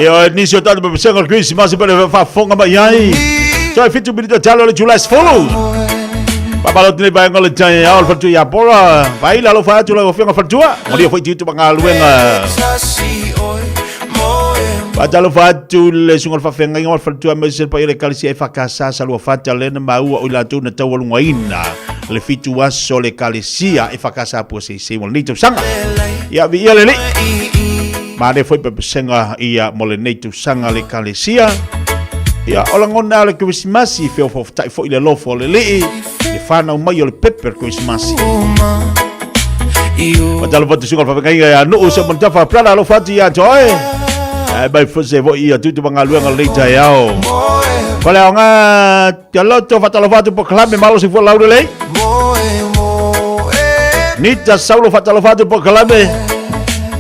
Ia, nisi o tatou pepesega o le Kerisimasi pe le faafofoga mai ai. Toe fitu minita talo le Julai 10. Papalo tini vaega o le taeao o le faletua ia Paula. Vai lalo fa atu lau afioga faletua. Malia foi tiute ma galuega. Faatalofa atu le susuga o le faafeagaiga ma le faletua aemaise le paia o le Ekalesia EFKS Saluafata lea na maua o i latou na taualugaina le fitu aso o le Ekalesia EFKS Puaseisei mo lenei tausaga. Ia viia le Alii. Male foi pepesega ia mo lenei tausaga le Ekalesia. Ia o lagona o le Kerisimasi feofaoftai foi le alofa o le Alii le fanau mai o le pepe o le Kerisimasi. Faatalofa atu susuga o le faafeagaiga ia Nuu se Montafa Brother alofa atu ia te oe. Ae mai foi se foi ia tutu ma galuega o lenei taeao. Faleaoga Te loto faatalofa atu polokalame malo se fua laulelei. Nita Saulo faatalofa atu polokalame.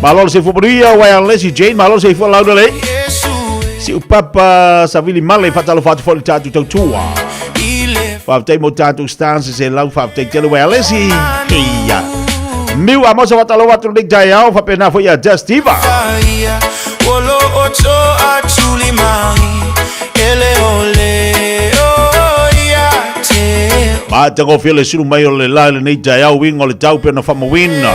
Malo se fua manuia Wireless Jane malo se fua laulelei. Si upapa Savili Male faatalofa atu foi le tatou tautua. Faafetai mo tatou stars se lau faafetai tele Wireless. Ia. Miu Amosa faatalofa atu lenei taeao faapena foi ia Justiva. Matagofie le sulu mai o le la i lenei taeao uiga o le tau pei ona faamauina.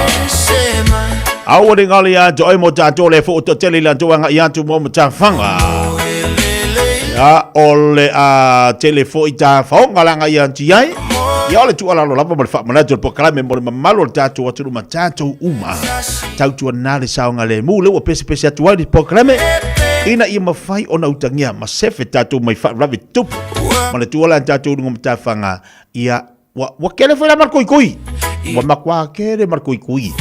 Aua ne galo ia te oe mo tatou le foo toatele i latou agai atu mo matafaga. Ia, o le a tele foi tafaoga le agai atu i ai. Ia, o le tuualalo lava ma le faamanatu o le polokalame mo le mamalu o le tatou atunuu ma tatou uma. Tautuana le saogalemu lea ua pesepese atu ai le polokalame ina ia mafai ona utagia ma sefe tatou mai faalavelave tutupu. Ma le tuuala a tatou i luga o matafaga, ia Ua, ua kele foi la ma le koikoi. Ua matua kele ma le koikoi.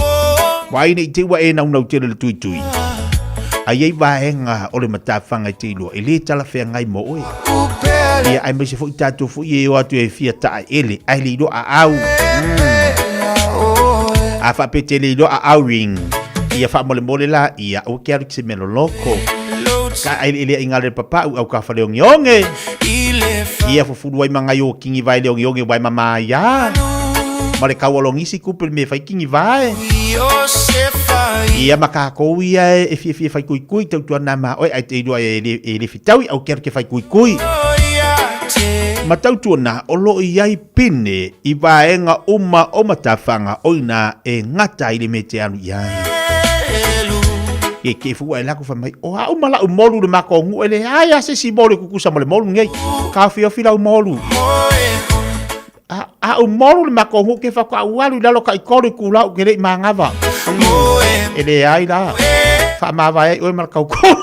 Vaai nei te ua e naunau tele le tuitui. Ai ai vaega o le matafaga i te iloa, e le talafeagai mo oe. Ia, aemaise foi tatou foi e o atu e fia taele, ae le iloa aau. A faapea te le iloa aau ring, ia faamolemole la, ia, aua ke alu ki se mea loloko. Ka ai le inga le papau au ka whaleongeonge. Ia fufulu ai ma ngai o kingi vae le ongeonge wae mama ia. Ma le kau alongisi kupe le me whai kingi vae. Ia ma kākou ia e fia fia whai kui kui tau tuana ma oe ai te ilua e le, e le fitaui au ke ke whai kui kui. Ma tau tuana o lo i ai pine i vaenga uma o matawhanga o ina e ngata i le me te alu i ai. E ke fua e laku wha mai, o au ma lau molu le mako ngu e le ai a se si molu kukusa mo le molu ngei. Ka whio whila u molu. A, a u molu le mako ngu ke whaka u alu i lalo ka i kolu ku lau ke lei māngava. E le ai la. Wha mawa e oe ma kau kolu.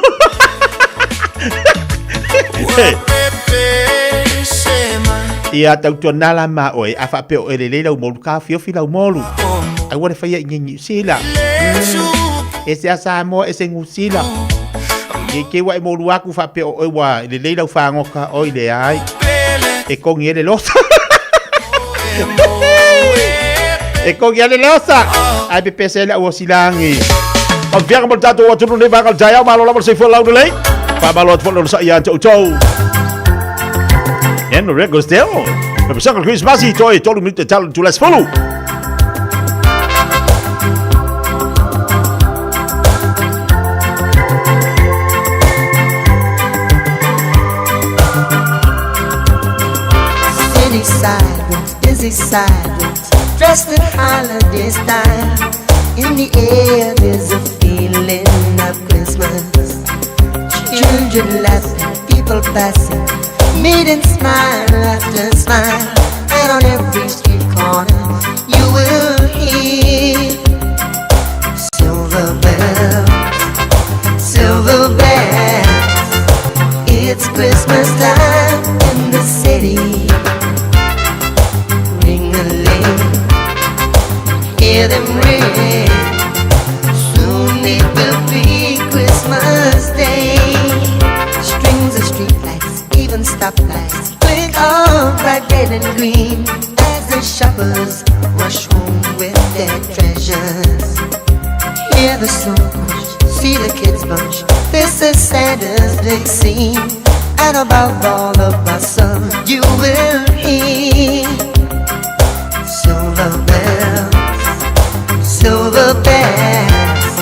Ia tautua nā la ma oe, a whaapea o ele lei lau molu, ka whiofi lau molu. Aua le whaia i nge Niu Sila. E se a Samoa, e se Niu Sila. Ke ke wa e molu aku whaapea o oe wa ele lei lau whangoka, oi le ai. E kongi ele losa. E kongi ele losa. Ai pe pese ele au o silangi. O fianga mo le tatou atunuu nei vaega o le taeao, malo lava le soifua laulelei. Faamalo atu foi le onosai ia te outou. Henry Costello. Me pasaka le Christmas toe tolu minute talo tu las fulu.
City sidewalks, busy sidewalks, dressed in holiday style. In the air, there's a feeling of Christmas. Children laughing, people passing, meeting smile after smile. And on every street corner, you will hear silver bells, silver bells. It's Christmas time in the city. Ring a ling, hear them ring. Soon it will be Christmas Day. Strings of streetlights, even stoplights, blink of bright red and green as the shoppers rush home with their treasures. Hear the snow crunch, see the kids bunch. This is Santa's big scene, and above all the bustle, you will hear silver bells, silver bells.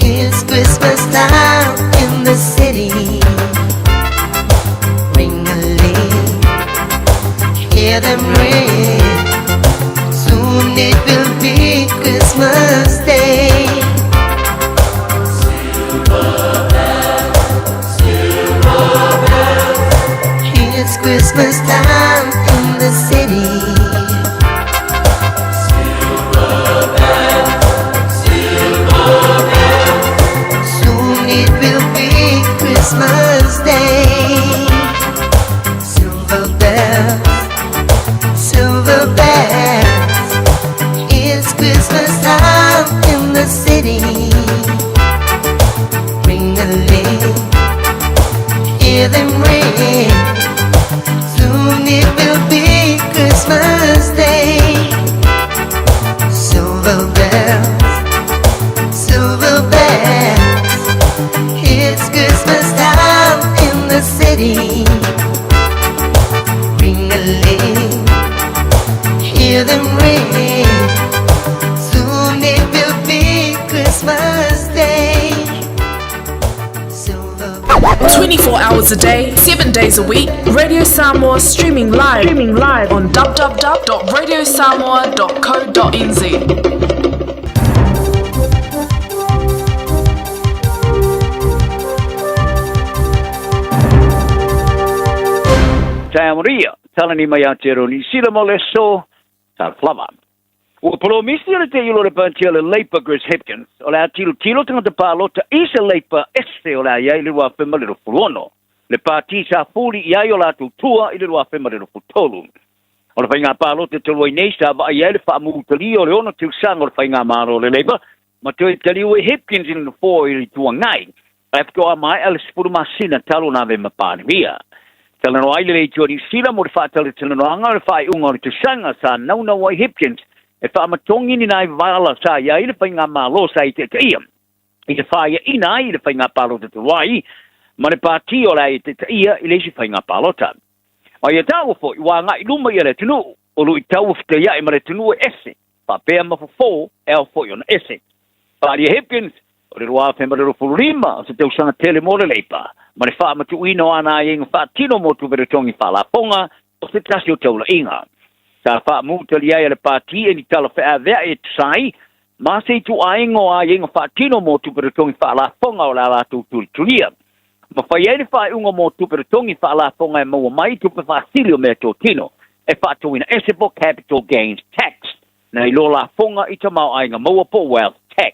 It's Christmas time in the city. Ring a ling, hear them ring. Soon it will be Christmas Day. It's Christmas time in the city. Soon it will be Christmas Day. Silver bells, silver bells. It's Christmas time in the city. Ring a ling, hear them ring. Soon it will be Christmas Day. Silver bells, silver bells. It's Christmas time in the city. Ring a ling, hear them ring. Soon
24 hours a day, 7 days a week, Radio Samoa streaming live, streaming live on www.radiosamoa.co.nz.
Taeao manuia, talani mai Aotearoa Niu Sila mo le aso, talofa lava. Ua polomisi o le teulo o le Pāti o le Labour Chris Hipkins o le a tilotilo tagata palota i se Labour ese o le a i ai i le 2026. Le pāti sa fuli i ai o latou tua i le 2023. O le faiga palota talu ai nei sa vaai ai le faamutalia o le ono tausaga o le faigamalo o le Labour ma toe taliu ai Hipkins i le nofoa i le Itu Agai ae faatoa maea le 10 masina talu ona ave ma Palemia. Talanoa ai le Leitio a Niu Sila mo le faatalatalanoaga o le faaiuga o le tausaga sa naunau ai Hipkins e faamatogi ni nai vala sa i ai le faigamalo sa itaitaia i le fāiaina ai i le faiga palota talu ai ma le pāti o le a itaitaia i le isi faiga palota. Ma ia taua foi ua agai i luma ia le atunuu, o luitau ua fetaiai ma le atunuu e ese, faapea ma fofo e ao foi ona ese. Faaalia Hipkins, o le 2025 o se tausaga tele mo le Leipa, ma le faamatuuina o ana aiaiga faatino mo tupe totogi faalafoga o se tasi o taulaiga. Sa faamutali ai a le Pati e ni tala feaveai e tusa ai ma se ituaiga o aiaiga faatino mo tupe totogi faalafoga o le a latou tulitulia. Ma fai ai le faaiuga mo tupe totogi faalafoga e maua mai i tupe faasili o meatotino e faatauina ese po capital gains tax nai lo lafoga i tamaoaiga maua po wealth tax.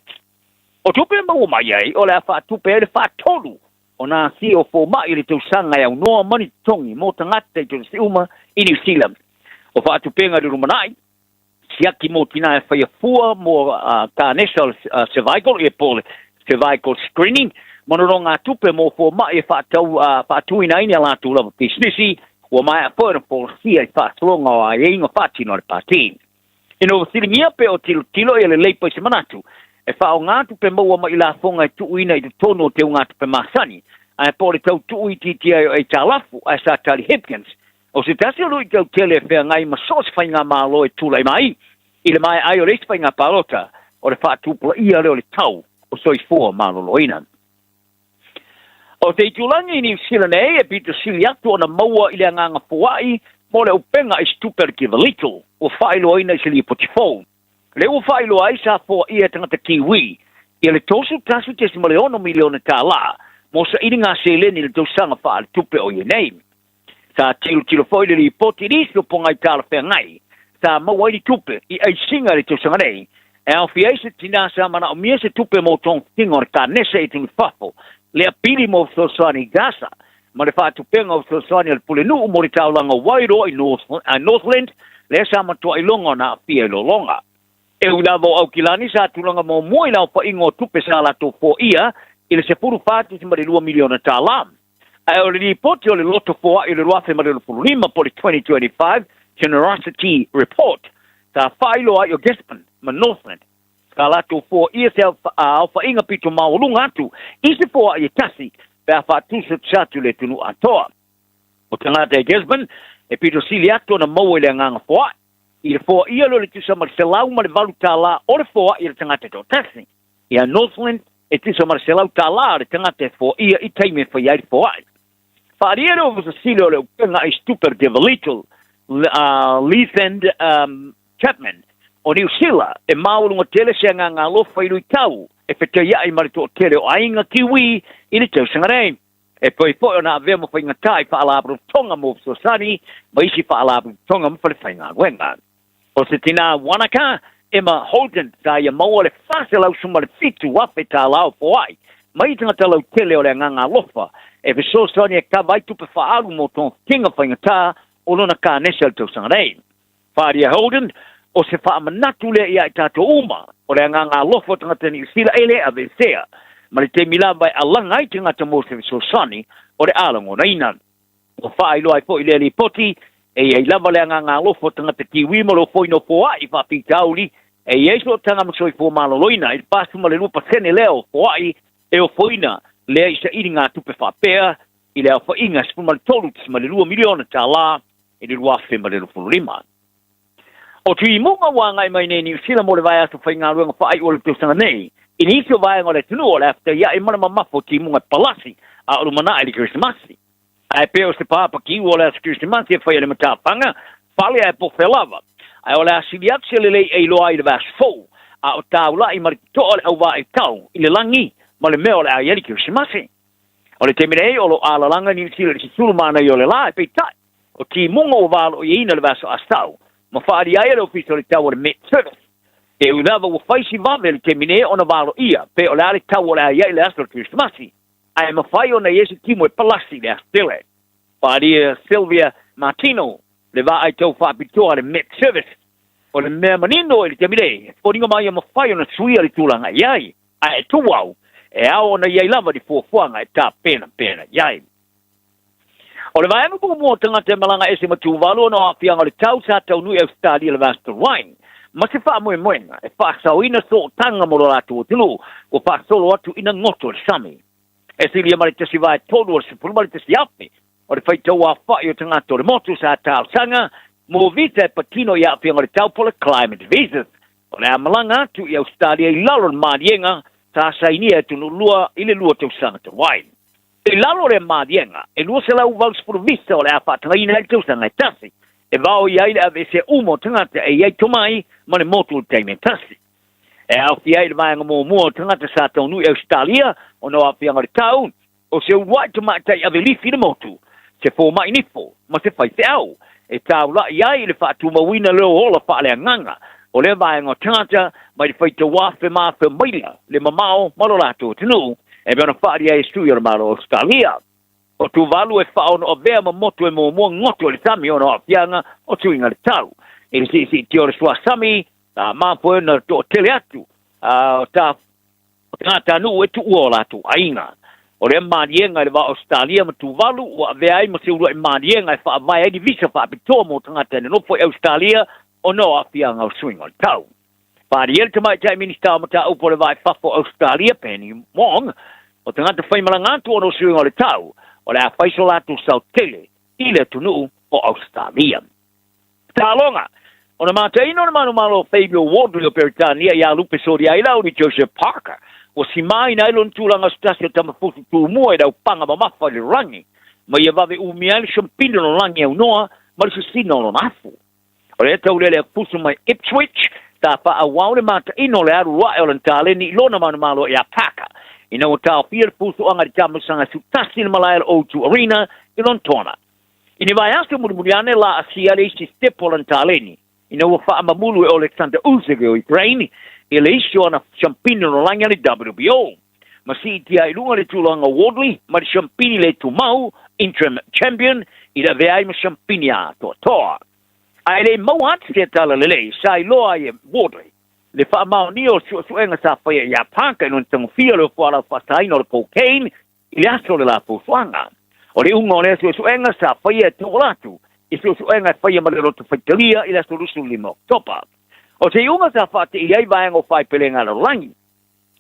O tupe e maua mai ai o le a faatupe ai le faatolu o nā si o fomai i le tausaga e aunoa ma ni totogi mo tagata i tolesi uma i Niu Sila. O faatupenga i le lumanai, siaki mo tinā e whaia fua mo kānesa o le cervical, ia po le cervical screening, ma nono ngā tupe mō fomai e whaatau, whaatuina ai ni a lātou lava pisinisi, ua maea foi ona folasia i faasologa o aiaiga faatino a le pāti. Ina ua fesilingia pe o tilotilo ia le Leipa i se manatu e faaaoga tupe maua mai i lafoga e tuuina i totonu o teugatupe masani, ae po o le tau tuuitiitia ai o aitalafu, ae sa tali Hipkins, O se tasi o luitau tele e feagai ma so o se faigamalo e tulai mai i le maea ai o le isi faiga palota, o le faatupulaia lea o le tau o soifua maloloina. O te itulagi i Niu Sila nei e pito sili atu ona maua i le agaga foai mo le upega i se tupe a le Givalito ua faailoaina i se lipoti fou. Lea ua faailoa ai sa foaia e tagata Kiwi ia le $31.6 miliona tālā mo sailiga seleni i le tausaga faaletupe o ia nei. Sa tilotilo foi le lipoti i nisi o pogai talafeagai sa maua ai ni tupe i aisiga i le tausaga nei, e aofia ai se tinā sa manaomia se tupe mo togafitiga o le kanesa i atunuu i fafo, le apili mo fesoasoani i Gaza, ma le faatupenga o fesoasoani a le Pulenuu mo le taulaga o Wairoa i Northland, lea sa matuailoga ona aafia i lologa. E ui lava o Aukilani sa tulaga muamua i le aofaiga o tupe sa latou foaia i le $14.2 miliona tālā. Ae o le lipoti o le loto foai o le 2025 po o le 2025 Generosity Report, sa faailoa ai o Gisborne ma Northland sa latou foaia se aofaiga pito maualuga atu i se foai e tasi pe a faatusatusa atu i le atunuu atoa. O tagata i Gisborne e pito sili atu ona maua i le agaga foai i le foaia lea o le tusa ma le $108 o le foai a le tagata e toatasi. I a Northland e tusa ma le $100 le tagata e foaia i taimi e fai ai le foai. Faaalia le Ofisa Sili o le Upega i Stupid Devilito, Leathand Chapman, o Niu Sila, e maualuga tele se agaga alofa i luitau e fetaiai ma le toatele o aiga Kiwi i le tausaga nei. E pai foi ona avea ma faigata i faalapotopotoga mo fesoasoani ma isi faalapotopotoga ma falefaigaluega. O se tinā Wanaka, Emma Holden, sa ia maua le $417,000 tālā o foai mai i tagata lautele o le agaga alofa e fesoasoani e kava ai tupe faaalu mo togafitiga faigata o lona kanesa i le tausaga nei. Wharia Holden, o se faamanatu lea ia i tatou uma, o le agaga alofa o tagata Niu Sila e le aveesea, ma le taimi lava e alaga ai tagata mo se fesoasoani o le a lagonaina. Ua faailoa ai foi lea lipoti, e i ai lava le agaga alofa o tagata Kiwi ma le ofoina o foai faafitauli, e i ai sootaga ma soifua maloloina i le 42% lea o foai e ofoina lea i sailiga tupe faapea i le aofaiga e $13.2 miliona tālā i le 2025. O Tuimuga ua agai mai nei i Niu Sila mo le vaiaso faigaluega faaiu o le tausaga nei. I nisi o vaega o le atunuu, o le a fetaia'i ma le mamafa o timuga e palasi a o lumanai le Kerisimasi. Ae pei o se pāpakiu o le aso Kerisimasi e fai e le matafaga, fale ae pofe lava. Ae o le a sili atu se lelei e iloa ai le vaiaso fou, a o taula'i ma le totoa le auvaa i tau i le lagi ma le mea o le a i ai le Kerisimasi. O le taimi nei, o lo o alalaga Niu Sila i le susulu manaia o le lā, peitai, o timuga ua valoiaina le vaiaso Asau ma faaalia ai e le Ofisa o le Tau o le Met Service. E ui lava ua fai si vave i le taimi nei ona valoia pe o le a le tau o le a i ai i le aso o le Kerisimasi, ae mafai ona i ai se timu e palasi i le aso tele. Faaalia Sylvia Martino le vaai tau faapitoa a le Met Service. O le mea manino i le taimi nei, e foliga mai e mafai ona suia le tulaga i ai, ae e tu au, e ao ona i ai lava ni fuafuaga e tapenapena i ai. O le vaega muamua o tagata e malaga ese ma Tuvalu ona o aafiaga o le tau sa taunuu i Ausetalia i le vaiaso talu ai, ma se faamoemoega e faasaoina sootaga mo lo latou atunuu ua faasolo atu ina goto le sami. E silia ma le 1/3 o le 11,000 o le faitau aofai o tagata o le motu sa talosaga mo visa e patino i aafiaga o le tau po o le climate visas o le a malaga atu i Ausetalia i lalo o le maliega sa sainia e atunuu lua i le 2 tausaga talu ai. I lalo o lea maliega, e 280 visa o le a faatagaina ai le tausaga e tasi, e vaoia ai le aveesea uma o tagata e i ai tomai ma le motu i le taimi e tasi. E aofia ai le vaega muamua o tagata sa taunuu i Ausetalia ona o aafiaga o le tau, o se uluai tamaitai ave lifi i le motu, se fomai nifo, ma se faifeau, e taula'i ai i le faatumauina leo ola faaleagaga o lea vaega o tagata mai le faitauafe ma afe maila le mamao ma lo latou atunuu, e pei ona faaalia ai e sui o le Malo o Ausetalia. O Tuvalu e faaono avea ma motu e muamua goto i le sami ona o aafiaga o suiga le tau. I le siisiitia o le suasami, a mafua ai ona toatele atu o tagatanuu e tuua o latou aiga. O lea maliega i le va o Ausetalia ma Tuvalu ua avea ai ma se uluai maliega e faavae ai ni visa faapitoa mo tagata e nonofo i Ausetalia ona o aafiaga o suiga o le tau. Faaalia le Tamaitai Minisita o Mataupu o le Va i Fafo o Ausetalia, Penny Wong, o tagata faimalaga atu ona o suiga o le tau, o le a fai so latou sao tele i le atunuu o Ausetalia. Taaloga, Ona mataina o le manumalo o Fabio Wardley o Peretania ia Lupe Soriailau ni Joseph Parker, ua simaina ai lona tulaga o se tasi o tamafutu tumua i le aupaga mamafa i le lagi, ma ia vave umia ai le siampina o lona lagi aunoa ma le sisina o lona afu. O lea taulele a pusu mai Ipswich, sa faaauau le mataino o le alu ae o lana taleni i lona manumalo ia Parker, ina ua taofia le pusuaga i le taamilosaga 11 i le malae o le O2 Arena i Lonetona. I ni vaiaso mulimuli ane, laasia le isi sitepu o lana taleni, ina ua faamamulu e Oleksandr Usyk o Ukraine i le isi o ana siampini lalolagi a le WBO. Ma siitia ai i luga le tulaga o Wardley ma le siampini le tumau, interim champion, i le avea ai ma siampini atoatoa. Ae le i maua atu se tala lelei sa iloa ai e Wardley le faamaonia o suesuega sa faia iā Parker i lona tagofia o le ofualau faasaina o le cocaine i le aso o le lafosoaga. O le iuga o lea suesuega sa faia e tauala atu i suesuega e faia ma le loto faitalia i le aso 25 o Oketopa. O se iuga sa faateia ai vaega o faepelega a lalolagi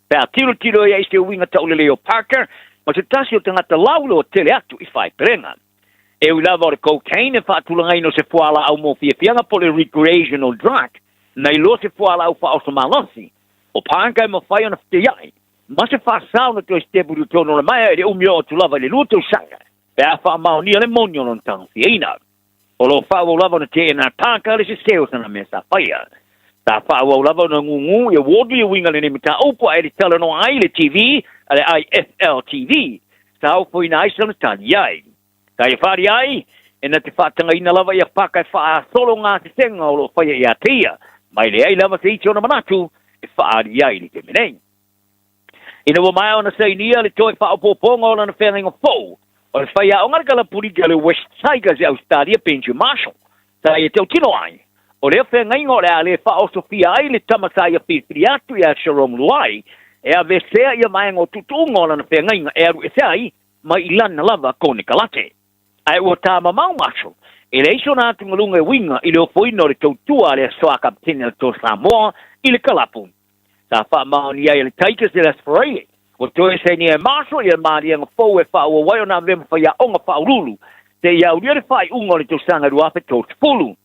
pe a tilotilo i ai se uiga taulelei o Parker ma se tasi o tagata lauiloa tele atu i faepelega. E ui lava o le cocaine e faatulagaina o se fualaau mo fiafiaga po o le recreational drug, na iloa se fualaau faaoso malosi, o Parker e mafai ona feteiai ma se faasao na toe sitepu i totonu o le maea i le umi oo atu lava i le 2 tausaga pe a faamaonia le moni o lona tagofiaina. O lo o faaauau lava ona teena e Parker le sese o sana mea sa faia. Sa faaauau lava ona gūgū ia Wardley e uiga lenei mataupu a e le talanoa ai i le TV a le IFL TV sa ofoina ai sana tali i ai. Sa ia whaari ai, e na te whaatagaina lava ia Parker e whaasolo ngā sesenga o lo o whaia ia te ia, mai leai lava se iti ona manatu e whaari ai i le taimi nei. Ina ua maea ona sainia le toe faaopoopoga o lana feagaiga fou, o le faiaoga le kalapuliki a le West Tigers i Ausetalia, Benji Marshall, sa ia tautino ai, o lea feagaiga o le a le faaosofia ai le tama sa ia filifili atu ia Jarome Luai e aveesea ia vaega o tuutuuga o lana feagaiga e alu ese ai mai i lana lava konekarate. Ae ua tāmamao Marshall e leai sona atugaluga e uiga i le ofoina o le tautua a le Asoa Kapeteni a le Toa Samoa i le kalapu. Sa faamaonia ai e le Tigers i le Aso Faraile, ua toe sainia e Marshall ia maliega fou e faaauau ai ona avea ma faiaoga faauluulu seia aulia le faaiuga o le tausaga 2030.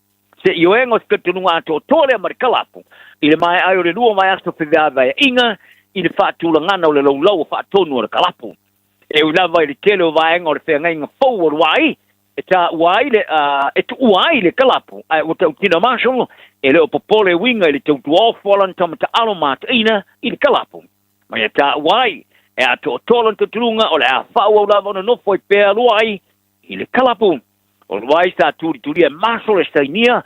Se ioega o se talitonuga atoatoa lea ma le kalapu i le maea ai o le 2 vaiaso feveaveaiga i le faatulagana o le laulau o faatonu a le kalapu. E ui lava i le tele o vaega o le feagaiga fou o Luai e taua ai le, e tuua ai le kalapu, ae ua tautino Marshall e le o popole uiga i le tautuaofo a lana tama taalo mataina i le kalapu. Ma ia taua ai, e atoatoa lona talitonuga o le a faaauau lava ona nofo ai pea Luai i le kalapu. O Luai sa tulitulia e Marshall e sainia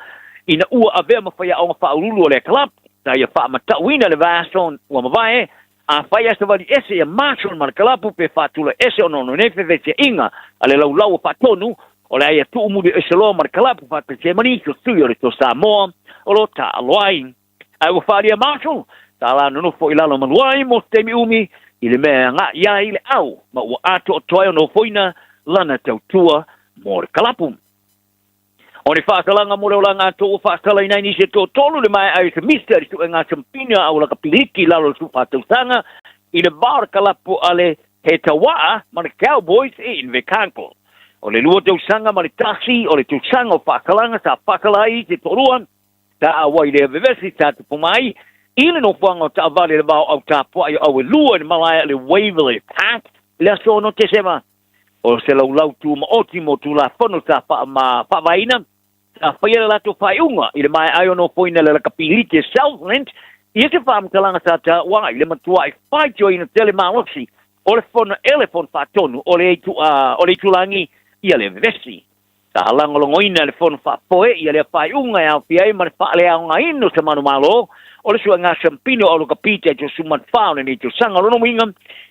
ina ua avea ma faiaoga faauluulu o lea kalapu. Sa ia faamatauina le vaiaso ua mavae, afai ae savali ese ia Marshall ma le kalapu pe faatula ese ona o nei fevesiaiga a le laulau o faatonu, o le a ia tuu muli ese loa ma le kalapu faatasi ai ma nisi o sui o le Toa Samoa o lo o taaalo ai. Ae ua faaalia Marshall, sa la nonofo i lalo ma Luai mo se taimi umi i le mea e agai ai le au ma ua atoatoa ai ona ofoina lana tautua mo le kalapu. O ni faasalaga mo le olaga atoa ua faasalaina ai nisi e toatolu le maea ai se misa i le suega sampina a ua laka piliki i lalo o le 14 tausaga i le va o le kalapu a le He Tauaa ma le Cowboys i Invercargill. O le 2 tausaga ma le tasi o le tausaga o faasalaga sa faasala ai se toalua Sa auai lea vevesi sa tupu mai i le nofoaga o taavale i le va o au tapuai o au e lua i le malae a le Waverley Park i le aso 6 Tesema. O se laulau tumaoti mo Tulafono sa faavaeina, sa faia le latou faaiuga i le maea ai o nofoina le lakapi liti Southland ia se faamatalaga sa taua ai le matuai faitioina tele malosi o le fono e le Fono Faatonu o le Itulagi ia le vevesi. Sa lagolagoina e le Fono Faafoe ia lea faaiuga e aofia ai ma le faaleaogaina o se manumalo o le suega sampini o Auluka Peter i 14 o lenei tausaga. O lona uiga,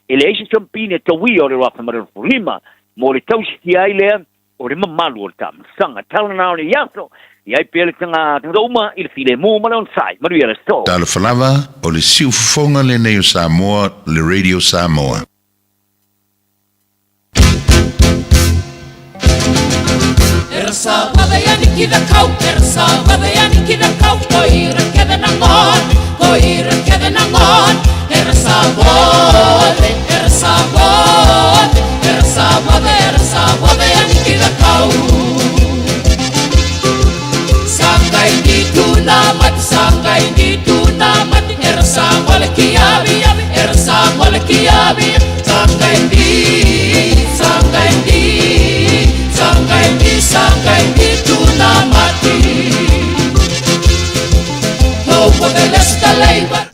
e leai se sampini e tauia o le 2025 mo le tausisia ai lea o le mamalu o le taamilosaga. Tala na o le aso, i ai pea le tagata uma i le filemu ma le onosai. Manuia le aso.
Talofa lava, o le siufofoga lenei o Samoa, le Radio Samoa.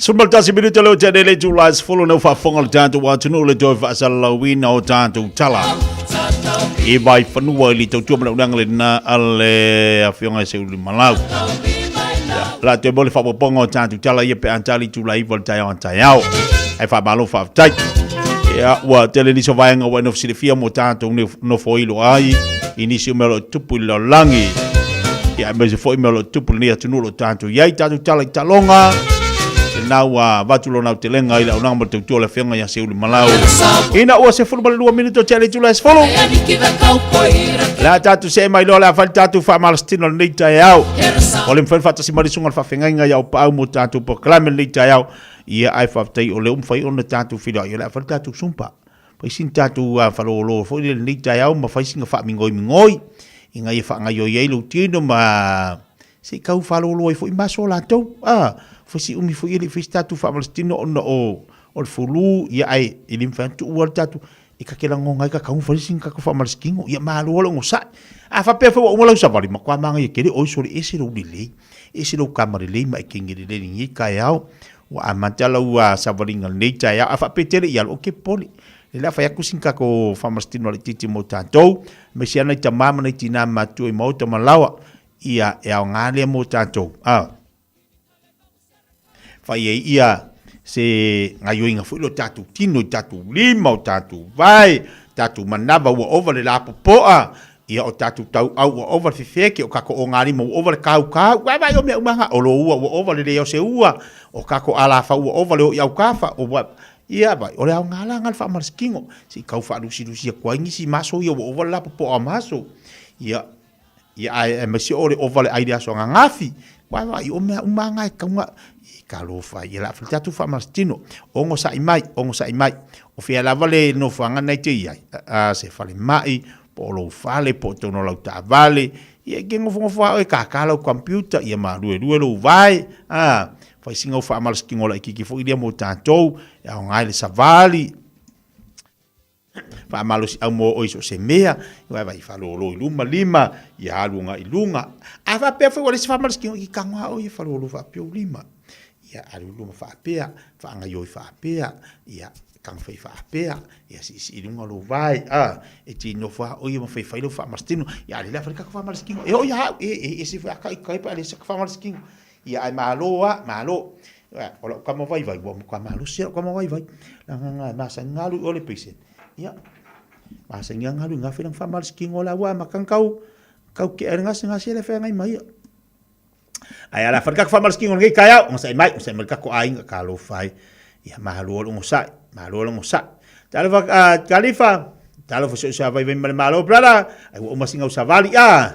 11 minute leo te le tula e sefulu nau faafofoga le tatou atunuu le toe faasalalauina o tatou tala i vai fanua i le tautua ma le unaga lena a le afioga i Seulimalau. La toe mo le faaopoopoga o tatou tala ia pe a tali tula iva o le taeao a taeao. Ae faamalo faafetai. Ia, ua tele nisi o vaega ua e nofo silafia mo tatou nofo ilo ai i nisi o mea o lo o tupu i le lalolagi. Ia, aemaise foi mea o lo o tupu i lenei atunuu o lo o tatou i ai. Tatou tala i taloga. Lena ua avatu lona autelega i le auaunaga ma le tautua o le Afioga ia Seulimalau. Ina ua 12 minute o tea le itula e 10. Le a tatou see mai loa le a fai le tatou faamalositino lenei taeao. O le mafai ona faatasi mai le susuga i le faafeagaiga ia Opaau mo tatou polokalame lenei taeao. Ia ae faafetai o lea ua mafai ona tatou feiloai o le a fai le tatou sumpa. Fai sina tatou faalolo foi lea lenei taeao ma fai sina faamigoimigoi ina ia faagaoioi ai lou tino ma se i tau faalolo ai foi ma aso latou. Fai si umi foi e le i fai se tatou faamalositino ona o le fulu, ia ae e le mafai ona tuua le tatou e ta te lagona ai tatau ona fai sina tatou faamalosikino. Ia malo le onosai. A faapea foi ua uma lau savali, matua manaia tele oe sole ese lou lelei, ese lou tama lelei ma e kenge lelei i lenei taeao. Ua amata lau savaliga i lenei taeao. A faapea tele i alo, ou te popole. O le a fai atu sina tatou faamalositino laitiiti mo tatou, aemaise lava nai tama ma nai tina matutua i maota ma laoa. Ia, e aoga lea mo tatou. A fai ai ia se gaioiga foi lo tatou tino i tatou lima, o tatou vae, tatou manava ua ova le lapopoa, ia o tatou tauau ua ova le fefeke, o tatou ogalima ua ova le kaukau, vaavaai o mea uma na, o lo ua ua ova le leai o se ua, o tatou alafau ua ova le o i autafa, o ia vai, o le aoga la na le faamalosikino, se i tau faalusilusi atu ai nisi maso ia ua ova le lapopoa o maso. Ia, Ia ae aemaise o le ova le ai le aso ananafi. Vaai o mea uma na e tatau ona e talofa ia la fai tatou faamalositino. Onosai mai, onosai mai. O fea lava le nofoaga na e te i ai? A se falemai. Po o lou fale, po o totonu o lau taavale, ia e ke nofonofo lava oe e kākā lau computer, ia maluelue lou vae, a, fai sina au faamalositino laitiiti foi lea mo tatou, e aoga ai le savali, faamalosiau mo oe i so o se mea, ia vaai faalolo i luma lima, ia alu agai i luga. A faapea foi ua leai se faamalositino, ia tago lava oe ia faalolo faapea ou lima. Ia alu i luma faapea, faagaoioi faapea, ia taumafai faapea, ia siisii i luga lou vae, a, e te nofo lava oe ia ma faifai lau faamalositino. Ia a lelei a fai le tatou faamalositino, e oo ia au, e, e ese foi a ka i kai pe a leai se faamalositino. Ia ae malo lava, malo. O lau tama vaivai, ua matua malosi lava lau tama vaivai. Leaga e masani ona alu i o i le patient. Ia, masani lava ona alu i gafe lana faamalositino la ua amata ona tau, tau tea ai le gasegase lea e feagai ma ia. Ae ala fai le tatou faamalositino i lenei taeao, onosai mai, onosai mai le tatou aiga, talofa e. Ia malo le onosai, malo le onosai. Talofa, uh, Talifa, talofa si o sa vaivai ma le malo, brother. Ai ua uma sina au savali, ah.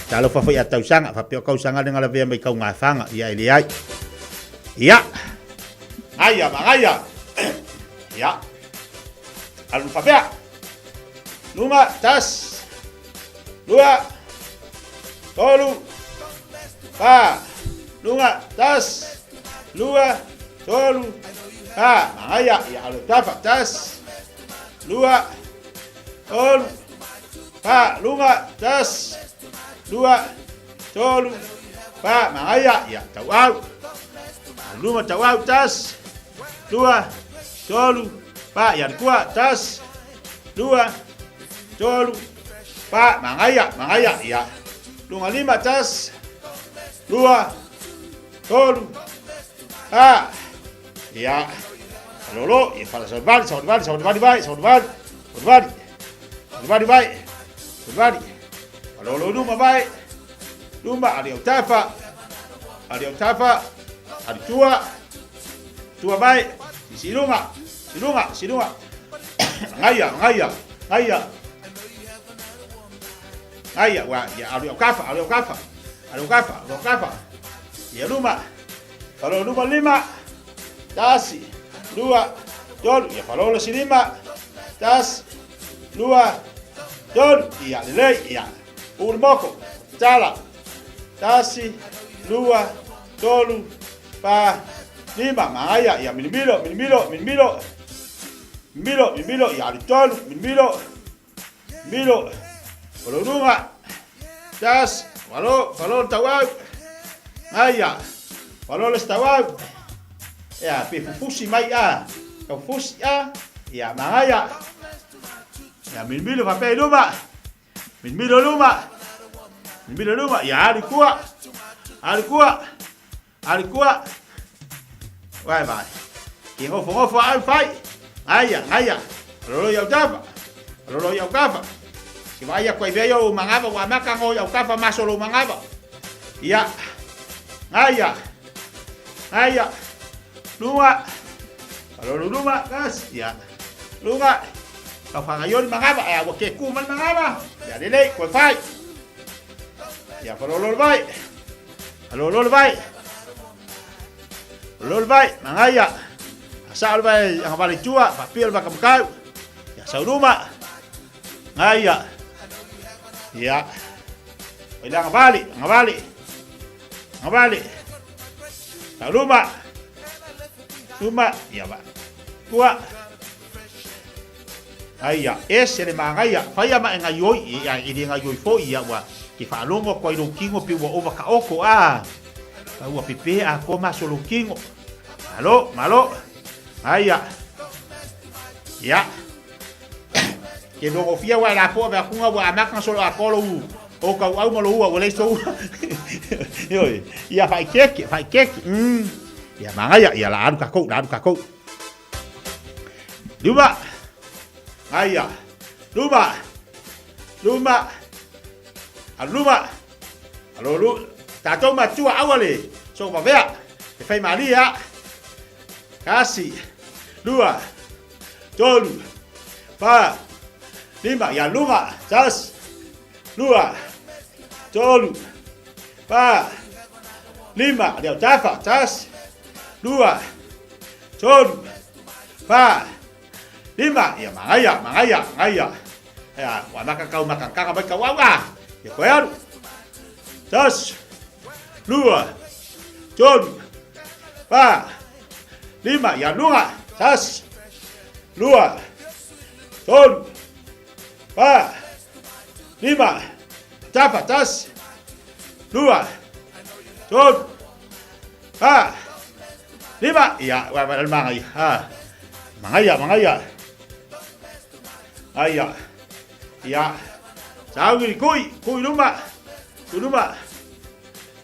Talofa foi a tausaga, faapea o tausaga le galavea mai taugafaga, ia e leai. Ia, gaia ma gaia. Ia, alu faapea. Luma, tas, lua, tolu, fa, luga, tas, lua, tolu, fa, magaia, ia alu tafa, tas, lua, tolu, fa, luga, tas, lua, tolu, fa, magaia, ia tauau. Luma tauau, tas, lua, tolu, fa, ia tua, tas, lua, tolu, fa, magaia, magaia, ia. Luga lima, tas, lua, tolu, fa, ia. Lolo, ia fala sauvali, sauvali, sauvali, vai, sauvali, sauvali, sauvali, vai, sauvali. Lolo luma, vai. Luma, ali au tafa, ali au tafa, ali tua, tua vai, siluga, siluga, siluga. Ngaia, ngaia, ngaia. Ngaia, wa, ia alu au kafa, alu au kafa, alu au kafa, alu au kafa. Ia luma, falo luma lima, tasi, lua, tolu, ia falo le silima, tasi, lua, tolu, ia lelei, ia. Ulu moko, tala, tasi, lua, tolu, fa, lima, magaia, ia milimilo, milimilo, milimilo, milo, milo, ia alu tolu, milo, milo, Ololuga, tas, falo, falo le tauau, gaia, falo le tauau, ia, pe fufusi mai a, tau fusi a, ia, magaia, ia, milimilo faapea i luma, milimilo luma, milimilo luma, ia, alu i tua, alu i tua, alu i tua, vai vai, ke ngofongofo a au fai, gaia, gaia, lolo i au tafa, lolo i au kafa, ke vaai aku ai vea i mangava, ua amata ngo i au kafa maso lou mangava, ia, gaia, gaia, luga, lolo luma, gas, ia, luga, tau whangaiori mangava, ia, ua ke ku mai mangava, ia, lelei, koe fai, ia, whalolo vai, whalolo vai, Lo le vai, mangaia. A sao le vai, anga vale tua, faapia le vakamakau. Ia sau luma. Ngaia. Ia. Oi le anga vale, anga vale. Anga vale. Sau luma. Luma, ia va. Tua. Aia, ese le magaia, faia ma e gaioi, ia e le gaioi foi ia ua ke faalogo aku ai lou kino pe ua ova ka oko a. Pa ua pepe a ko maso lou kino. Malo, malo. Aia. Ia. Ke logo fia ua la po va kunga ua amaka solo a kolo u. O kau au ma lo ua ua le so. Ioi. Ia fai keke, fai keke. Ia magaia, ia la alu ka kou, la alu ka kou. Luma. Aia. Luma. Luma. Alu luma. Alo lu. Tatou matua aua le. So vavea. E fai malie a. Kasi. Lua. Tolu. Fa. Lima. Ia luma. Tas. Lua. Tolu. Fa. Lima. Leo tafa. Tas. Lua. Tolu. Fa. Lima, ia magaia, magaia, magaia. Ia, ua maka kau makangkanga mai kau auga. Ia koe alu. Tasi, lua, tolu, fa, lima, ia luga. Tasi, lua, tolu, fa, lima, tafa, tasi, lua, tolu, fa, lima. Ia, ua ua magaia. Ha. Magaia, magaia. Aia. Ia. Sauni, kui, kui luma. Kui luma.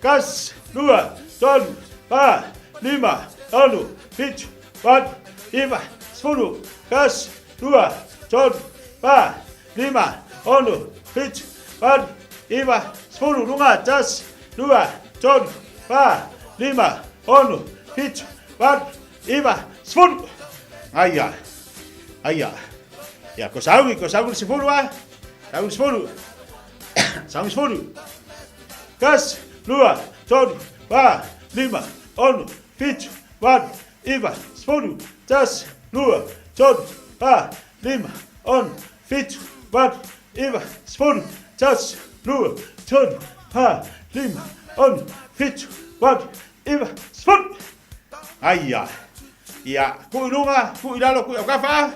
Kas, lua, tolu, fa, lima, ono, fitu, valu, iva, sefulu. Kas, lua, tolu, fa, lima, ono, fitu, valu, iva, sefulu. Luga, tasi, lua, tolu, fa, lima, ono, fitu, valu, iva, sefulu. Aia. Aia. Ia, ko sauni, ko sauni sefulu a. Sauni sefulu. Sauni sefulu. Tasi, lua, tolu, fa, lima, ono, fitu, valu, iva, sefulu. Tasi, lua, tolu, fa, lima, ono, fitu, valu, iva, sefulu. Tasi, lua, tolu, fa, lima, ono, fitu, valu, iva, sefulu. Aia. Ia, kuu i luga, kuu i lalo, kuu i aukafa.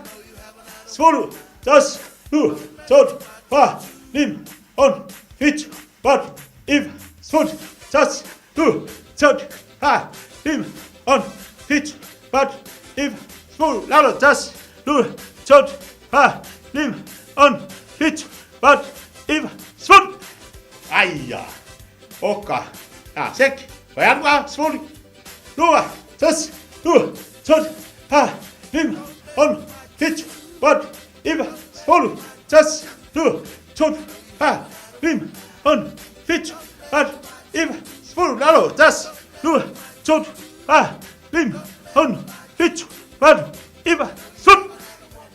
Sefulu, tasi, lua, tolu, fa, lima, ono, fitu, valu, iva, sefulu, tasi, lua, tolu, fa, lima, ono, fitu, valu, iva, sefulu, lalo, tasi, lua, tolu, fa, lima, ono, fitu, valu, iva, sefulu. Aia, oka. A, seki, vai alu a, sefulu, lua, tasi, lua, tolu, fa, lima, ono, fitu, valu, iva, sefulu, tasi, lua, tolu, fa, lima, ono, fitu, valu, iva, sefulu, lalo, tasi, lua, tolu, fa, lima, ono, fitu, valu, iva, sefulu.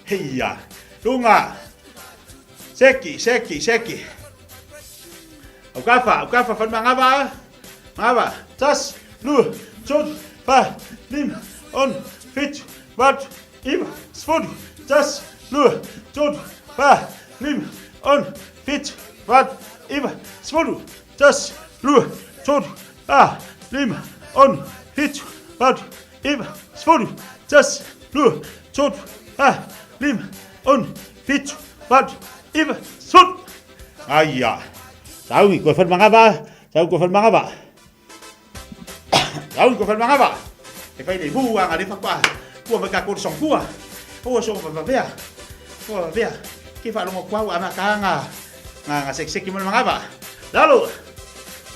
Heia, luga, seki, seki, seki. Aukafa, aukafa, falimagava, Mava, tasi, lua, tolu, fa, lima, ono, fitu, valu, iva, sefulu, tasi, lua, tolu, fa, lima, ono, fitu, valu, iva, sefulu, tasi, lua, tolu, fa, lima, ono, fitu, valu, iva, sefulu, tasi, lua, tolu, fa, lima, ono, fitu, valu, iva, sefulu. Aia. Sauni, koe whalimagava, Sau ko whalimagava. Sau ko whalimagava. E whai nei mū anga le whakwa. Kua mai ka kore song kua. Kua song whawawea. Kua whawawea. Ke whalongo kua ua ama ka nga nga nga sek seki magava. Lalo.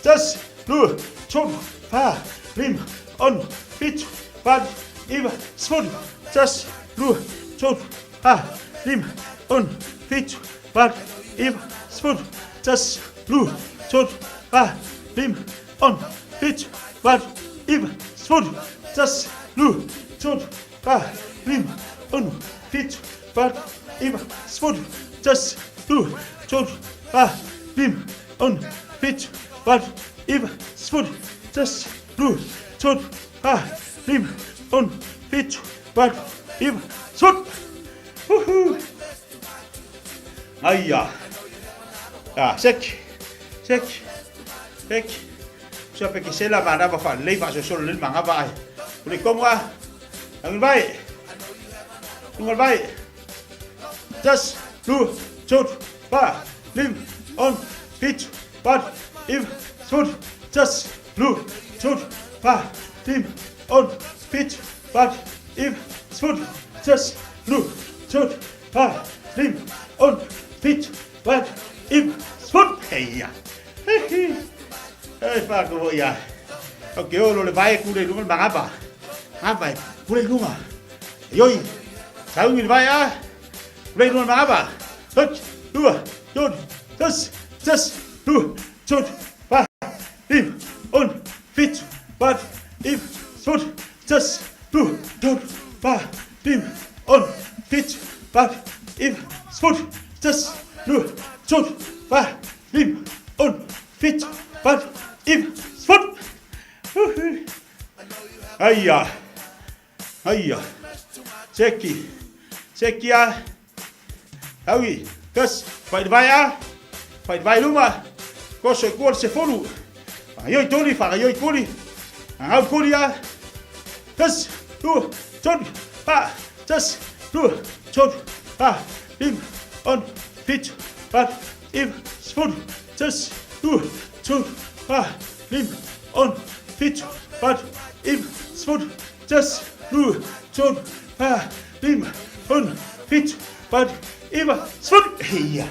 Tasi, lua, tolu, fa, lima, ono, fitu, valu, iva, sefulu. Tasi, lua, tolu, fa, lima, ono, fitu, valu, iva, sefulu. Tasi, lua, tolu, fa, lima, ono, fitu, valu, iva, sefulu. Tasi, lua, tolu, fa, lima, ono, fitu, valu, iva, sefulu. Tasi, lua, tolu, fa, lima, ono, fitu, valu, iva, sefulu. Tasi, lua, tolu, fa, lima, ono, fitu, valu, iva, sefulu. Uhu. Aia. Ah, seki. Seki. Seki. Sia pe ke sela ma na fa lei fa so solo le manga va ai. Ule komo a. Ang vai. Nungal vai. Tasi, lua, tolu, fa, lima, ono, fitu, valu, iva, sefulu, tasi, lua, tolu, fa, lima, ono, fitu, valu, iva, sefulu, tasi, lua, tolu, fa, lima, ono, fitu, valu, iva, sefulu. Eia. Hihi. Ei whāku ho ia. O ke olo le vae kule lunga le mangapa. Ngapa e kule lunga. Ioi. Saungi le vae a. Kule lunga le mangapa. Hut, lua, tolu, tasi, tasi, lua, tolu, fa, lima, ono, fitu, valu, iva, sefulu, tasi, lua, tolu, fa, lima, ono, fitu, valu, iva, sefulu, tasi, lua, tolu, fa, lima, ono, fitu, valu, iva, sefulu. Uhu. Aia. Aia. Seki. Seki a. Taugi. Tasi. Fai le vai a. Fai le vai luma. Koso i kua le sefulu. Whakaioi tuli, whakaioi kuli. Angau kuli a. Tasi, lua, tolu, fa, tasi, lua, tolu, fa, lima, ono, fitu, valu, iva, sefulu. Tasi, lua, tolu, fa, lima, ono, fitu, valu, iva, sefulu. Tasi, lua, tolu, fa, lima, ono, fitu, valu, iva, sefulu. Ia.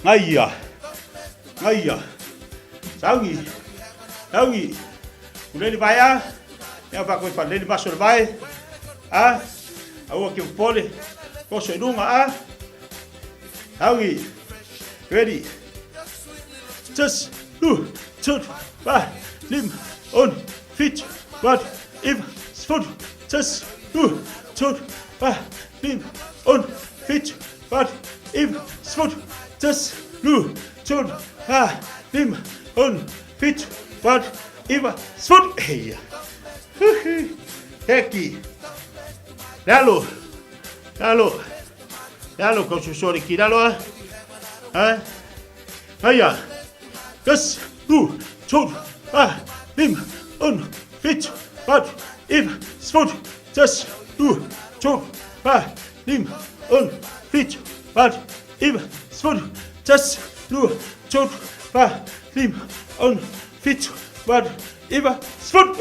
Ngaia. Ngaia. Saugi. Saugi. Uleli vai a. Ia fa koe whaleli maso le vai. A. Aua ki pole. Koso i lunga a. Saugi. Ready. Tasi, lua, tolu, fa, lima, ono, fitu, valu, iva, sefulu. Tasi, lua, tolu, fa, lima, ono, fitu, valu, iva, sefulu. Tasi, lua, tolu, fa, lima, ono, fitu, valu, iva, sefulu. Eia. Heki. Lalo. Lalo. Lalo, kau susu le ki lalo a. Ha? Aia. Tasi, lua, tolu, fa, lima, ono, fitu, valu, iva, sefulu. Tasi, lua, tolu, fa, lima, ono, fitu, valu, iva, sefulu. Tasi, lua, tolu, fa, lima, ono, fitu, valu, iva, sefulu.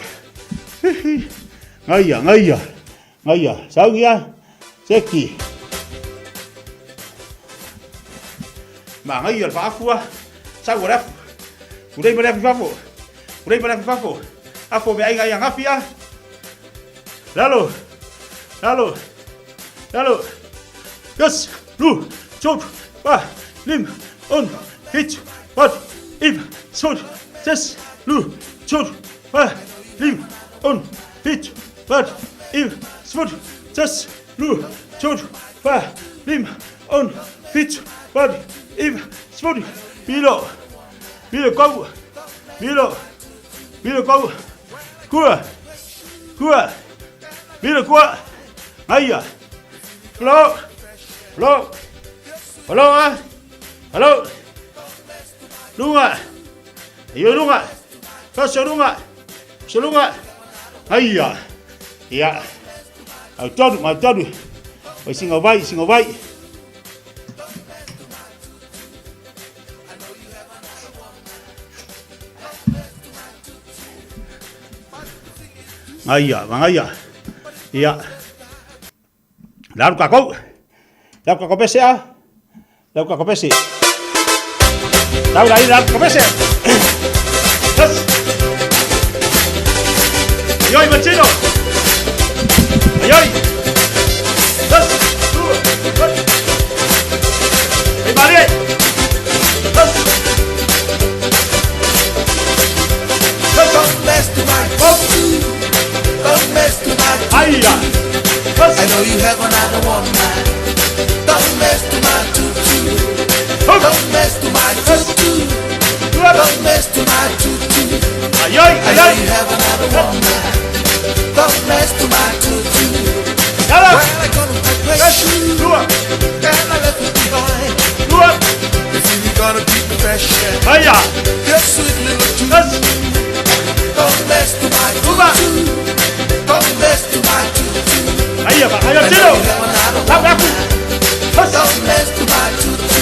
Ngaia, ngaia, ngaia. Saugi a, seki. Mangaia le faafua, sau o le afu. Ulei ma le afu i fafo. Ulei ma le afu i fafo. Afo me aiga ia gafi a. Lalo, lalo, lalo. Tasi, lua, tolu, fa, lima, ono, fitu, valu, iva, sefulu. Tasi, lua, tolu, fa, lima, ono, fitu, valu, iva, sefulu. Tasi, lua, tolu, fa, lima, ono, fitu, valu, iva, sefulu. Pilo, pilo kau, pilo, pilo kau. Kua, kua, pilo kua. Aia. Hello, hello, hello, ah. Hello. Lunga. Iyo lunga. Kaso lunga. So lunga. Aia. Ia. Au tonu, au tonu. Oi singa vai, singa vai. Ngaia, mangaia. Ia. Lalu kakou. Lau kakou pese a. Lau kakou pese. Lau lai lau kakou pese. Yes. Ayoi machino. Ayoi. Yes. Hey, Marie. Yes.
Don't mess to my tutu. Don't mess to my tutu. I know you have another woman. Don't mess to my tutu. Don't mess to my tutu. Don't mess to my tutu. I know you have another woman. Don't mess to my tutu. Well, I gonna break you. And I left it behind. If you gonna keep the pressure. Your sweet little tutu. Don't mess to my tutu. Don't mess to my tutu.
Aia, aia, tiro.
Don't mess to my tutu.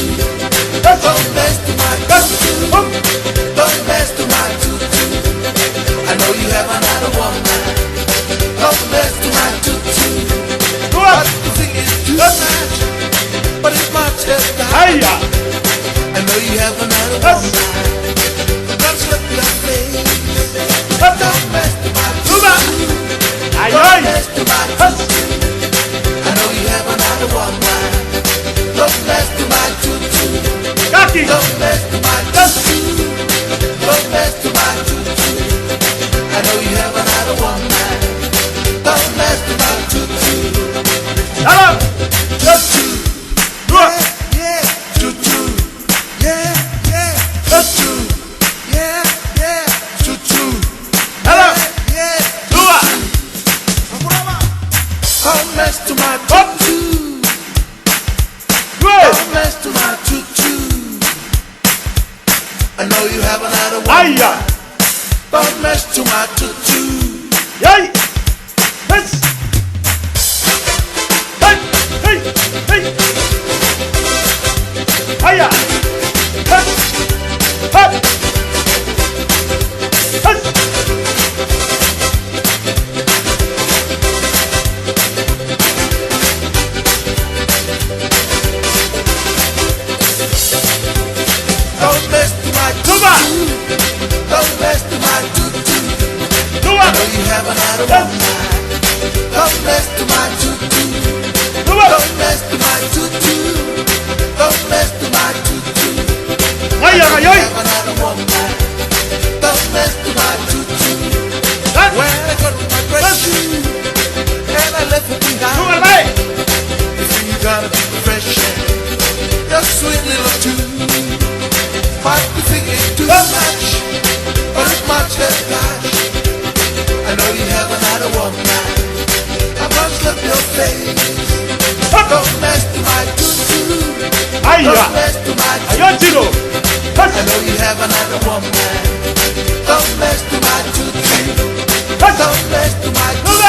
Don't mess to my tutu. Don't mess to my tutu. I know you have another woman. Don't mess to my tutu. But the thing is too much. But it's much as
Aia.
I know you have another woman. Don't slip your face. Don't mess to my tutu. Don't mess to my tutu. I know you have another woman. Don't I know you haven't had a one.
Aia.
Don't mess to my tutu.
Yay. Yes. Hey, hey, hey. Aia. Hey. Hey. Hey.
Don't mess to my tutu. Don't mess to my tutu. I know you haven't had a one night. Don't mess to my tutu. Don't mess to my tutu. Don't mess to my tutu.
Ai,
I know
ai,
you
ai.
haven't had a one night. Don't mess to my tutu. When I got my dress shoe and I left it behind. You think you gotta be fresh? Your sweet little tune. Might be thinking too much, but it's much less cash. I know you haven't had a one night. I must love your face. Don't mess to my tutu.
Aia.
Don't mess to my
Aia,
tutu.
Tino.
I know you haven't had a one night. Don't mess to my tutu. Don't mess to my tutu.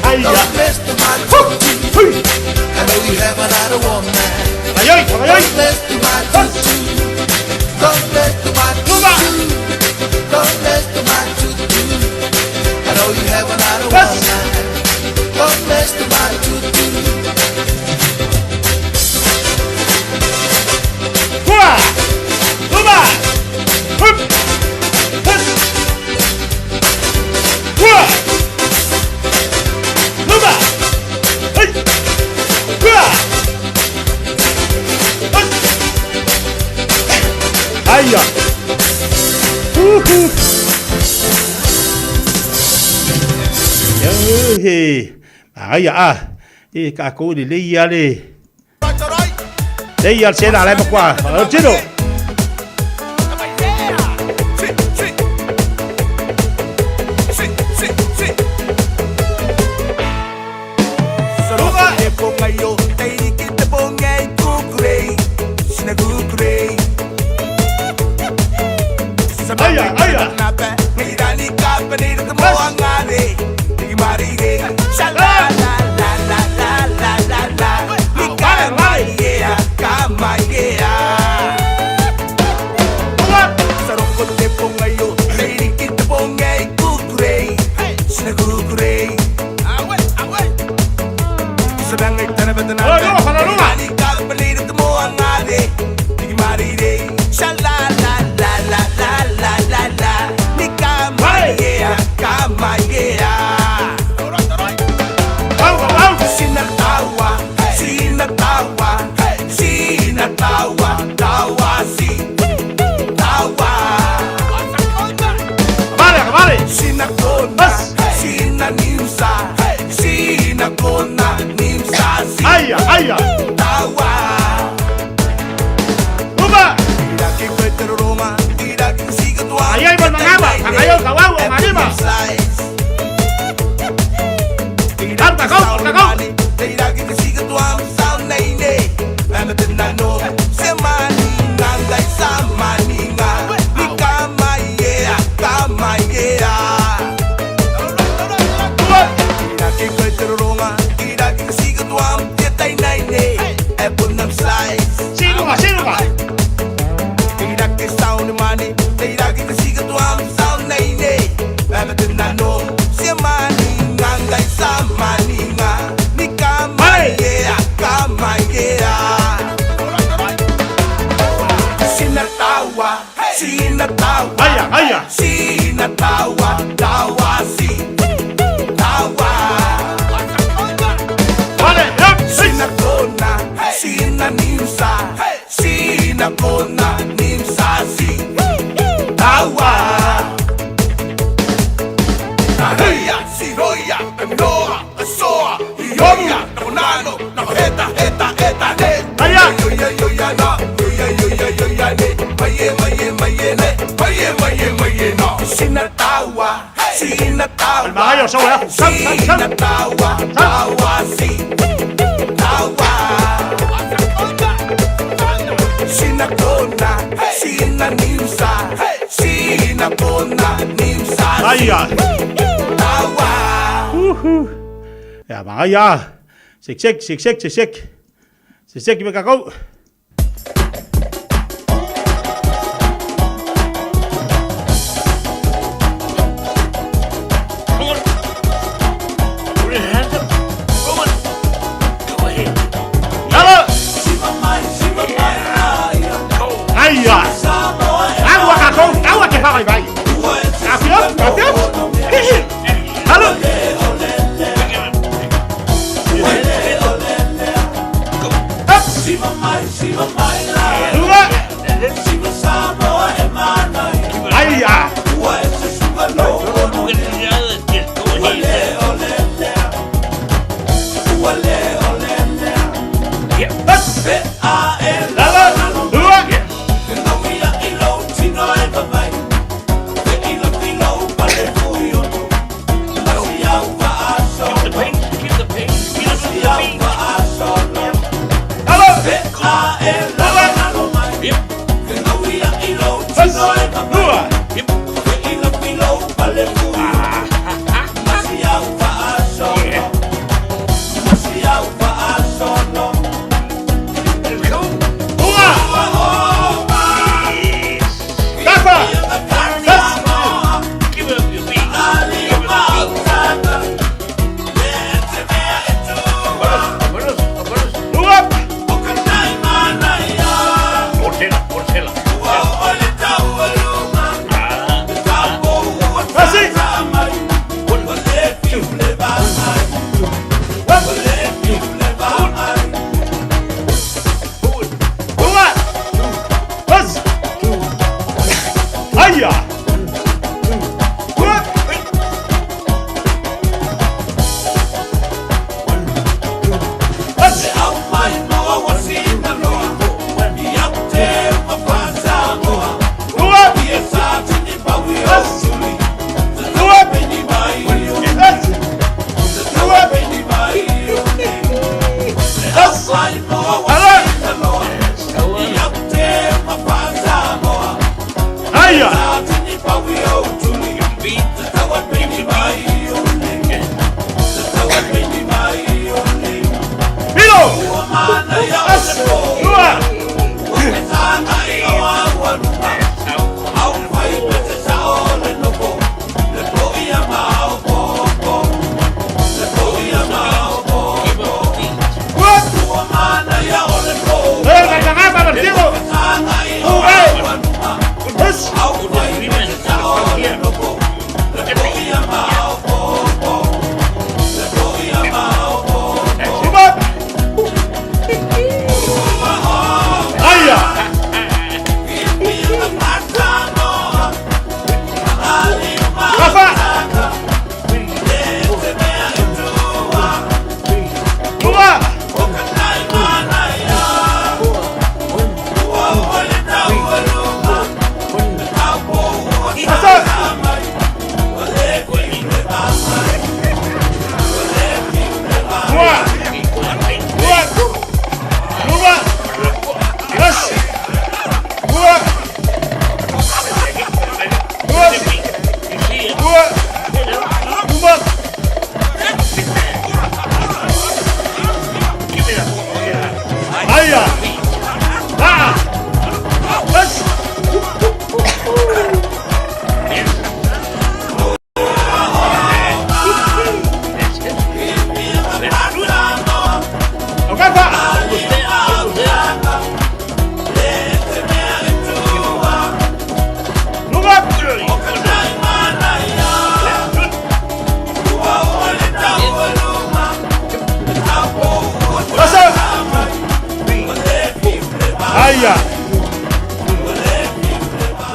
Aia.
Don't mess to my tutu. I know you haven't had a one night.
Aia, aia.
Don't mess to my tutu. Don't mess to my tutu. Don't mess to my tutu. I know you haven't had a one night. Don't mess to my tutu.
Tua. Tuma. Hup. Hus. Tua. Tuma. Hey. Tua. Hus. Aia. Uhu. He. Aia a. E ka ko le le ia le. Le ia se la le ma kwa. O tino.
Aia,
aia. Aia, aia. Uma. Aia i mangama. Aia kawau marima. Anta kau, anta kau. Sinuga, sinuga. Aia, aia. Vale, yep. Magayo, sou, eh. Sam, sam, sam.
Sina kona, sina nimsa,
Ia, manaia a. Sek sek, sek sek, sek sek. Sek sek me kakou.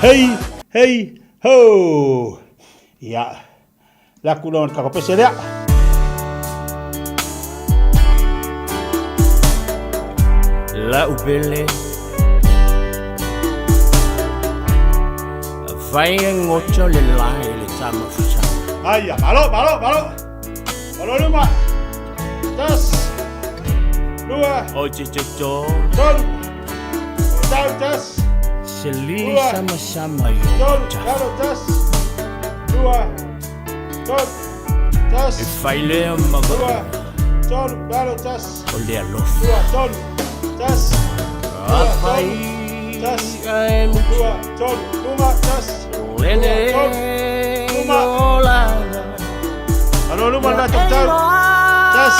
Hei, hei, ho! Ia, la ku lona ka pese lea.
La upele Vai ngoto le lai le tama fusa.
Aia, malo, malo, malo. Malo luma. Tas. Lua.
O te te to.
Tolu. Tau, tas.
Se li
Lua.
sama sama yo.
Tolu, talo, tas. Lua. Tolu. Tas.
E faile ma
Lua.
O le alofa. Afai ae mutu lenei olaga.
Alo luma la tau. Tas.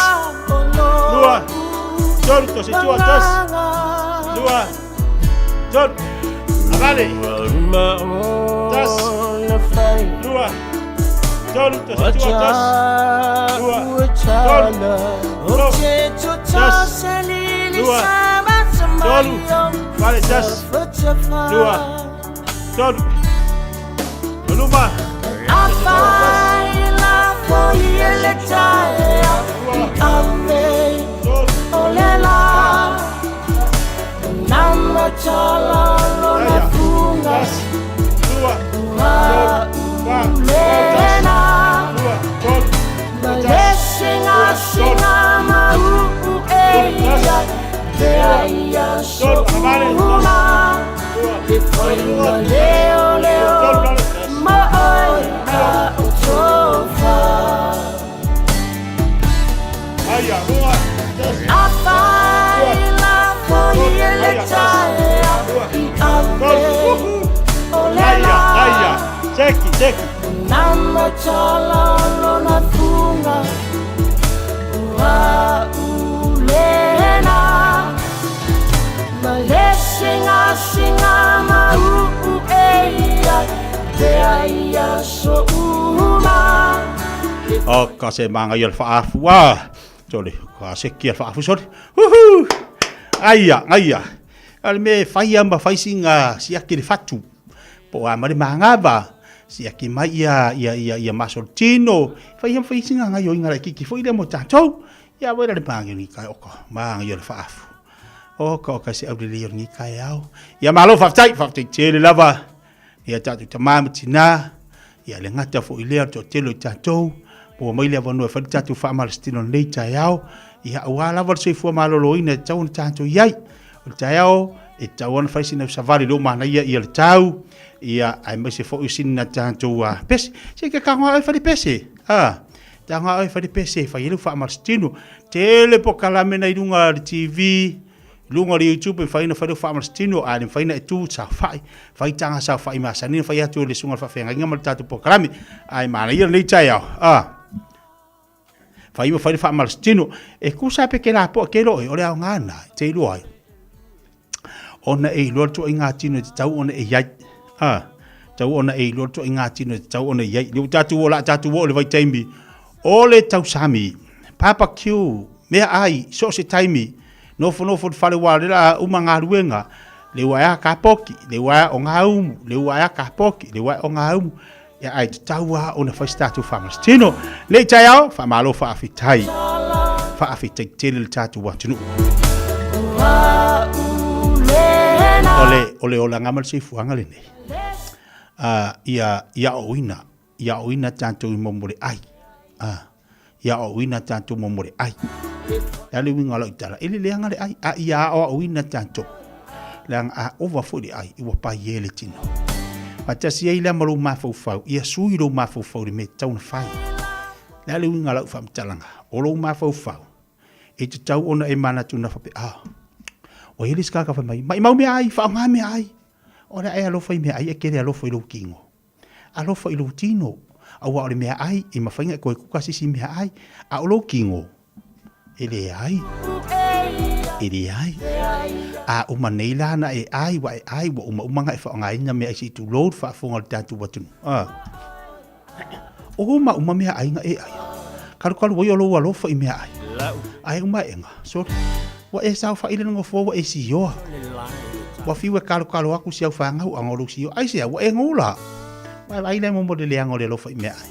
Lua. Tolu to se tua tas. Lua. Tolu. Avale. Tas. Lua. Tolu to se tua tas. Lua. Tolu. Tolu. Tas. Lua. Tolu. Vale tas. Lua. Tolu. Luma.
Leo, leo, ma oi ka o tofa.
Aia, aia. Seki, seki. O ka se manga i o le whaafu a. Sole, ka seki a le whaafu sole. Huhu! Aia, aia. Ale me whai ma whai singa siaki le whatu. Po a mare mangava. Siaki mai ia ia ia ia masoltino. Whai ma whai singa ngai o inga lai kiki fo ile mo tātou. Ia wera le manga ni kai oka. Manga i o le whaafu. O ka o ka se au le leo ni kai au. Ia malo whaftai, whaftai tele lava. Ia tātou tamā ma tina. Ia le ngata fo i lea to telo i tātou. Po mai le avanua whai tātou whaamalastino nei tai au. Ia ua lava le soifua maloloina e tau na tātou iai. O le taeao e tau ana whai sina usavali lo mana ia ia le tau. Ia ai mai se fo i sina tātou a pese. Se ke ka ngā ai whare pese. Ha. Tā ngā ai whare pese whai elu whaamalastino. Tele po kalame na i runga le TV. Lunga le YouTube e whai na whai whaamalastino. A le whai na e tū sa whai. Whai tanga sa whai masani. Whai atu le sunga whawhenga inga ma le tātou po kalame. Ai mana ia nei taeao. Ha. Whai ma whai whaamalastino. E kusa pe ke la po ke lo e ore au ngāna. Te iloa ai. Ona e iloa tua i ngā tino te tau ona e iai. Ha. Tau ona e iloa tua i ngā tino te tau ona e iai. Leo tātou o la tātou o le vai taimi. O le tausami. Papa Q. Mea ai. So se taimi. Nofo nofo te whare wā rera uma ngā ruenga. Le ua ea ka poki. Le ua ea o ngā umu. Le ua ea ka poki. Le ua ea o ngā umu. Ia ai te taua o na whai tātou whamalastino. Lei tai ao, whamalo whaawhitai. Whaawhitai tele le tātou atunu. Ole, ole ola ngā mara seifuanga le nei. Ia, ia o ina, ia o ina tātou i momore ai. Ia o ina tātou momore ai. Le ale winga lau tala, ele leanga le ai, a ia o o ina tātou. Leanga a ova fo le ai, i wa pai e le tino. Fatasi ai lea ma lou mafaufau, ia sui lou mafaufau i le mea e tatau ona fai. O le a le uiga o lau faamatalaga? O lou mafaufau, e tatau ona e manatu na faapea, ah, ua i ai le isi tagata fai mai, maimau meaai, faaaoga meaai. O le a e alofa i meaai, e te le alofa i lou tino. Alofa i lou tino, aua o le meaai, e mafai ona e toe kuka se isi meaai, a o lou tino, E leai. E leai. A uma nei la na e ai, wa e ai, ua uma uma nga e whaongaina mea i si tu load whaafonga o le tātou atunuu. Ah. O uma uma mea ai nga e ai. Karu karu wai o lou alofa i mea ai. Ai uma e nga. Sorry. Ua e sao whaile nga fua ua e si oa. Ua fiu e kalo kalo aku si au whangau anga o lou si oa. Ai se ua e ngula. Ua e vai le momo le leanga o le alofa i mea ai.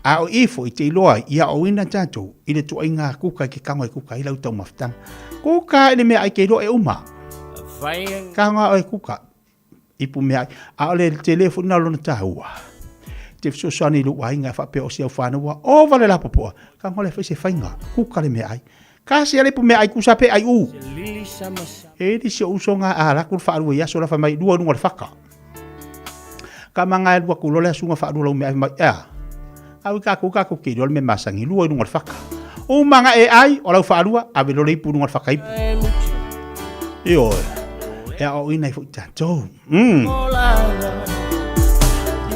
A o ifo i te iloa i a oina tātou i le tuaiga kuka i ke kago e kuka ai lau taumafataga. Kuka i le meaai ke iloa e uma. Kago a oe kuka ipu meaai. A o le tele foi na lona tāua. Te fesoasoani i lou aiga e faapea o si au whanau ua ova le lapopoa. Kago le whai se whainga. Kuka le meaai. Ka se ale pu meaai kusa pe ai u. E li si o uso ngā a laku le whaalua i aso la whai mai lua lunga le whaka. Ka manga e lua ku lole asunga whaalua lau meaai mai ea. Au i ka ku ka ku ki lua le me masangi lua i lunga le whaka. Uma na e ai, o lau whaalua, ave lole ipu nunga whakaipu. Ioe, e a o ina i fo i tātou.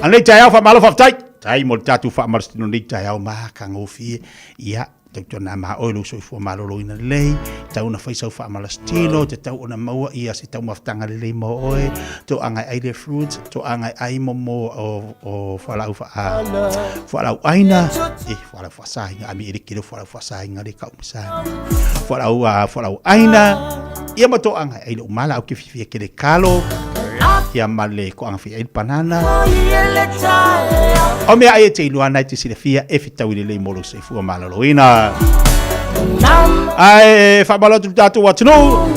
Anei taeao whamalo whaftai. Tai mo le tātou whaamarastino nei taeao maha ngofie. Ia, tautuana mā oe lou soifua malōlōina lelei, tau ona fai sau faamalasitino, tatau ona maua ia se taumafataga lelei mo oe, toaga e ai le fruits, toaga e ai mo o fualaau faa fualaau aina, e fualaau faasaina, ami e le kilo fualaau faasaina le kau masa. Fualaau fualaau aina, ia ma toaga e ai lou mala au ke fiafia ke le kalo, ia ma le koaga foi ai le banana. O mea ai e te iloa na e te silafia e fetaui lelei mo lou soifua malōlōina. Ae faamalo atu i le tatou atunuu,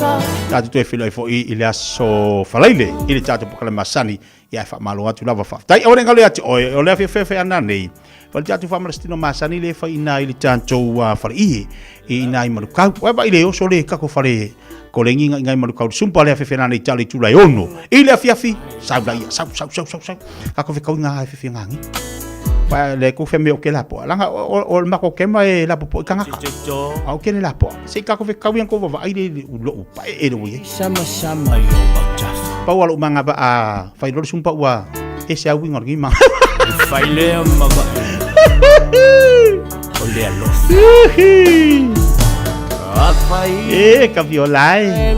tatou toe feiloai foi i le aso Faraile i le tatou polokalame masani. Ia e faamalo atu lava faafetai. Aua ne i galo ia te oe, o le afiafi ana nei, fai le tatou faamalasitino masani le fai ina i le tatou faleie i ina i Manukau. Oe vai le oso le kako fale kolengi nga ingai Manukau sumpa le afiafi ana nei tali tula e ono. I le afiafi, sau la ia, sau, sau, sau, sau, sau. Kako fe kau nga afiafi ngangi. Pa le ko fe me o ke lapo. Langa o le mako kema e lapo po i kangaka. A o ke le lapo. Se kako fe kau ko va ai le lo pa e le ui.
Sama sama i o mautafa.
Pau alo manga ba a fai lolo sumpa ua e se au inga o ma.
E fai lea ma va o le alofa.
E ka viola e.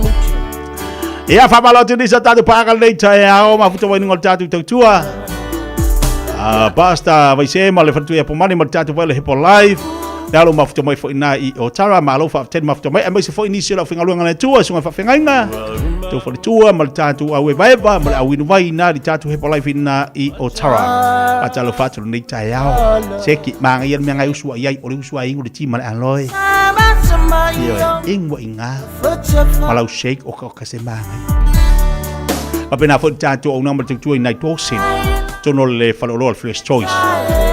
Ia whamalo atu ni sa tātou pāka nei taeao, mafuta wai nunga o le tātou tautua. Basta Vaise ma le whantu ia pomani ma le tātou wai le Hipo Live. Le alo mafuta mai fo ina i Otara, ma alo whaafeteni mafuta mai, aemaise foi nisi o le aufaigaluega a le Atua, susuga i faafeagaiga, tou faletua ma le tatou au evaeva ma le au inu vai ina i le tatou Hipo Life ina i Otara. Faatalofa atu lenei taeao. Seki, māngaia le mea ngai usu ai ai, o le usu ai ingo le ti ma le aloe. Ioe, ingo i ngā. Ma lau shake o ka, o ka se māngaia. Mapena foi le tatou auaunaga ma le tautua i nai Dawson. Tonu o le faleoloa o le First Choice.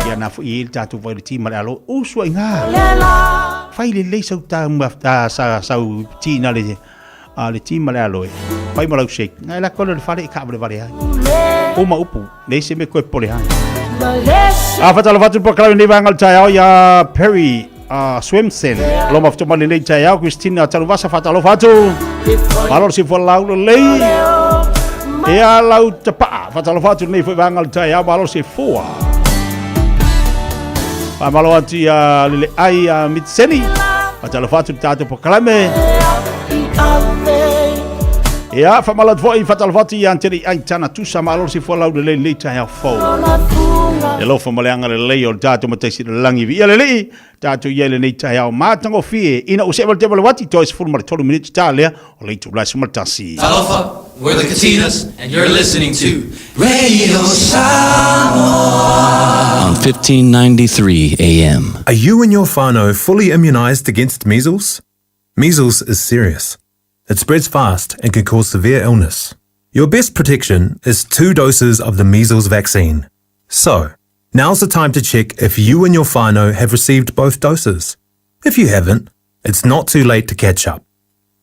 Ia na foi i le tatou vai le ti ma le alo. Usu ai ngā. Fai lelei sau ta, ta sa, sau ti na le, a, le ti ma le aloe. Fai ma lau shake. Ngai la kono le fale i ka vale vale ai. Uma upu. Nei se me koe pole ai. A whatalo whatu pa kalawe nei vaenga le taeao ia Perry Swimson. Lo mafuta mai lenei taeao Christina Taluvasa whatalo whatu. Malo le sifua lau lelei. Ea lau tapaa whatalo whatu nei foi vaenga le taeao malo sifua. Whamalo atu ia lele ai a Mitseni. Whatalo whatu le tātou pokalame. Ia, whamalo atu foi whatalo whatu ia Anteri ai tana tusa malo sifua lau lelei nei taeao fou. E alofa ma le agalelei o le tatou Matai Sililangi viia le Alii, tatou i ai lenei taeao matagofie ina ua see mai le teva o le uati, toe 13 minute ta lea o le itula e 11.
Talofa, we're the Katinas, and you're listening to Radio Samoa on 1593 AM.
Are you and your whānau fully immunised against measles? Measles is serious. It spreads fast and can cause severe illness. Your best protection is 2 doses of the measles vaccine. So, now's the time to check if you and your whānau have received both doses. If you haven't, it's not too late to catch up.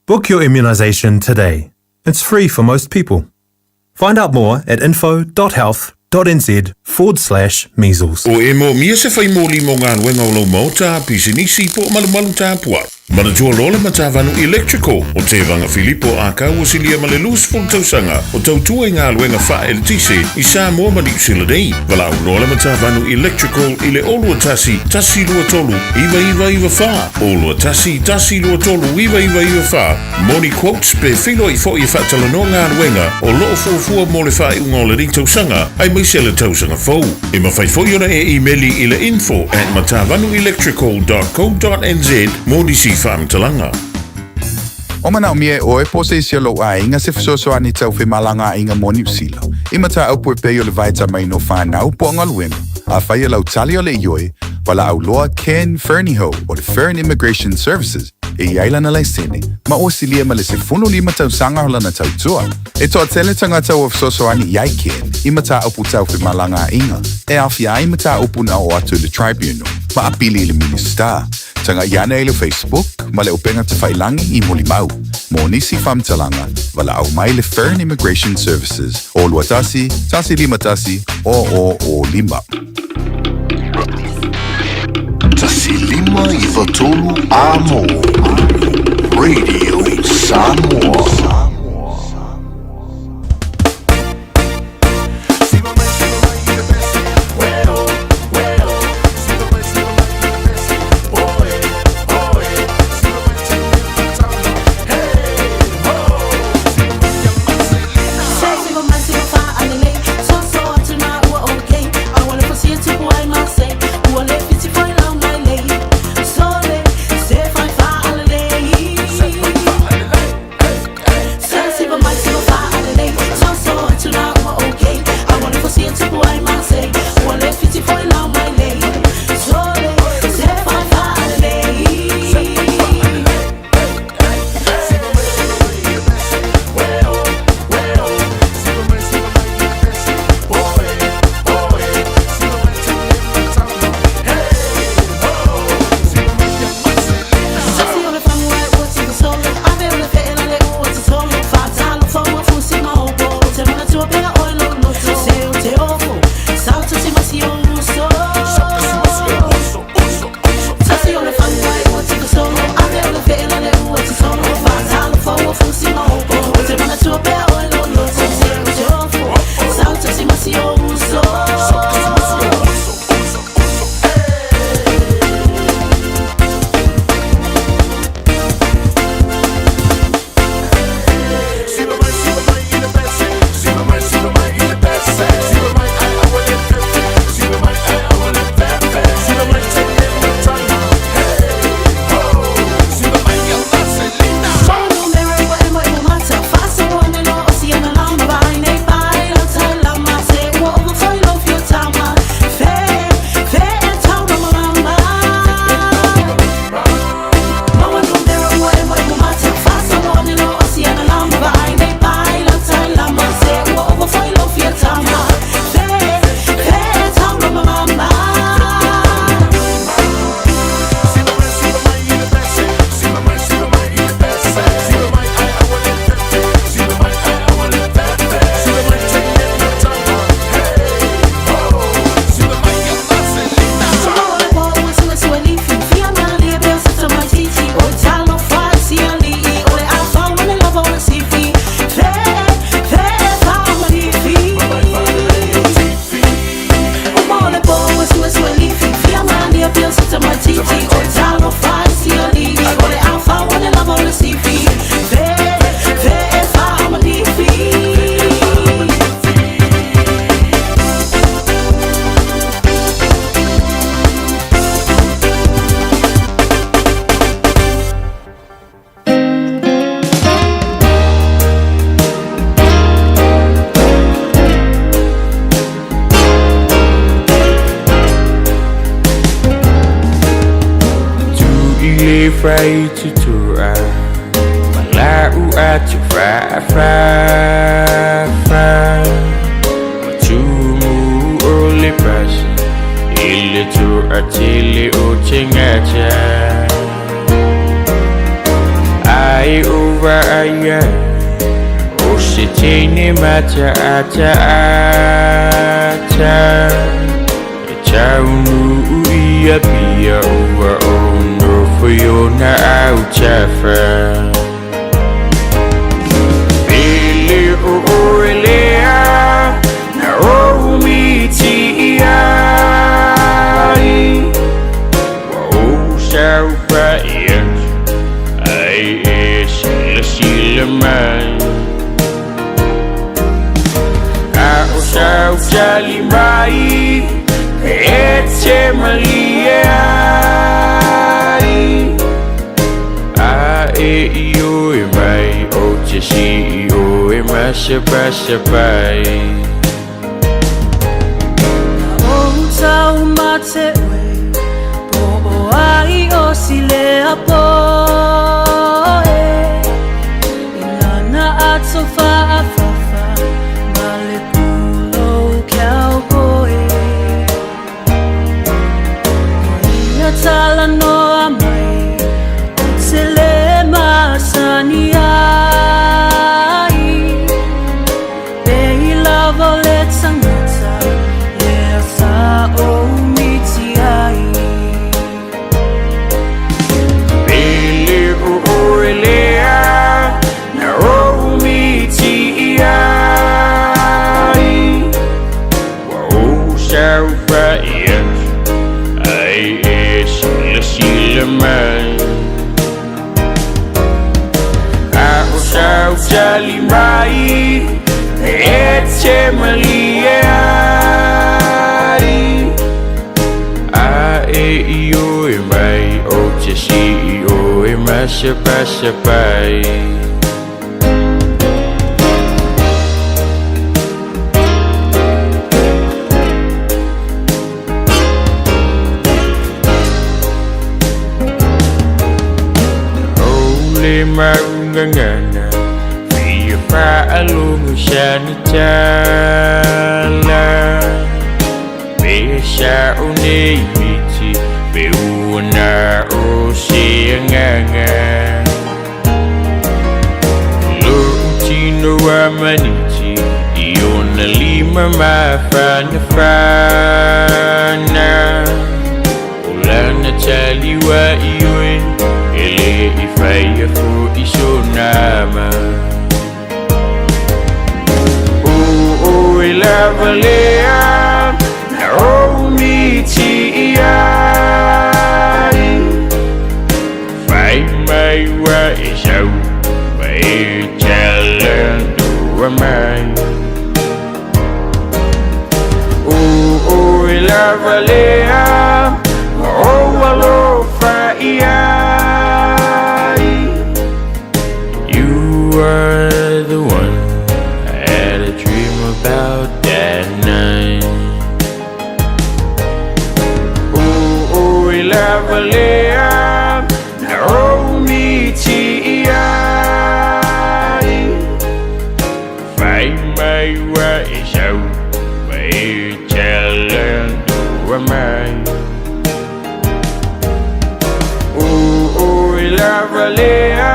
Book your immunisation today. It's free for most people. Find out more at info.health.nz forward slash measles.
O e moomia se fai moli mo galuega o lou maota, pisinisi po o malumalu tapuai. Manatua loa le matavanu electrical o Tevaga Filipo Akau o silia ma le 20 tausaga o tautua i galuega faa-eletise i Samoa ma Niu Sila nei. Valaau loa le matavanu electrical i le 021 123 9994, 021 123 9994 mo ni quotes pe feiloai foi e faatalanoa galuega o lo o fuafua mo le faaiuga o lenei tausaga aemaise le tausaga fou. E mafai foi ona e imeli i le info at matavanuelectrical dot co dot nz mo nisi faamatalaga.
O manaomia e oe po o se isi o lou aiga se fesoasoani tau femalagaaiga mo Niu Sila, i mataupu e pei o le vaetamaina o fanau po o galuega, afai e lau tali o le ioe, valaau loa Ken Fernihough o le Fern Immigration Services e i ai lana laisene, ma ua silia ma le 15 tausaga o lana tautua. E toatele tagata ua fesoasoani i ai Ken i mataupu tau femalagaaiga e aofia ai mataupu na oo atu i le Tribunal ma apili i le Minisita. Tagai ane i le Facebook ma le upega tafailangi i Molimau. Mo nisi faamatalaga, valaau mai le Fern Immigration Services o 21 151 00 5.
15
5 93 Amo. Radio Samoa.
Fai tutua Malau atu fa fa fa Matumu o le pasi Ile tu atele o tengata Ai ova aia O se teine mata ata ata E taunu ia pia ua o no fo na au tafa Pele o o elea Na o miti iai Wa o sau pa ia Ai e sila sila mai A o sau tali mai E te malie ai A e i o e mai O te si i o e masa pasa pai
O tau mate oe Po o ai o sile a po e Ilana ato fa a fa fa Ma le pulo cowboy O ia tala noa mai O te le masani ai Pe i lava o le tangata Le sa o miti ai.
sautali mai E te malie ai A e i o e mai O te si i o e masa pasa pai. O le maungangana Fia whaalongo sana tala Me sa o nei miti Pe uana o se anganga Lo tino a maniti I ona lima mawhana whana O lana taliwa i oe E le i whaia fo i so nama O o e lava lea Na o miti i ai Whai mai wa e sau Ma e talentua mai O o e lava lea Ma o alofa i ai You are the one I had a dream about that night O o e lava lea Na o miti i ai Whai mai wa e sau Ma e talentua mai O o e lava lea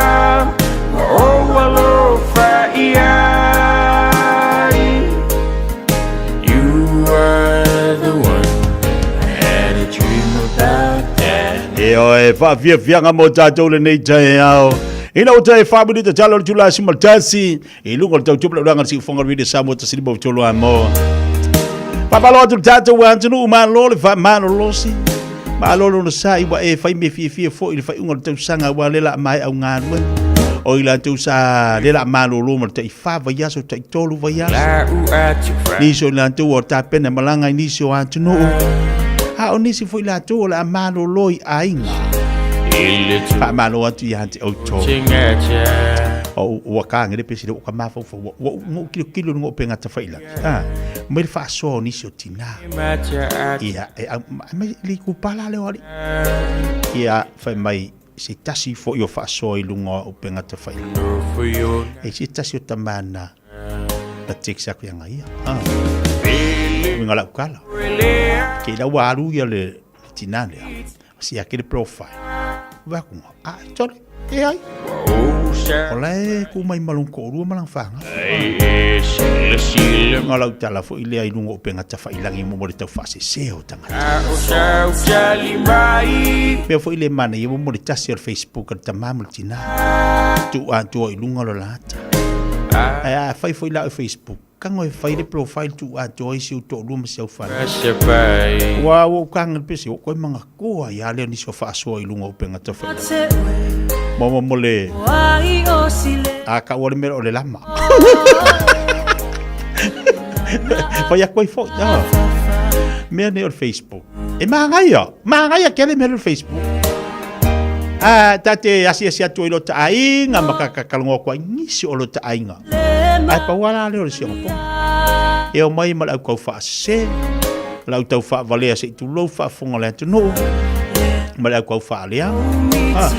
Ma o alofa i ai You are the one I had a dream about that
E oe, whaafiafianga mo tātou lenei taeao. Ina o tae whamuri te talo le tula sima tasi. I lunga o le tau tupu le uranga le siufonga le Samoa ta silima o tolu a mo. Whapalo atu le tātou wa antunu malo le wha malo losi. Malo lona sa i wa e whai me fia fia fo i le whai unga le tausanga wa lela mai au ngālue. O i la tau sa lela malo lo ma le tai wha vai aso tai tolu vai aso. Nisi o i latou o tapena malaga i nisi o atunuu, a o nisi foi latou o le a malolo i aiga. Faamalo atu ia te outou. O ua ka ngele pesi le o ka mafaufau ua ua kilo kilo ngo pe ngata faila. Ah, mai le faasoa o nisi o tina. Ia e au mai le kupala le wali. Ia fai mai se tasi foi o faasoa i lunga o pe ngata faila. E se tasi o tamana na text aku ia ngaia. Ah. Winga lau kala. Ke lau alu ia le tina lea. Si a ke le profile. Wa ku ah sorry. E ai. O la e ku mai malung ko rua malang whanga. Ngā lau tala fo i lea i lunga o penga tawha i langi mo mo le tau whaase se o tangata. Mea fo i le mana i mo mo le tasi o le Facebook a le tamā mo le tina. Tu a tua i lunga lo lata. Ai a fai fo i la o Facebook. Kango e fai le profile tu a tua i si u tō lua ma si au whana. Ua ua ukanga le pese o koe manga koa i a leo nisi o whaasoa i lunga o penga tawha i Mo mo mo le a ka ua le mera o le lama. Whai a koe fo. Mea nei o le Facebook. E māngaia, māngaia ke le mea o le Facebook. A ta te asi asi atu i lo ta aiga ma ka kakalongo koa nisi o lo ta aiga. Ai pa wala le o le sionga po. E o mai ma le au kau whaase, le au tau whaavalea se i tulou whaafonga le atunuu, ma le au kau whaalea. Ah,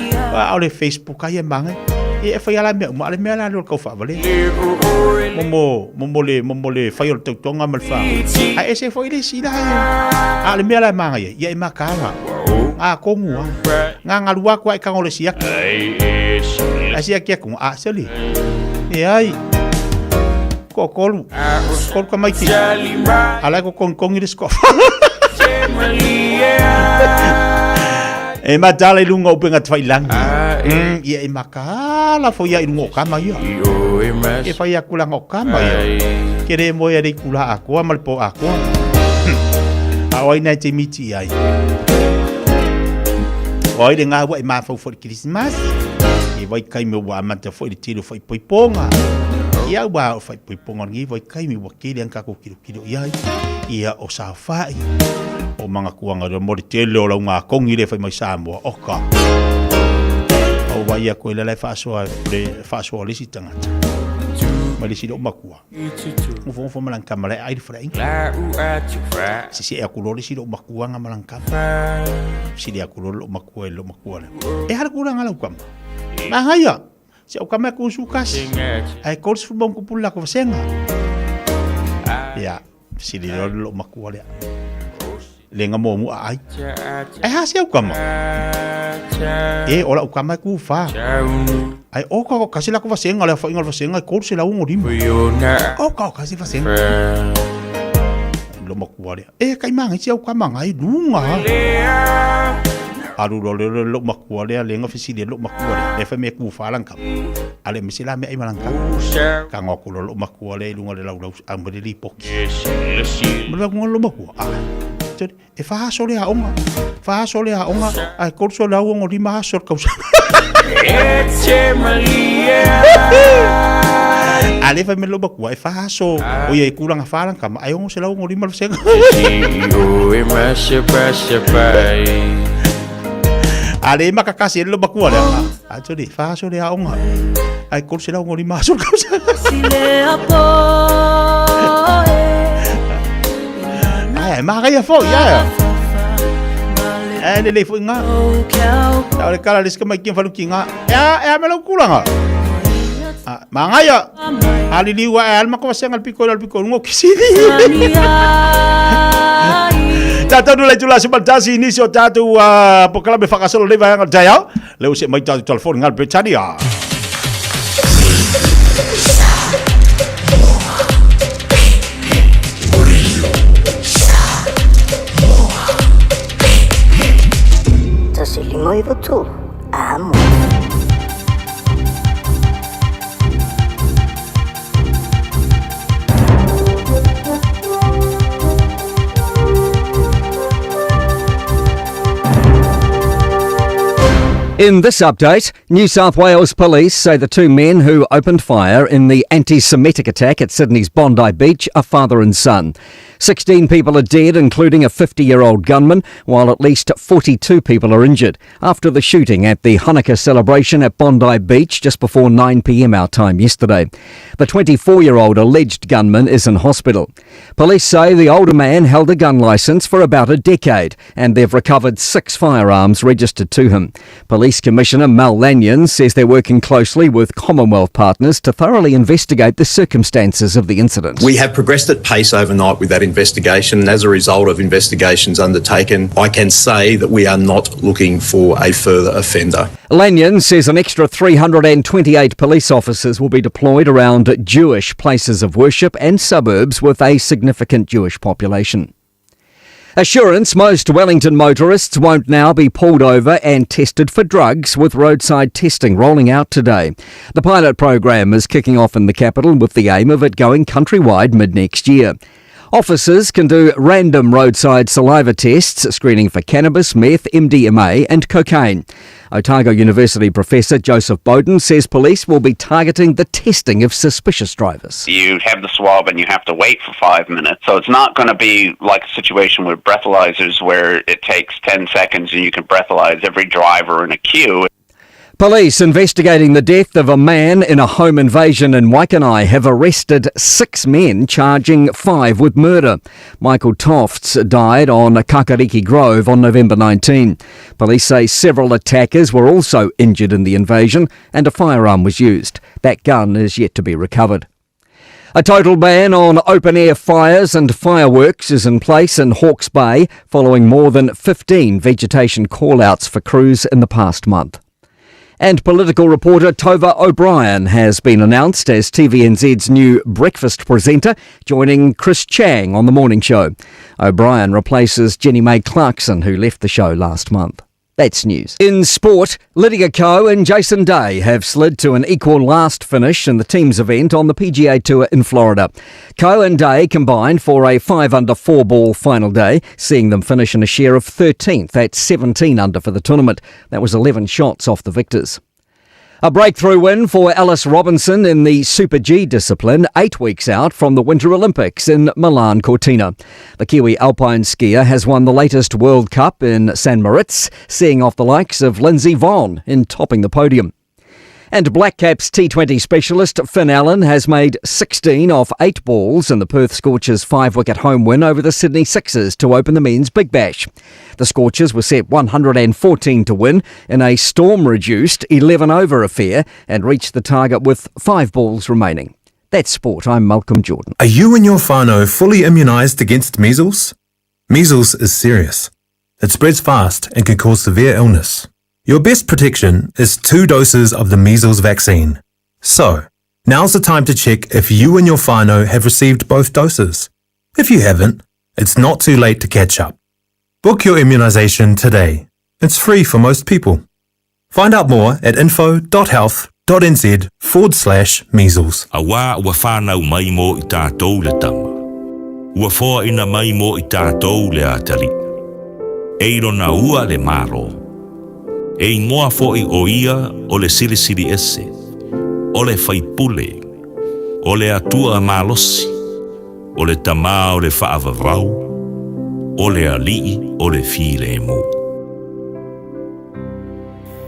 a o le Facebook ai e mange. E e whai ala mea uma, ale mea la le o le kau whaavalea. Momo, momo le, momo le whai o le tautonga ma le wha. A e se fo i le si la e. A le mea la e manga ia, ia e makala. Ngā kongu a. Ngā ngalua kua e kango le siaki. A siaki aku, a seli. E ai. Ko kolu. Kolu ka maiti. Ala ko kong kongi le skof. E matala i lunga o penga twai langi. Ia e makala fo ia i lunga o kama ia. E whai aku langa o kama ia. Ke re moe a rei kula akoa ma le po akoa. A oi nei te miti ai. Oi le ngā hua e māwhau fo le Christmas. I vaitaimi ua amata foi le tele o faaipoipoga. Ia aua o faaipoipoga o lenei vaitaimi ua tele lava na tatou tilotilo i ai, ia o saofai, o magatuaga loa mo le tele o laugatogi lea e fai mai Samoa, oka. Ou vaai atu ai la e faasoa le faasoa o le isi tagata ma le isi loomatua. Nofonofo ma lana tama la e ai le faleaiga. Sese'e atu loa le isi loomatuaga ma lana tama. Fesili atu loa le loomatua i le loomatua lea, E a le tulaga lau tama? Manaia! Si au tama e 31, ae 30 le latou vasega. Ia, fesili loa le loomatua lea. Le ga muamua ai. Ae ha si au tama? E, o la'u tama e tufa. Ae oka o kasi latou vasega, le aofaiga o le vasega e 365. Oka o kasi vasega. Loomatua lea. E, kai magai si au tama ga i luga. Alu loa lea le loomatua lea, le ga fesili ai le loomatua lea, lea fai mai e tufa lana tama. A le aemaise la mea ai ma lana tama. Tago atu loa le loomatua lea i luga o le laulau aumai le lipoti. Ma le vakuga loomatua, ah, e fa aso le aoga, fa aso le aoga, ae 365 aso o le tausaga. A lea fai mai le loomatua, e fa aso, o ia e tulaga fa lana tama, ae 665 le vasega. A le makakasi e le loomatua lea, a tuli, fa aso le aoga, ae 365 aso o le tausaga. Ai, manaia foi, ai. Ai, lelei foi ngā. Ta o le kala le sika mai kia whaluki ngā. E a, e a me lau kūlanga. A, manaia. A lili ua e alma ko wasenga le piko le piko lungo kisili. Tātou nula i tula se maltasi nisi o tātou uh, pokalame whakasolo nei vaeanga taeao. Leo se mai tātou telefoni ngā Britannia.
153 amo.
In this update, New South Wales police say the two men who opened fire in the anti Semitic attack at Sydney's Bondi Beach are father and son. 16 people are dead, including a 50 year old gunman, while at least 42 people are injured after the shooting at the Hanukkah celebration at Bondi Beach just before 9 pm our time yesterday. The 24 year old alleged gunman is in hospital. Police say the older man held a gun license for about a decade and they've recovered six firearms registered to him. Police Commissioner Mal Lanyon says they're working closely with Commonwealth partners to thoroughly investigate the circumstances of the incident.
We have progressed at pace overnight with that investigation, and as a result of investigations undertaken, I can say that we are not looking for a further offender.
Lanyon says an extra 328 police officers will be deployed around Jewish places of worship and suburbs with a significant Jewish population. Assurance most Wellington motorists won't now be pulled over and tested for drugs with roadside testing rolling out today. The pilot program is kicking off in the capital with the aim of it going countrywide mid next year. Officers can do random roadside saliva tests screening for cannabis, meth, MDMA, and cocaine. Otago University professor Joseph Bowden says police will be targeting the testing of suspicious drivers.
You have the swab and you have to wait for five minutes. So it's not going to be like a situation with breathalyzers where it takes 10 seconds and you can breathalyze every driver in a queue.
Police investigating the death of a man in a home invasion in Waikanae have arrested six men, charging five with murder. Michael Tofts died on Kakariki Grove on November 19. Police say several attackers were also injured in the invasion and a firearm was used. That gun is yet to be recovered. A total ban on open air fires and fireworks is in place in Hawke's Bay following more than 15 vegetation call-outs for crews in the past month. And political reporter Tova O'Brien has been announced as TVNZ's new breakfast presenter, joining Chris Chang on the morning show. O'Brien replaces Jenny Mae Clarkson, who left the show last month. That's news. In sport, Lydia Ko and Jason Day have slid to an equal last finish in the team's event on the PGA Tour in Florida. Ko and Day combined for a 5 under 4 ball final day, seeing them finish in a share of 13th at 17 under for the tournament. That was 11 shots off the victors. A breakthrough win for Alice Robinson in the Super G discipline, 8 weeks out from the Winter Olympics in Milan Cortina. The Kiwi alpine skier has won the latest World Cup in St Moritz, seeing off the likes of Lindsey Vonn in topping the podium. And Black Caps T20 specialist Finn Allen has made 16 off 8 balls in the Perth Scorchers' 5-wicket home win over the Sydney Sixers to open the men's Big Bash. The Scorchers were set 114 to win in a storm-reduced 11-over affair and reached the target with 5 balls remaining. That's sport. I'm Malcolm Jordan.
Are you and your whānau fully immunised against measles? Measles is serious. It spreads fast and can cause severe illness. Your best protection is 2 doses of the measles vaccine. So, now's the time to check if you and your whānau have received both doses. If you haven't, it's not too late to catch up. Book your immunisation today. It's free for most people. Find out more at info.health.nz /measles.
Auā ua whānau mai mō i tātou le tama. Ua foaina mai mō i tātou le atalii. E i lona ua le Malo. E ingoa foʻi o ia o le Silisili Ese, o le Faipule, o le Atua Malosi, o le Tamā o le Faavavau, o le Alii o le Filemu.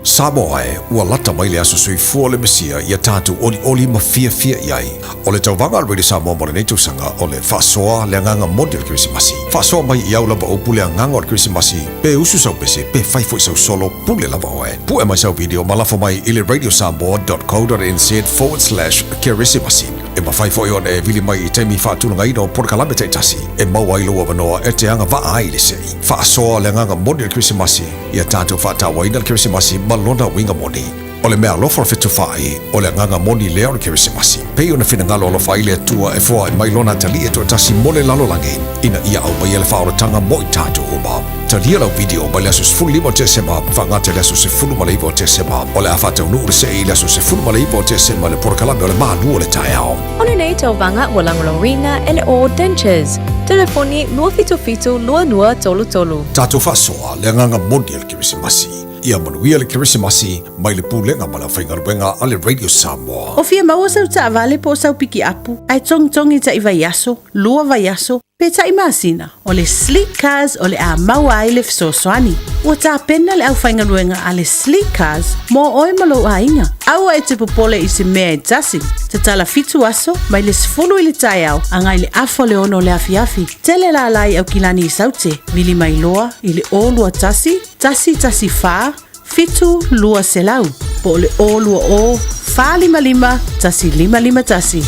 Samoa e, ua lata mai le aso soifua o le Mesia ia tatou olioli ma fiafia i ai. O le tauvaga a le Radio Samoa mo lenei tausaga o le faasoa le agaga moni o le Kerisimasi. Faasoa mai i au lava upu le agaga o le Kerisimasi, pe usu sau pese, pe fai foi sau solo, pule lava oe. Pue mai sau video ma lafo mai i le radiosamoa.co.nz/kerisimasi. E mafai foi ona e vili mai i taimi faatulagaina o polokalame taitasi e maua ai lou avanoa e te agavaa ai i le sei. Faasoa le agaga moni o le Kerisimasi, ia tatou faatauaina le Kerisimasi ma lona uiga moni. O le meaalofa o le fetufaai, o le agaga moni lea o le Kerisimasi. Pei ona finagalo alofa ai le Atua e foai mai lona atalii e toatasi mo le lalolagi, ina ia aumaia le faaolataga mo i tatou uma. Talia lau video mai le aso 15 o Tesema faagata i le aso 19 o Tesema. O le a faataunuu le sei i le aso 19 o Tesema i le polokalame o le Malu o le Taeao.
O lenei tauvaga ua lagolagoina e le All Dentures. Telefoni 277 2233.
Tatou faasoa le agaga moni o le Kerisimasi. Ia manuia le Kerisimasi mai le Pulega ma le Aufaigaluega a le Radio Samoa.
O fia maua sau taavale po o sau pikiapu, ae togitogi taʻi vaiaso, lua vaiaso, pe taʻi masina, o le Sleek Cars o le a maua ai le fesoasoani. Ua tapena le aufaigaluega a le Sleek Cars mo oe ma lou aiga. Aua e te popole i se mea e tasi. Tatala fitu aso, mai le 10 i le taeao agai le afa o le 6 o le afiafi. Tele lala i Aukilani i Saute, vili mai loa i le 021 114 7200 po o le 020 455 1551.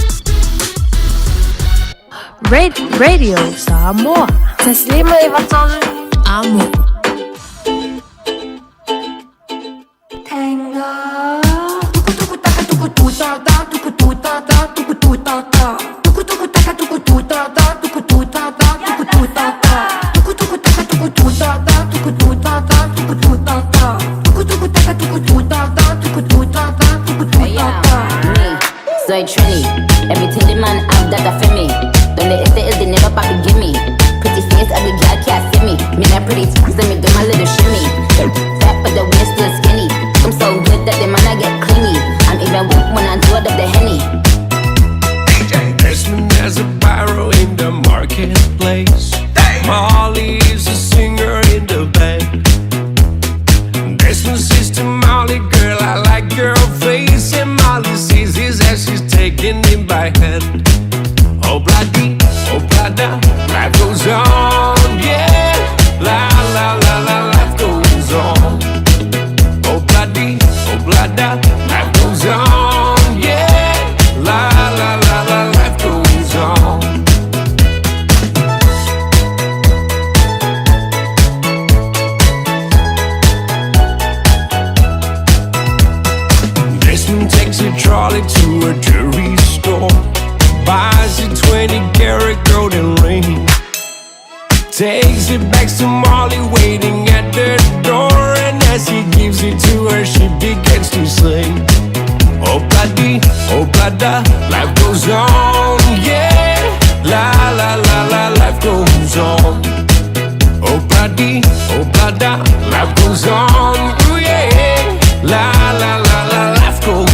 Radio Samoa. Taslima e vatolu. Amo.
Soy Trini. Everything the man have that a for me. Don't let it stay they never papi give me. Pretty face, ugly girl can't see me. Me not pretty, so me do my little shimmy. Fat but the waist still skinny. I'm so good that the man I get clingy. I'm even weak when I do it up the henny.
Desmond has a pyro in the marketplace. Molly is a singer in the band. Desmond says to Molly, girl, I like your face. And Molly sees his as she's taking him by hand. Oh, bloody, oh, blada, life goes on, yeah. La, la, la, la, life goes on. Oh, bloody, oh, blada, life goes on, yeah. La, la, la, la, life goes on. Desmond takes a trolley to a jewelry store, buys a 20-karat golden ring, takes it back to Molly waiting at the door, and as he gives it to her, she begins to sing. Oh, bloody, oh, blada, life goes on, yeah. La, la, la, la, life goes on. Oh, bloody, oh, blada, life goes on, ooh, yeah. La, la, la, la, life goes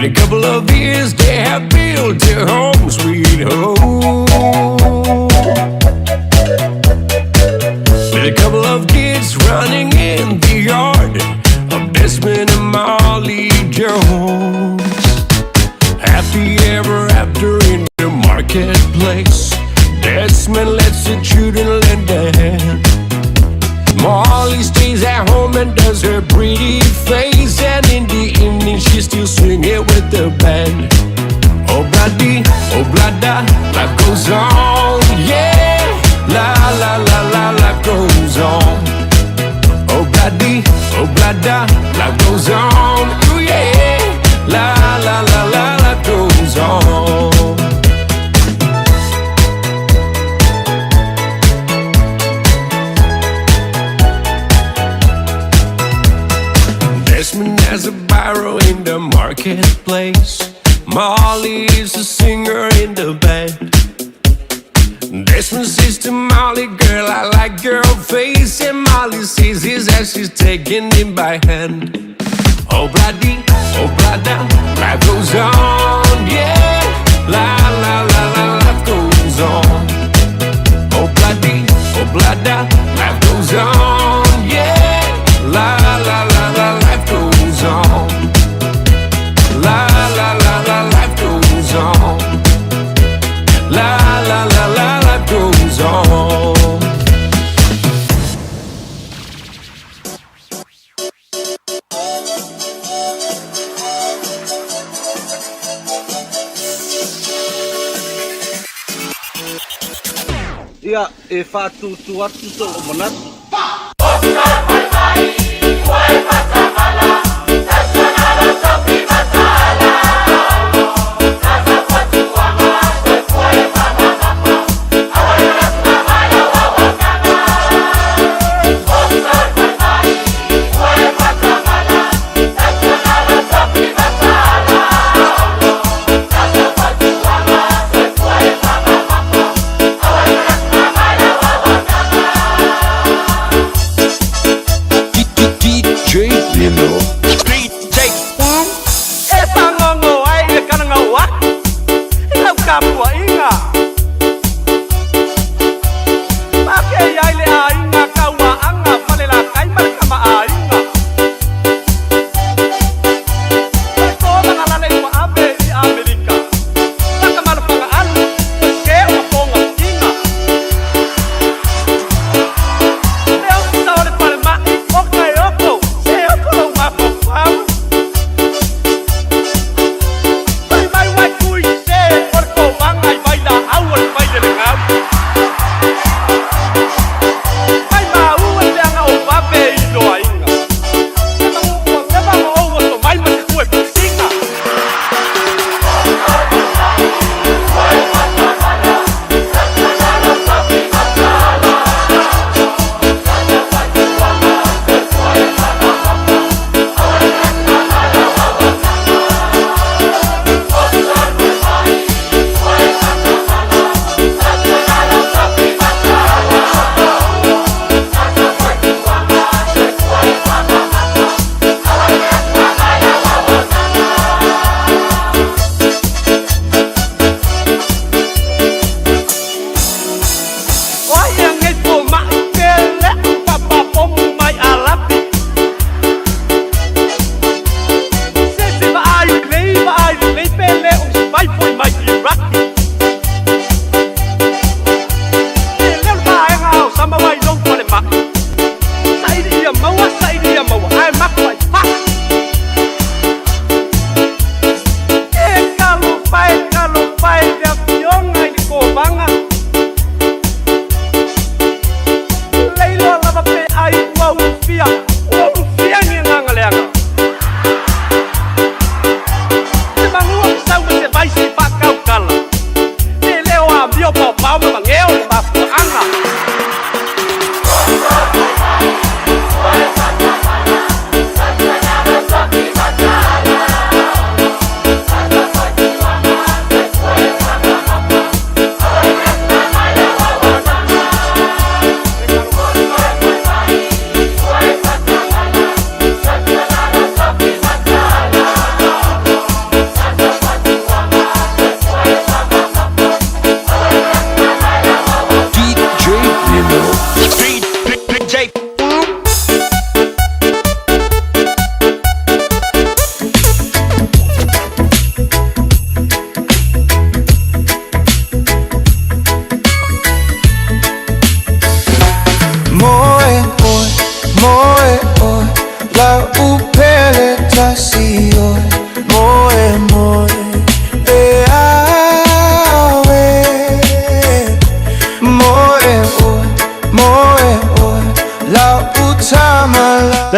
In a couple of years, they have built a home, sweet home. With a couple of kids running in the yard of Desmond and Molly Jones. Happy ever after in the marketplace. Desmond lets the children lend a hand. Molly stays at home and does her pretty face. And in the evening, she's still singing with the band. Oh, bloody, oh, blada, life goes on, yeah. La, la, la, la, life goes on. Oh, bloody, oh, blada, life goes on, ooh, yeah. La, la, la, la, life goes on. Desmond has a barrow in the marketplace. Molly is a singer in the band. Desmond says to Molly, girl, I like your face. And Molly sees his as she's taking him by hand. Oh, bloody, oh, blada, life goes on, yeah. La, la, la, la, life goes on. Oh, bloody, oh, blada, life goes on, yeah. La, la, la, la, life goes on. La, la, la, la, life goes on. La, la, la, la, life goes on.
Ia, e faatūtū atu sou manatu.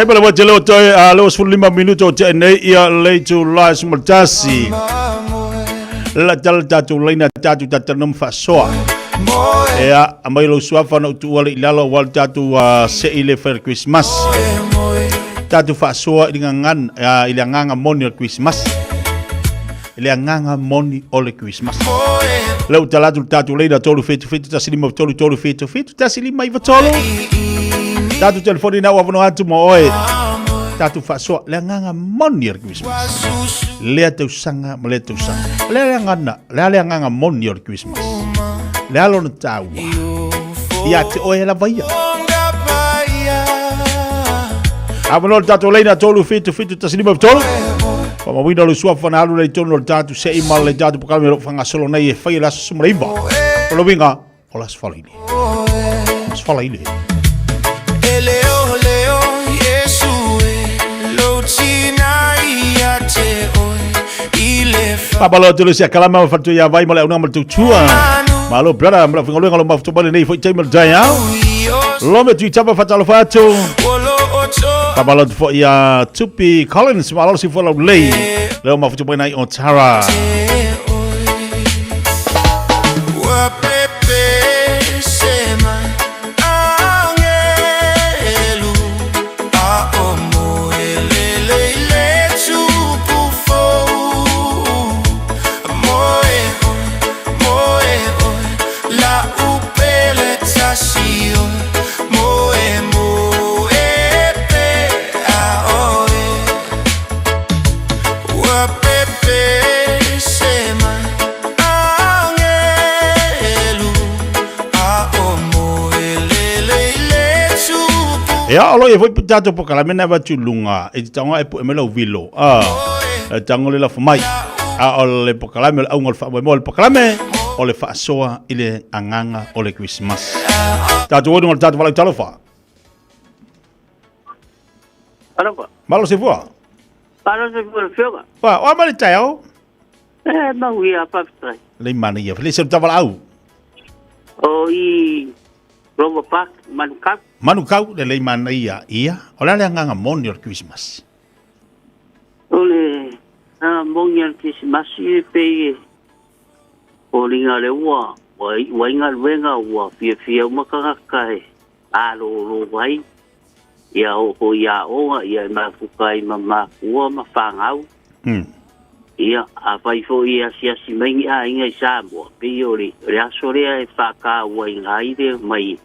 Tai pala wate leo toi a leo 15 minuto o te nei ia lei tu lai sumatasi. La tala tatu leina tatu tatanom fasoa. Ea, a mai lou suafa na utu wale i lalo wale tatu se i le whaere Christmas. Tatu faasoa i le gagan, i le agaga moni o le Christmas. I le agaga moni o le Christmas. Lea ua tala atu le tatou leina 3 7 7 1 5 3 3 7 7 1 5 9 3. Tatou telefoni na ua avanoa atu mo oe. Tatou faasoa le agaga moni o le Christmas. Lea tausaga ma lea tausaga. Le le agaga, le le agaga moni o le Christmas. Le a lona taua. Ia te oe lava ia. Avanoa le tatou leina 3 7 7 1 5 3. Faamauina le suafa na alu lea i totonu o le tatou se'i ma le tatou polokalame o lo o faagasolo nei e fai e le aso 19. O le uiga, o le Aso Faraile. Aso Faraile.
E leo leo Iesu e lou tina ia te oe i le
Faamalo atu le sia kalama ma faletua ia vai ma le aunaga ma le tautua. Malo brother ma le aufaigaluega o lo mafuta mai lenei foi taimi o le taeao. Lome Tuitama faatalofa atu. Faamalo atu foi ia Tupi Collins malo si foi laulelei. Leo mafuta mai nai o Tara.
Ua pepe se mai angelu a o moe lele i le tupu fou. Moe oe, moe oe, la upele tasi oe, moe moe pe a oe. Ua pepe se mai angelu a o moe lele i le tupu.
Ia, o lo ia foi tatou polokalame na avatu i luga e te tagoa e pue mai lau vilo. Ah, e tago le lafo mai. A o le polokalame o le auga o le faamoemoe o le polokalame o le faasoa i le agaga o le Christmas. Tatou oe luga o le tatou valaau talofa.
Alofa.
Malo soifua.
Malo soifua le afioga.
Fa, o a mai le taeao?
E mau ia faafetai.
Lei mana ia. Le se tavalau.
O i Rover Park, Manukau.
Manukau, le lei mana ia. Ia, o le a le agaga moni o le Christmas?
O le agaga moni o le Christmas e pei e foliga lea ua ua iu ai galuega ua fiafia uma tagata e malolo ai. Ia oo foi i aoga, ia e mafuta ai ma makua ma fanau. Ia, afai foi e asiasi mai ni aiga i Samoa, pei o le, o le aso lea e faatauaina ai le omai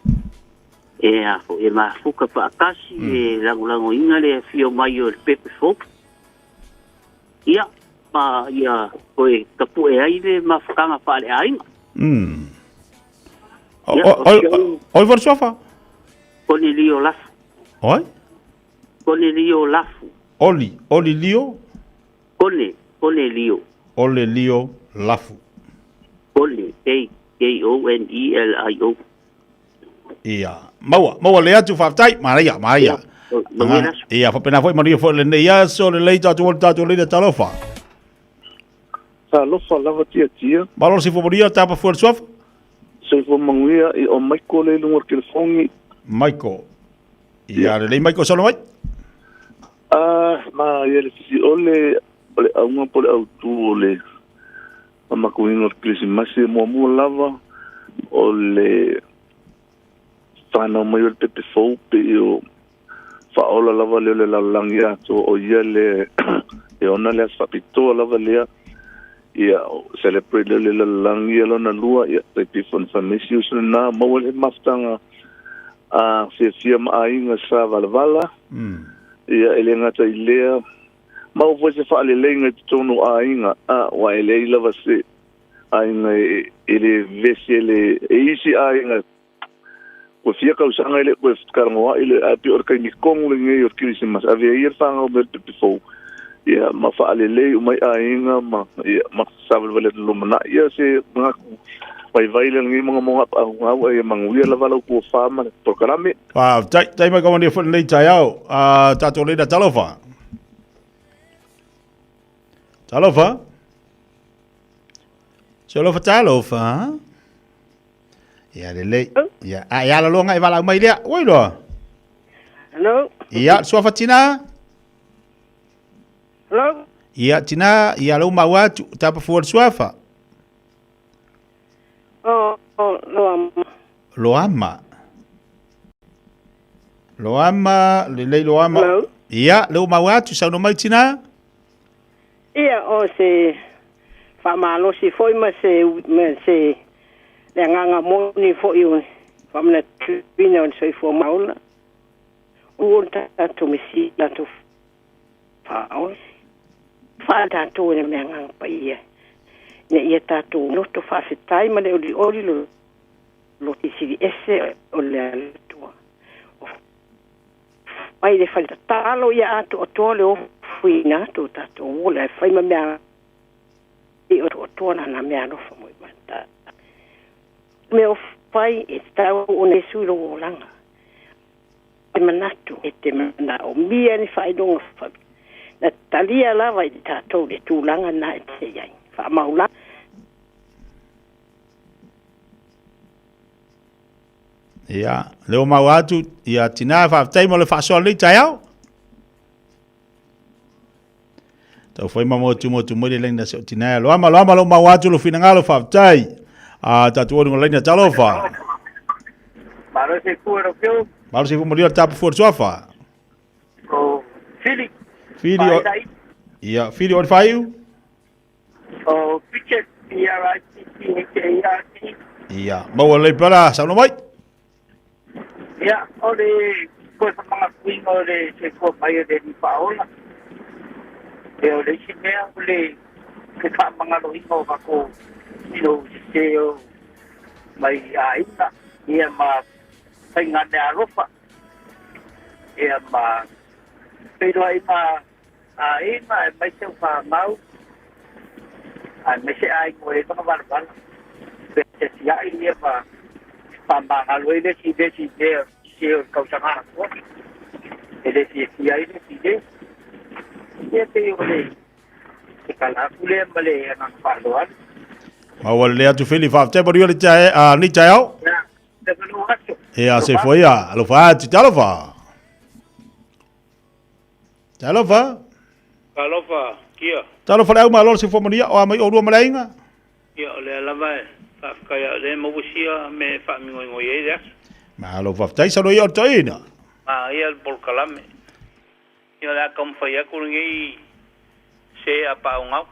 e, a foi, e mafuta faatasi, e lagolagoina le afio mai o le pepe fou. Ia, ma ia toe tapue ai le mafutaga faaleaiga. Ia, o si au-
Oi, foi le suafa?
Konelio Lafu.
Oi?
Konelio Lafu.
Oli, Oli Lio?
Kone, Konelio.
Ole Lio Lafu.
Kone, K, K O N E L I O.
Ia, maua, maua le atu faafetai, manaia, manaia.
Manuia le aso.
Ia, faapena foi manuia foi lenei aso, lelei tatou ola tatou leina talofa.
Talofa lava tiatia.
Malo soifua manuia, tapa fua le suafa.
Soifua manuia i o Michael le i luga o le telefoni.
Michael. Ia, lelei Michael saunoa mai.
Ah, ma ia le sisi o le o le auga po o le autu o le mamakuina o le Kerisimasi e muamua lava o le fanau mai o le pepe fou pei o faaola lava lea o le lalolagi atoa o ia le e ona le aso faapitoa lava lea ia celebrate lea o le lalolagi ia lona lua ia tai pei foi ona fai mai isi uso lena maua le mafutaga a fiafia ma aiga sa valavala ia e le gata i lea maua foi se faaleleiga i totonu o aiga a ua e leai lava se aiga e le vevesi e le e isi aiga Ua fia tausaga e le o toe fetalanoa'i le ae pei o le taimi tonu lenei o le Kerisimasi, avea ia le fanau mai o le pepe fou, ia, ma faalelei uma ai aiga ma, ia, ma savalivali atu i le lumanai. Ia, se manatu vaivai lea lenei mogamoga paauau, a ia manuia lava lau tofa ma le polokalame.
Faafetai, tai mai ka manuia foi lenei taeao. A tatou leina talofa. Talofa. Talofa, talofa. Ia lelei. Ia, a ia laloga e valaau mai lea. Oi loa.
Hello.
Ia, suafa tina.
Hello?
Ia, tina, ia lau mau atu, tapa fua le suafa.
O, o, Loama.
Loama. Loama, lelei Loama.
Hello?
Ia, leu mau atu, sauno mai tina.
Ia, o se faamalosi foi ma se ma se le agaga moni foi o faamanatuina o le soifua maola. Ua tatou Mesia tatou faaola. Faa tatou e le agaga paia. Ina ia tatou loto faafetai ma le olioli lo lo sili ese o le Atua. Mai le fale tatalo ia atoatoa le ofuina atu o tatou ola e fai ma mea i o atoa na mea alofa mo i mata. Mea o fai e tau o ne sui lo olaga. E manatu e te mana o mia ni whailonga wha. Na talia lava i tātou le tūlanga na e te iai. Wha
Ia, leo mau atu, ia tina faafetai mo le faasoa lelei taeao. Tau fai ma motu motu mai le laina se o tina e loama loama lo mau atu lo finangalo faafetai. A tatu olu laina talofa.
Malo se fua ro keu.
Malo se fua mo tapu fua suafa.
O Fili.
Fili o. Ia, Fili o whaiu.
O Pritchard, P-R-I-T-C-H-A-R-D.
Ia, maua lelei pala, saunoa mai.
Ia, o le koe whamangatuinga o le soifua mai o le Alii Faaola. Ia, o le isi mea o le ke whaamangaloina o kako tino sese o mai aiga, ia ma faigane alofa, ia ma feiloai ma aiga aemaise o fanau, aemaise aiga ua leva ona valavala. Pe asiasia'i ia ma faamagalo ai le isi i le isi mea sese o le tausaga atoa, e le fiafia ai le isi i le isi. Ia pei o le se tala atu lea ma le agaga faaaloalo.
Maua lelei atu Fili, faafetai manuia le tae, a, lenei taeao.
Ia, le manuia aso.
Ia, soifua ia, alofa atu, talofa. Talofa.
Talofa, kia.
Talofa le au malo le soifua manuia, o a mai oulua ma le aiga.
Ia, o lea lava e faafetai a o lea e maua sia me e faamingoingoi ai le aso.
Malo faafetai, saunoa ia o le toeaina.
Manaia le polokalame. Ia, o le a taumafai atu lenei se a paogau.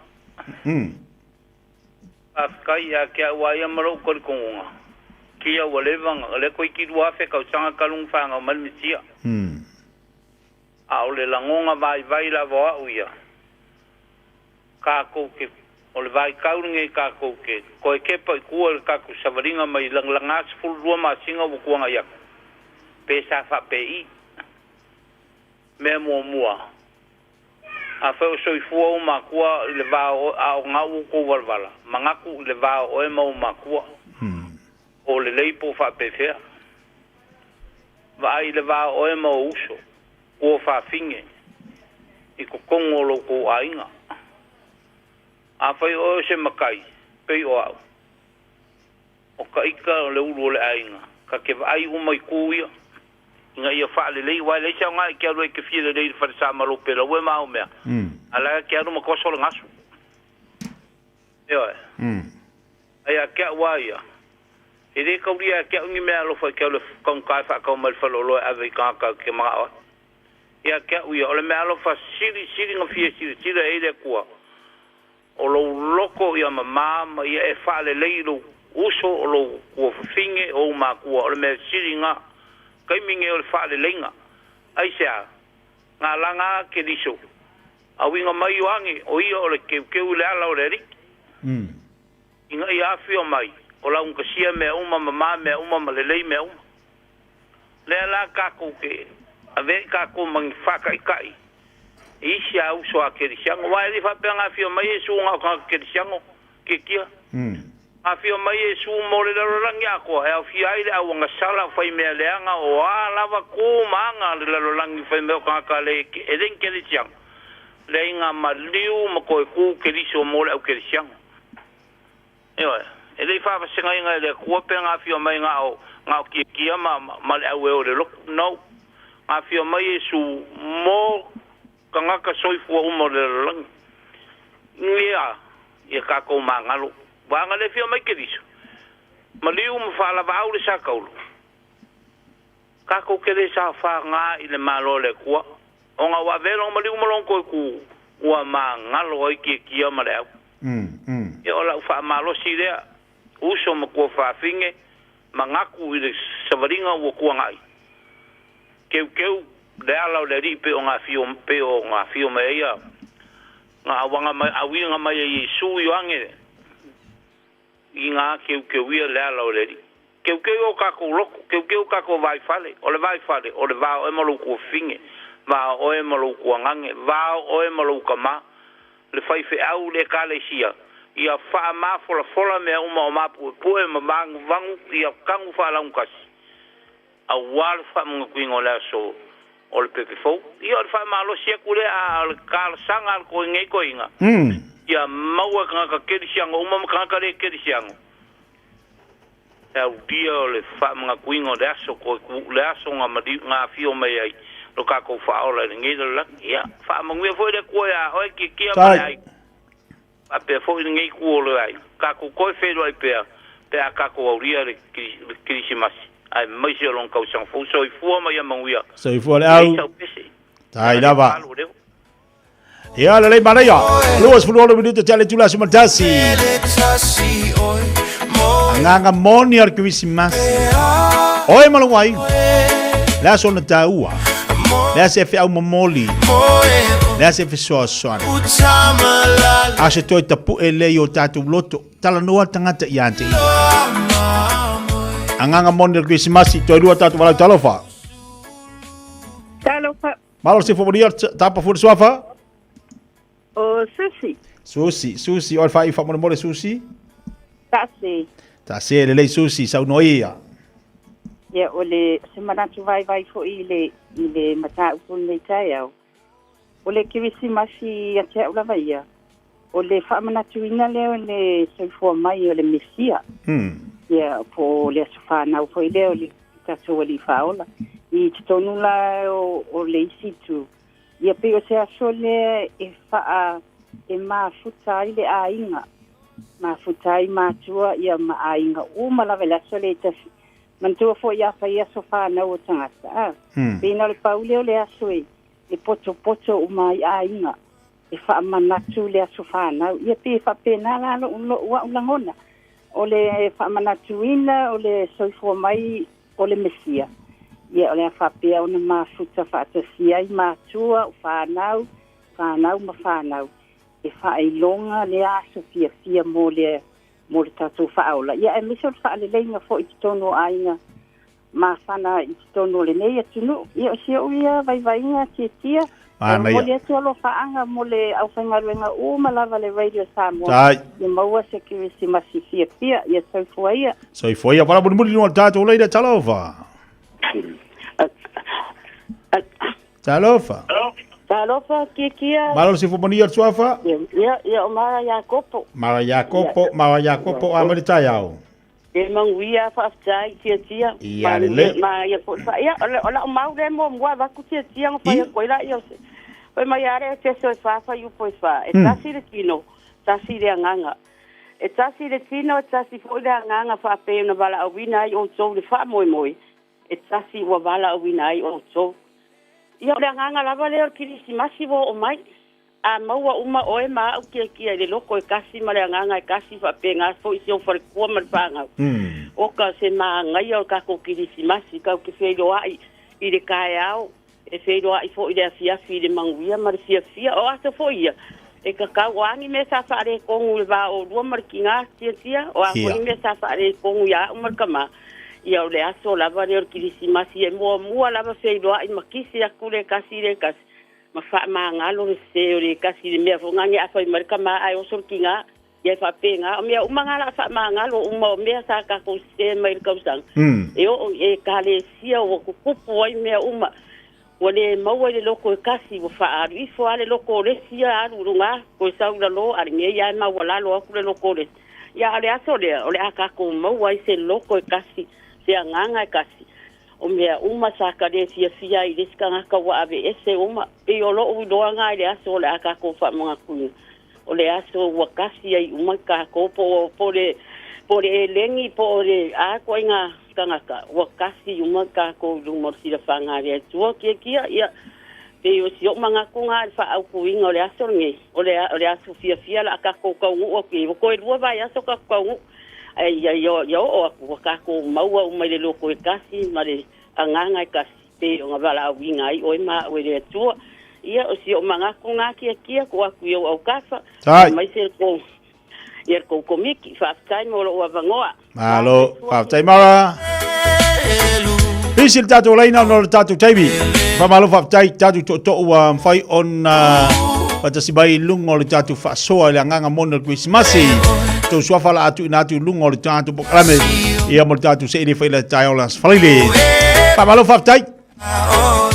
Faafetai ia te au a ia ma lou talitonuga, kia ua leva na, o lea toeitiiti 2000 tausaga talu ona fanau mai le Mesia. A o le lagona vaivai lava o au ia, tatou te, o le vaitau lenei tatou te toe tepa i tua i le tatou savaliga mai lagalaga 12 masina ua tuanai atu, pe sa faapei. Mea muamua, afai o soifua ou matua i le va o, a o na ua outou valavala, manatu i le va o oe ma ou matua, o lelei po o faapefea. Vaai i le va o oe ma ou uso, ua fafine i totonu o lo outou aiga. Afai o oe o se matai, pei o au, o ta ita o le ulu o le aiga, ta te vaai uma i tu ia, ina ia faalelei, aua e leai se aoga e te alu ai e te fia lelei i le fale sa ma lou pelaue ma au mea, a la e te alu ma toso le gasu. Ioe. A ia te au a ia, e le taulia ia te au ni mea alofa i te alu e taugata e faatau mai le faleoloa e ave i tagata e te manao ai. Ia te au ia, o le mea alofa silisili na fia silasila i ai le Atua, o lou loko ia mamā ma ia e faalelei i lou uso, o lou tuafafine, o ou matua, o le mea sili na taimi nei o le faaleleiga. Aisea? Na laga a Keriso, a uiga mai Ioane, o ia o le keukeu i le ala o le Alii, ina ia afio mai, o laugatasia mea uma, mamā mea uma, ma lelei mea uma. Lea la tatou te avea i tatou ma ni faataitai i isi a uso a Kerisiano. Aua e le faapea na afio mai Iesu na o tagata Kerisiano, kiekia. Na afio mai Iesu mo le lalolagi atoa e aofia ai le auagasala fai mea leaga o a lava tu ma aga a le lalolagi fai mea o tagata le e le ni Kerisiano, leai na maliu ma toe tu Keriso mo le au Kerisiano. Ioe, e le i faavasegaina e le Atua pe na afio mai na o, na o kiekia ma, ma le au e o le lotu. No. Afio mai Iesu mo tagata soifua uma o le lalolagi. Ia, ia tatou magalo. Ua aga le afio mai Keriso, maliu ma faalavaau le sakaulu. Tatou te le saofaga i le Malo o le Atua, ona ua avea lona maliu ma lona toe tu, ua magalo ai kiakia ma le au. Ia o lau faamalosi lea, uso ma tuafafine, manatu i le savaliga ua tuanai. Keukeu le ala o le Alii pei ona afio, pei ona afio mai ai ia na auaga mai, auiga mai e Iesu Ioane i na keukeu ia le ala o le Alii. Keukeu o tatou loto, keukeu o tatou vaifale, o le vaifale, o le va o oe ma lou tuafafine, va o oe ma lou tuagane, va o oe ma lou tama, le faifeau, le ekalesia, ia faamafolafola mea uma o mapuepue ma vaguvagu, ia tanu faalaugatasi, aua le faamanatuina o le aso o le pepe fou. Ia o le faamalosi atu lea, a o le talosaga a le toeaina nei toeaina, ia maua e tagata kerisiano uma ma tagata le kerisiano le aulia o le faamanatuina o le aso toe tu, le aso na maliu, na afio mai ai lo tatou faaola i lenei lalolagi. Ia faamanuia foi le Atua ia oe Kiakia ma le aiga, faapea foi lenei itu o le aiga. Tatou toe feiloai pea pe a tatou aulia le Kerisimasi aemaise o lona tausaga fou. Soifua ma ia manuia.
Soifua le
Leai
au.
sau pese.
Tai lava.
Alo leo.
Ia lelei manaia. 26 minuta te ale tula sumatasi. Agaga moni o le Kerisimasi. Oe ma lou aiga. Le aso na taua. Le a se feau momoli. Le a se fesoasoani. A se toe tapu'e lea i o tatou loto. Talanoa le tagata ia te ia. Agaga moni o le Kerisimasi. Toe lua tatou valau talofa.
Talofa.
Malo se fo tapa fua le suafa.
O Susi.
Susi, Susi, o le fai faamolemole Susi.
Tasi.
Tasi e lelei Susi, saunoa ia.
Ia, o le se manatu vaivai foi i le, i le mataupu lenei taeao. O le Kerisimasi ia te au lava ia, o le faamanatuina lea o le soifua mai o le Mesia. Ia, po o le aso fanau foi lea o le tatou Alii Faaola. I totonu la o, o le isi itu, Ia pei o se aso lea e faa e mafuta ai le aiga, mafuta ai matua ia ma aiga uma lava i le aso lea e tasi. Manatua foi a fai aso fanau o tagata, a, pei na o le pau lea o le aso e e potopoto uma ai aiga e faamanatu le aso fanau. Ia pei e faapena la lo'u lo'u a'u lagona, o le faamanatuina o le soifua mai o le Mesia, ia o le a faapea ona mafuta faatasia ai matua, o fanau, fanau ma fanau, e faailoga lea aso fiafia mo le mo le tatou faaola, ia aemaise o le faaleleiga foi i totonu o aiga mafana i totonu o lenei atunuu. Ia o si o'u ia vaivaiga tiatia, e momoli atu alofaaga mo le aufaigaluega uma lava le Radio Samoa, ia maua se Kerisimasi fiafia, ia soifua ia.
Soifua ia, vala mulimuli luga o le tatou leila, talofa. Talofa.
Talofa, Kiakia.
Malo le soifua manuia le suafa.
Ia, ia o Mara Iakopo.
Mara Iakopo, Mara Iakopo, a mai le taeao.
E manuia, faafetai, Tiatia.
Ia lelei.
Ma ia foi fa ia o le o lau mau lea muamua avatu Tiatia ona fai atu ai laia o se fai mai lava le Efeso e fa fuaiupu e fa, e tasi le tino, tasi le agaga. E tasi le tino, e tasi foi le agaga faapei ona valaauina ai outou i le faamoemoe, e tasi ua valaauina ai outou. Ia o le agaga lava lea o le Kerisimasi ua oo mai. A maua uma oe ma a'u kiakia i le loko e kasi ma le agaga e kasi faapena foi si ou falekua ma le fanau. Oka se mānaia o le tatou Kerisimasi kau te feiloa'i i le taeao, e feiloa'i foi i le afiafi i le manuia ma le fiafia. O aso foi ia e tatau, o a ni mea sa faaletonu i le va o oulua ma le tinā, tiatia, o a foi ni mea sa faaletonu ia a'u ma le tamā, ia o le aso lava lea o le Kerisimasi e muamua lava feiloa'i ma kisi atu le tasi i le tasi. Ma faamagalo le sē o le kasi i le mea foi lena a fai mai le tama ae oso le tiga, ia e faapena. O mea uma na o le a faamagalo uma, o mea sa tatou sē mai le tausaga e oo i Ekalesia ua tutupu ai mea uma. Ua le maua i le loko e kasi, ua faaalu ifo lava le loko o le isi ia alu i luga, toe sau i lalo, a o lenei lava e maualalo atu le loko o le isi. Ia a o le aso lea, o le a tatou maua ai se loko e kasi, se agaga e kasi.
O mea uma sa ka le fiafia ai i le isi tagata ua aveese uma. Pei o lo'u iloaga i le aso o le a tatou faamanatuina, o le aso ua tasi ai uma tatou, po o, po o le, po o le elegi po o le a ituaiga tagata, ua tasi uma tatou i luma o le silafaga a le Atua. Tiatia, ia, pei o si o'u manatu na i le faaautuina o le aso lenei, o le, o le aso fiafia o le a tatou taunuu atu i ai. Ua toe lua vaiaso tatou taunuu. Ae ia, ia oo atu ua tatou maua uma i le loto e tasi ma le agaga e tasi, pei ona valaauina ai oe ma a'u e le Atua. Ia, o si o'u manatu na, Tiatia, tuu atu i ou autafa, aemaise le tou, ia le tou Komiti. Faafetai mo lo'u avanoa.
Malo, faafetai Mara. Pisi le tatou laina ona o le tatou taimi. Faamalo faafetai tatou tootoo ua mafai ona faatasi mai i luga o le tatou faasoa i le agaga moni o le Kerisimasi. Tou suafa la atu ina atu i luga o le tatou polokalame. Ia mo le tatou seili fai le taeao le Aso Faraile. Faamalo faafetai.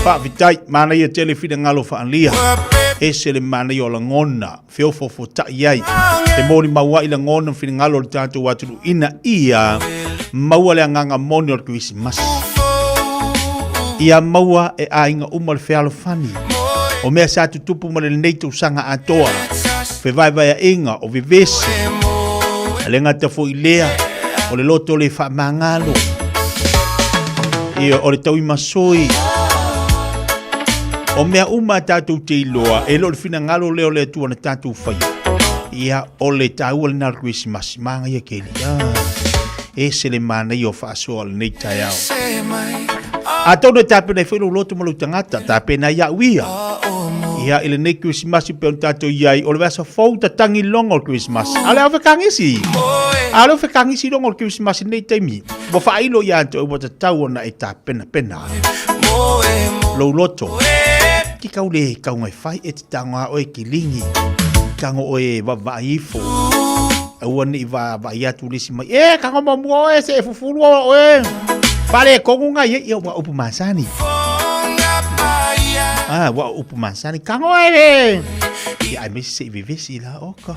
Faafetai, manaia tele finagalo faaalia. Ese le manaia o lagona, feofoofotai ai. E molimau ai lagona ma finagalo o le tatou atunuu ina ia maua le agaga moni o le Kerisimasi. Ia maua e aiga uma le fealofani o mea sa tutupu ma lenei tausaga atoa, fevaevaeaiga o vevesi, e le gata foi lea o le loto le faamagalo, ia o le tauimasoi, o mea uma a tatou te iloa, e le o le finagalo lea o le Atua na tatou faia. Ia, o le taua lena o le Kerisimasi, manaia keli. Ah, ese le manaia o faasoa o lenei taeao. Atonu e tapena ai foi lou loto ma lou tagata, tapena ai au ia. Ia, i lenei Kerisimasi pei ona tatou i ai, o le vaiaso fou tatagi loga o le Kerisimasi. A o le au fekagisi. A o le au fekagisi loga o le Kerisimasi i lenei taimi. Ua faailo ia te oe ua tatau ona e tapenapena. Lou loto. Ki kau le kauga e fai e te tago a oe kiligi. Tago oe e vaavaai ifo. Aua ne i vaavaai atu le isi mai. E, kago muamua oe se e fufulu oe. Faaletonu nga ia, ia ua upu masani. Ah, ua upu masani. Kago oe le. Ia ai mesi se i vevesi la oka.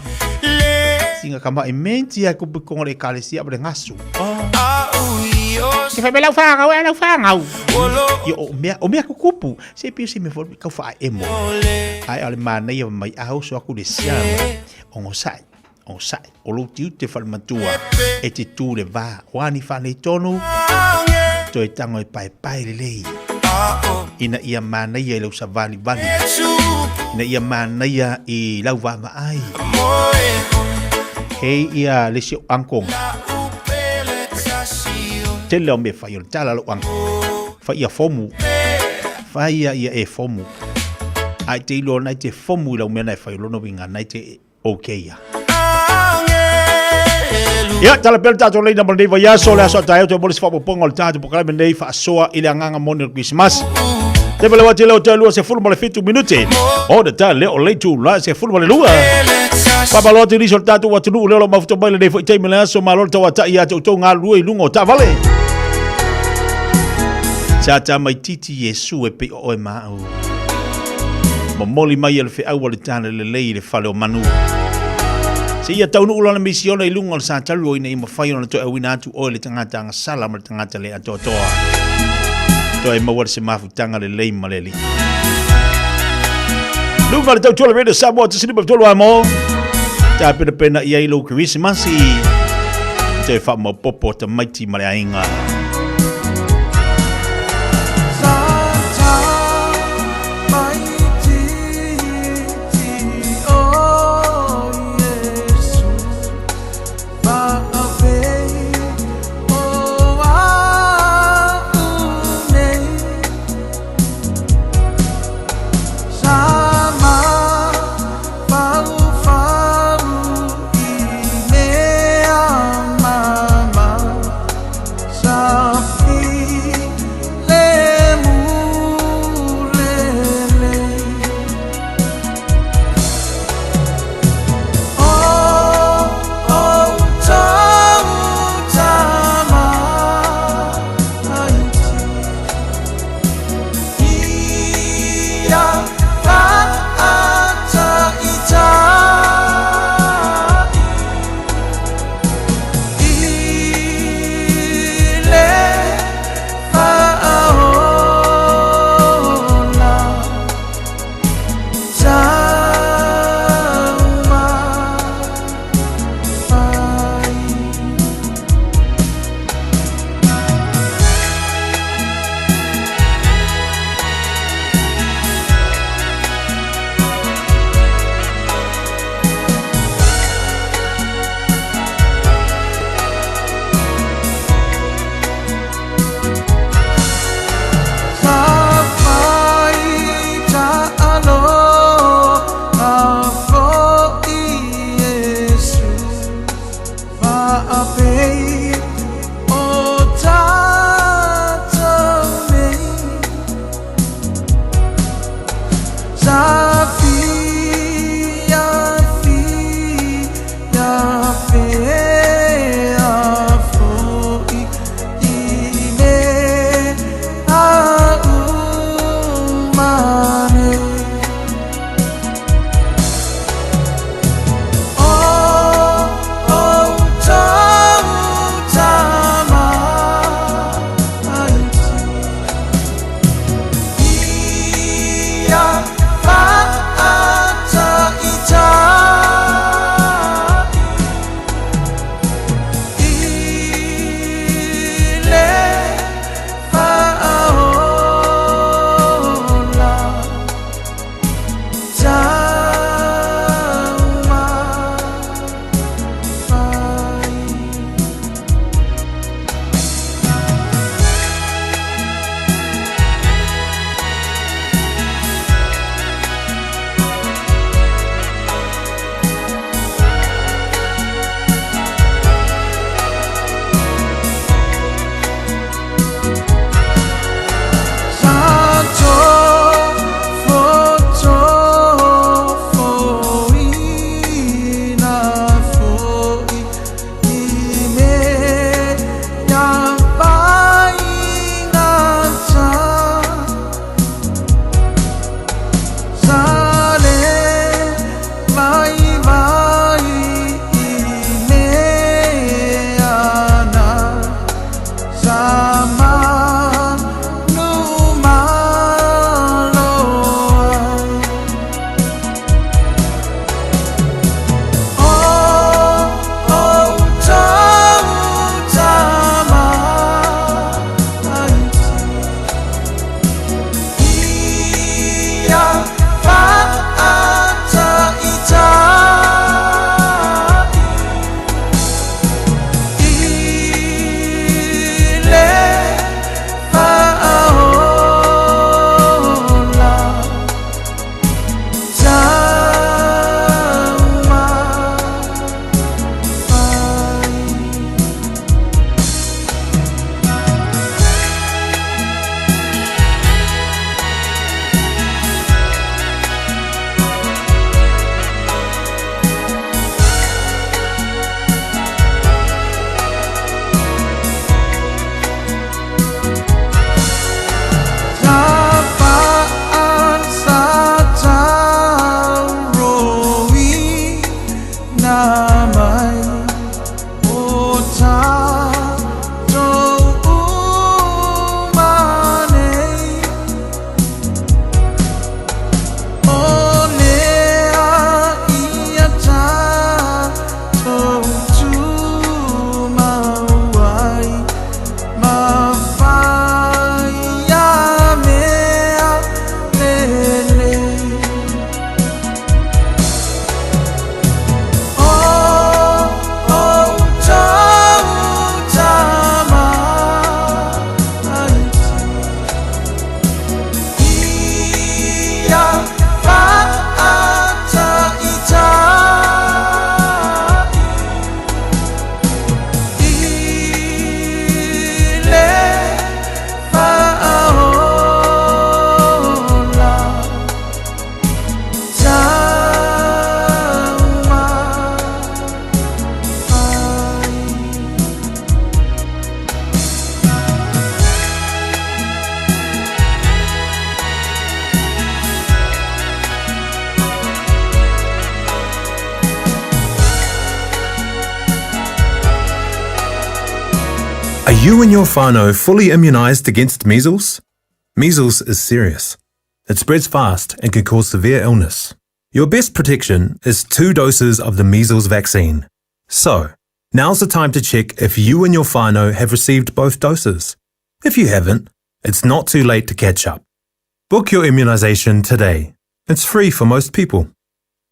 Singa kama e menti ai kupu kongo le ekalesia ma le gasu. Ke fai mai lau whāngau, e lau whāngau. Ia o mea, o mea kukupu. Se pio se me fo kau wha emo. Ai o le manaia mai a oso aku le siama. O ngosai, o ngosai. O lou tiute whalematua e te tū le vā. O ani whanei tonu, toe tango e pae pae lelei. Ina ia manaia i lau savali vali. Ina ia manaia i lau vaavaai. Hei ia le isi o angkonga. Tele o mea fai o le tala lou anko. Fai ia fomu. Fai ia ia e fomu. Ai te iloa nai te fomu i lau mea na e fai o lona uiga nai te okay ia. Ia, tala pea le tatou leina mo lenei vaiaso, le aso a taeao toe mo le isi faaopoopoga o le tatou polokalame lenei faasoa i le agaga moni o le Kerisimasi. Te pele wati leo te lua se fulu ma le fitu minute. O te tā leo le tu la se fulu ma le lua. Papa loa te nisi o le tātou atunuu leo lo mafuta mai lenei foi taimi le aso malo le tauatai ia te outou galulue i luga o taavale. Sa tā mai titi Iesu e pei o oe ma au. Momoli mai e le feau a le tāne lelei i le fale o manu. Se ia taunuu lana misiona i luga o le satalu ina ia mafai ona toe auina atu oe le tagata agasala ma le tagata le atoatoa. Toe maua le se mafutaga lelei ma le Alii. Luga le tautua le Radio Samoa te silipa tolu a mo. Tāpenapena i ai lou Kerisimasi. Toe faamaopopo tamaiti ma le aiga.
mai o tātou uma nei. O lea ia tātou tumau ai ma fai ia mea lelei. O outou tamaiti, ia faataitai i le faaola taumafai.
Are you and your whānau fully immunised against measles? Measles is serious. It spreads fast and can cause severe illness. Your best protection is two doses of the measles vaccine. So, now's the time to check if you and your whānau have received both doses. If you haven't, it's not too late to catch up. Book your immunisation today. It's free for most people.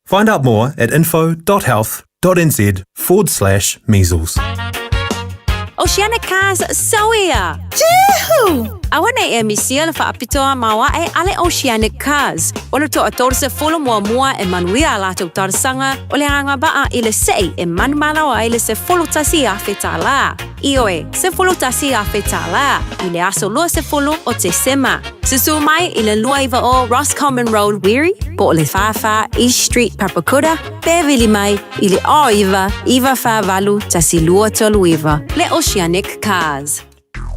Find out more at info.health.nz forward slash measles.
Oceanic Cars Sauia! Juhu! Aua nei e misia le faapitoa maoae a le Oceanic Cars. O le toatolu sefulu muamua e manuia a latou talosaga o le agavaa i le sei e manumalo ai le $11,000 tālā. Ioe, $11,000 tālā i le aso 20 o Tesema. Susu mai i le 290 Roscommon Road, Wiri, po o le 44 East Street, Papakura, pe vili mai i le 09 948 1239. Le Oceanic Cars.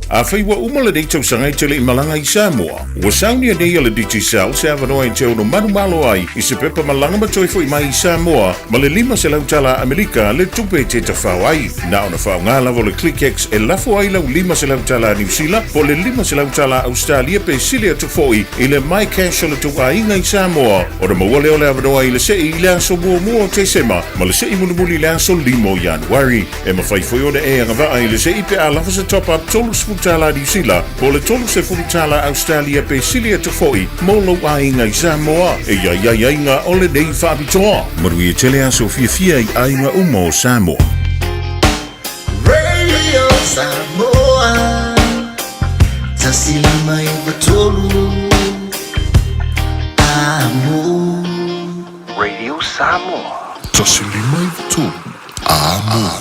Afai ua uma lenei tausaga e te le i malaga i Samoa, ua saunia nei e le Digicel se avanoa e te ono manumalo ai i se pepa malaga ma toe foi mai i Samoa ma le $500 Amerika le tupe e te tafao ai. Na ona faaaoga lava o le ClickX e lafo ai lau $500 Niu Sila po o le $500 Ausetalia pe sili atu foi i le MyCash o le tou aiga i Samoa ona maua lea o le avanoa i le sei i le aso muamua o Tesema ma le sei mulimuli i le aso 5 o Ianuari. E mafai foi ona e agavaa i le sei pe a lava se top-up $30 Niu Sila po o le $30 Ausetalia pe sili atu foi mo lou aiga i Samoa. E i ai aiaiga o lenei faapitoa. Manuia tele aso fiafia i aiga uma o Samoa.
Radio Samoa 159 Amo.
Radio Samoa.
159 Amo.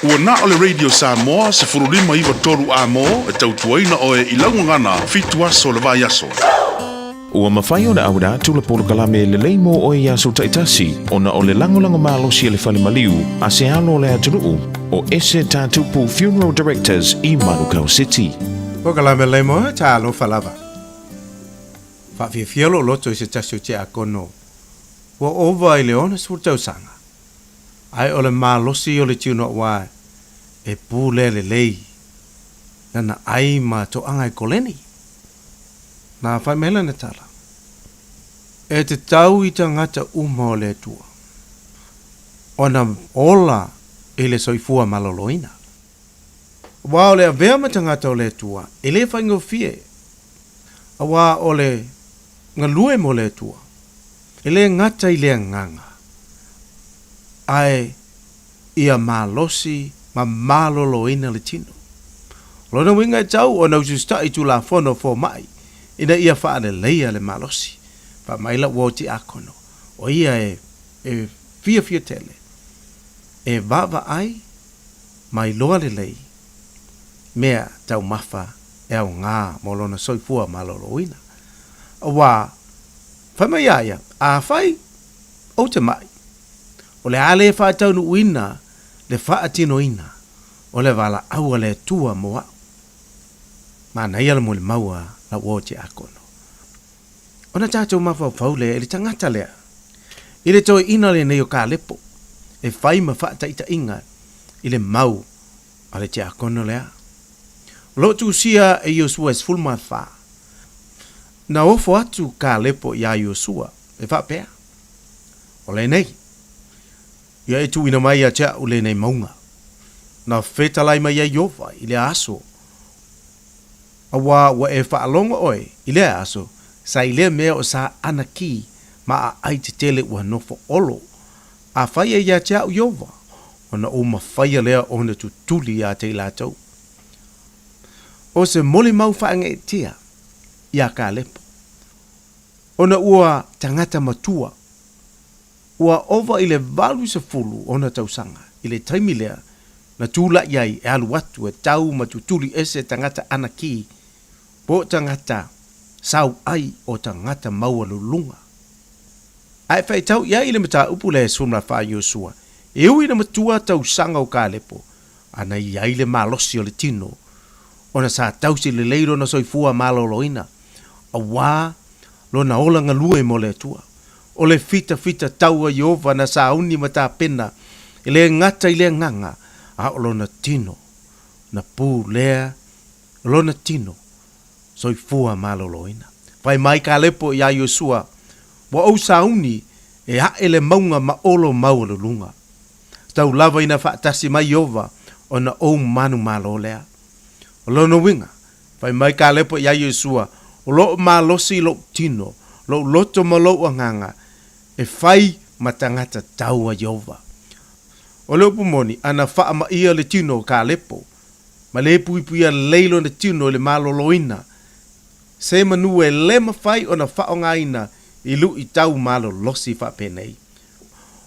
Ua na o le Radio Samoa 159 Amo e tautuaina oe i lau gagana fitu aso o le vaiaso.
Ua mafai ona auina atu le polokalame lelei mo oe i aso taitasi ona o le lagolago malosi a le fale maliu a se alo o le atunuu o Ese Tatupu Funeral Directors i Manukau City.
Polokalame lelei mo oe, talofa lava. Faafiafia lou loto i se tasi o tiakono ua ova i le 60 tausaga, ae o le malosi o le tino aua e pulea lelei lana ai ma toaga i koleni. Na fai mai lana tala, E te tau i tagata uma o le Atua, ona ola i le soifua maloloina. Aua o le avea ma tagata o le Atua e le faigofie, aua o le galue mo le Atua, e le gata i le agaga, ae ia malosi ma maloloina le tino. O lona uiga e tau ona usiusitai i Tulafono fomai ina ia faaleleia le malosi. Faamaila ua o tiakono, o ia e e fiafia tele, e vaavaai ma iloa lelei mea taumafa e aoga mo lona soifua maloloina. Aua, fai mai ia ia, afai ou te mai, o le a le faataunuuina le faatinoina o le valaau a le Atua mo au. Manaia le molimau a lau o tiakono. Ona tatou mafaufau lea i le tagata lea, i le toeaina lenei o Kalepo, e fai ma faataitaiga i le mau a le tiakono lea. O lo o tusia e Iosua e 14. Na ofo atu Kalepo iā Iosua, e faapea, O lenei, ia e tuuina mai ia te a'u lenei mauga. Na fetalai mai ai Ieova i lea aso, auā ua e faalogo ʻoe i lea aso sa i lea mea o sa anakī ma aʻai tetele ua nofo olo, afai e ia te a'u Ieova, ona ou mafaia lea ona tutuli iā te i latou. O se molimau faageetia iā Kalepo, ona ua tagata matua, ua ova i le 80 ona tausaga i le taimi lea na tulaʻi ai e alu atu e tau ma tutuli ese tagata anakī po o tagata sau ai o tagata maualuluga. A e faitau i ai i le mataupu lea e 14 Iosua, e ui ina matua tausaga o Kalepo, a na i ai le malosi o le tino, ona sa tausi lelei lona soifua maloloina, auā lona ola galue mo le Atua. O le fitafita tau a Ieova na sauni ma tapena, e le gata i le agaga, a o lona tino, na pulea lona tino soifua maloloina. Fai mai Kalepo iā Iosua, Ua ou sauni e aʻe le mauga ma olo maualuluga. Tau lava ina faatasi mai Ieova ona ou manumalo lea. O lona uiga, fai mai Kalepo iā Iosua, O loo malosi lou tino, lou loto ma lou agaga, e fai ma tagata tau a Ieova. O le upu moni, ana faamaia le tino o Kalepo, ma le puipuia lelei lona tino i le maloloina, se manu e le mafai ona faaaogaina i luitau malolosi faapenei.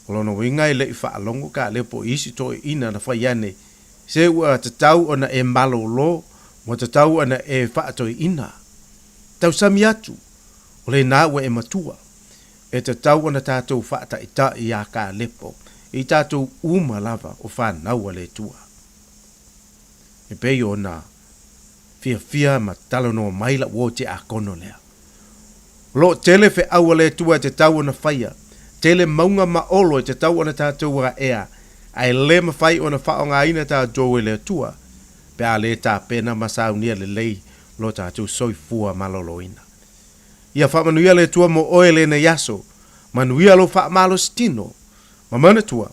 O lona uiga e le i faalogo Kalepo i isi toeaiina na fai ane, se ua tatau ona e malolo, ua tatau ona e faatoeaina. Tausami atu, o lena ua e matua. E tatau ona tatou faataitai iā Kalepo i tatou uma lava o fanau a le Atua. E pei ona fiafia ma talanoa mai la'u uo tiakono lea. O loo tele feau a le Atua e tatau ona faia, tele mauga ma olo e tatau ona tatou aea, ae le mafai ona faaaogaina tatou e le Atua pe a le tapena ma saunia lelei lo tatou soifua maloloina. Ia faamanuia le Atua mo oe lenei aso, manuia lou faamalositino, ma manatua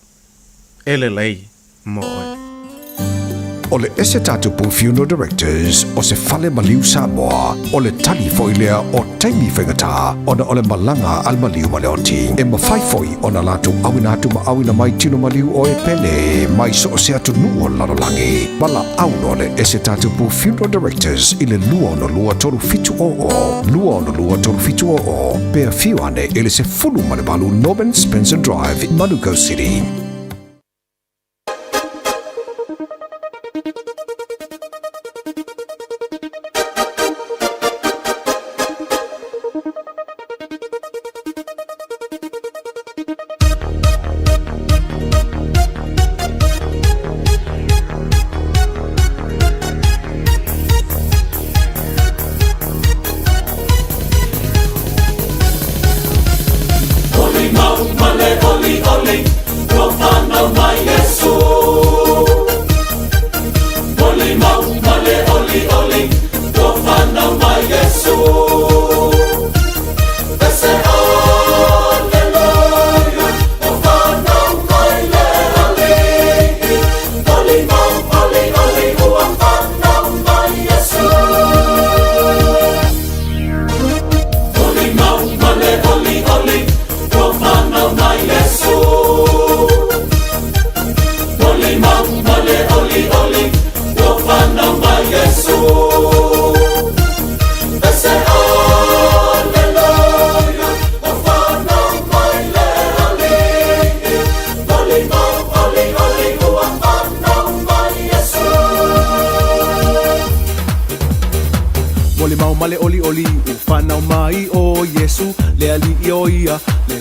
e lelei mo oe.
O le ese tatou Funeral Directors o se fale maliu Samoa, o le tali foi lea o taimi faigata ona o le malaga a le maliu ma le oti. E mafai foi ona latou auina atu ma auina mai tino maliu o e pele mai so o se atunuu o le lalolagi. Valaau loa le ese tatou Funeral Directors i le 262 3700, 262 3700, pe afio ane i le 18 Norman Spencer Drive, Manukau City.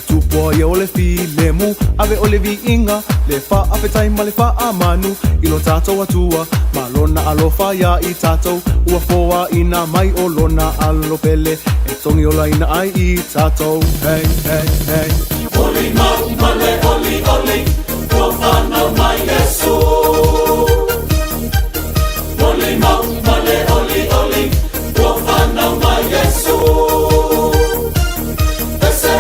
Tupua ia o le filemu, ave o le viiga, le faafetai ma le faamanu i lo tatou Atua ma lona alofa iā i tatou, ua foaina mai o lona alo pele e togiolaina ai i tatou. Hey, hey, hey.
Molimau ma le olioli, ua fanau mai Iesu. Molimau ma le olioli, ua fanau mai Iesu. Ese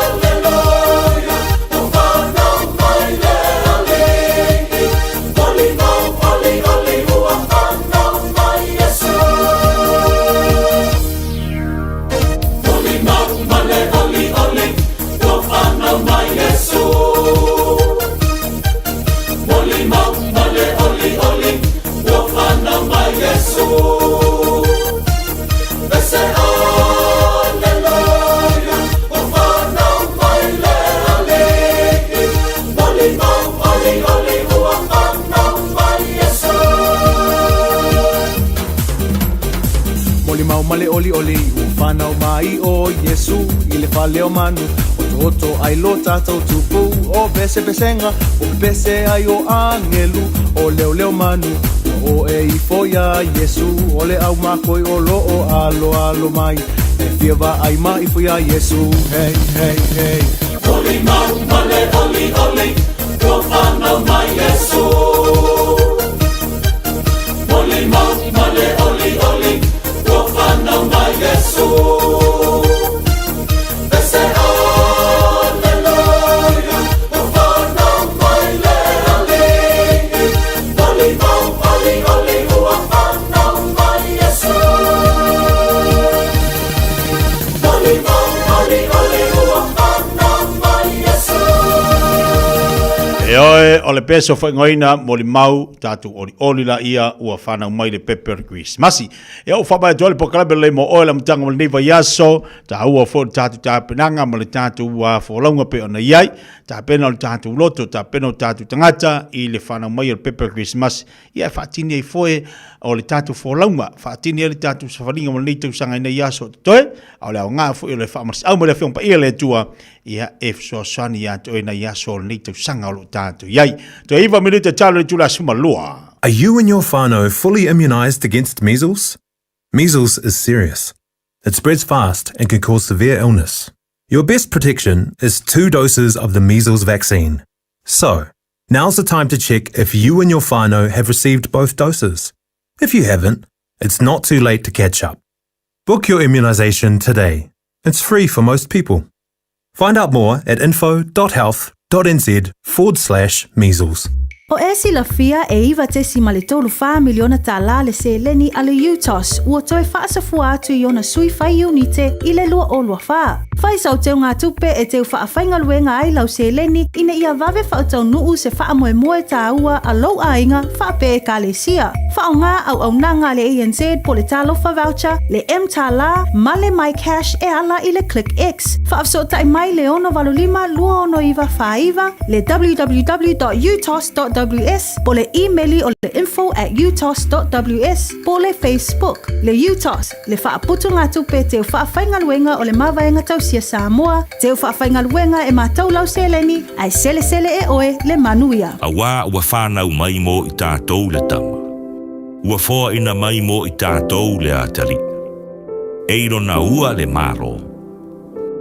Alleluia, ua fanau mai le Alii. Molimau, olioli, ua fanau mai Iesu. Molimau ma le olioli, ua fanau mai Iesu. Molimau ma le olioli, ua fanau mai Iesu. Ese Alleluia, ua fanau mai le Alii. Molimau, olioli, ua fanau mai Iesu.
Molimau ma le olioli, ua fanau mai o Iesu i le fale o manu, otooto ai lo tatou tupu, o pesepesega, o pepese ai o agelu, o leoleo manu, ua oo ifo iā Iesu, o le aumakoi o loo aloalo mai, e fia vaai ma ifo iā Iesu. Hey, hey, hey.
Molimau ma le olioli, ua fanau mai Iesu. Molimau ma le olioli, ua fanau mai Iesu. Ese Alleluia, ua fanau mai le Alii. Molimau, olioli, ua fanau mai Iesu. Molimau, olioli, ua fanau mai Iesu.
E oe, o le pese o faaigoaina Molimau, tatou olioli laia ua fanau mai le pepe o le Kerisimasi. E ou faamai atu ai le polokalame lelei mo oe le amataga o lenei vaiaso, taua foi le tatou tapenaga ma le tatou folauga pei ona i ai, tapena o le tatou loto, tapena o tatou tagata i le fanau mai o le pepe o le Kerisimasi. Ia e faatini ai foi o le tatou folauga, faatini ai le tatou safaliga mo lenei tausaga i nei aso o totoe, a o le aoga foi o le faamalosiau mai le Afioga Paia a le Atua, ia e fesoasoani ia te oe nai aso o lenei tausaga o lo o tatou i ai. Toe 9 minute talo i le itula 12.
Are you and your whānau fully immunised against measles? Measles is serious. It spreads fast and can cause severe illness. Your best protection is two doses of the measles vaccine. So, now's the time to check if you and your whānau have received both doses. If you haven't, it's not too late to catch up. Book your immunisation today. It's free for most people. Find out more at info.health.nz forward slash measles.
O e silafia e $9.34 miliona tālā le seleni a le UTOS ua toe faasafua atu i ona sui fai iunite i le 2024. Fai sau teugatupe e teu faafaigaluega ai lau seleni ina ia vave faataunuu se faamoemoe tāua a lou aiga faapea ekalesia. Faaaoga auaunaga a le ANZ po le Talofa Voucher, le mTālā ma le MyCash e ala i le ClickX. Faafesootai mai le 685 269 49, le www.utos.ws po le imeli o le info@utos.ws po le Facebook. Le UTOS, le faaputugatupe teu faafaigaluega o le Mavaega Tausia Samoa, teu faafaigaluega e matau lau seleni, ae selesele e oe le manuia.
Auā ua fanau mai mo i tatou le tama, ua foaina mai mo i tatou le atalii, e i lona ua le Malo.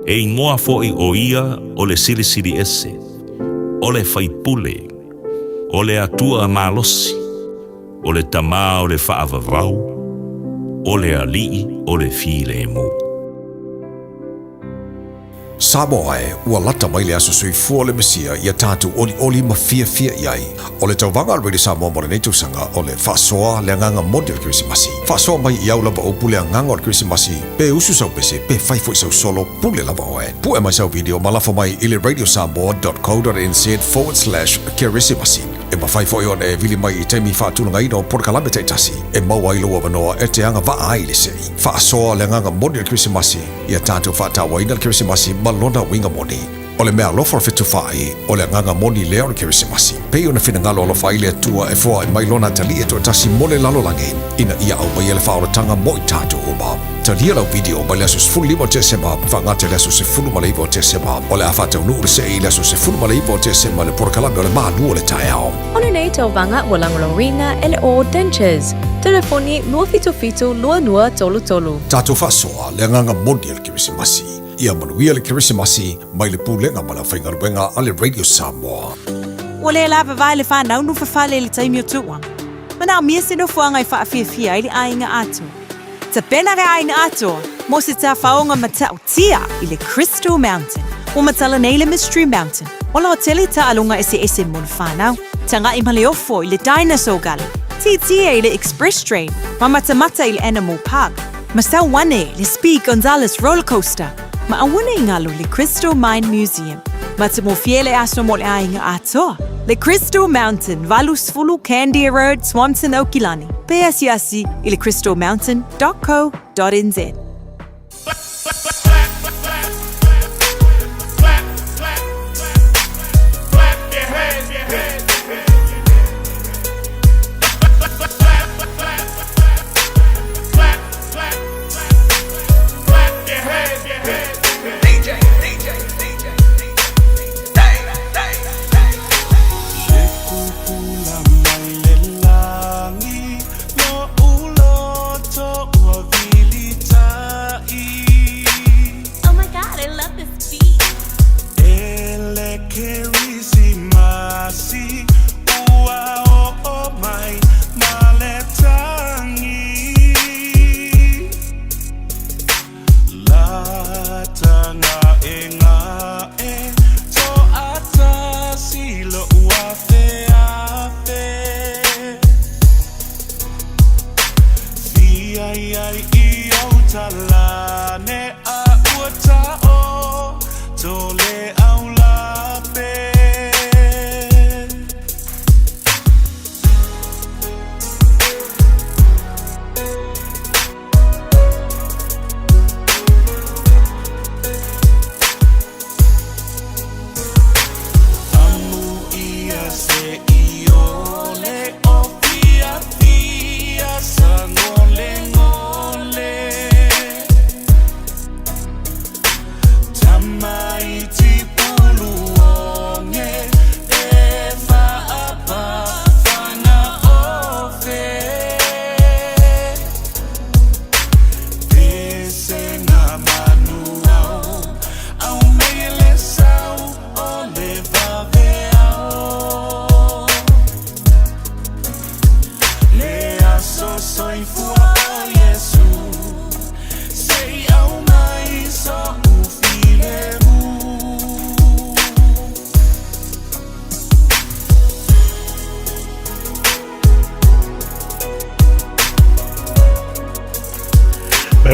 E igoa foʻi ʻo ia o le Silisili Ese, o le Faipule, o le Atua Malosi, o le Tamā o le Faavavau, o le Alii o le Filemu.
Samoa e, ua lata mai le aso soifua o le Mesia ia tatou olioli ma fiafia i ai. O le tauvaga a le Radio Samoa mo lenei tausaga o le faasoa le agaga moni o le Kerisimasi. Faasoa mai i au lava upu le agaga o le Kerisimasi, pe usu sau pese, pe fai foi sau solo, pule lava oe. Pue mai sau video ma lafo mai i le radiosamoa.co.nz/kerisimasi. E mafai foi ona e vili mai i taimi faatulagaina o polokalame taitasi e maua ai lou avanoa e te agavaa ai i le sei. Faasoa le agaga moni o le Kerisimasi, ia tatou faatauaina le Kerisimasi ma lona uiga moni. O le meaalofa o le fetufaai, o le agaga moni lea o le Kerisimasi. Pei ona finagalo alofa ai le Atua e foai mai Lona Atalii e toatasi mo le lalolagi, ina ia aumaia le faaolataga mo i tatou uma. talia lau video mai le aso 15 o Tesema faagata i le aso 19 o Tesema. O le a faataunuu le see i le aso 19 o Tesema i le polokalame o le Malu o le Taeao.
O lenei tauvaga ua lagolagoina e le All Dentures. Telefoni 277 2233.
Tatou faasoa le agaga moni o le Kerisimasi. Ia manuia le Kerisimasi mai le Pulega ma le Aufaigaluega a le Radio Samoa.
Ua le lavavae le whanau no whawhale i le taimi o tuuanga. Manaomia se nofoaga e faafiafia ai le aiga atoa. Tapena le aiga atoa mo se tafaoga matautia i le Crystal Mountain. Ua matala nei le Mystery Mountain o le hotele taaloga eseese mo le whanau. Taga'i ma le ofo i le Dinosaur Gully, tietie i le Express Train, ma matamata i le Animal Park, ma sau ane le Speed Gonzales Roller Coaster, ma auana i galo le Crystal Mine Museum. Matamofie le aso mo le aiga atoa. Le Crystal Mountain, 80 Candia Road, Swanson, Aukilani. Pe asiasi i le crystalmountain.co.nz.
Oh my god, I love this beat.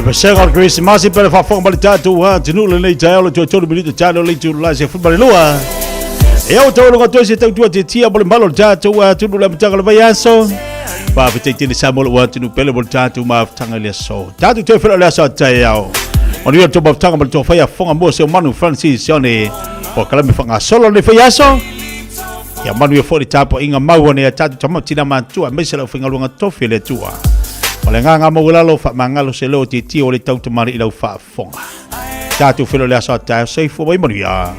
Pesega o le Kerisimasi pe le faafofoga mai le tatou atunuu lenei taeao le toe tolu minute talo le itula se fulu ma le lua. E au tau longa toe se tautua te tia mo le malo le tatou atunuu le amataga o le vaiaso. Faafetai tele Samoa lou atunuu pele mo le tatou mafutaga i le aso. Tatou toe feiloai le aso a taeao. Manuia le tou mafutaga ma le tou faia fofoga mua se o manu Francis Sione. Polokalame faagasolo lenei faiaso. Ia manuia foi le tapuaiga mau a nai a tatou tama tina matutua aemaise le aufaigaluega tofi a le Atua. Ma le agaga maualalo faamagalo se leo o tietie o le tau tamalii i lau faafofoga. Tatou feiloai le aso a taeao. Soifua mai manuia.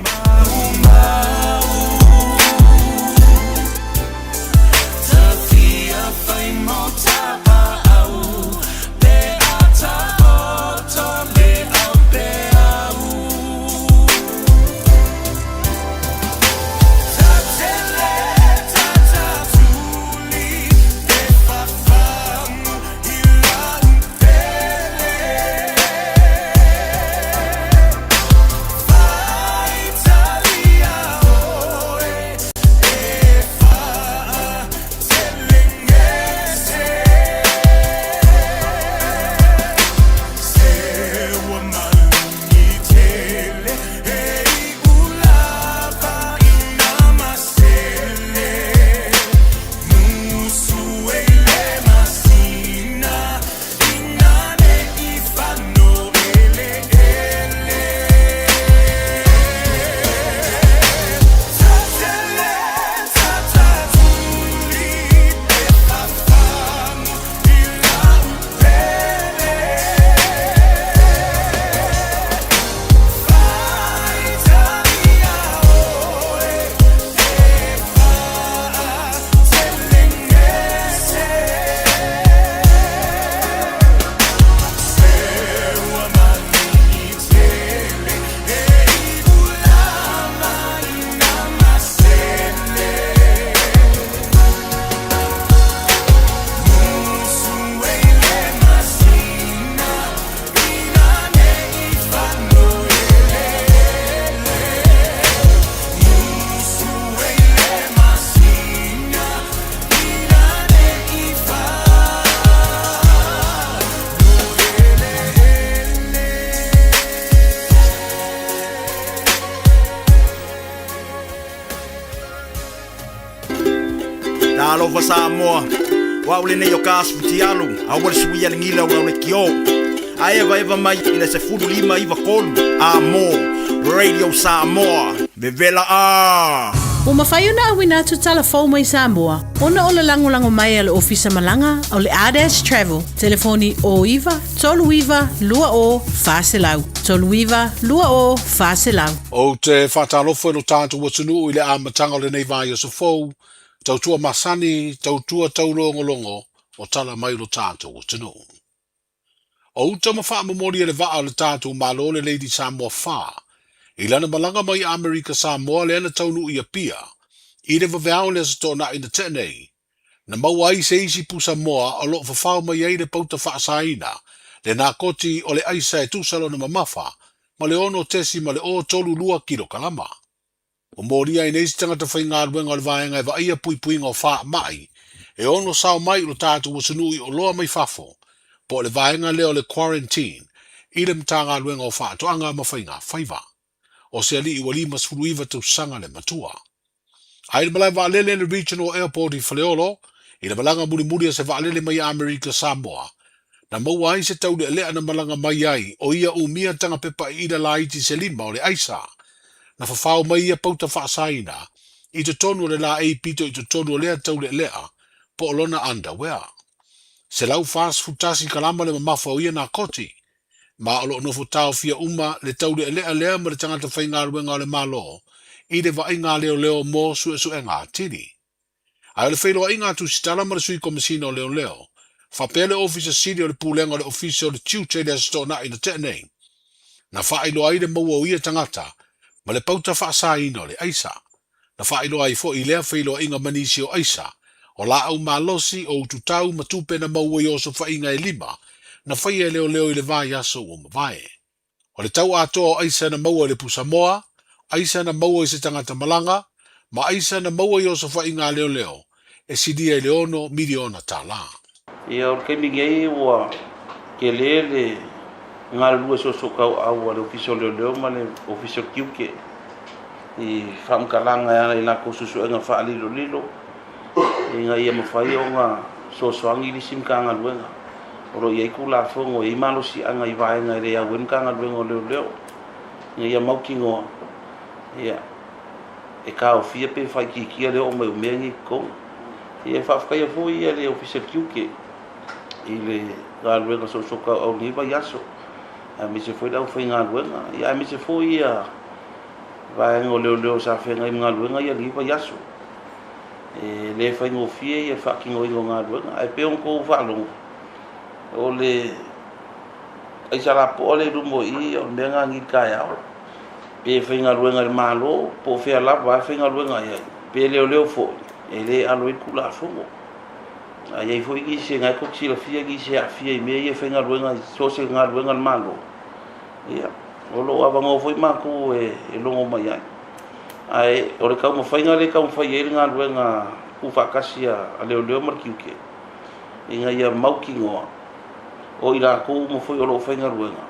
Alofa Samoa, o au lenei o ka aso futialu, aua le suia le gila o lau lekiō. A evaeva mai i le 15 93 A mō Radio Samoa, vevela a!
Ua mafai ona auina atu tala fou mai Samoa ona o le lagolago mai a le Ofisa Malaga o le Ardash Travel, telefoni 09 39 20 400, 39 20 400.
Ou te faatalofa i lo tatou atunuu i le amataga o lenei vaiaso fou, tautua masani, tautua taulogologo o tala mai lo tatou atunuu. O uta ma faamomoli e le vaa o le tatou Malo le Lady Samoa 4 i lana malaga mai Amerika Samoa lea na taunuu i Apia i le vaveao o le Aso Toonai na tea nei, na maua ai se isi pusa moa o lo o fafao mai ai le pauta faasaina le nakoti o le aisa e tusa lona mamafa ma le 6.032 kilokalama. Ua molia ai nei se tagata faigaluega o le vaega e vaaia puipuiga o faamai e ono sao mai i lo tatou atunuu i oloa mai fafo, po o le vaega lea o le quarantine i le Matagaluega o Faatoaga ma Faiga Faiva. O se alii ua 59 tausaga le matua. A i le malae vaalele le Regional Airport i Faleolo, i le malaga mulimuli a se vaalele mai Amerika Samoa, na maua ai se taulealea na malaga mai ai o ia umia tagapepa iila laiti se lima o le aisa. Na fafao mai ia pauta faasaina i totonu o le laei pito i totonu o lea taulealea po o lona underwear. 141 kalama le mamafa o ia nakoti, ma o lo o nofo taofia uma le taulealea lea ma le tagata faigaluega o le Malo i le vaaiga a leoleo mo suesuega atili. Ae o le feiloaiga a Tusitala ma le Sui Komesina o Leoleo, faapea le Ofisa Sili o le Pulega o le Ofisa o le Tiute i le Aso Toonai na tea nei, na faailoa ai le maua o ia tagata ma le pauta faasaina o le aisa. Na faailoa ai foi i lea feiloaiga ma nisi o aisa, o laau malosi, o ututau ma tupe na maua i osofaiga e lima na faia e leoleo i le vaiaso ua mavae. O le tau atoa o aisa na maua i le pusamoa, aisa na maua i se tagata malaga, ma aisa na maua i osofaiga a leoleo, e silia i le $6 miliona.
Ia, o le taimi nei ua tele le galulue soosootaua a le Ofisa o Leoleo ma le Ofisa o Tiute i faamatalaga e ala i latou suesuega faalilolilo ina ia mafai ona fesoasoani i isi Matagaluega. O lo o i ai Tulafono, e i ai malosiaga i vaega e le au ai Matagaluega o Leoleo ina ia mautinoa ia e taofia pe faaitiitia le oo mai o mea nei i totonu. Ia, e faafetaia foi ia le Ofisa o le Tiute i le galuega soosootaua i lenei vaiaso, aemaise foi le aufaigaluega, ia aemaise foi ia vaega o leoleo sa feagai ma galuega ia lenei vaiaso. E le faigofie ia faatinoina o galuega, ae pei ona outou faalogo, o le aisa lapoa lea i luma o i, o le mea lena i le taeao. Pe faigaluega i le Malo, po o fea lava e faigaluega i ai, pe leoleo foi, e le alo ai le Tulafono. A i ai foi nisi, na e tou te silafia nisi e aafia i mea ia e faigaluega i so o se galuega a le Malo, ia, o lo o avanoa foi matou e logo mai ai. Ae o le taumafaiga lea e taumafai ai le galuega tuufaatasi a leoleo ma le tiute, ina ia mautinoa o i latou uma foi o lo o faigaluega,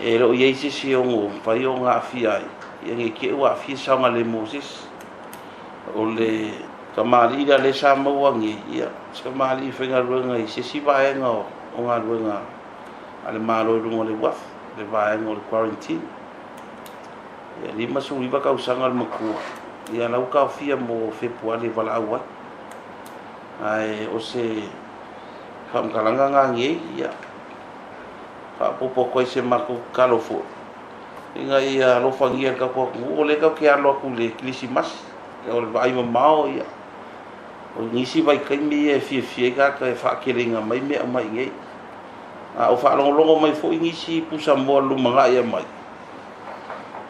e le o i ai se isi e ono mafai ona aafia ai, ia ne i te i ua aafia se saogalemu o se isi. O le tamalii lea lea sa maua nei, ia, se tamalii faigaluega i se isi vaega o galuega a le Malo i luga o le uafu, le vaega o le quarantine. Ia, 59 tausaga le matua, ia la ua taofia mo Fepuari e valaau ai. Ae o se faamatalaga lena nei, ia, faaopoopo atu ai se matou tatalo foi, ina ia alofagia le tatou atunuu, o lea tatou te alo atu i le Kerisimasi, o le vaai mamao, ia, o nisi vaitaimi ia e fiafia ai tagata e faateleina mai mea aumai i inei. A o faalogologo mai foi nisi pusamoa i le lumanai mai,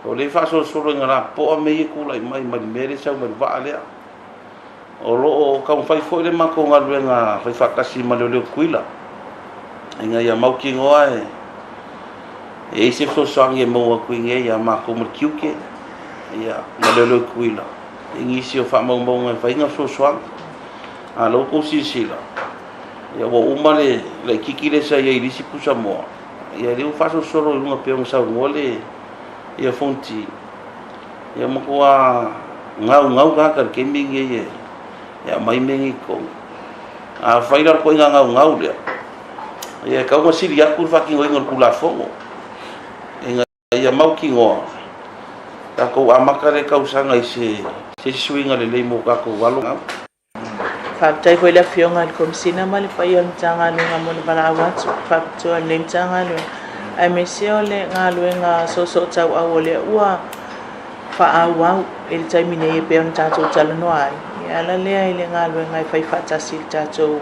o lea e faasolosolo ina lapopoa mea ia e tulai mai mai le mea lea e sau mai le vaa lea. O lo o taumafai foi le matou galuega faifaatasi ma Leoleo Tutuila ina ia mautinoa e i ai se fesoasoani e maua atu i inei ia matou ma le tiute ia, ma Leoleo Tutuila i nisi o faamaumauga e fai na fesoasoani. A o la ua outou silasila, ia ua uma le laitiiti lea sa i ai i le isi pusamoa, ia lea ua faasolosolo i luga pei ona saunoa le ia Fonoti, ia matua gaugau tagata i le taimi lenei e E aumai mea nei i totonu. A fai la le ituaiga gaugau lea, ia e tatau ona sili atu le faatinoina o le Tulafono ina ia mautinoa tatou amata lea tausaga i se isi suiga lelei mo tatou alo.
Faafetai foi i le Afioga i le Komesina ma le paia o le Matagaluega mo le valaau atu faapitoa i lenei Matagaluega, aemaise o le galuega soosootauau o lea ua faaauau i le taimi nei e pei ona tatou talanoa ai. E ala lea i le galuega e fai faatasi i le tatou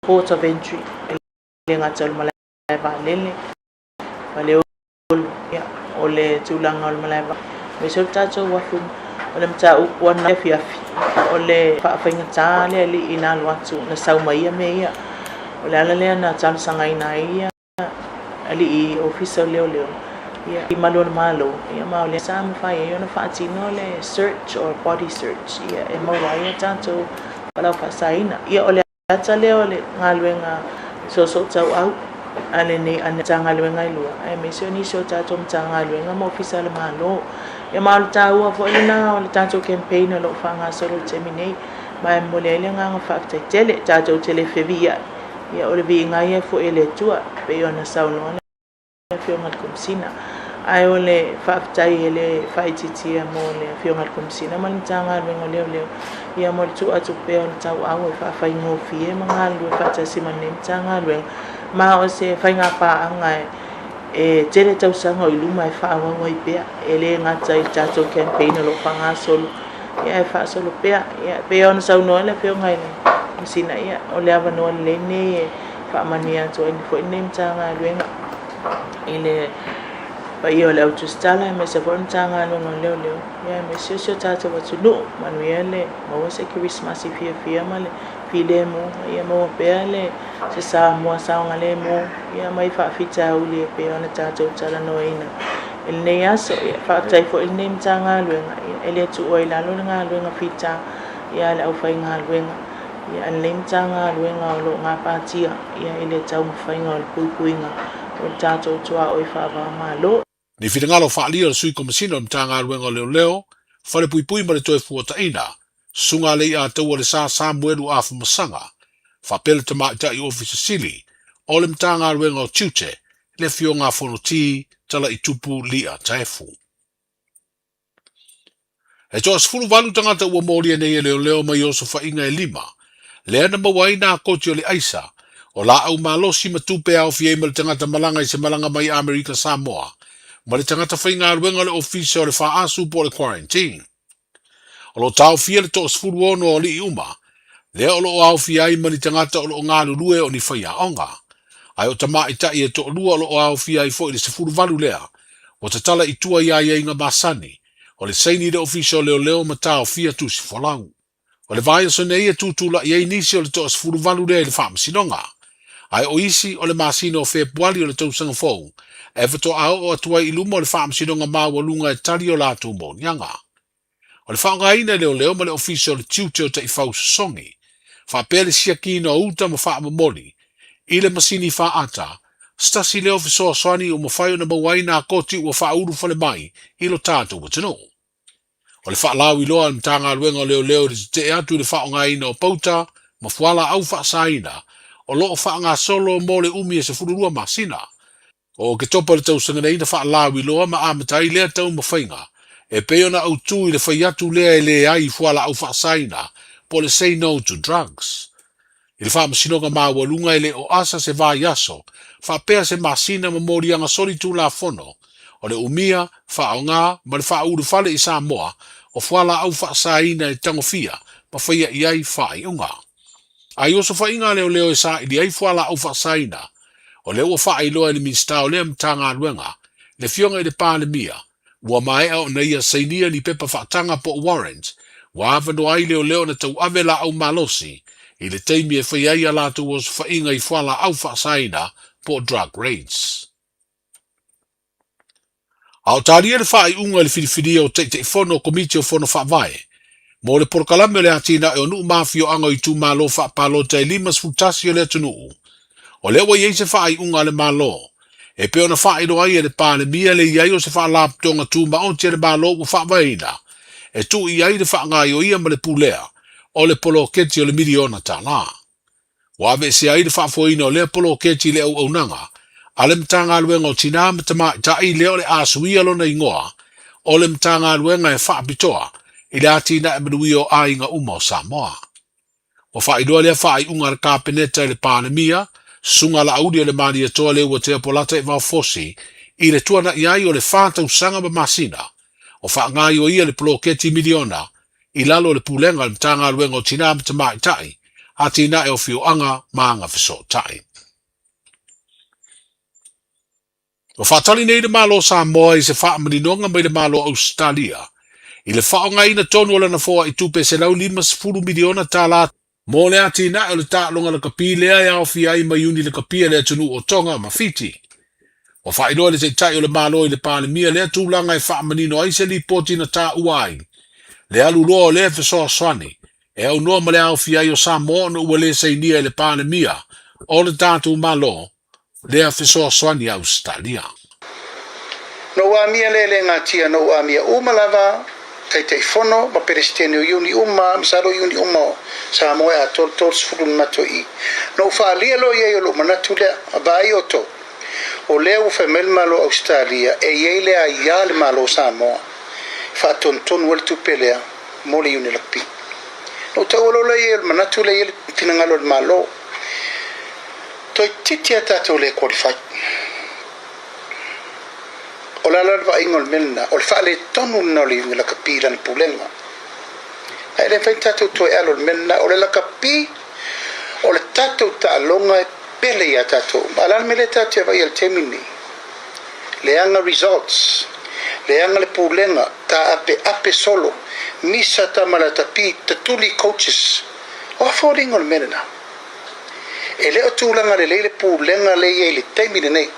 Port of Entry, e le gata o le malae vaalele, Faleolo, ia, o le tulaga o le malae vaalele, aemaise o le tatou uafu. O le mataupu afiafi, o le faafaigata le alii na alu atu na sau mai ia mea ia. O le ala lea na talosagaina ai ia alii ofisa o leoleo ia i malu o le Malo, ia ma o lea sa mafai ai ona faatino le search or body search ia e maua ai a tatou fualaau faasaina. Ia o le ata lea o le galuega soosootauau a lenei Matagaluega e lua, aemaise o nisi o tatou Matagaluega ma Ofisa o le Malo. Ia ma o le taua foi lena o le tatou campaign o lo o faagasolo i le taimi nei, ma e momoli ai le agaga faafetai tele, tatou te le feviiai, ia o le viiga ia e foi e le Atua, e pei ona saunoa le Afioga i le Komesina. Ae o le faafetai e le faaitiitia mo le Afioga i le Komesina ma le Matagaluega o Leoleo, ia mo le tuu atu pea o le tauau e faafaigofie ma galulue faatasi ma lenei Matagaluega, ma o se faigapaaga e tele tausaga o i luma e faaauau ai pea, e le gata i le tatou campaign o lo o faagasolo, ia ae faasolo pea. Ia e pei ona saunoa le Afioga i le Komesina, ia o le avanoa lelei lenei e faamanuia atu ai foi lenei Matagaluega i le paia o le au tusitala, aemaise foi o le Matagaluega o Leoleo, ia aemaise o si o tatou atunuu. Manuia le maua se Kerisimasi fiafia ma le filemu, ia maua pea le se Samoa saogalemu, ia mai faafitauli e pei ona tatou talanoaina i lenei aso. Ia, faafetai foi i lenei Matagaluega, ia, e le tuua i lalo le galuega fita ia a le aufaigaluega. Ia, a lenei Matagaluega o lo o gapatia ia i le taumafaiga o le puipuiga o le tatou tuaoi faava-o-Malo.
Ni finagalo faaalia o le Sui Komesina o le Matagaluega o Leoleo, Falepuipui ma le Toefuataiga, Susuga Aleiataua Lesa Samuelu Afamasaga, faapea le Tamaitai Ofisa Sili o le Matagaluega o Tiute, le Afioga a Fonoti Talaitupu Lia Taefu. E toa 18 tagata ua molia nei e leoleo mai osofaiga e lima, lea na maua ai nā koti o le aisa, o laau malosi ma tupe e aofia ai ma le tagata malaga i se malaga mai Amerika Samoa, ma le tagata faigaluega o le ofisa o le faaasu po o le quarantine. O lo o taofia le toa 16 o alii uma, lea o lo o aofia ai ma ni tagata o lo o galulue o ni faiaoga. Ae o tamaitai e toalua o lo o aofia ai foi le 18 lea, ua tatala i tua i aiaiga masani, o le saini i le Ofisa o Leoleo ma taofia tusi folau. O le vaiaso nei e tutulai ai nisi o le toa 18 lea i le faamasinoga. Ae o isi o le masina o Fepuali o le tausaga fou e faatoa oo atu ai i luma o le faamasinoga maualuga e tali o latou moniaga. O le faaaogaina e leoleo ma le Ofisa o le Tiute o Taifau Sosogi, faapea le siakiina o uta ma faamomoli i le masini faata, se tasi lea o fesoasoani ua mafai ona maua ai nā koti ua faaulu fale mai i lo tatou atunuu. O le faalauiloa a le Matagaluega o Leoleo i le tetee atu i le faaaogaina o pauta ma fualaau faasaina o lo o faagasolo mo le umi e 12 masina. O Oketopa i le tausaga nei na faalauiloa ma amata ai lea taumafaiga e pei ona autu i le fai atu lea e leai i fualaau faasaina po o le Say No to Drugs. I le faamasinoga maualuga e le o asa se vaiaso faapea se masina ma moliaga solitulafono o le umia, faaaoga ma le faaulufale i Samoa o fualaau faasaina e tagofia ma faia i ai faaiuga. A i osofaiga a leoleo e saili ai fualaau faasaina, o lea ua faailoa e le Minisita o lea Matagaluega, le Afioga i le Palemia, ua maea ona ia sainia ni pepa faataga po o warrant, ua avanoa ai leoleo na tauave laau malosi i le taimi e fai ai a latou osofaiga i fualaau faasaina po o drug raids. A o talia le faaiuga i le filifilia o Taitaifono o Komiti o Fono Faavae mo le polokalame o le atinae o nuu ma afioaga o itumalo faapalota e 51 o le atunuu, o lea ua i ai se faaiuga a le Malo e pei ona faailoa ai e le Palemia le i ai o se faalapotopotoga tumaoti a le Malo ua faavaeina e tuu i ai le faagaoioia ma le pulea o le poloketi o le miliona tālā. Ua aveesea ai le faafoeina o lea poloketi i le auaunaga a le Matagaluega o Tinā ma Tamaitai lea o le a suia lona igoa o le Matagaluega e Faapitoa i le Atinae Manuia o Aiga Uma o Samoa. Ua faailoa lea faaiuga a le Kapeneta i le Palemia, Susuga Laauli o le Malietoa Leuatea Polata Evaofosi i le tuanai ai o le fa tausaga ma masina o faagaoioia le poloketi miliona i lalo o le Pulega a le Matagaluega o Tinā ma Tamaitai, Atinae o Afioaga ma Agafesootai. Ua faatali nei le Malo o Samoa i se faamaninoga mai le Malo o Ausetalia i le faaaogaina tonu o lana foai tupe $150 miliona tala mo le atinae o le taaloga lakapi lea e aofia ai ma iuni lakapi a le atunuu o Tonga ma Fiti. Ua faailoa e le Taitai o le Malo i le Palemia lea tulaga e faamanino ai se lipoti na taua ai le alu loa o lea fesoasoani e aunoa ma le aofia ai o Samoa ona ua le sainia e le Palemia o le tatou Malo lea fesoasoani a Ausetalia.
Na ou amia le le gatia na ou amia uma lava Taitaifono ma Peresetene o Iuni uma masalo Iuni uma o Samoa e atoa le 30 na matou i na ou faaalia loa iai o lou manatu lea vaai outou o lea ua fai mai le Malo o Ausetalia e iai le aia le Malo o Samoa e faatonutonu ai le tupe lea mo le Iuni Lakapi. Na ou taua loa lea iai o le manatu lea iai le finagalo o le Malo. Toeitiiti a tatou le qualify. O le a la le vaaiga o le mea lena? O le faaletonu lena o le iuga lakapi i lana pulega. Ae le mafai ona tatou toe alo i le mea lena. O le lakapi, o le tatou taaloga e pele ia tatou uma. A o le a le mea lea tatou te vaai i le taimi lenei? Leaga results, leaga le pulega, taapeape solo, misa tama latapi, tatuli coaches. O a foliga o le mea lena? E le o tulaga lelei le pulega lea e i ai i le taimi lenei.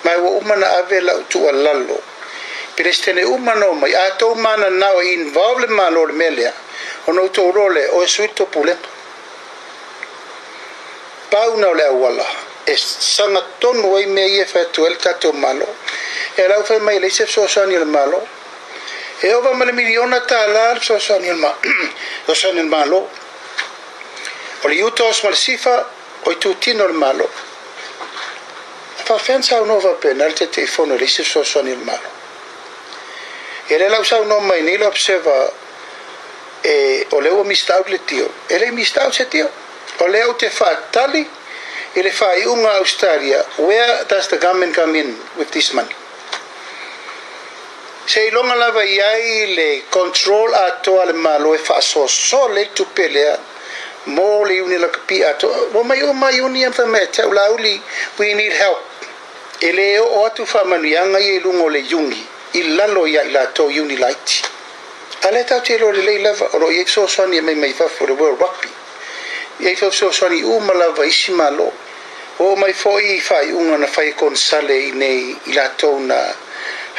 Ma ua uma ona ave lau tuualalo, Peresetene uma na omai, a tou mananao e involve le Malo i le mea lea, ona outou iloa lea, o e sui le tou pulega. Pau na o le auala e sagatonu ai mea ia e fai atu ai le tatou Malo. E la ua fai mai e leai se fesoasoani a le Malo. E ova ma le miliona tala le fesoasoani a le Malo. O le UTOS ma le SIFA o itutino o le Malo. E faafefea ona saunoa faapena le Taitaifono i le isi fesoasoani a le Malo? Ia lea la ua saunoa mai nei le Observer e o lea ua missed out le deal. E le i missed out se deal. O lea ou te faatali i le faaiuga a Australia, where does the government come in with this money? Seiloga lava i ai le control atoa a le Malo e faasoasoa lelei le tupe lea mo le iuni lakapi atoa. Ua omai uma iuni ia ma fai mai ia te au, Laauli, we need help. E le oo atu faamanuiaga ia i luga o le iuni i lalo ia i latou iuni laiti. A o lea tatou te iloa lelei lava o lo o i ai fesoasoani e aumai mai fafo i le World Rugby. E i ai fesoasoani uma lava i isi Malo. Ua oo mai foi i faaiuga na fai e konesale i nei i latou na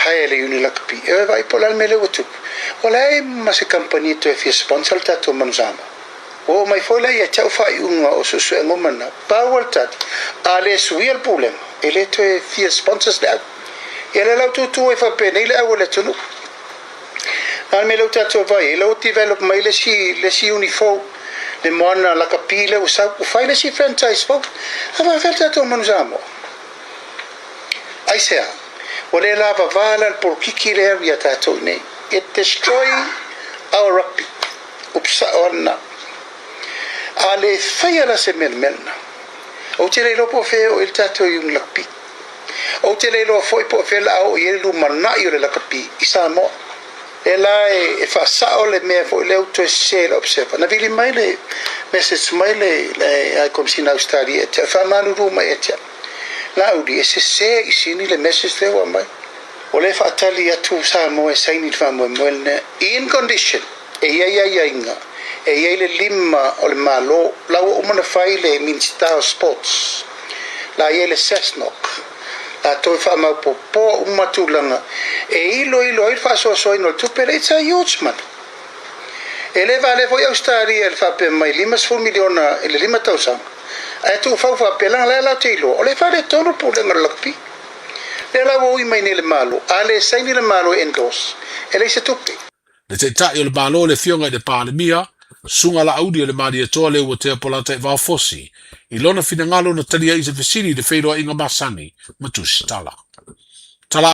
hire le iuni lakapi. E vaai po o le a le mea lea ua tupu. Ua leai ma se kamupani e toe fia sponsor le tatou manu Samoa. Ua oo mai foi la ia te au faaiuga o suesuega uma na. Pau o le tali, a le suia le pulega, e le toe fia sponsors le au. Ia lea la ua tutu ai faapenei le au o le atunuu. Na le mea lea ua tatou vaai ai, la ua develop mai le isi, le isi uni fou, le moana lakapi lea ua sau, ua fai le isi franchise fou. A faafefea le tatou manu Samoa? Aisea? Ua le lavava la le polokiki lea e alu ia tatou i nei. It destroy our rugby. Upu sao lava lena. A le faia la se mea i le mea lena, ou te le iloa po o fea e oo i ai le tatou uni lakapi. Ou te le iloa foi po o fea la a oo i ai le lumanai o le lakapi i Samoa. Lea la e faasao le mea foi lea ua toe sese le Observer. Na vili mai le message mai le High Commissioner Ausetalia ia te au, faamalulu mai ia te au. Laauli, e sese i sini le message lea ua aumai. O lea e faatali atu Samoa e saini le faamoemoe lena in condition e i ai aiaiga, e i ai le lima o le Malo, la ua uma ona fai le Minisita o Sports, la i ai le SASNOC, latou e faamaopoopoa uma tulaga e iloilo ai le faasoasoaina o le tupe lea, it's a huge money. E le valea foi Ausetalia i le faapea mai $50 miliona i le lima tausaga, ae tuufau faapea, leaga la e latou te iloa, o lea e faaletonu le pulega o le lakapi. Lea la ua ui mai nei le Malo, a le saini le Malo e endorse, e leai se tupe.
Le Taitai o le Malo le Afioga i le Palemia, Susuga Laauli o le Malietoa Leuatea Polata Evao Fosi, i lona finagalo na talia ai i se fesili i le feiloaiga masani ma Tusitala.